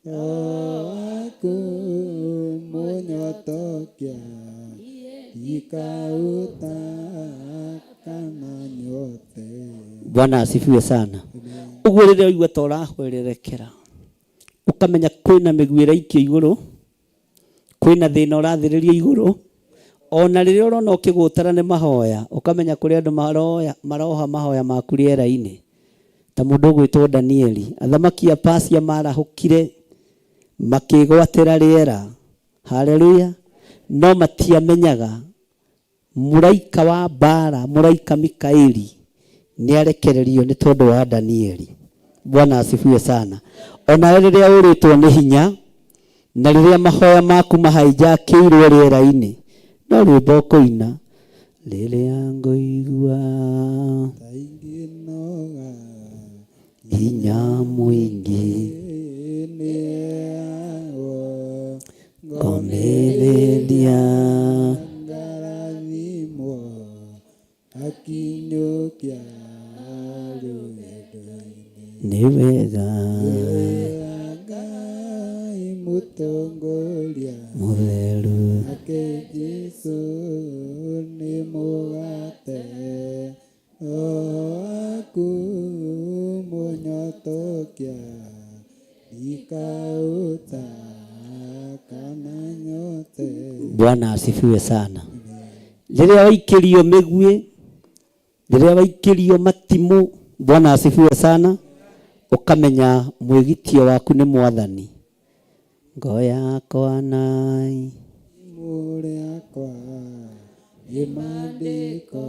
Roho waku mũnyotokia Ndikauta kana nyote. Bwana asifiwe sana. Ũguo rĩrĩa ũigua ta ũrahwererekera ũkamenya kwĩna mĩguĩ ĩraikio igũrũ, kwĩna thĩna ũrathĩrĩrio igũrũ, ona rĩrĩa ũrona ũkĩgũtara nĩ mahoya ũkamenya kũrĩ andũ maroha mahoya maku rĩera-inĩ, ta mũndũ ũgwĩtwo Danieli. Athamaki a Pasia marahũkire makĩgwatĩra rĩera, haleluya, no matiamenyaga mũraika wa mbara, mũraika Mikaeli nĩarekererio nĩ tondũ wa Danieli. Bwana asifiwe sana. Onawe rĩrĩa ũrĩtwo nĩ hinya na rĩrĩa mahoya maku mahaijakĩirwo rĩera-inĩ, no rwĩmbo ũkũina rĩrĩa ngũigua Ta ingĩnoga hinya mũingĩ nĩheagwo ngomĩrĩria ngarathimwo akinyũkia rũgendo-inĩ. Nĩ wega Wega Ngai mũtongoria mũtheru Nake Jesũ nĩ mũgate Roho waku mũnyotokia Ndikauta kana nyote. Bwana asifiwe sana. Rĩrĩa waikĩrio mĩguĩ, rĩrĩa waikĩrio matimũ, Bwana asifiwe sana, ũkamenya mwĩgitio waku nĩ Mwathani. Ngo yakwa nai Itimũ rĩakwa nĩ maandĩko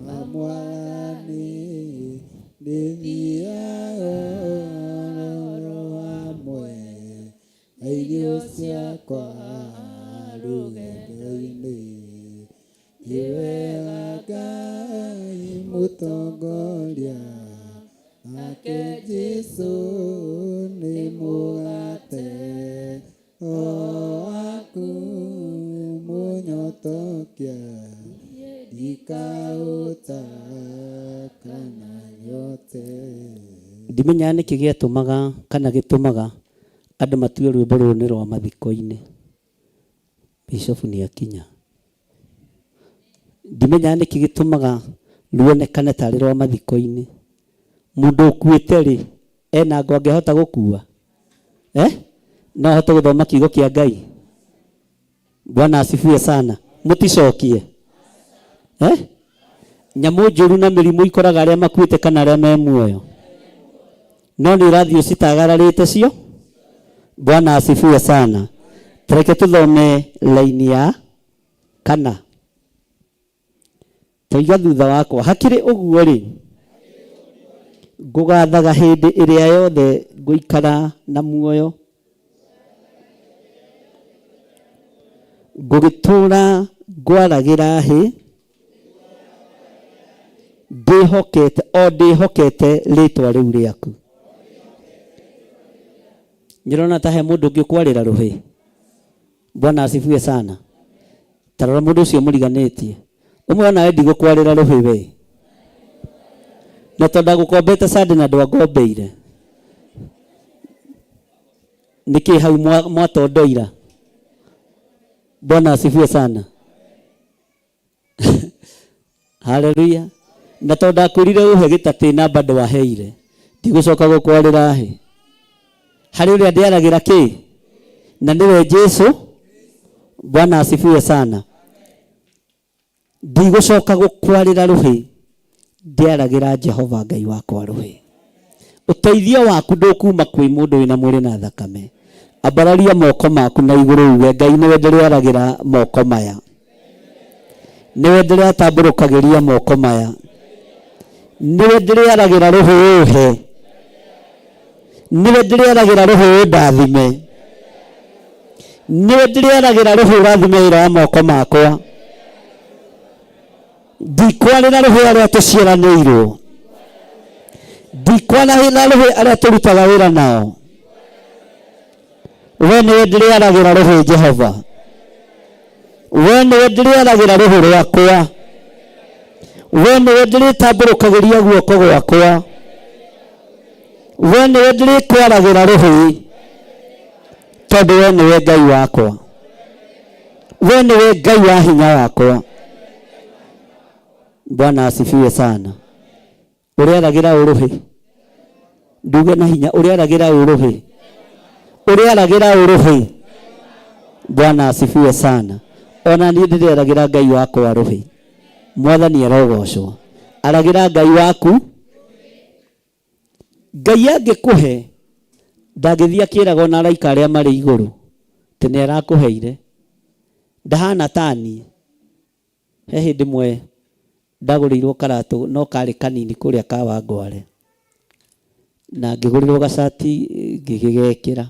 ma Mwathani, ndĩthiaga oro hamwe na irio ciakwa rũgendo-inĩ. Nĩ wega Ngai mũtongoria, nake Jesũ nĩ mũgate Roho waku mũnyotokia ndikauta kana nyote. Ndimenyaga nĩkĩ gĩatũmaga kana gĩtũmaga andũ matue rwĩmbo rũrũ nĩ rwa mathiko-inĩ. Bishop nĩ akinya. Ndimenyaga nĩkĩ gĩtũmaga ruonekane tarĩ rwa mathiko-inĩ. Mũndũ ũkuĩte rĩ, ena ngo angĩhota gũkua? No ahote gũthoma kiugo kĩa Ngai? Bwana asifiwe sana. Mũticokie. Nyamũ njũru na mĩrimũ ikoraga arĩa makuĩte kana arĩa me muoyo. No nĩ ũrathiĩ ũcitagararĩte cio? Bwana asifiwe sana. Tareke tũthome laini ya kana. Toiga thutha wakwa. Hakĩrĩ ũguo rĩ, ngũgathaga hĩndĩ ĩrĩa yothe ngũikara na muoyo, ngũgĩtũũra ngwaragĩra hĩ, ndĩhokete, o ndĩhokete rĩtwa rĩu rĩaku. Nyĩrona ta he mũndũ ũngĩ ũkwarĩra rũhĩ. Bwana asifiwe sana. Tarora mũndũ ũcio mũriganĩtie. Ũmwe onawe ndigũkwarĩra rũhĩ we. Na tondũ ndagũkombete sande na ndwangombeire. Nĩkĩ hau mwatondoira? Bwana asifiwe sana. Haleluya. Na tondũ ndakwĩrire ũhe gĩtatĩ namba ndwaheire, ndigũcoka gũkwarĩra hĩ. Harĩ ũrĩa ndĩaragĩra kĩ? Na nĩwe Jesu. Bwana asifiwe sana. Ndigũcoka gũkwarĩra rũhĩ, ndĩaragĩra Jehova Ngai wakwa rũhĩ. Ũteithio waku ndũkuma kwĩ mũndũ wĩna mwĩrĩ na thakame. Ambararia moko maku na igũrũ uge, Ngai nĩwe ndĩrĩaragĩra moko maya. Nĩwe ndĩrĩatambũrũkagĩria moko maya. Nĩwe ndĩrĩaragĩra rũhĩ ũhe. Nĩwe ndĩrĩaragĩra rũhĩ ũndathime. Nĩwe ndĩrĩaragĩra rũhĩ ũrathime wĩra wa moko makwa. Ndikwarĩra rũhĩ arĩa tũciaranĩirwo. Ndikwarĩra rũhĩ arĩa tũrutaga wĩra nao. We nĩwe ndĩrĩaragĩra rũhĩ Jehova. We nĩwe ndĩrĩaragĩra rũhĩ rwakwa. We nĩwe ndĩrĩtambũrũkagĩria guoko gwakwa, we nĩwe ndĩrĩkwaragĩra rũhĩ, tondũ we nĩwe Ngai wakwa, we nĩwe Ngai wa hinya wakwa. Bwana asifiwe sana. Ũrĩaragĩra ũrũhĩ, nduge na hinya, ũrĩaragĩra ũrũhĩ, ũrĩaragĩra ũrũhĩ. Bwana asifiwe sana. Ona niĩ ndĩrĩaragĩra Ngai wakwa rũhĩ. Mwathani arogocwo. Aragĩra Ngai waku. Ngai angĩkũhe ndangĩthiĩ akĩraga ona araika arĩa marĩ igũrũ atĩ nĩ arakũheire. Ndahana ta niĩ. He hĩndĩ ĩmwe ndagũrĩirwo karatũ no karĩ kanini kũrĩa Kawangware, na ngĩgũrĩrwo gacati ngĩgĩgekĩra.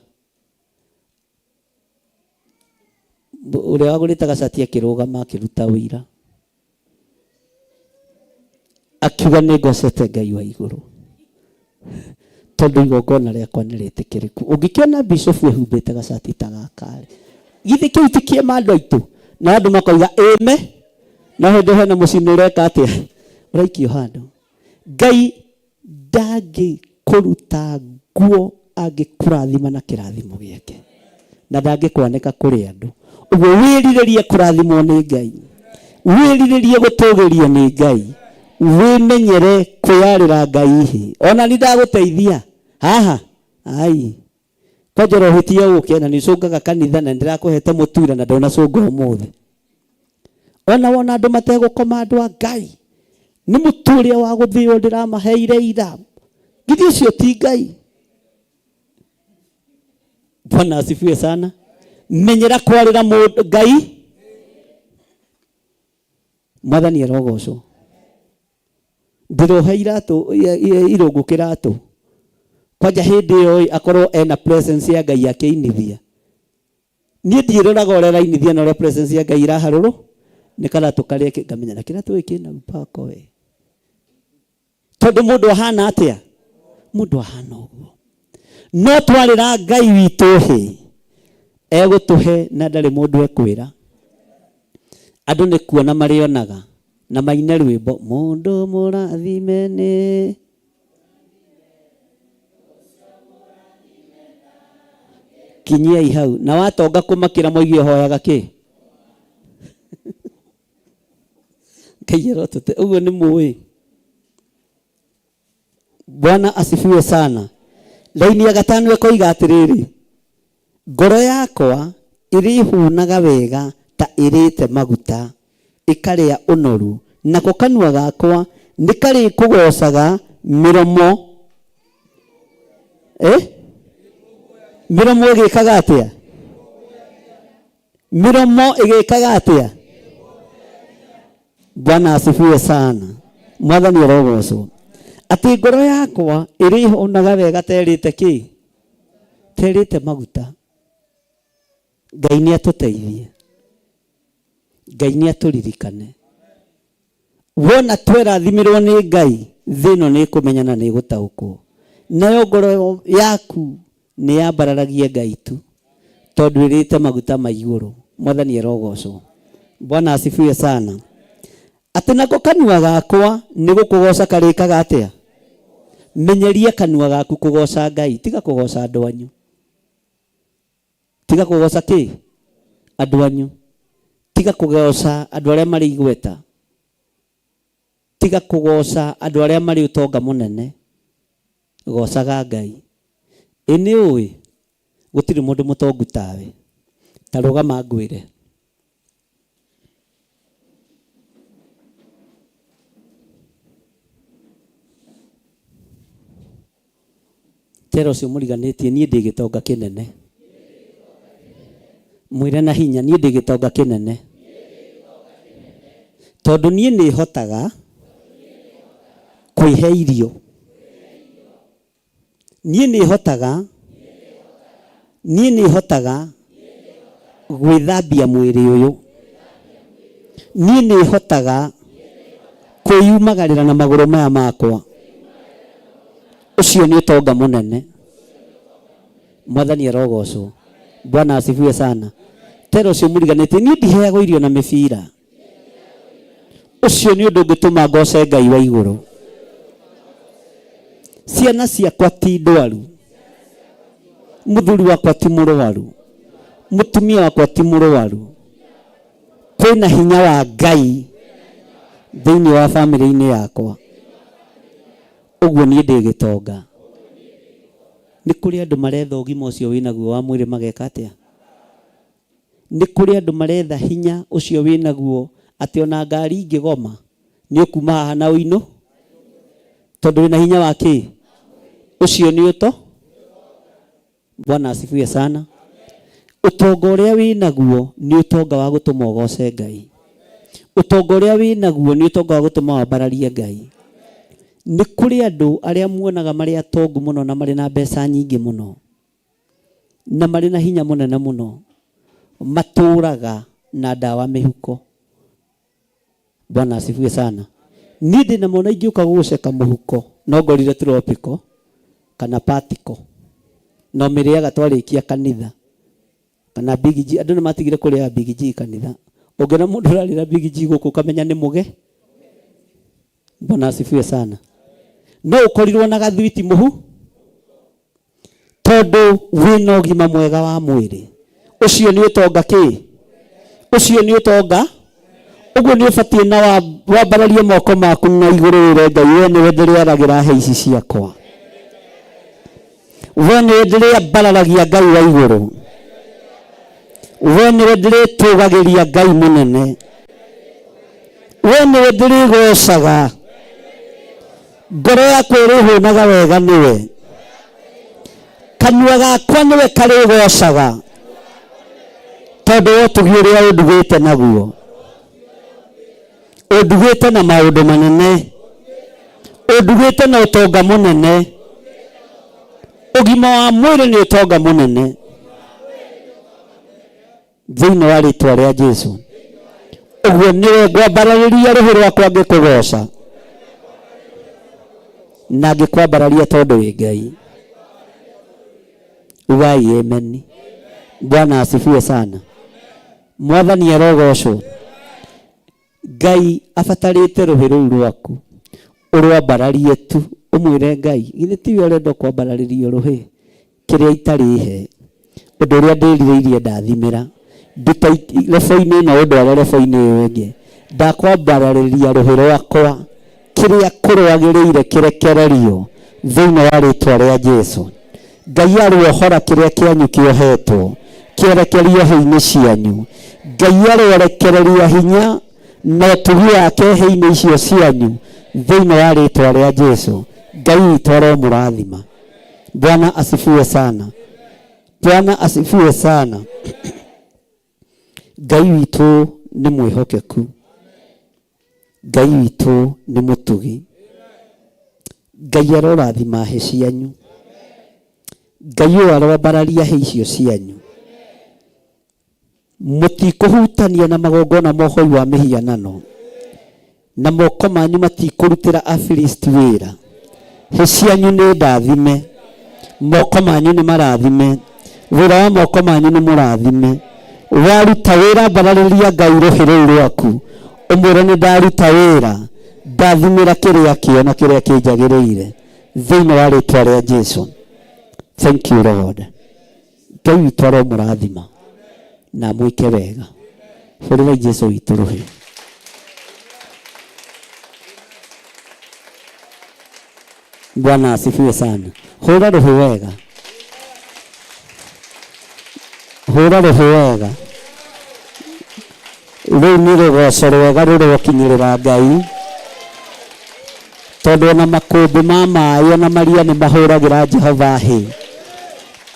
Ũrĩa wagũrĩte gacati akĩrũgama akĩruta ũira, akiuga nĩ ngocete Ngai wa igũrũ tondũ igongona rĩakwa nĩ rĩtĩkĩrĩku. Ũngĩkĩona bishofu ehumbĩte gacati ta gaka rĩ, githĩ kĩu ti kĩema andũ aitũ? Na andũ makoiga ĩme, no hĩndĩ hena mũciĩ ũreka atĩa? Ũraikio handũ. Ngai ndangĩkũruta nguo angĩkũrathima na kĩrathimo gĩake, na ndangĩkwanĩka kũrĩ andũ. Ũguo wĩrirĩrie kũrathimwo nĩ Ngai, wĩrirĩrie gũtũgĩrio nĩ Ngai, wĩmenyere kwĩyarĩra Ngai hĩ. Ona nĩ ndagũteithia haha ai kwanja ũrohĩtie ũke na nĩ ũcũngaga kanitha na nĩndĩrakũhete mũtura na ndonacũnga ũmũthĩ. Ona wona andũ mategũkoma andũ a Ngai nĩ mũtu ũrĩa wa gũthĩo ndĩramaheire ira, githĩ ũcio ti Ngai? Bwana asifiwe sana. Menyera kwarĩra mũndũ Ngai. Mwathani arogocwo. Ndĩrohe iratũ irũngũ kĩratũ kwanja hĩndĩ ĩyo ĩ akorwo ena presence ya Ngai akĩinithia. Niĩ ndiĩroraga ũrĩa arainithia na ũrĩa presence ya Ngai ĩraharũrwo nĩ karatũ karĩa ngamenya na kĩratũ gĩkĩ kĩna mpako we, tondũ mũndũ ahana atĩa? Mũndũ ahana ũguo. No twarĩra Ngai witũ hĩ, egũtũhe na ndarĩ mũndũ ekwĩra. Andũ nĩ kuona marĩonaga na maine rwĩmbo mũndũ mũrathime nĩ kinyiai hau. Na watonga kũmakĩra moige ũhoyaga kĩ? Ngai arotũte ũguo nĩ mũĩ. Bwana asifiwe sana. Laini ya gatano ĩkoiga atĩrĩrĩ, ngoro yakwa ĩrĩhũnaga wega ta ĩrĩte maguta, ĩkarĩa ũnoru, nako kanua gakwa nĩ karĩkũgoocaga mĩromo. Mĩromo ĩgĩkaga atĩa? Mĩromo ĩgĩkaga atĩa? Bwana asifiwe sana. Mwathani arogocwo. Atĩ ngoro yakwa ĩrĩhũnaga wega ta ĩrĩte kĩ? Ta ĩrĩte maguta. Ngai nĩ atũteithie, Ngai nĩ atũririkane. Wona twerathimĩrwo nĩ Ngai, thĩ ĩno nĩ ĩkũmenya na nĩ ĩgũtaũkwo. Nayo ngoro yaku nĩ yambararagie Ngai tu, tondũ ĩrĩte maguta ma igũrũ. Mwathani arogocwo. Bwana asifiwe sana. Atĩ nako kanua gakwa nĩ gũkũgoca karĩkaga atĩa? Menyeria kanua gaku kũgoca Ngai, tiga kũgoca andũ anyu. Tiga kũgoca kĩ? Andũ anyu. Tiga kũgoca andũ arĩa marĩ igweta. Tiga kũgoca andũ arĩa marĩ ũtonga mũnene. Gocaga Ngai. Ĩ nĩ ũĩ gũtirĩ mũndũ mũtongu tawe. Ta rũgama ngwĩre. Tera ũcio mũriganĩtie niĩ ndĩ gĩtonga kĩnene. Mwĩre na hinya niĩ ndĩ gĩtonga kĩnene. Tondũ niĩ nĩ hotaga kwĩhe irio. Niĩ nĩ hotaga, niĩ nĩ hotaga gwĩthambia mwĩrĩ ũyũ. Niĩ nĩ hotaga kwĩyumagarĩra na magũrũ maya makwa. Ũcio nĩ ũtonga mũnene. Mwathani arogocwo. Bwana asifiwe sana. Tera ũcio mũriganĩtie niĩ ndiheagwo irio na mĩbira. Ũcio nĩ ũndũ ũngĩtũma ngoce Ngai wa igũrũ. Ciana ciakwa ti ndwaru, mũthuri wakwa ti mũrwaru, mũtumia wakwa ti mũrwaru. Kwĩna hinya wa Ngai thĩinĩ wa bamĩrĩ-inĩ yakwa. Ũguo niĩ ndĩ gĩtonga. Nĩ kũrĩ andũ maretha ũgima ũcio wĩnaguo wa mwĩrĩ mageka atĩa? Nĩ kũrĩ andũ maretha hinya ũcio wĩnaguo atĩ ona ngari ingĩgoma nĩ ũkuma haha na ũinũ tondũ wĩna hinya wa kĩ? Ũcio nĩ ũto. Bwana asifiwe sana. Ũtonga ũrĩa wĩnaguo nĩ ũtonga wa gũtũma ũgoce Ngai. Ũtonga ũrĩa wĩnaguo nĩ ũtonga wa gũtũma wambararie Ngai. Nĩ kũrĩ andũ arĩa muonaga marĩ atongu mũno na marĩ na mbeca nyingĩ mũno na marĩ na hinya mũnene mũno, matũraga na ndawa mĩhuko. Bwana asifiwe sana. Niĩ ndĩ na mwana ingĩũka gũgũceka mũhuko no ngorire tropical kana particle no mĩrĩaga twarĩkia kanitha kana Big G. Andũ nĩ matigire kũrĩaga Big G kanitha. Ũngĩona mũndũ ũrarĩra Big G gũkũ ũkamenya nĩ mũge. Bwana asifiwe sana. No ũkorirwo na gathwiti mũhu tondu wina ũgima mwega wa mwĩrĩ. Ũcio nĩ ũtonga kĩ? Ũcio nĩ ũtonga. Ũguo nĩ ũbatiĩ na wambararie moko maku na igũrũ wĩre Ngai, we nĩwe ndĩrĩaragĩra hĩ ici ciakwa, we nĩwe ndĩrĩambararagia Ngai wa igũrũ, we nĩwe ndĩrĩtũgagĩria Ngai mũnene, we nĩwe ndĩrĩgocaga, ngoro yakwa ĩrĩhũnaga wega nĩwe, kanua gakwa nĩwe karĩgocaga, tondũ wa ũtugi ũrĩa ũndugĩte naguo. Ũndugĩte na maũndũ manene, ũndugĩte na ũtonga mũnene. Ũgima wa mwĩrĩ nĩ ũtonga mũnene thĩinĩ wa rĩtwa rĩa Jesu. Ũguo nĩwe ngwambararĩria rũhĩ rwakwa ngĩkũgoca na ngĩkwambararia tondũ wĩ Ngai. Ugai amen. Bwana asifiwe sana. Mwathani arogocwo. Ngai abatarĩte rũhĩ rũu rwaku ũrwambararie tu, ũmwĩre Ngai, githĩ tiwe ũrenda kwambararĩrio rũhĩ kĩrĩa itarĩ he, ũndũ ũrĩa ndĩrirĩirie ndathimĩra, nduta rebo-inĩ ĩno ũndware rebo-inĩ ĩyo ĩngĩ, ndakwambararĩria rũhĩ rwakwa kĩrĩa kũrwagĩrĩire kĩrekererio thĩinĩ wa rĩtwa rĩa Jesu. Ngai aruohora kĩrĩa kĩanyu kĩohetwo kĩerekerio hĩ-inĩ cianyu. Ngai arorekereria hinya na ũtugi wake hĩ-inĩ icio cianyu thĩinĩ wa rĩtwa rĩa Jesu. Ngai witũ aromũrathima. Bwana asifiwe sana. Bwana asifiwe sana. Ngai witũ nĩ mwĩhokeku. Ngai witũ nĩ mũtugi. Ngai arorathima hĩ cianyu. Ngai ũyũ aroambararia hĩ icio cianyu. Mũtikũhutania na magongona ma ũhoi wa mĩhianano, na moko manyu matikũrutĩra Afilisti wĩra. Hĩ cianyu nĩ ndathime, moko manyu nĩ marathime, wĩra wa moko manyu nĩ mũrathime. Waruta wĩra, mbararĩria Ngai rũhĩ rũu rwaku, ũmwĩre nĩ ndaruta wĩra, ndathimĩra kĩrĩa kĩo na kĩrĩa kĩnjagĩrĩire thĩinĩ wa rĩtwa rĩa Jesu. Thank you Lord. Ngai witũ aromũrathima na amwĩke wega. Hũrĩrai Jesu witũ rũhĩ. Bwana asifiwe sana. Hũra rũhĩ wega. Hũra rũhĩ wega. Rĩu nĩ rũgoco rwega rũrokinyĩrĩra Ngai, tondũ ona makũmbĩ ma maĩ ona maria nĩ mahũragĩra Jehova hĩ.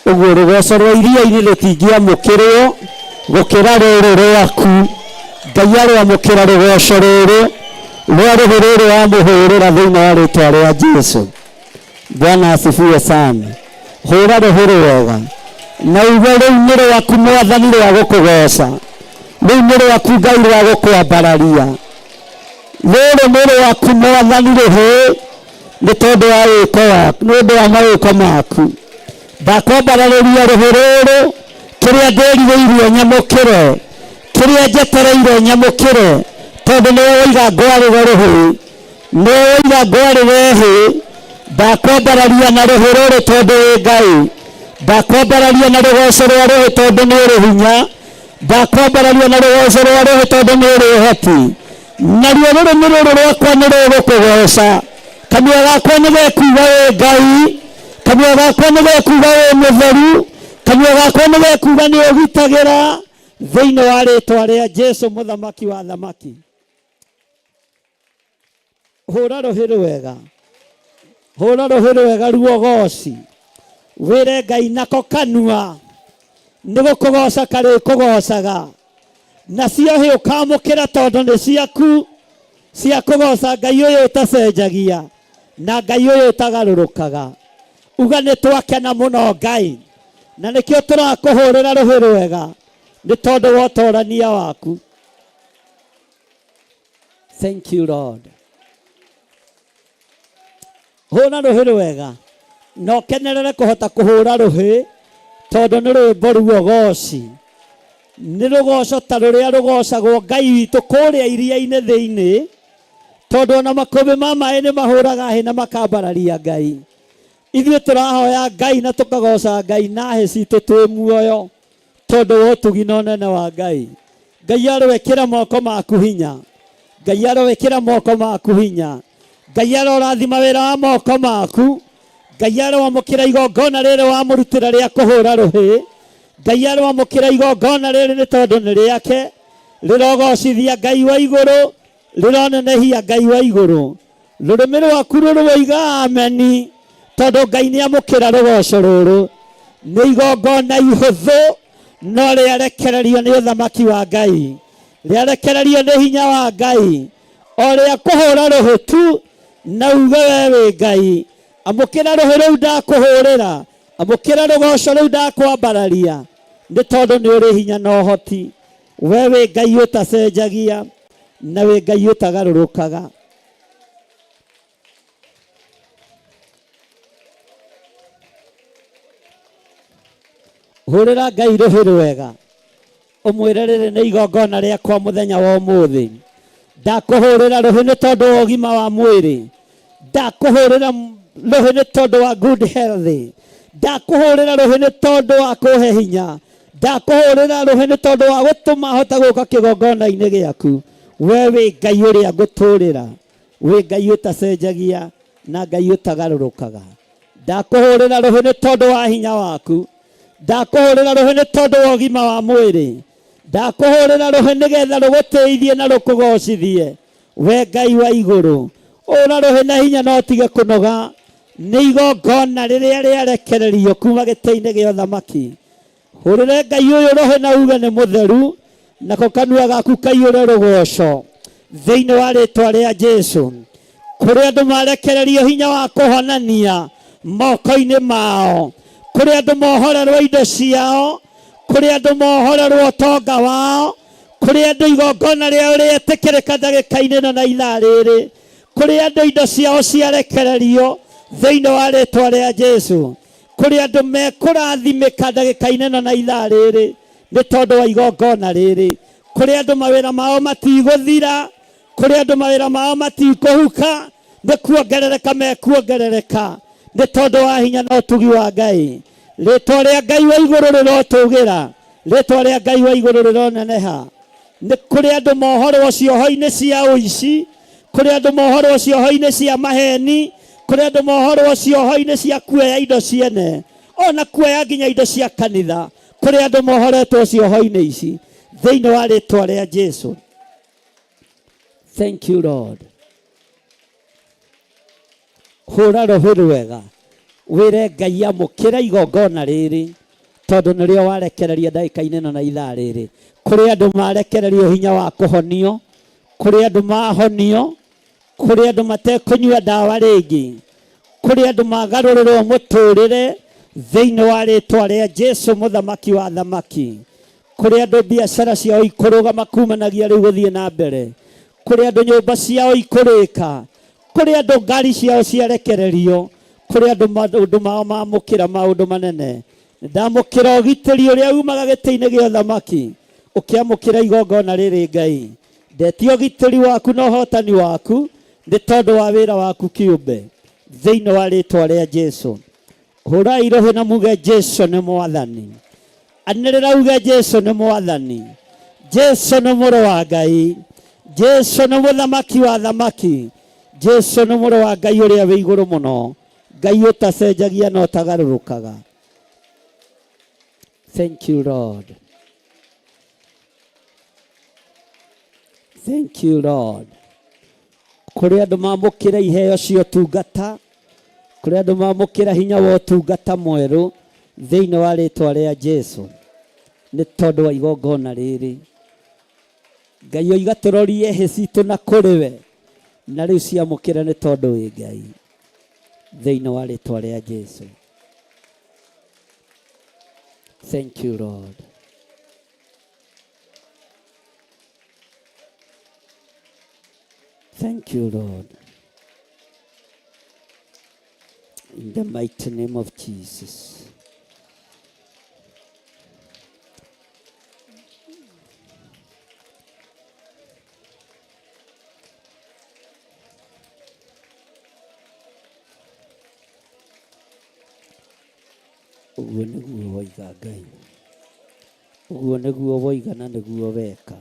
Ũguo rũgoco rwa iria-inĩ rũtingĩamũkĩrwo gũkĩra rũrũ rwaku. Ngai aroamũkĩra rũgoco rũrũ rwa rũhĩ rũrũ wamũhũrĩra thĩinĩ wa rĩtwa rĩa Jesu. Bwana asifiwe sana. Hũra rũhĩ rwega na uge rĩu nĩ rwaku Mwathani rwa gũkũgoca, rĩu nĩ rwaku Ngai rwa gũkwambararia, rũrũ nĩ rwaku Mwathani rũhĩ nĩ tondũ wa wĩko waku, nĩ ũndũ wa mawĩko maku. Ndakwambararĩria rũhĩ rũrũ, kĩrĩa ndĩrirĩirie nyamũkĩre, kĩrĩa njetereire nyamũkĩre, Tondũ nĩwe woiga ngwarĩre rũhĩ, nĩwe woiga ngwarĩre hĩ, ndakwambararia na rũhĩ rũrũ tondũ wĩ Ngai, ndakwambararia na rũgoco rwa rũhĩ tondũ nĩ ũrĩ hinya, ndakwambararia na rũgoco rwa rũhĩ tondũ nĩ ũrĩ ũhoti. Naruo rũrĩmĩ rũrũ rwakwa nĩ rũgũkũgoca, kanua gakwa nĩ gekuuga wĩ Ngai, kanua gakwa nĩ gekuuga wĩ mũtheru, kanua gakwa nĩ gekuuga nĩ ũgitagĩra, thĩinĩ wa rĩtwa rĩa Jesu mũthamaki wa thamaki. Hũra rũhĩ rwega, hũra rũhĩ rwega ruogoci, wĩre Ngai nako kanua nĩ gũkũgoca karĩkũgocaga, nacio hĩ ũkamũkĩra tondũ nĩ ciaku cia kũgoca Ngai ũyũ ũtacenjagia na Ngai ũyũ ũtagarũrũkaga. Uga nĩ twakena mũno Ngai, na nĩkĩo tũrakũhũrĩra rũhĩ rwega nĩ tondũ wa ũtorania waku. Thank you Lord. Hũra rũhĩ rwega na ũkenerere kũhota kũhũra rũhĩ tondũ nĩ rwĩmbo ruogoci, nĩ rũgoco ta rũrĩa rũgocagwo Ngai witũ kũrĩa iria-inĩ thĩinĩ, tondũ ona makũmbĩ ma maĩ nĩ mahũraga hĩ na makambararia Ngai. Ithuĩ tũrahoya Ngai na tũkagoca Ngai na hĩ citũ twĩ muoyo tondũ wa ũtugi na ũnene wa Ngai. Ngai arowĩkĩra moko maku hinya, Ngai arowĩkĩra moko maku hinya, Ngai arorathima wĩra wa moko maku, Ngai aroamũkĩra igongona rĩrĩ wamũrutĩra rĩa kũhũra rũhĩ, Ngai aroamũkĩra igongona rĩrĩ nĩ tondũ nĩ rĩake, rĩrogocithia Ngai wa igũrũ, rĩronenehia Ngai wa igũrũ. Rũrĩmĩ rwaku rũroiga ameni tondũ Ngai nĩ amũkĩra rũgoco rũrũ. Nĩ igongona ihũthũ no rĩarekererio nĩ ũthamaki wa Ngai, rĩarekererio nĩ hinya wa Ngai, o rĩa kũhũra rũhĩ tu na uge we wĩ Ngai. Amũkĩra rũhĩ rũu ndakũhũrĩra, amũkĩra rũgoco rũu ndakwambararia, nĩ tondũ nĩ ũrĩ hinya na ũhoti. We wĩ Ngai ũtacenjagia na wĩ Ngai ũtagarũrũkaga. Hũrĩra Ngai rũhĩ rwega, ũmwĩre rĩrĩ nĩ igongona rĩakwa mũthenya wa ũmũthĩ. Ndakũhũrĩra rũhĩ nĩ tondũ wa ũgima wa mwĩrĩ, ndakũhũrĩra rũhĩ nĩ tondũ wa good health, ndakũhũrĩra rũhĩ nĩ tondũ wa kũhe hinya, ndakũhũrĩra rũhĩ nĩ tondũ wa gũtũma hote gũka kĩgongona-inĩ gĩaku. We wĩ Ngai ũrĩa ngũtũrĩra, wĩ Ngai ũtacenjagia na Ngai ũtagarũrũkaga. Ndakũhũrĩra rũhĩ nĩ tondũ wa hinya waku, ndakũhũrĩra rũhĩ nĩ tondũ wa ũgima wa mwĩrĩ, ndakũhũrĩra rũhĩ nĩgetha rũgũtĩithie na rũkũgocithie. We Ngai wa igũrũ, ũra rũhĩ na hinya na ũtige kũnoga. Nĩ igongona rĩrĩa rĩarekererio kuma gĩtĩ-inĩ gĩa ũthamaki. Hũrĩre Ngai ũyũ rũhĩ na uge nĩ mũtheru, nako kanua gaku kaiyũre rũgoco thĩinĩ wa rĩtwa rĩa Jesu. Kũrĩ andũ marekererio hinya wa kũhonania moko-inĩ mao, kũrĩ andũ mohorerwo indo ciao, kũrĩ andũ mohorerwo ũtonga wao, kũrĩ andũ igongona rĩao rĩetĩkĩrĩka ndagĩka-inĩ ĩno na ithaa rĩrĩ, kũrĩ andũ indo ciao ciarekererio thĩinĩ wa rĩtwa rĩa Jesu. Kũrĩ andũ mekũrathimĩka ndagĩka-inĩ ĩno na ithaa rĩrĩ nĩ tondũ wa igongona rĩrĩ. Kũrĩ andũ mawĩra mao matigũthira, kũrĩ andũ mawĩra mao matikũhuka, nĩ kuongerereka mekuongerereka nĩ tondũ wa hinya na ũtugi wa Ngai. Rĩtwa rĩa Ngai wa igũrũ rĩrotũgĩra, rĩtwa rĩa Ngai wa igũrũ rĩroneneha. Nĩ kũrĩ andũ mohorwo cioho-inĩ cia ũici, kũrĩ andũ mohorwo cioho-inĩ cia maheni, kũrĩ andũ mohorwo cioho-inĩ cia kuoya indo ciene, ona kuoya nginya indo cia kanitha. Kũrĩ andũ mohoretwo cioho-inĩ ici thĩinĩ wa rĩtwa rĩa Jesu. Thank you Lord. Hũra rũhĩ rwega wĩre Ngai amũkĩra igongona rĩrĩ tondũ nĩrĩo warekereria ndagĩka-inĩ ĩno na ithaa rĩrĩ. Kũrĩ andũ marekererio hinya wa kũhonio, kũrĩ andũ mahonio, kũrĩ andũ matekũnyua ndawa rĩngĩ, kũrĩ andũ magarũrĩrwo mũtũrĩre thĩinĩ wa rĩtwa rĩa Jesu mũthamaki wa thamaki. Kũrĩ andũ biacara ciao ikũrũgama kumanagia rĩu gũthiĩ na mbere, kũrĩ andũ nyũmba ciao ikũrĩka, kũrĩ andũ ngari ciao ciarekererio, kũrĩ andũ maũndũ mao mamũkĩra maũndũ manene. Ndamũkĩra ũgitĩri ũrĩa umaga gĩtĩ-inĩ gĩa ũthamaki, ũkĩamũkĩra igongona rĩrĩ Ngai. Ndetia ũgitĩri waku na ũhotani waku nĩ tondũ wa wĩra waku kĩũmbe thĩinĩ wa rĩtwa rĩa Jesu. Hũrai rũhĩ na muge Jesu nĩ mwathani. Anĩrĩra uge Jesu nĩ mwathani. Jesu nĩ mũrũ wa Ngai. Jesu nĩ mũthamaki wa thamaki. Jesu nĩ mũrũ wa Ngai ũrĩa wĩ igũrũ mũno. Ngai ũtacenjagia na ũtagarũrũkaga. Thank you Lord. Thank you Lord. Kũrĩ andũ mamũkĩra iheo cia ũtungata, kũrĩ andũ mamũkĩra hinya wa ũtungata mwerũ thĩinĩ wa rĩtwa rĩa Jesu nĩ tondũ wa igongona rĩrĩ. Ngai oiga tũrorie hĩ citũ na kũrĩ we na rĩu ciamũkĩre nĩ tondũ wĩ Ngai thĩinĩ wa rĩtwa rĩa Jesu. Thank you Lord. Thank you, Lord. In the mighty name of Jesus. Ũguo nĩguo woiga Ngai. Ũguo nĩguo woiga na nĩguo weka.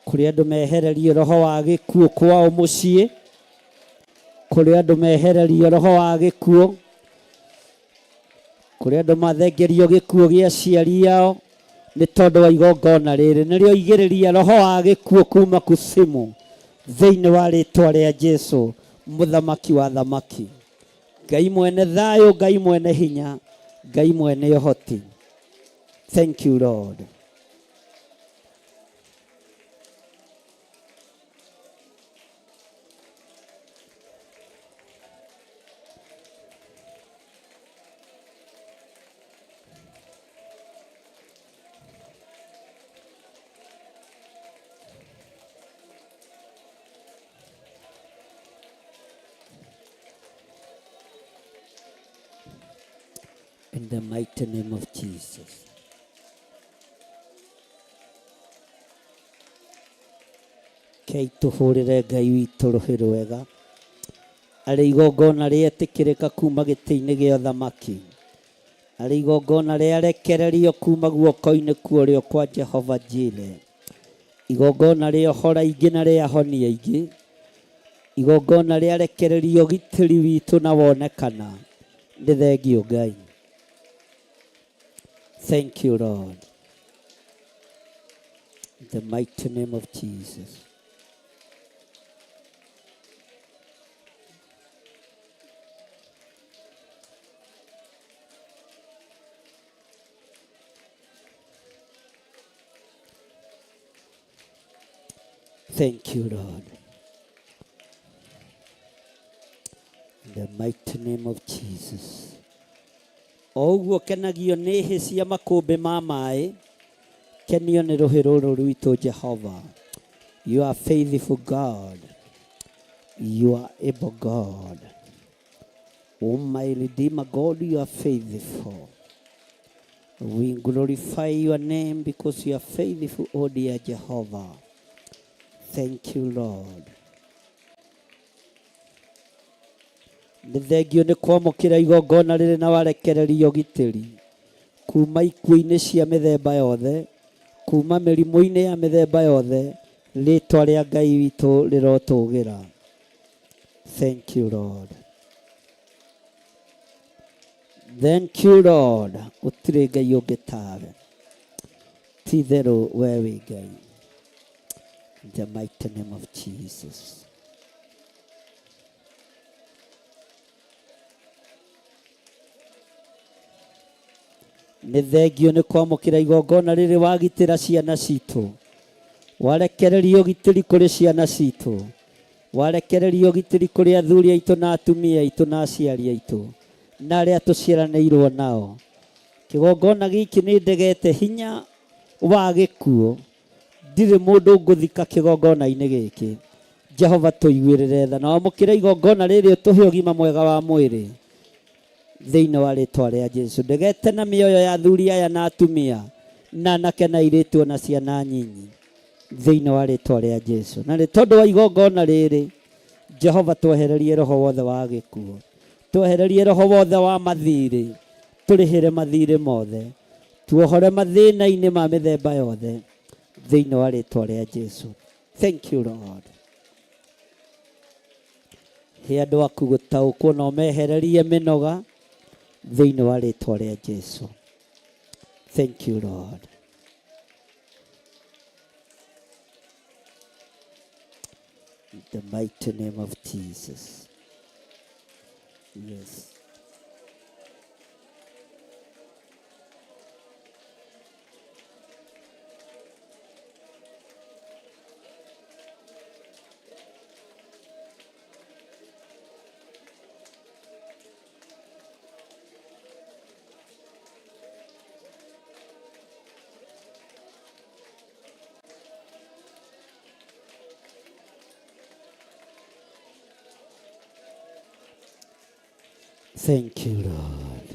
Kũrĩ andũ mehererio roho wa gĩkuũ kwao mũciĩ, kũrĩ andũ mehererio roho wa gĩkuũ, kũrĩ andũ mathengerio gĩkuũ gĩa aciari ao nĩ tondũ wa igongona rĩrĩ. Nĩrĩo igĩrĩria roho wa gĩkuũ kuma kusimu thĩinĩ wa rĩtwa rĩa Jesu mũthamaki wa thamaki. Ngai mwene thayũ, Ngai mwene hinya, Ngai mwene ũhoti. Thank you Lord. In the mighty name of Jesus. Kei tũhũrĩre Ngai witũ rũhĩ rwega arĩ igongona rĩetĩkĩrĩka kuma gĩtĩ-inĩ gĩa ũthamaki arĩ igongona rĩarekererio kuma guoko-inĩ kwa ũrĩo kwa Jehova Jire igongona rĩohora aingĩ na rĩahonia aingĩ igongona rĩarekererio ũgitĩri witũ na wonekana nĩ thengio Ngai. Thank you Lord. In the mighty name of Jesus. Thank you, Lord. In the mighty name of Jesus. O ũguo kenagio nĩ hĩ cia makũmbĩ ma maĩ, kenio nĩ rũhĩ rũrũ rwitũ Jehova. You are faithful God. You are able God. Oh my Redeemer God, you are faithful. We glorify your name because you are faithful, oh dear Jehovah. Thank you, Lord. Nĩ thengio nĩ kwamũkĩra igongona rĩrĩ na warekereria ũgitĩri kuma ikuũ-inĩ cia mĩthemba yothe, kuma mĩrimũ-inĩ ya mĩthemba yothe, rĩtwa rĩa Ngai witũ rĩrotũgĩra. Thank you, Lord. Thank you, Lord. Gũtirĩ Ngai ũngĩ tawe. Ti itherũ we wĩ Ngai. In the mighty name of Jesus. Nĩ thengio nĩ kwamũkĩra igongona rĩrĩ wagitĩra ciana citũ. Warekereria ũgitĩri kũrĩ ciana citũ. Warekereria ũgitĩri kũrĩ athuri aitũ na atumia aitũ na aciari aitũ na arĩa tũciaranĩirwo nao. Kĩgongona gĩkĩ nĩ ndegete hinya wa gĩkuũ. Ndirĩ mũndũ ngũthika kĩgongona-inĩ gĩkĩ. Jehova tũiguĩrĩre tha na wamũkĩre igongona rĩrĩ ũtũhe ũgima mwega wa mwĩrĩ thĩinĩ wa rĩtwa rĩa Jesu. Ndegete na mĩoyo ya athuri aya na atumia na anake na airĩtu ona ciana nyinyi. Thĩinĩ wa rĩtwa rĩa Jesu. Na nĩ tondũ wa igongona rĩrĩ, Jehova twehererie roho wothe wa gĩkuũ, twehererie roho wothe wa mathirĩ, tũrĩhĩre mathirĩ mothe, tuohore mathĩna-inĩ ma mĩthemba yothe thĩinĩ wa rĩtwa rĩa Jesu. Thank you Lord. He andũ aku gũtaũkwo na ũmehererie mĩnoga thĩinĩ wa rĩtwa rĩa Jesu. Thank you Lord. In the mighty name of Jesus. Yes. Thank you, Lord.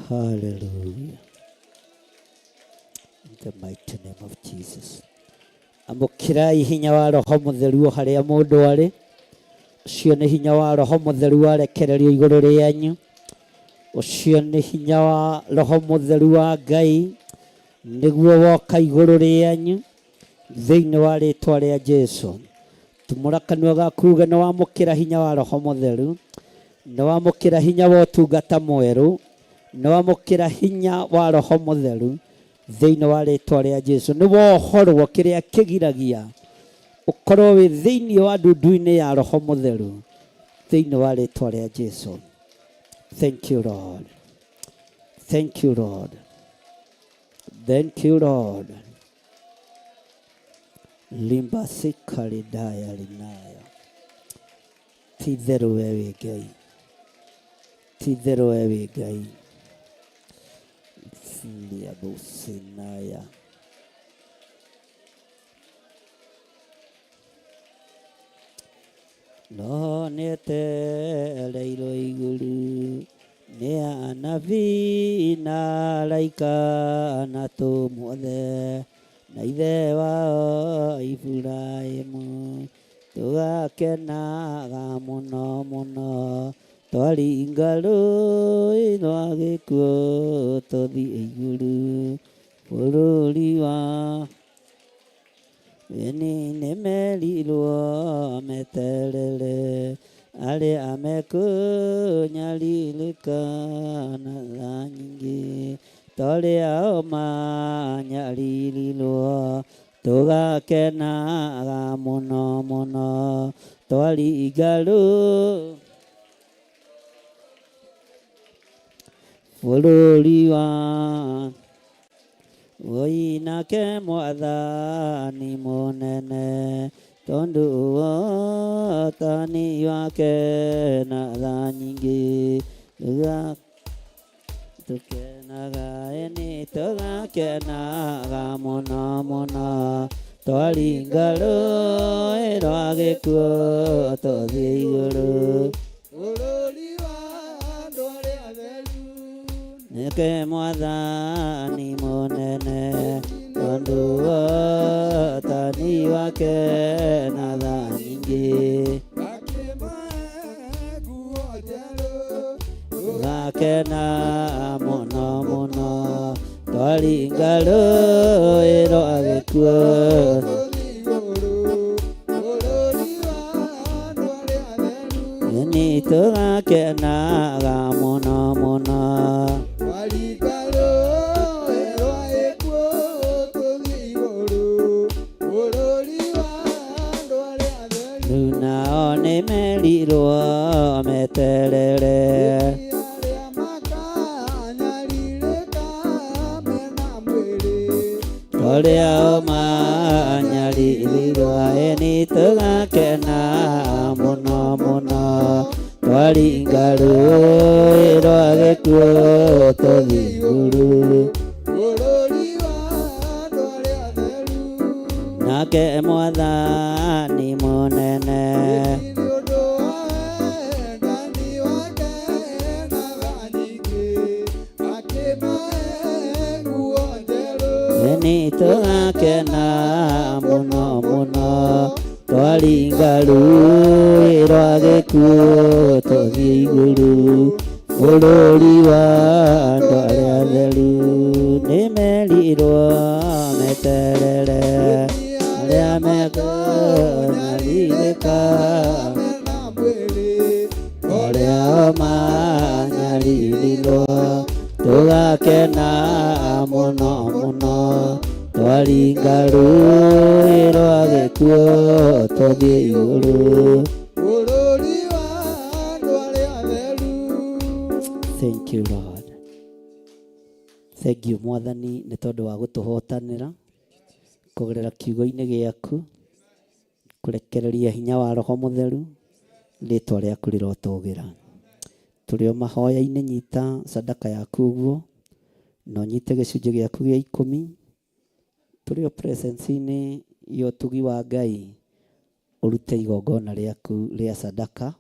Hallelujah. In the mighty name of Jesus. Amũkĩrai hinya wa Roho Mũtheru o harĩa mũndũ arĩ. Ũcio nĩ hinya wa Roho Mũtheru warekererio igũrũ rĩanyu. Ũcio nĩ hinya wa Roho Mũtheru wa Ngai nĩguo woka igũrũ rĩanyu thĩinĩ wa rĩtwa rĩa Jesu. Tumũra kanua gaku uge nĩ wamũkĩra hinya wa Roho Mũtheru, nĩ wamũkĩra hinya wa ũtungata mwerũ, nĩ wamũkĩra hinya wa Roho Mũtheru thĩinĩ wa rĩtwa rĩa Jesu. Nĩ wohorwo kĩrĩa kĩgiragia ũkorwo wĩ thĩinĩ wa ndundu-inĩ ya Roho Mũtheru thĩinĩ wa rĩtwa rĩa Jesu. Thank you Lord. Thank you Lord. Thank you Lord. Limba sikaridaya linaya. Ti itherũ we wĩ Ngai. Ti itherũ we wĩ Ngai. Liabusinaya. No nĩetereirwo igũrũ nĩ anabii na araika na atũmwo othe na ithe wao Iburahĩmu. Tũgakenaga mũno mũno twaringa rũĩ rwa gĩkuũ tũthiĩ igũrũ bũrũri wa Ĩni nĩmerirwo meterere arĩa mekũnyarirĩka na tha nyingĩ torĩa o manyaririrwo. Tũgakenaga mũno mũno twaringa rũĩ bũrũri wa Woi nake mwathani mũnene tondũ wotani wake na tha nyingĩ tũkenaga ĩni tũgakenaga mũno mũno twaringa rũĩ rwa gĩkuũ tũthiĩ igũrũ. Bũrũri wa andũ arĩa atheru. Nĩke mwathani mũnene tondũ wotani wake na tha nyingĩ. Akĩmahe nguo njerũ. Tũgakena mũno mũno twaringa rũĩ rwa gĩkuũ. Tũthiĩ igũrũ bũrũri wa andũ arĩa atheru. Nĩ tũgakenaga mũno mũno. Twaringa rũĩ rwa gĩkuũ tũthiĩ igũrũ bũrũri wa andũ arĩa atheru. Rĩu nao nĩmerirwo meterere. Arĩa makanyarirĩka mena mwĩrĩ. Torĩa o manyaririrwo ĩni tũgakena mũno mũno twaringa rũĩ rwa gĩkuũ tũthiĩ igũrũ. Bũrũri wa andũ arĩa atheru. Nake mwathani mũnene. Nĩ ũndũ wa wendani wake na tha nyingĩ akĩmahe nguo njerũ. Ĩni tũgakena Twaringa rũĩ rwa gĩkuũ tũthiĩ igũrũ bũrũri wa andũ arĩa atheru nĩmerirwo meterere arĩa mekũnyarirĩka ũrĩa manyaririrwo tũgakena mũno mũno twaringa rũĩ rwa gĩkuũ tũthiĩ igũrũ Bũrũri wa andũ arĩa atheru. Thank you Lord. Thank you Mwathani nĩ tondũ wa gũtũhotanĩra kũgerera kiugo-inĩ gĩaku kũrekereria hinya wa Roho Mũtheru rĩtwa rĩaku rĩrotũgĩra. Tũrĩ o mahoya-inĩ nyita sadaka yaku ũguo na ũnyite gĩcunjĩ gĩaku gĩa ikũmi. Tũrĩ o presence-inĩ ya ũtugi wa Ngai ũrute igongona rĩaku rĩa sadaka,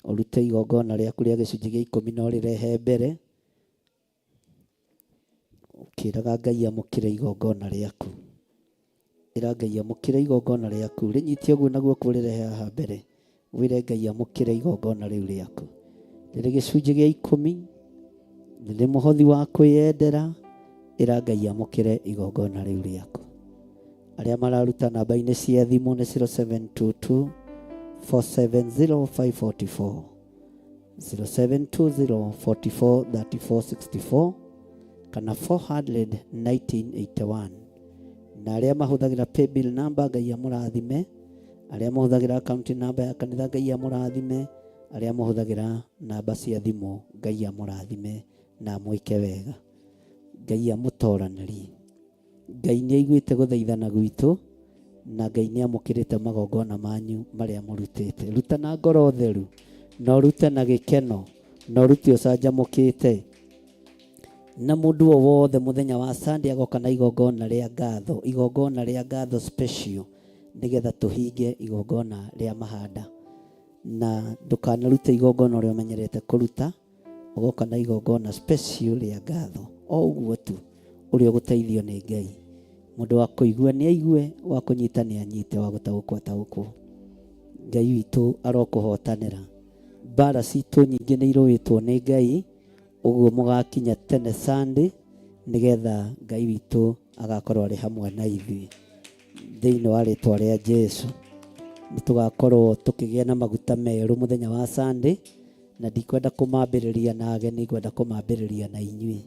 ũrute igongona rĩaku rĩa gĩcunjĩ gĩa ikũmi na ũrĩrehe mbere ũkĩraga Ngai amũkĩre igongona rĩaku. Ĩra Ngai amũkĩre igongona rĩaku, rĩnyite ũguo na guoko ũrĩrehe haha mbere, wĩre Ngai amũkĩre igongona rĩu rĩaku. Rĩrĩ gĩcunjĩ gĩa ikũmi, rĩrĩ mũhothi wa kwĩyendera, ĩra Ngai amũkĩre igongona rĩu rĩaku. Arĩa mararuta namba-inĩ cia thimũ nĩ 0722 470 544 0720 44 34 64 kana 41981 na arĩa mahũthagĩra paybill number Ngai amũrathime, arĩa mahũthagĩra account number ya kanitha Ngai amũrathime, arĩa mahũthagĩra namba cia thimũ Ngai amũrathime na amwĩke wega. Ngai amũtoranĩrie. Ngai nĩ aiguĩte gũthaithana gwitũ na Ngai nĩ amũkĩrĩte magongona manyu marĩa mũrutĩte. Ruta na ngoro theru na ũrute na gĩkeno na ũrute ũcanjamũkĩte. Na mũndũ o wothe mũthenya wa Sunday agoka na igongona rĩa ngatho, igongona rĩa ngatho special nĩgetha tũhinge igongona rĩa mahanda. Na ndũkanarute igongona ũrĩa ũmenyerete kũruta, ũgoka na igongona special rĩa ngatho o ũguo tu ũrĩa ũgũteithio nĩ Ngai. Mũndũ wa kũigua nĩ aigue, wa kũnyita nĩ anyite, wa gũtaũkwo ataũkwo. Ngai witũ arokũhotanĩra. Mbara citũ nyingĩ nĩ irũĩtwo nĩ Ngai, ũguo mũgakinya tene Sunday nĩgetha Ngai witũ agakorwo arĩ hamwe na ithuĩ. Thĩinĩ wa rĩtwa rĩa Jesu nĩ tũgakorwo tũkĩgĩa na maguta merũ mũthenya wa Sunday, na ndikwenda kũmambĩrĩria na ageni, ngwenda kũmambĩrĩria na inyuĩ.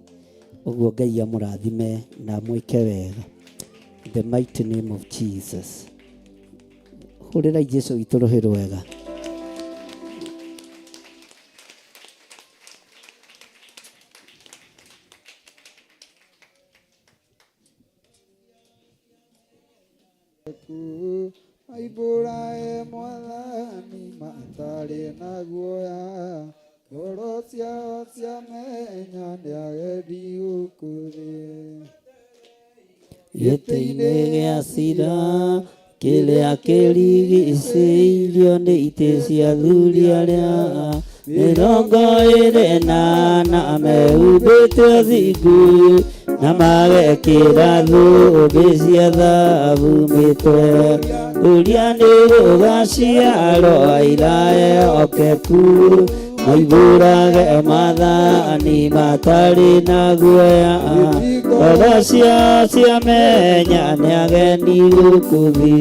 Ũguo Ngai amũrathime na amwĩke wega. In the mighty name of Jesus. Hũrĩrai Jesu witũ rũhĩ rwega. Maimbũrae Mwathani matarĩ na guoya, ngoro ciao ciamenya nĩ agendi gũkũ thĩ. Gĩtĩ-inĩ gĩa cira kĩrĩa kĩrigicĩirio nĩ itĩ cia athuri arĩa mĩrongo ĩrĩ na ana mehumbĩte ũthingu na magekĩra thũmbĩ cia thahabu mĩtwe. Ũrĩa nĩ gũgaciarwo aira ehokeku maimbũrage maathani matarĩ na guoya, ngoro ciao ciamenya nĩ ageni gũkũ thĩ.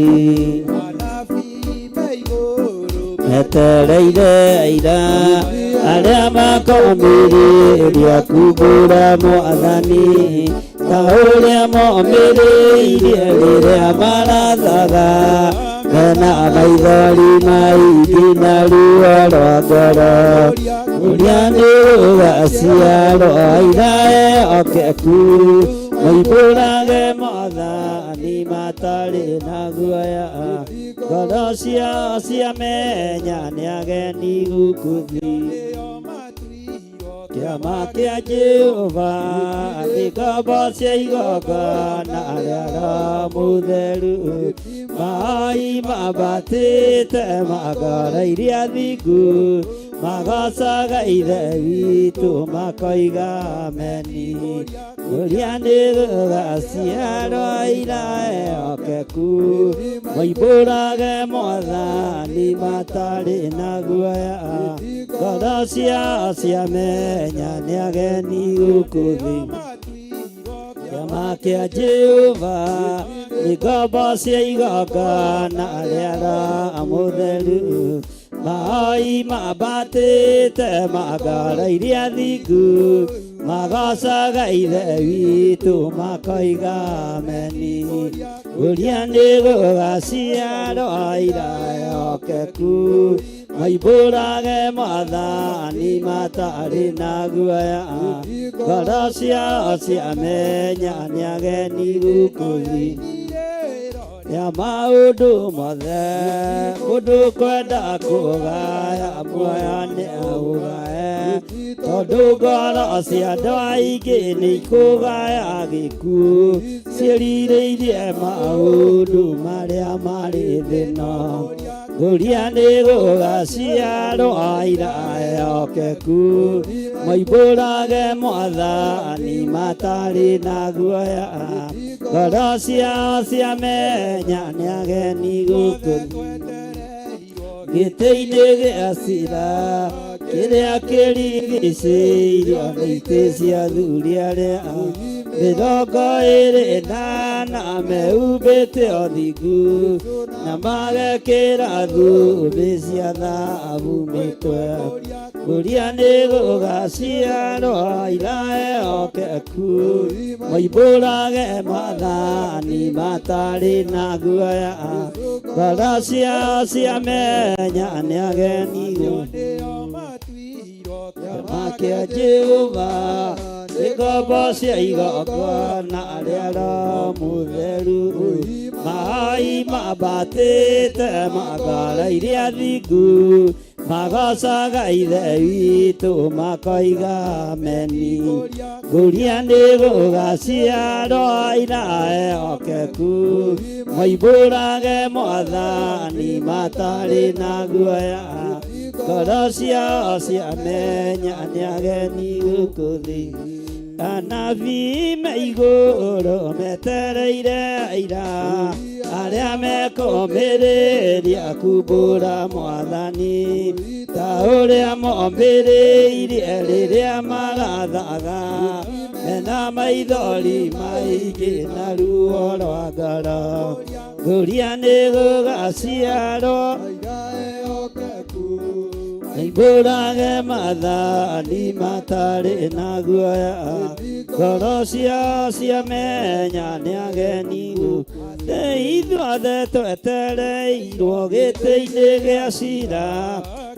Metereire aira arĩa makomĩrĩria kumbũra Mwathani ta ũrĩa momĩrĩirie rĩrĩa marathaga mena maithori maingĩ na ruo rwa ngoro. Ũrĩa nĩ rũgaciarwo aira ehokeku maimbũrage Mwathani matarĩ na guoya, ngoro ciao ciamenya nĩ ageni gũkũ thĩ. Kĩama kĩa Jehova nĩ ngombo cia igongona rĩa Roho Mũtheru, maai mambatĩte ma ngoro iria thingu Magocaga Ithe witũ makoiga ameni. Ũrĩa nĩ gũgaciarwo ira ehokeku, moimbũrage Mwathani matarĩ na guoya. Ngoro ciao ciamenya nĩ ageni gũkũ thĩ. Kĩama kĩa Jehova nĩ ngombo cia igongona rĩa Roho Mũtheru. Mahoi mambatĩte ma ngoro iria thingu, magocaga Ithe witũ makoiga ameni. Ũrĩa nĩ gũgaciarwo ira ehokeku, moimbũrage Mwathani matarĩ na guoya. Ngoro ciao ciamenya nĩ ageni gũkũ thĩ. Ya maũndũ mothe mũndũ kwenda kũgaya muoyo nĩ aũgae, tondũ ngoro cia andũ aingĩ nĩ ikũgaya gĩkuũ, ciĩrirĩirie maũndũ marĩa marĩ thĩ-ĩno. Ngũria nĩ gũgaciarwo aira ehokeku, moimbũrage Mwathani matarĩ na guoya. Ngoro ciao ciamenya nĩ ageni gũkũ gĩtĩ-inĩ gĩa cira kĩrĩa kĩrigicĩirio nĩ itĩ cia athuri arĩa 28 mehumbĩte ũthingu na magekĩra thũmbĩ cia thahabu mĩtwe. Ngũria nĩ gũgaciarwo ira ehokeku, moimbũrage Mwathani matarĩ na guoya. Ngoro ciao ciamenya nĩ ageni Kĩama kĩa Jehova nĩ ngombo cia igongona rĩa Roho Mũtheru. Mahoi mambatĩte ma ngoro iria thingu, magocaga Ithe witũ makoiga ameni. Ngũria nĩ gũgaciarwo aira ehokeku, moimbũrage Mwathani matarĩ na guoya. Ngoro ciao ciamenya nĩ ageni gũkũ thĩ. Anabii me igũrũ metereire aira arĩa mekũmĩrĩria kumbũra Mwathani, ta ũrĩa momĩrĩirie rĩrĩa marathaga, mena maithori maingĩ na ruo rwa ngoro. Ngũria nĩ gũgaciarwo Moimbũrage Mwathani matarĩ na guoya. Ngoro ciao ciamenya nĩ ageni gũkũ thĩ. Ithuothe twetereirwo gĩtĩ-inĩ gĩa cira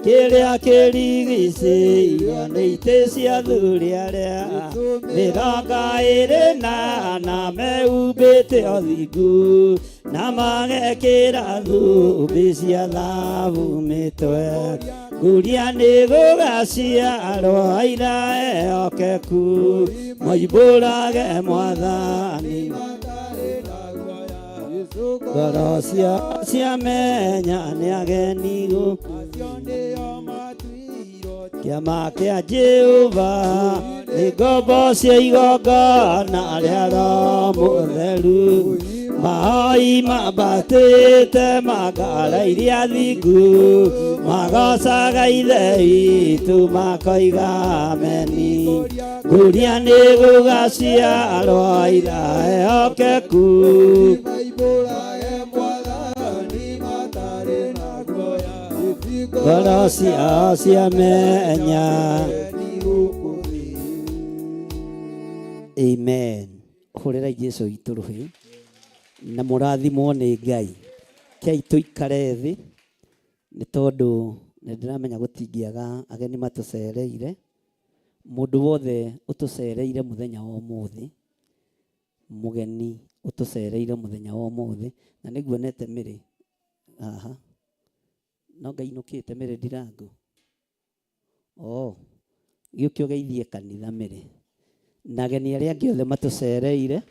kĩrĩa kĩrigicĩirio nĩ itĩ cia athuri arĩa 24 mehumbĩte ũthingu na magekĩra thũmbĩ cia thahabu mĩtwe. Ngũria nĩ gũgaciarwo aira ehokeku, moimbũrage Mwathani ngoro ciao ciamenya nĩ ageni gũkũ. Kĩama kĩa Jehova nĩ ngombo cia igongona rĩa Roho Mũtheru. Mahoi mambatĩte ma ngoro iria thingu, magocaga Ithe witũ makoiga ameni. Ngũria nĩ gũgaciarwo aira ehokeku, ngoro ciao ciamenya. Amen. Hũrĩrai Jesu witũ rũhĩ na mũrathimwo nĩ Ngai. Kei tũikare thĩ nĩ tondũ nĩ ndĩramenya gũtingĩaga ageni matũcereire. Mũndũ wothe ũtũcereire mũthenya wa ũmũthĩ, mũgeni ũtũcereire mũthenya wa ũmũthĩ, na nĩnguonete Mary haha, no ngainũkĩte Mary Ndirango. Oh, gĩũke ũgeithie kanitha Mary. Na ageni arĩa angĩ othe matũcereire,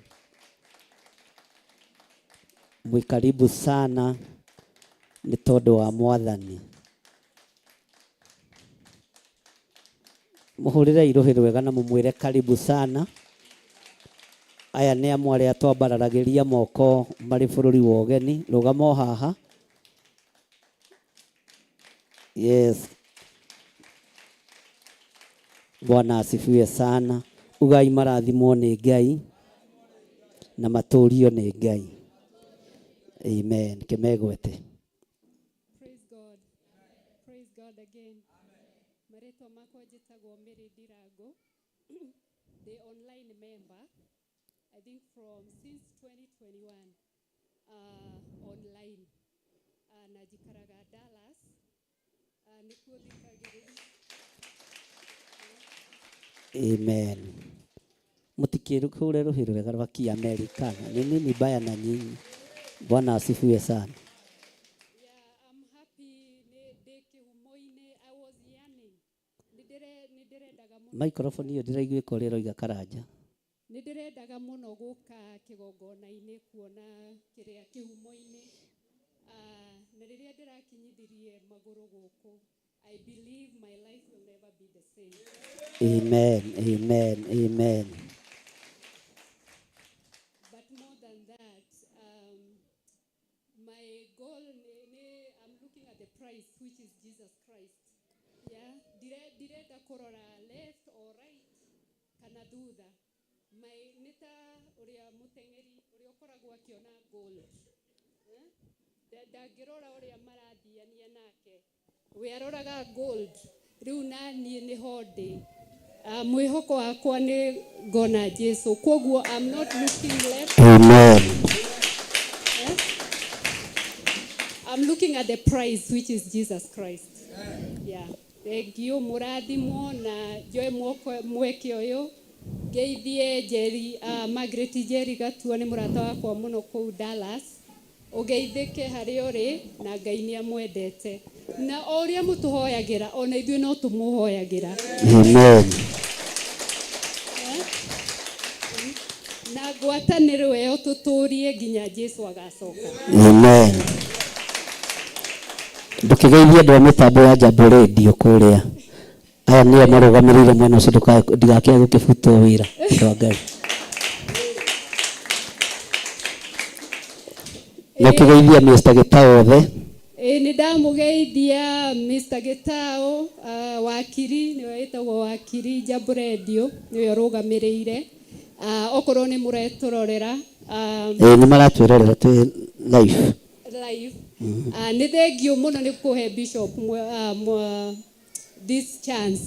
mwĩ karibu sana nĩ tondũ wa Mwathani. Mũhũrĩrei rũhĩ rwega na mũmwĩre karibu sana. Aya nĩ amwe arĩa twambararagĩria moko marĩ bũrũri wa ũgeni. Rũgama o haha. Yes. Bwana asifiwe sana. Ugai marathimwo nĩ Ngai na matũrio nĩ Ngai. Amen. Kĩmegwete. Praise God. Praise God again. Marĩtwa makwa njĩtagwo Mary Ndirango. The online member, I think from since 2021 online. Na njikaraga Dallas. Nĩkuo thikagĩrĩria. Amen. Mũtikĩhũre rũhĩ rwega rwa Kiamerikana. Ni nini baya na nyinyi? Bwana asifiwe sana. Yeah, I'm happy nĩ ndĩ kĩhumo-inĩ. I was yearning. Nĩ ndĩrendaga mũno. Microphone ĩyo ndĩraiguĩka ũrĩa ĩroiga Karanja. Nĩ ndĩrendaga mũno gũka kĩgongona-inĩ kuona kĩrĩa kĩhumo-inĩ. Na rĩrĩa ndĩrakinyithirie magũrũ gũkũ, I believe my life will never be the same. Amen. Amen. Amen. But more than that, my goal, I'm looking at the price, which is Jesus Christ. Yeah, ndirenda kũrora left or right kana thutha. My nĩ ta ũrĩa mũteng'eri ũrĩa ũkoragwo akĩona goal. Eh? Ndangĩrora ũrĩa marathiania nake. We aroraga gold. Rĩu na niĩ nĩho ndĩ. Mwĩhoko wakwa nĩ ngona Jesu. Kwoguo I'm not looking left. Amen. Eh? I'm looking at the price, which is Jesus Christ. Yeah. Thank you, mũrathimwo na njoe mweke ũyũ ngeithie Njeri, Margaret Njeri Gatua nĩ mũrata wakwa mũno kũu Dallas. Ũgeithĩke harĩa ũrĩ na Ngai nĩ amwendete. Na o ũrĩa mũtũhoyagĩra, ona ithuĩ no tũmũhoyagĩra. Amen. Eh? Na ngwatanĩro ĩyo tũtũrie nginya Jesu agacoka. Amen. Ndũkĩgeithie andũ a mĩtambo ya Jambo Radio kũrĩa. Aya nĩo marũgamĩrĩire mwena ũcio ndigakĩage gũkĩbutwo wĩra andũ a Ngai. Na ũkĩgeithia Mr. Gĩtaũ othe. Ĩĩ nĩ ndamũgeithia Mr. Gĩtaũ, wakiri nĩwe wĩtagwo wakiri Jambo Radio nĩwe ũrũgamĩrĩire. Okorwo nĩ mũretũrorera, Ĩĩ nĩ maratwĩrorera twĩ live. Live. Nĩ thengiũ mũno nĩ kũhe Bishop this chance.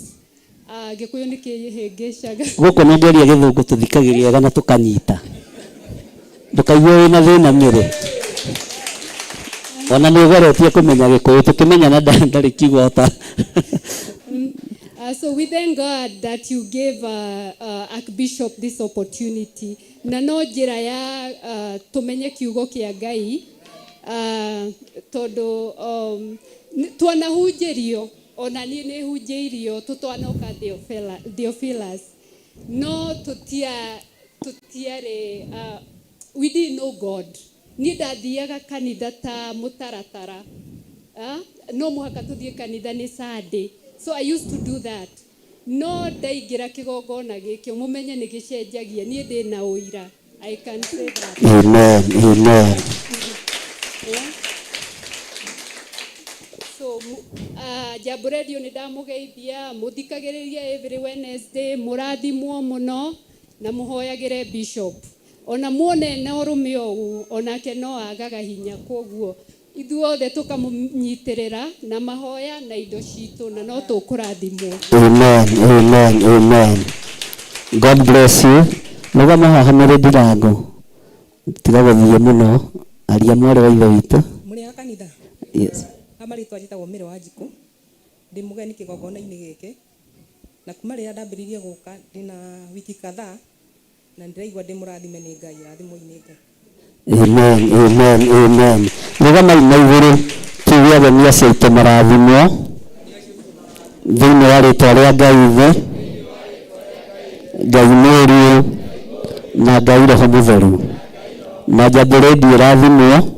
Gĩkũyũ nĩ kĩhĩngĩcaga. Gũkũ nĩ ngĩaria gĩthũngũ tũthikagĩrĩria wega na tũkanyita. Ndũkaigue wĩna thĩna mĩrĩ. Ona nĩ ũgeretie kũmenya gĩkũyũ tũkĩmenyana ndarĩ kiugo hota. So we thank God that you gave Archbishop this opportunity. Na no njĩra ya tũmenye kiugo kĩa Ngai, tondũ twanahunjĩrio, ona niĩ nĩ hunjĩirio tũtwanoka Theophilus. No tũtiarĩ, we didn't know God. Niĩ ndathiaga kanitha ta mũtaratara. No mũhaka tũthiĩ kanitha nĩ Sunday. So I used to do that. No ndaingĩra kĩgongona gĩkĩ mũmenye nĩ gĩcenjagia, niĩ ndĩ na ũira. I can say that. Amen. Amen. Yeah. So Jambo Radio nĩ ndamũgeithia, mũthikagĩrĩrie every Wednesday, mũrathimwo mũno na mũhoyagĩre Bishop. Ona muone na ũrũme ũũ, onake no agaga hinya, kwoguo ithuothe tũkamũnyitĩrĩra na mahoya na indo citũ na no tũkũrathimwo. Amen. Amen. Amen. God bless you. Rũgama haha Mary Ndirango. Tiga gũthiĩ mũno. Aria mwarĩ wa ithe witũ. Mũrĩ a kanitha? Yes. Amarĩtwa njĩtagwo Mary Wanjikũ. Ndĩ mũgeni kĩgongona-inĩ gĩkĩ. Na kuma rĩrĩa ndambĩrĩirie gũka ndĩna wiki kadhaa na ndĩraigua ndĩ mũrathime nĩ Ngai, rathimwo-inĩ Ngai. Amen. Amen. Amen. Rũgamai na igũrũ tuge ageni acio aitũ marathimwo thĩinĩ wa rĩtwa rĩa Ngai Ithe, Ngai Mũriũ na Ngai Roho Mũtheru. Na Jambo Radio ĩrathimwo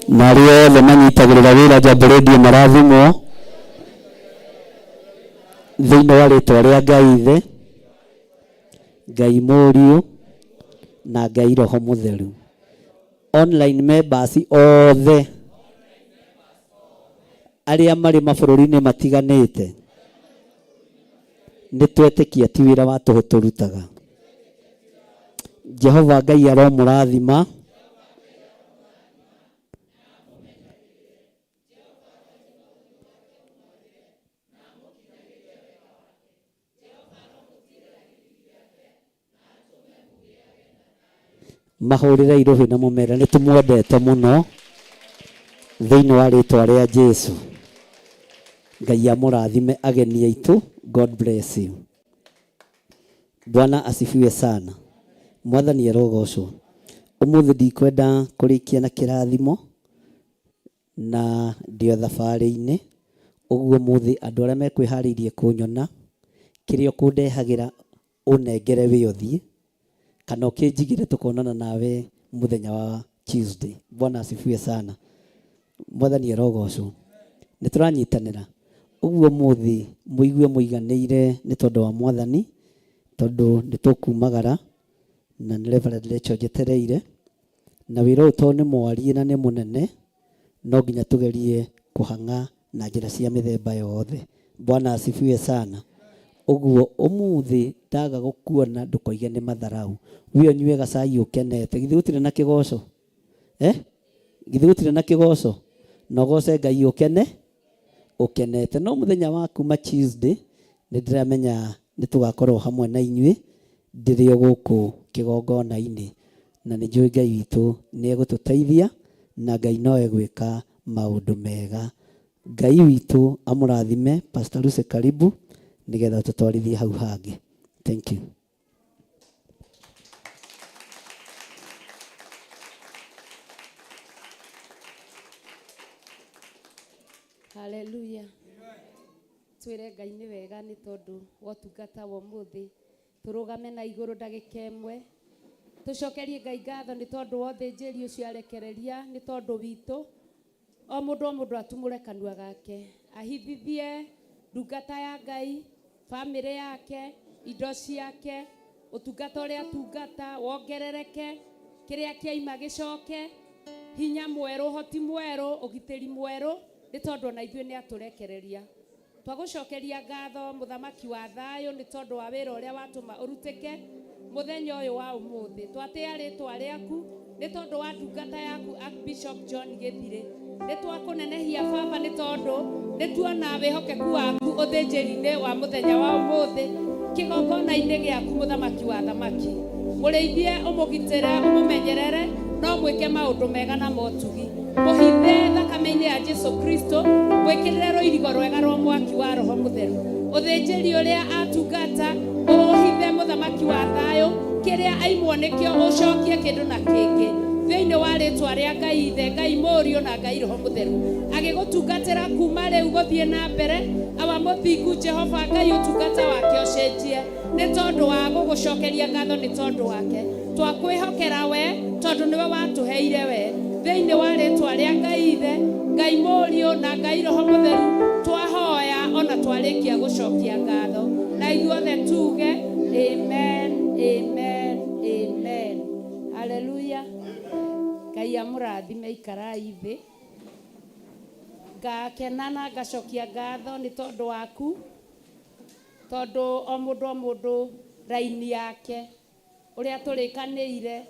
na arĩa othe manyitagĩrĩra wĩra Jambo Radio marathimwo. Thĩinĩ wa rĩtwa rĩa Ngai Ithe, Ngai Mũriũ na Ngai Roho Mũtheru. Online members othe arĩa marĩ mabũrũri-inĩ matiganĩte nĩ twetĩkia ti wĩra wa tũhũ tũrutaga. Jehova Ngai aromũrathima. Mahũrĩre irũhĩ na mũmere nĩ tũmwendete mũno thĩinĩ wa rĩtwa rĩa Jesu. Ngai amũrathime ageni aitũ. God bless you. Bwana asifiwe sana. Mwathani arogocwo. Ũmũthĩ ndikwenda kũrĩkia na kĩrathimo na ndĩ o thabarĩ-inĩ, ũguo ũmũthĩ andũ arĩa mekwĩharĩirie kũnyona, kĩrĩa ũkũndehagĩra ũnengere wĩ ũthiĩ, kana ũkĩnjigĩre tũkonana nawe mũthenya wa Tuesday. Bwana asifiwe sana. Mwathani arogocwo. Nĩ tũranyitanĩra. Ũguo ũmũthĩ mũigue mũiganĩire nĩ tondũ wa Mwathani, tondũ nĩ tũkumagara na nĩ Reverend Rachel njetereire. Na wĩra ũyũ tondũ nĩ mwariĩ na nĩ mũnene, no nginya tũgerie kũhang'a na njĩra cia mĩthemba yothe. Bwana asifiwe sana. Ũguo ũmũthĩ ndaga gũkuona ndũkoige nĩ matharau. We ũnyue gacai ũkenete. Githĩ gũtirĩ na kĩgoco? Eh? Githĩ gũtirĩ na kĩgoco? Na ũgoce Ngai ũkene? Ũkenete. No mũthenya wa kuma Tuesday nĩ ndĩramenya nĩ tũgakorwo hamwe na inyuĩ ndĩrĩ o gũkũ kĩgongona-inĩ. Na nĩ njũĩ Ngai witũ nĩ egũtũteithia na Ngai no egwĩka maũndũ mega. Ngai witũ amũrathime. Pastor Lucy karibu nĩgetha tũtwarithie hau hangĩ. Thank you. Haleluya. Twĩre Ngai nĩ wega nĩ tondũ wa ũtungata wa ũmũthĩ. Tũrũgame na igũrũ ndagĩka ĩmwe. Tũcokerie Ngai ngatho nĩ tondũ wa ũthĩnjĩri ũcio arekereria nĩ tondũ witũ. O mũndũ o mũndũ atumũre kanua gake. Ahithithie ndungata ya Ngai, famĩlĩ yake, indo ciake, ũtungata ũrĩa atungata wongerereke, kĩrĩa kĩaima gĩcoke, hinya mwerũ, ũhoti mwerũ, ũgitĩri mwerũ, nĩ tondũ ona ithuĩ nĩ atũrekereria. Twagũcokeria ngatho mũthamaki wa thayũ nĩ tondũ wa wĩra ũrĩa watũma ũrutĩke mũthenya ũyũ wa ũmũthĩ. Twatĩa rĩtwa rĩaku nĩ tondũ wa ndungata yaku Archbishop John Gĩthirĩ. Nĩ twakũnenehia baba nĩ tondũ nĩ tuona wĩhokeku waku ũthĩnjĩri-inĩ wa mũthenya wa ũmũthĩ kĩgongona-inĩ gĩaku mũthamaki wa thamaki. Mũrĩithie, ũmũgitĩre, ũmũmenyerere, no mwĩke maũndũ mega na motugi. Mũhithe thakame-inĩ ya Jesu Kristo, mwĩkĩrĩre rũirigo rwega rwa mwaki wa Roho Mũtheru. Ũthĩnjĩri ũrĩa atungata, ũũhithe mũthamaki wa thayũ, kĩrĩa aimwo nĩkĩo ũcokie kĩndũ na kĩngĩ. Thĩinĩ wa rĩtwa rĩa Ngai Ithe, Ngai Mũriũ na Ngai Roho Mũtheru. Agĩgũtungatĩra kuma rĩu gũthiĩ na mbere, Awa mũthingu Jehova Ngai ũtungata wake ũcenjie. Nĩ tondũ wa gũgũcokeria ngatho nĩ tondũ wake. Twakwĩhokera we tondũ nĩwe watũheire we. Thĩinĩ wa rĩtwa rĩa Ngai Ithe, Ngai Mũriũ na Ngai Roho Mũtheru twahoya ona twarĩkia gũcokia ngatho. Na ithuothe tuge amen, amen, amen. Haleluya. Ngai amũrathime ikarai thĩ. Ngakena na ngacokia ngatho nĩ tondũ waku. Tondũ o mũndũ o mũndũ raini yake ũrĩa tũrĩkanĩire,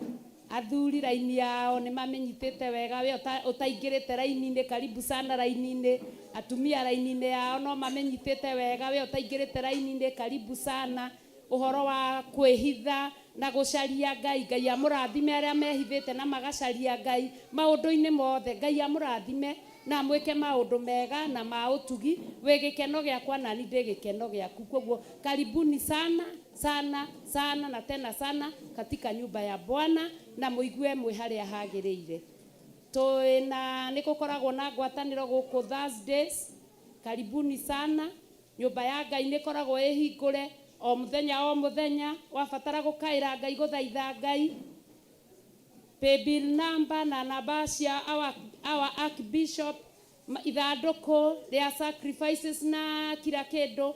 athuri raini yao nĩ mamĩnyitĩte wega, we ũtaingĩrĩte raini-inĩ karibu sana raini-inĩ, atumia raini-inĩ yao no mamĩnyitĩte wega, we ũtaingĩrĩte raini-inĩ karibu sana, ũhoro wa kwĩhitha na gũcaria Ngai. Ngai amũrathime arĩa mehithĩte na magacaria Ngai maũndũ-inĩ mothe. Ngai amũrathime na amwĩke maũndũ mega na ma ũtugi. Wĩ gĩkeno gĩakwa nani ndĩ gĩkeno gĩaku. Koguo karibuni sana sana sana na tena sana katika nyumba ya Bwana na mũigue mwĩ harĩa hagĩrĩire. Twĩna nĩ gũkoragwo na ngwatanĩro gũkũ Thursdays. Karibuni sana. Nyũmba ya Ngai nĩ ĩkoragwo ĩhingũre o mũthenya o mũthenya. Wabatara gũkaĩra Ngai, gũthaitha Ngai, paybill number na namba cia our Archbishop, ithandũkũ rĩa sacrifices na kila kĩndũ.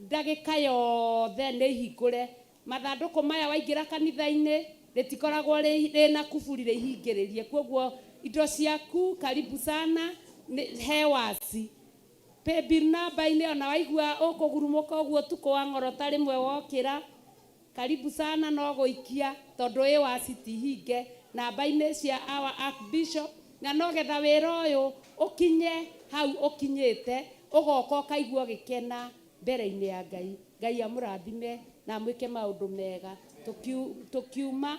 Ndagĩka yothe nĩ ihingũre. Mathandũkũ maya waingĩra kanitha-inĩ rĩtikoragwo rĩna kuburi rĩhingĩrĩrie, koguo indo ciaku karibu sana he waci paybill namba-inĩ, ona waigua ũkũgurumũka ũguo ũtukũ wa ng'oro ta rĩmwe wokĩra, karibu sana no gũikia tondũ ĩ waci ti hinge namba-inĩ cia our archbishop, na no getha wĩra ũyũ ũkinye hau ũkinyĩte, ũgoka ũkaigua ũgĩkena mbere-inĩ ya Ngai. Ngai amũrathime na amwĩke maũndũ mega. Tũkiuma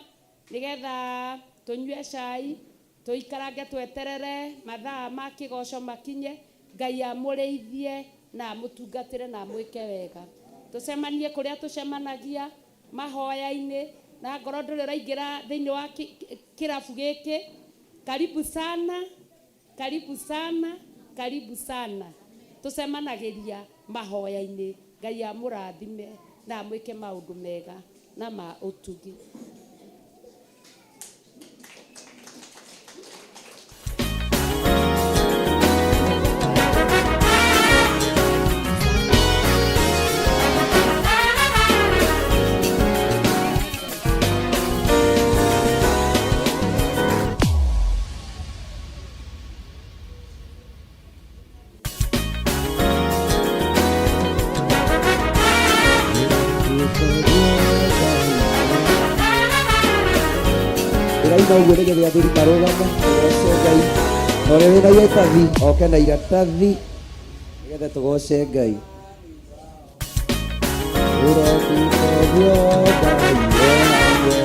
nĩgetha tũnyue cai, tũikarange tweterere mathaa ma kĩgoco makinye. Ngai amũrĩithie na amũtungatĩre na amwĩke wega. Tũcemanie kũrĩa tũcemanagia mahoya-inĩ, na ngorwo ndũrĩ ũraingĩra thĩinĩ wa kĩrabu gĩkĩ, karibu sana, karibu sana, karibu sana. Tũcemanagĩria mahoya-inĩ. Ngai amũrathime na amwĩke maũndũ mega na ma ũtugi. Ndĩraina ũguo nĩgetha athuri marũgame tũgoce Ngai, na ũrĩa wĩna iratathi oke na iratathi nĩgetha tũgoce Ngai. Ũrotuĩka Ngai e hamwe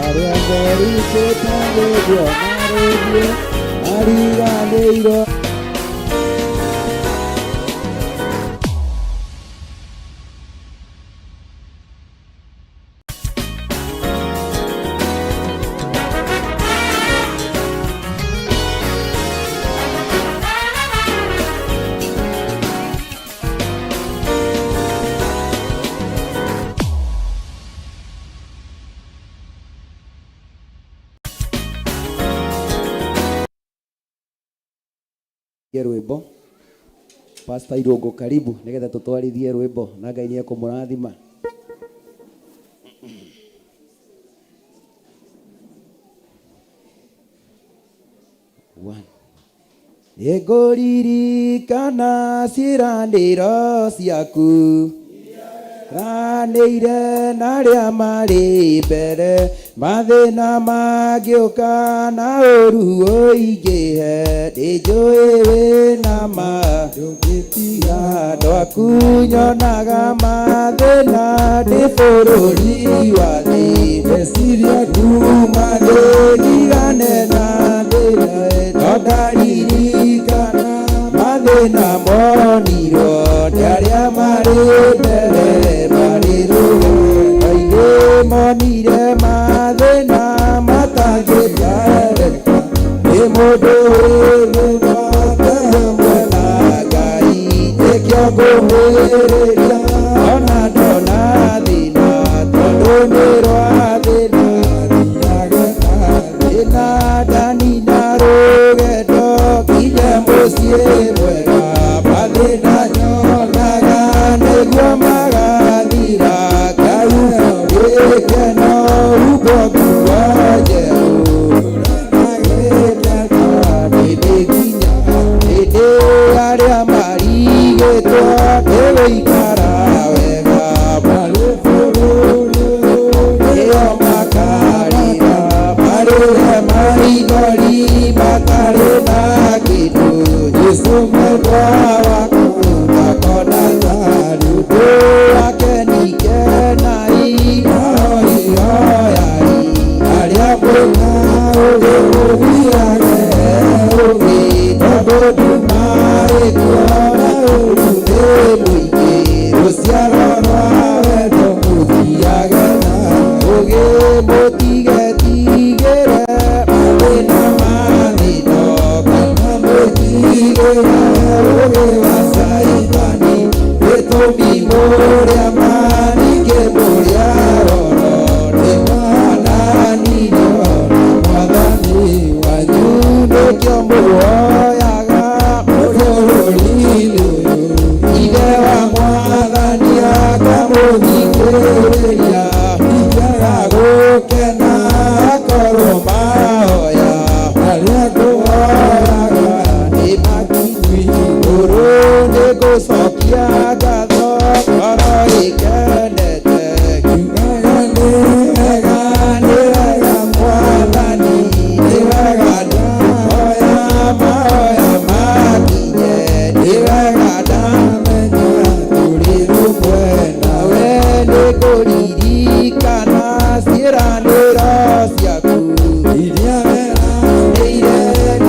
arĩa merutĩte nĩguo marĩthiĩ mariganĩirwo. Rwĩmbo Pastor Irũngũ, karibu nĩgetha tũtwarithie rwĩmbo na Ngai nĩ ekũmũrathima. One. Nĩngũririkana ciĩranĩro ciaku ranĩire na arĩa marĩ mbere, mathĩna mangĩũka na ũru ũingĩhe, ndĩnjũĩ wĩna ma ndũngĩtiga andũ aku, nyonaga mathĩna ndĩ bũrũri wa thĩ, meciria kuma ndĩndigane na thĩna, no ndaririkana mathĩna monirwo nĩ arĩa marĩ mbere marĩ rũgendo-inĩ, monire mathĩna matangĩtarĩka nĩ mũndũ wĩ hamwe na Ngai, nĩkĩo ngũmwĩrĩria ona ndona thĩna, tondũ nĩ rwa thĩna thĩna ndanina rũgendo nginya mũciĩ mwega, mathĩna nyonaga nĩguo Ngũmĩrĩria ingĩaga gũkena korwo mahoya marĩa ngũhoyaga nĩ makinyu igũrũ nĩngũcokia ngatho ngoro ĩkenete ngiugaga nĩ wega nĩ wega mwathani nĩ wega ndahoya mahoya makinye nĩ wega ndamenya tũrĩ rũmwe nawe nĩngũririkana ciĩranĩro ciaku iria weranĩire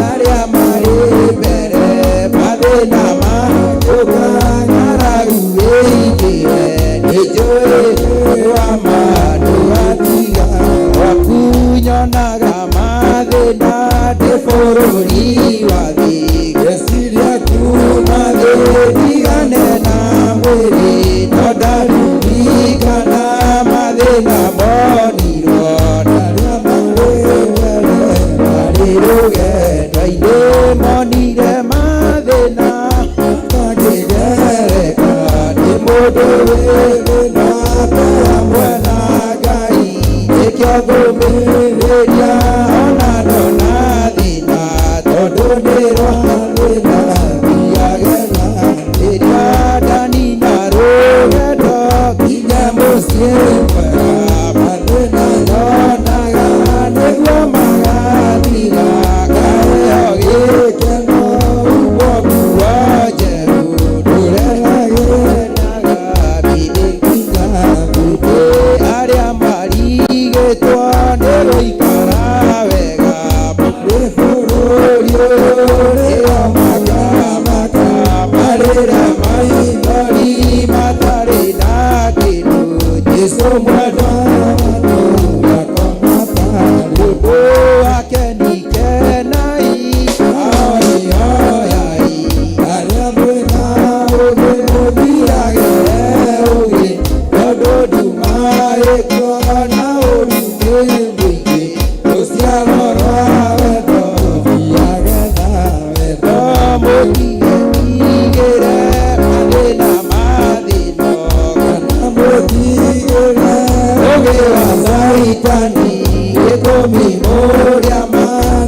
arĩa marĩ mbere mathĩna mangĩũka ng'aragu ĩingĩre nĩnjũĩ wa ma ndũgatiga gwaku nyonaga mathĩna ndĩ bũrũri wa thĩ ngeciria kuuma thĩ ndigane na mwĩrĩ no ndaririkana mathĩna monirwo na arĩa marĩ mbere marĩ rũgendo-inĩ monire mathĩna matangĩgereka nĩ mũndũ wĩ thĩna te hamwe na Ngai nĩkĩo ngũmĩrĩria ona ndona thĩna tondũ nĩ rwa thĩna thiage na rĩrĩa ndanina rũgendo nginya mũciĩ mwega mathĩna nyonaga nĩguo magathira ngaheo gĩkeno humbwo nguo njerũ ndũre ngenaga nginya hĩndĩ arĩa marigĩtwo nĩ gũikara wega marĩ bũrũri ũyũ nĩo makamaka marĩre maithori matarĩ na kĩndũ Jesũ mwendwa ũndũ wake nikenai ahoihoyai arĩa mwĩna ũũgĩ mũthiage ũũgĩ tondũ nduma ĩkuo na ũũru nĩ mũingĩ rũciaro rwa wendo thiage na wendo mũtigetigĩre mathĩna mathĩno kana mũtigĩre ũũgĩ wa Caitani gĩtũmi mũrĩa ma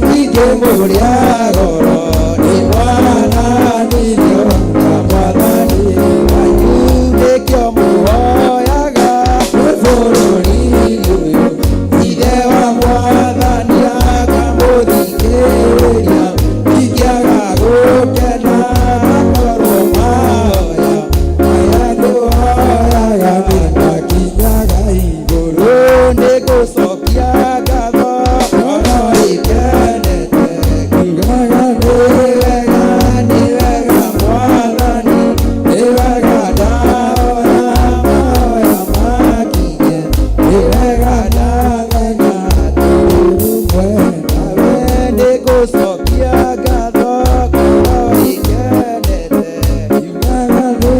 ningĩ mũrĩa goro nĩ mwananirio na mwathani wanyu nĩkĩo mũhoyaga nĩ bũrũri ũyũ ithe wa mwathani akamũthikĩrĩria ingĩaga gũkena makorwo mahoya maya ngũhoyaga nĩmakinyaga igũrũ nĩngũcokia ngatho ngoro ĩkenete ngiugaga nĩ wega nĩ wega mwathani nĩ wega ndahoya mahoya makinye nĩ wega ndamenya tũrĩ rũmwe nawe nĩngũcokia ngatho ngoro ĩkenete ngiugaga nĩ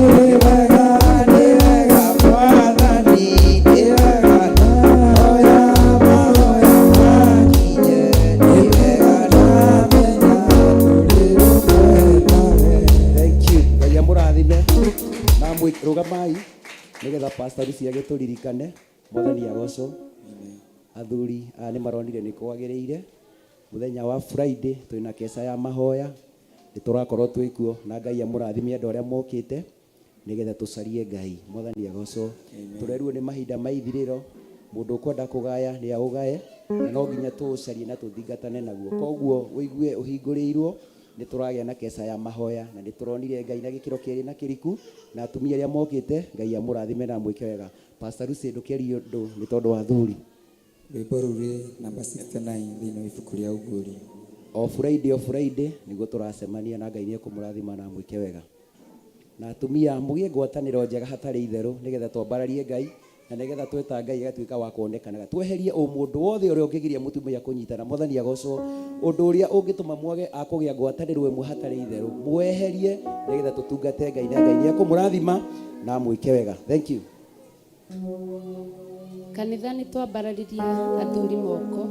wega nĩ wega mwathani nĩ wega ndahoya mahoya makinye nĩ wega ndamenya tũrĩ rũmwe nawe. Thank you. Ngai amũrathime na rũgamai nĩgetha pastor Lucy agĩtũririkane mwathani agocwo athuri aya nĩ maronire nĩ kwagĩrĩire mũthenya wa Friday twĩna keca ya mahoya nĩ tũrakorwo twĩ kuo na Ngai amũrathime andũ arĩa mokĩte nĩgetha tũcarie Ngai mwathani agocwo tũrerwo nĩ mahinda ma ithirĩro mũndũ ũkwenda kũgaya nĩ aũgaye na no nginya tũũcarie na tũthingatane naguo koguo ũigue ũhingũrĩirwo nĩ tũragĩa na keca ya mahoya na nĩ tũronire Ngai na gĩkĩro kĩerĩ na kĩriku na atumia arĩa mokĩte Ngai amũrathime na amwĩke wega Pastor Lucy ndũkĩarie ũndũ nĩ tondũ wa athuri Rwĩmbo rũu rwĩ namba 69 thĩinĩ wa ibuku rĩa Ũguũrio. O Friday o Friday nĩguo tũracemania na Ngai nĩekũmũrathima na amwĩke wega na atumia mũgĩe ngwatanĩro njega hatarĩ itherũ nĩgetha twambararie Ngai na nĩgetha tweta Ngai agatuĩka wa kuonekanaga tweherie ũmũndũ wothe ũrĩa ũngĩgiria mũtumia kũnyitana mwathani agocwo ũndũ ũrĩa ũngĩtũma mwage akũgĩa ngwatanĩro ĩmwe hatarĩ itherũ mweherie nĩgetha tũtungate Ngai na Ngai nĩekũmũrathima na amwĩke wega. Thank you. Kanitha nĩ twambararirie athuri moko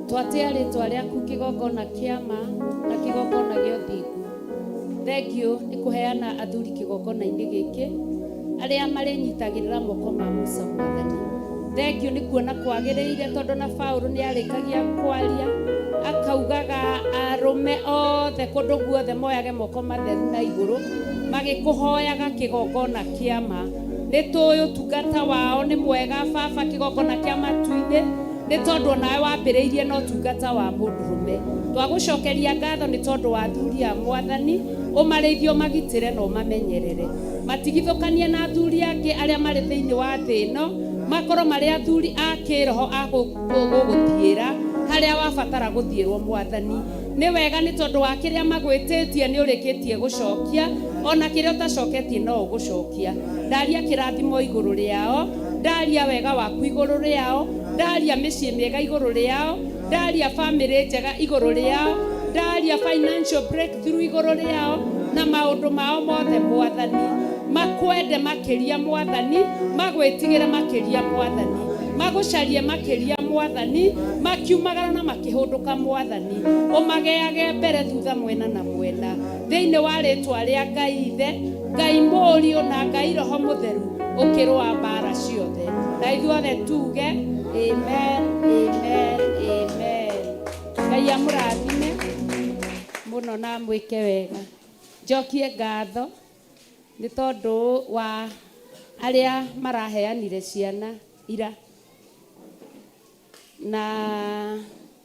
twatĩa rĩtwa rĩaku kĩgongona kĩa ma na kĩgongona gĩa ũthingu Thengiũ nĩ kũheana athuri kĩgongona-inĩ gĩkĩ arĩa marĩnyitagĩrĩra moko ma Musa mwathani. Thengiũ nĩ kuona kwagĩrĩire tondũ na Paũlũ nĩ arĩkagia kwaria akaugaga arũme othe kũndũ guothe moyage moko matheru na igũrũ magĩkũhoyaga kĩgongona kĩa ma. Nĩ tũĩ ũtungata wao nĩ mwega baba kĩgongona kĩa matu-inĩ nĩ tondũ onawe wambĩrĩirie na ũtungata wa mũndũrũme. Twagũcokeria ngatho nĩ tondũ wa athuri a mwathani ũmarĩithie ũmagitĩre na ũmamenyerere. Matigithũkanie na athuri angĩ arĩa marĩ thĩinĩ wa thĩ ĩno, makorwo marĩ athuri a kĩroho a gũgũthiĩra harĩa wabatara gũthiĩrwo mwathani. Nĩ wega nĩ tondũ wa kĩrĩa magwĩtĩtie nĩ ũrĩkĩtie gũcokia, ona kĩrĩa ũtacoketie no ũgũcokia. Ndaria kĩrathimo igũrũ rĩao, ndaria wega waku igũrũ rĩao, ndaria mĩciĩ mĩega igũrũ rĩao, ndaria famĩlĩ njega igũrũ rĩao, ndaria financial breakthrough igũrũ rĩao, na maũndũ mao mothe mwathani. Makwende makĩria mwathani, magwĩtigĩre makĩria mwathani, magũcarie makĩria mwathani, makiumagara na makĩhũndũka mwathani, ũmageage mbere thutha mwena na mwena. Thĩinĩ wa rĩtwa rĩa Ngai Ithe, Ngai Mũriũ na Ngai Roho Mũtheru, ũkĩrũa mbara ciothe. Na ithuothe tuge amen, amen, amen. Ngai amũrathime mũno na amwĩke wega. Njokie ngatho nĩ tondũ wa arĩa maraheanire ciana ira, na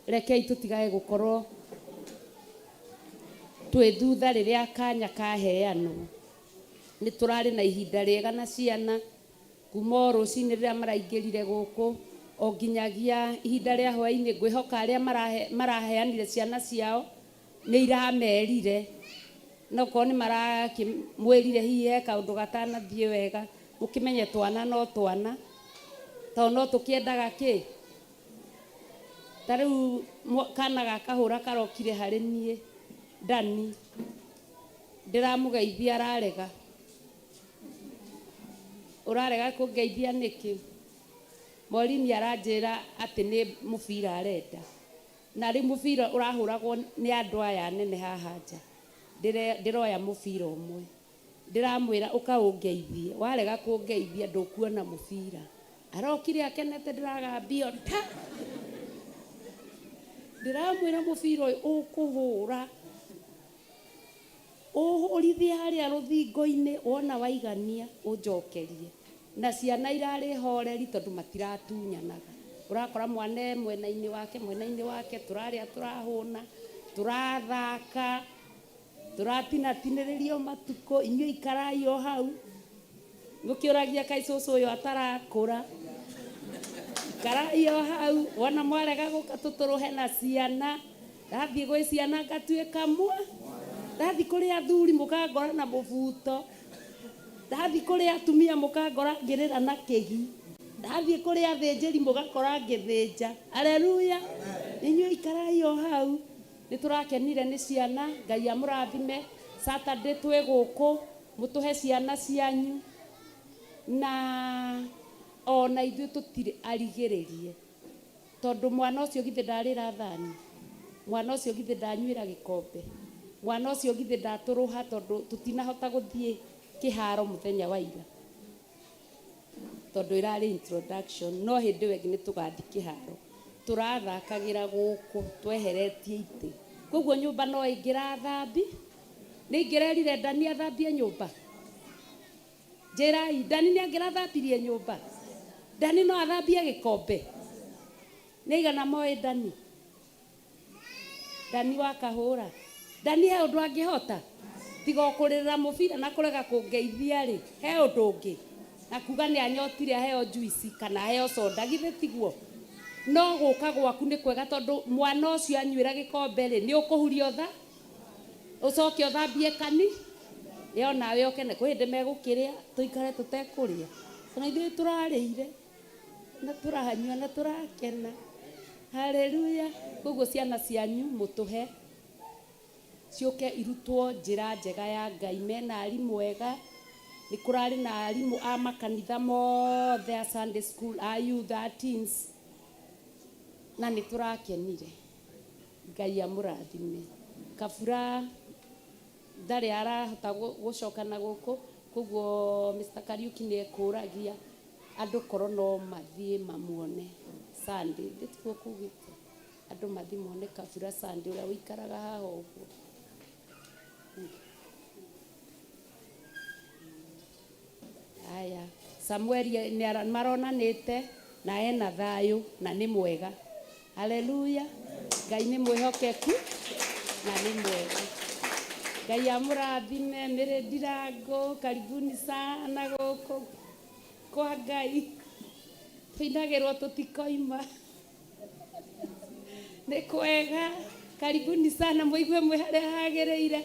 rekei tũtigage gũkorwo twĩ thutha rĩrĩa kanya kaheanwo. Nĩ tũrarĩ na ihinda rĩega na ciana kuma o rũcinĩ rĩrĩa maraingĩrire gũkũ o nginyagia ihinda rĩa hwaĩ-inĩ. Ngwĩhoka arĩa maraheanire ciana ciao nĩ iramerire, no korwo nĩ marakĩmwĩrire hihi he kaũndũ gatanathiĩ wega, mũkĩmenye twana no twana, tondũ no tũkĩendaga kĩ. Ta rĩu kana ga kahũra karokire harĩ niĩ Dani, ndĩramũgeithia ararega. Ũrarega kũngeithia nĩkĩ? Morini aranjĩra atĩ nĩ mũbira arenda, na rĩu mũbira ũrahũragwo nĩ andũ aya anene haha nja. Ndĩroya mũbira ũmwe, ndĩramwĩra ũka ũngeithie, warega kũngeithia ndũkuona mũbira. Arokire akenete ndĩragambio ta ndĩramwĩra mũbira ũyũ ũkũhũra ũhũrithie harĩa rũthingo-inĩ, wona waigania ũnjokerie. Na ciana irarĩ horeri tondũ matiratunyanaga. Ũrakora mwana e mwena-inĩ wake, mwena-inĩ wake, tũrarĩa tũrahũna, tũrathaka, tũratinatinĩrĩrio matukũ, inyuĩ ikarai o hau. Mũkĩũragia kaĩ cũcũ ũyũ atarakũra. Ikarai o hau, wona mwarega gũka tũtũrũhe na ciana. Ndathiĩ gwĩ ciana ngatuĩka mwa, ndathiĩ kũrĩ athuri mũkangora na mũbuto, ndathiĩ kũrĩ atumia mũkangora ngĩrĩra na kĩgi, ndathiĩ kũrĩ athĩnjĩri mũgakora ngĩthĩnja. Haleluya. Inyuĩ ikarai o hau. Nĩ tũrakenire nĩ ciana, Ngai amũrathime. Saturday twĩ gũkũ, mũtũhe ciana cianyu, na ona ithuĩ tũtirĩ arigĩrĩrie, tondũ mwana ũcio githĩ ndarĩra thani, mwana ũcio githĩ ndanyuĩra gĩkombe, mwana ũcio githĩ ndatũrũha tondũ tũtinahota gũthiĩ kĩharo mũthenya wa ira, tondũ ĩrarĩ introduction, no hĩndĩ ĩyo ĩngĩ nĩ tũgathiĩ kĩharo. Tũrathakagĩra gũkũ tweheretie itĩ, koguo nyũmba no ĩngĩrathambi. Nĩ ingĩrerire Dani athambie nyũmba? Njĩrai, Dani nĩ angĩrathambirie nyũmba? Dani no athambie gĩkombe? Nĩ aigana moĩ Dani? Dani wa kahũra. Dani he ũndũ angĩhota? Tiga o kũrĩrĩra mũbira na kũrega kũngeithia rĩ, he ũndũ ũngĩ? Na kuga nĩ anyotire aheo juice kana aheo soda, githĩ tiguo? No gũka gwaku nĩ kwega tondũ mwana ũcio anyuĩra gĩkombe rĩ, nĩ ũkũhuria ũtha, ũcoke ũthambie kani, yo nawe ũkene. Kwĩ hĩndĩ megũkĩrĩa tũikare tũtekũrĩa, ona ithuĩ tũrarĩire na tũranyua na tũrakena. Haleluya. Koguo ciana cianyu mũtũhe ciũke irutwo njĩra njega ya Ngai, mena arimũ ega. Nĩ kũrarĩ na arimũ a makanitha mothe, a Sunday school, a youth, a teens, na nĩ tũrakenire. Ngai amũrathime. Kabura Ndarĩ arahota gũcoka na gũkũ, koguo Mr. Kariuki nĩ ekũragia andũ korwo no mathiĩ mamuone Sunday. Ndĩtiguo kugĩte andũ mathiĩ mone Kabura Sunday ũrĩa ũikaraga haha ũguo. Aya, Samueli nĩ maronanĩte na ena thayũ na nĩ mwega. Haleluya. Ngai nĩ mwĩhokeku na nĩ mwega. Ngai amũrathime. Mĩrĩ Ndirango, karibuni sana gũkũ kwa Ngai. Tũinagĩrwo tũtikoima. Nĩ kwega. Karibuni sana, mũigue mwĩ harĩa hagĩrĩire.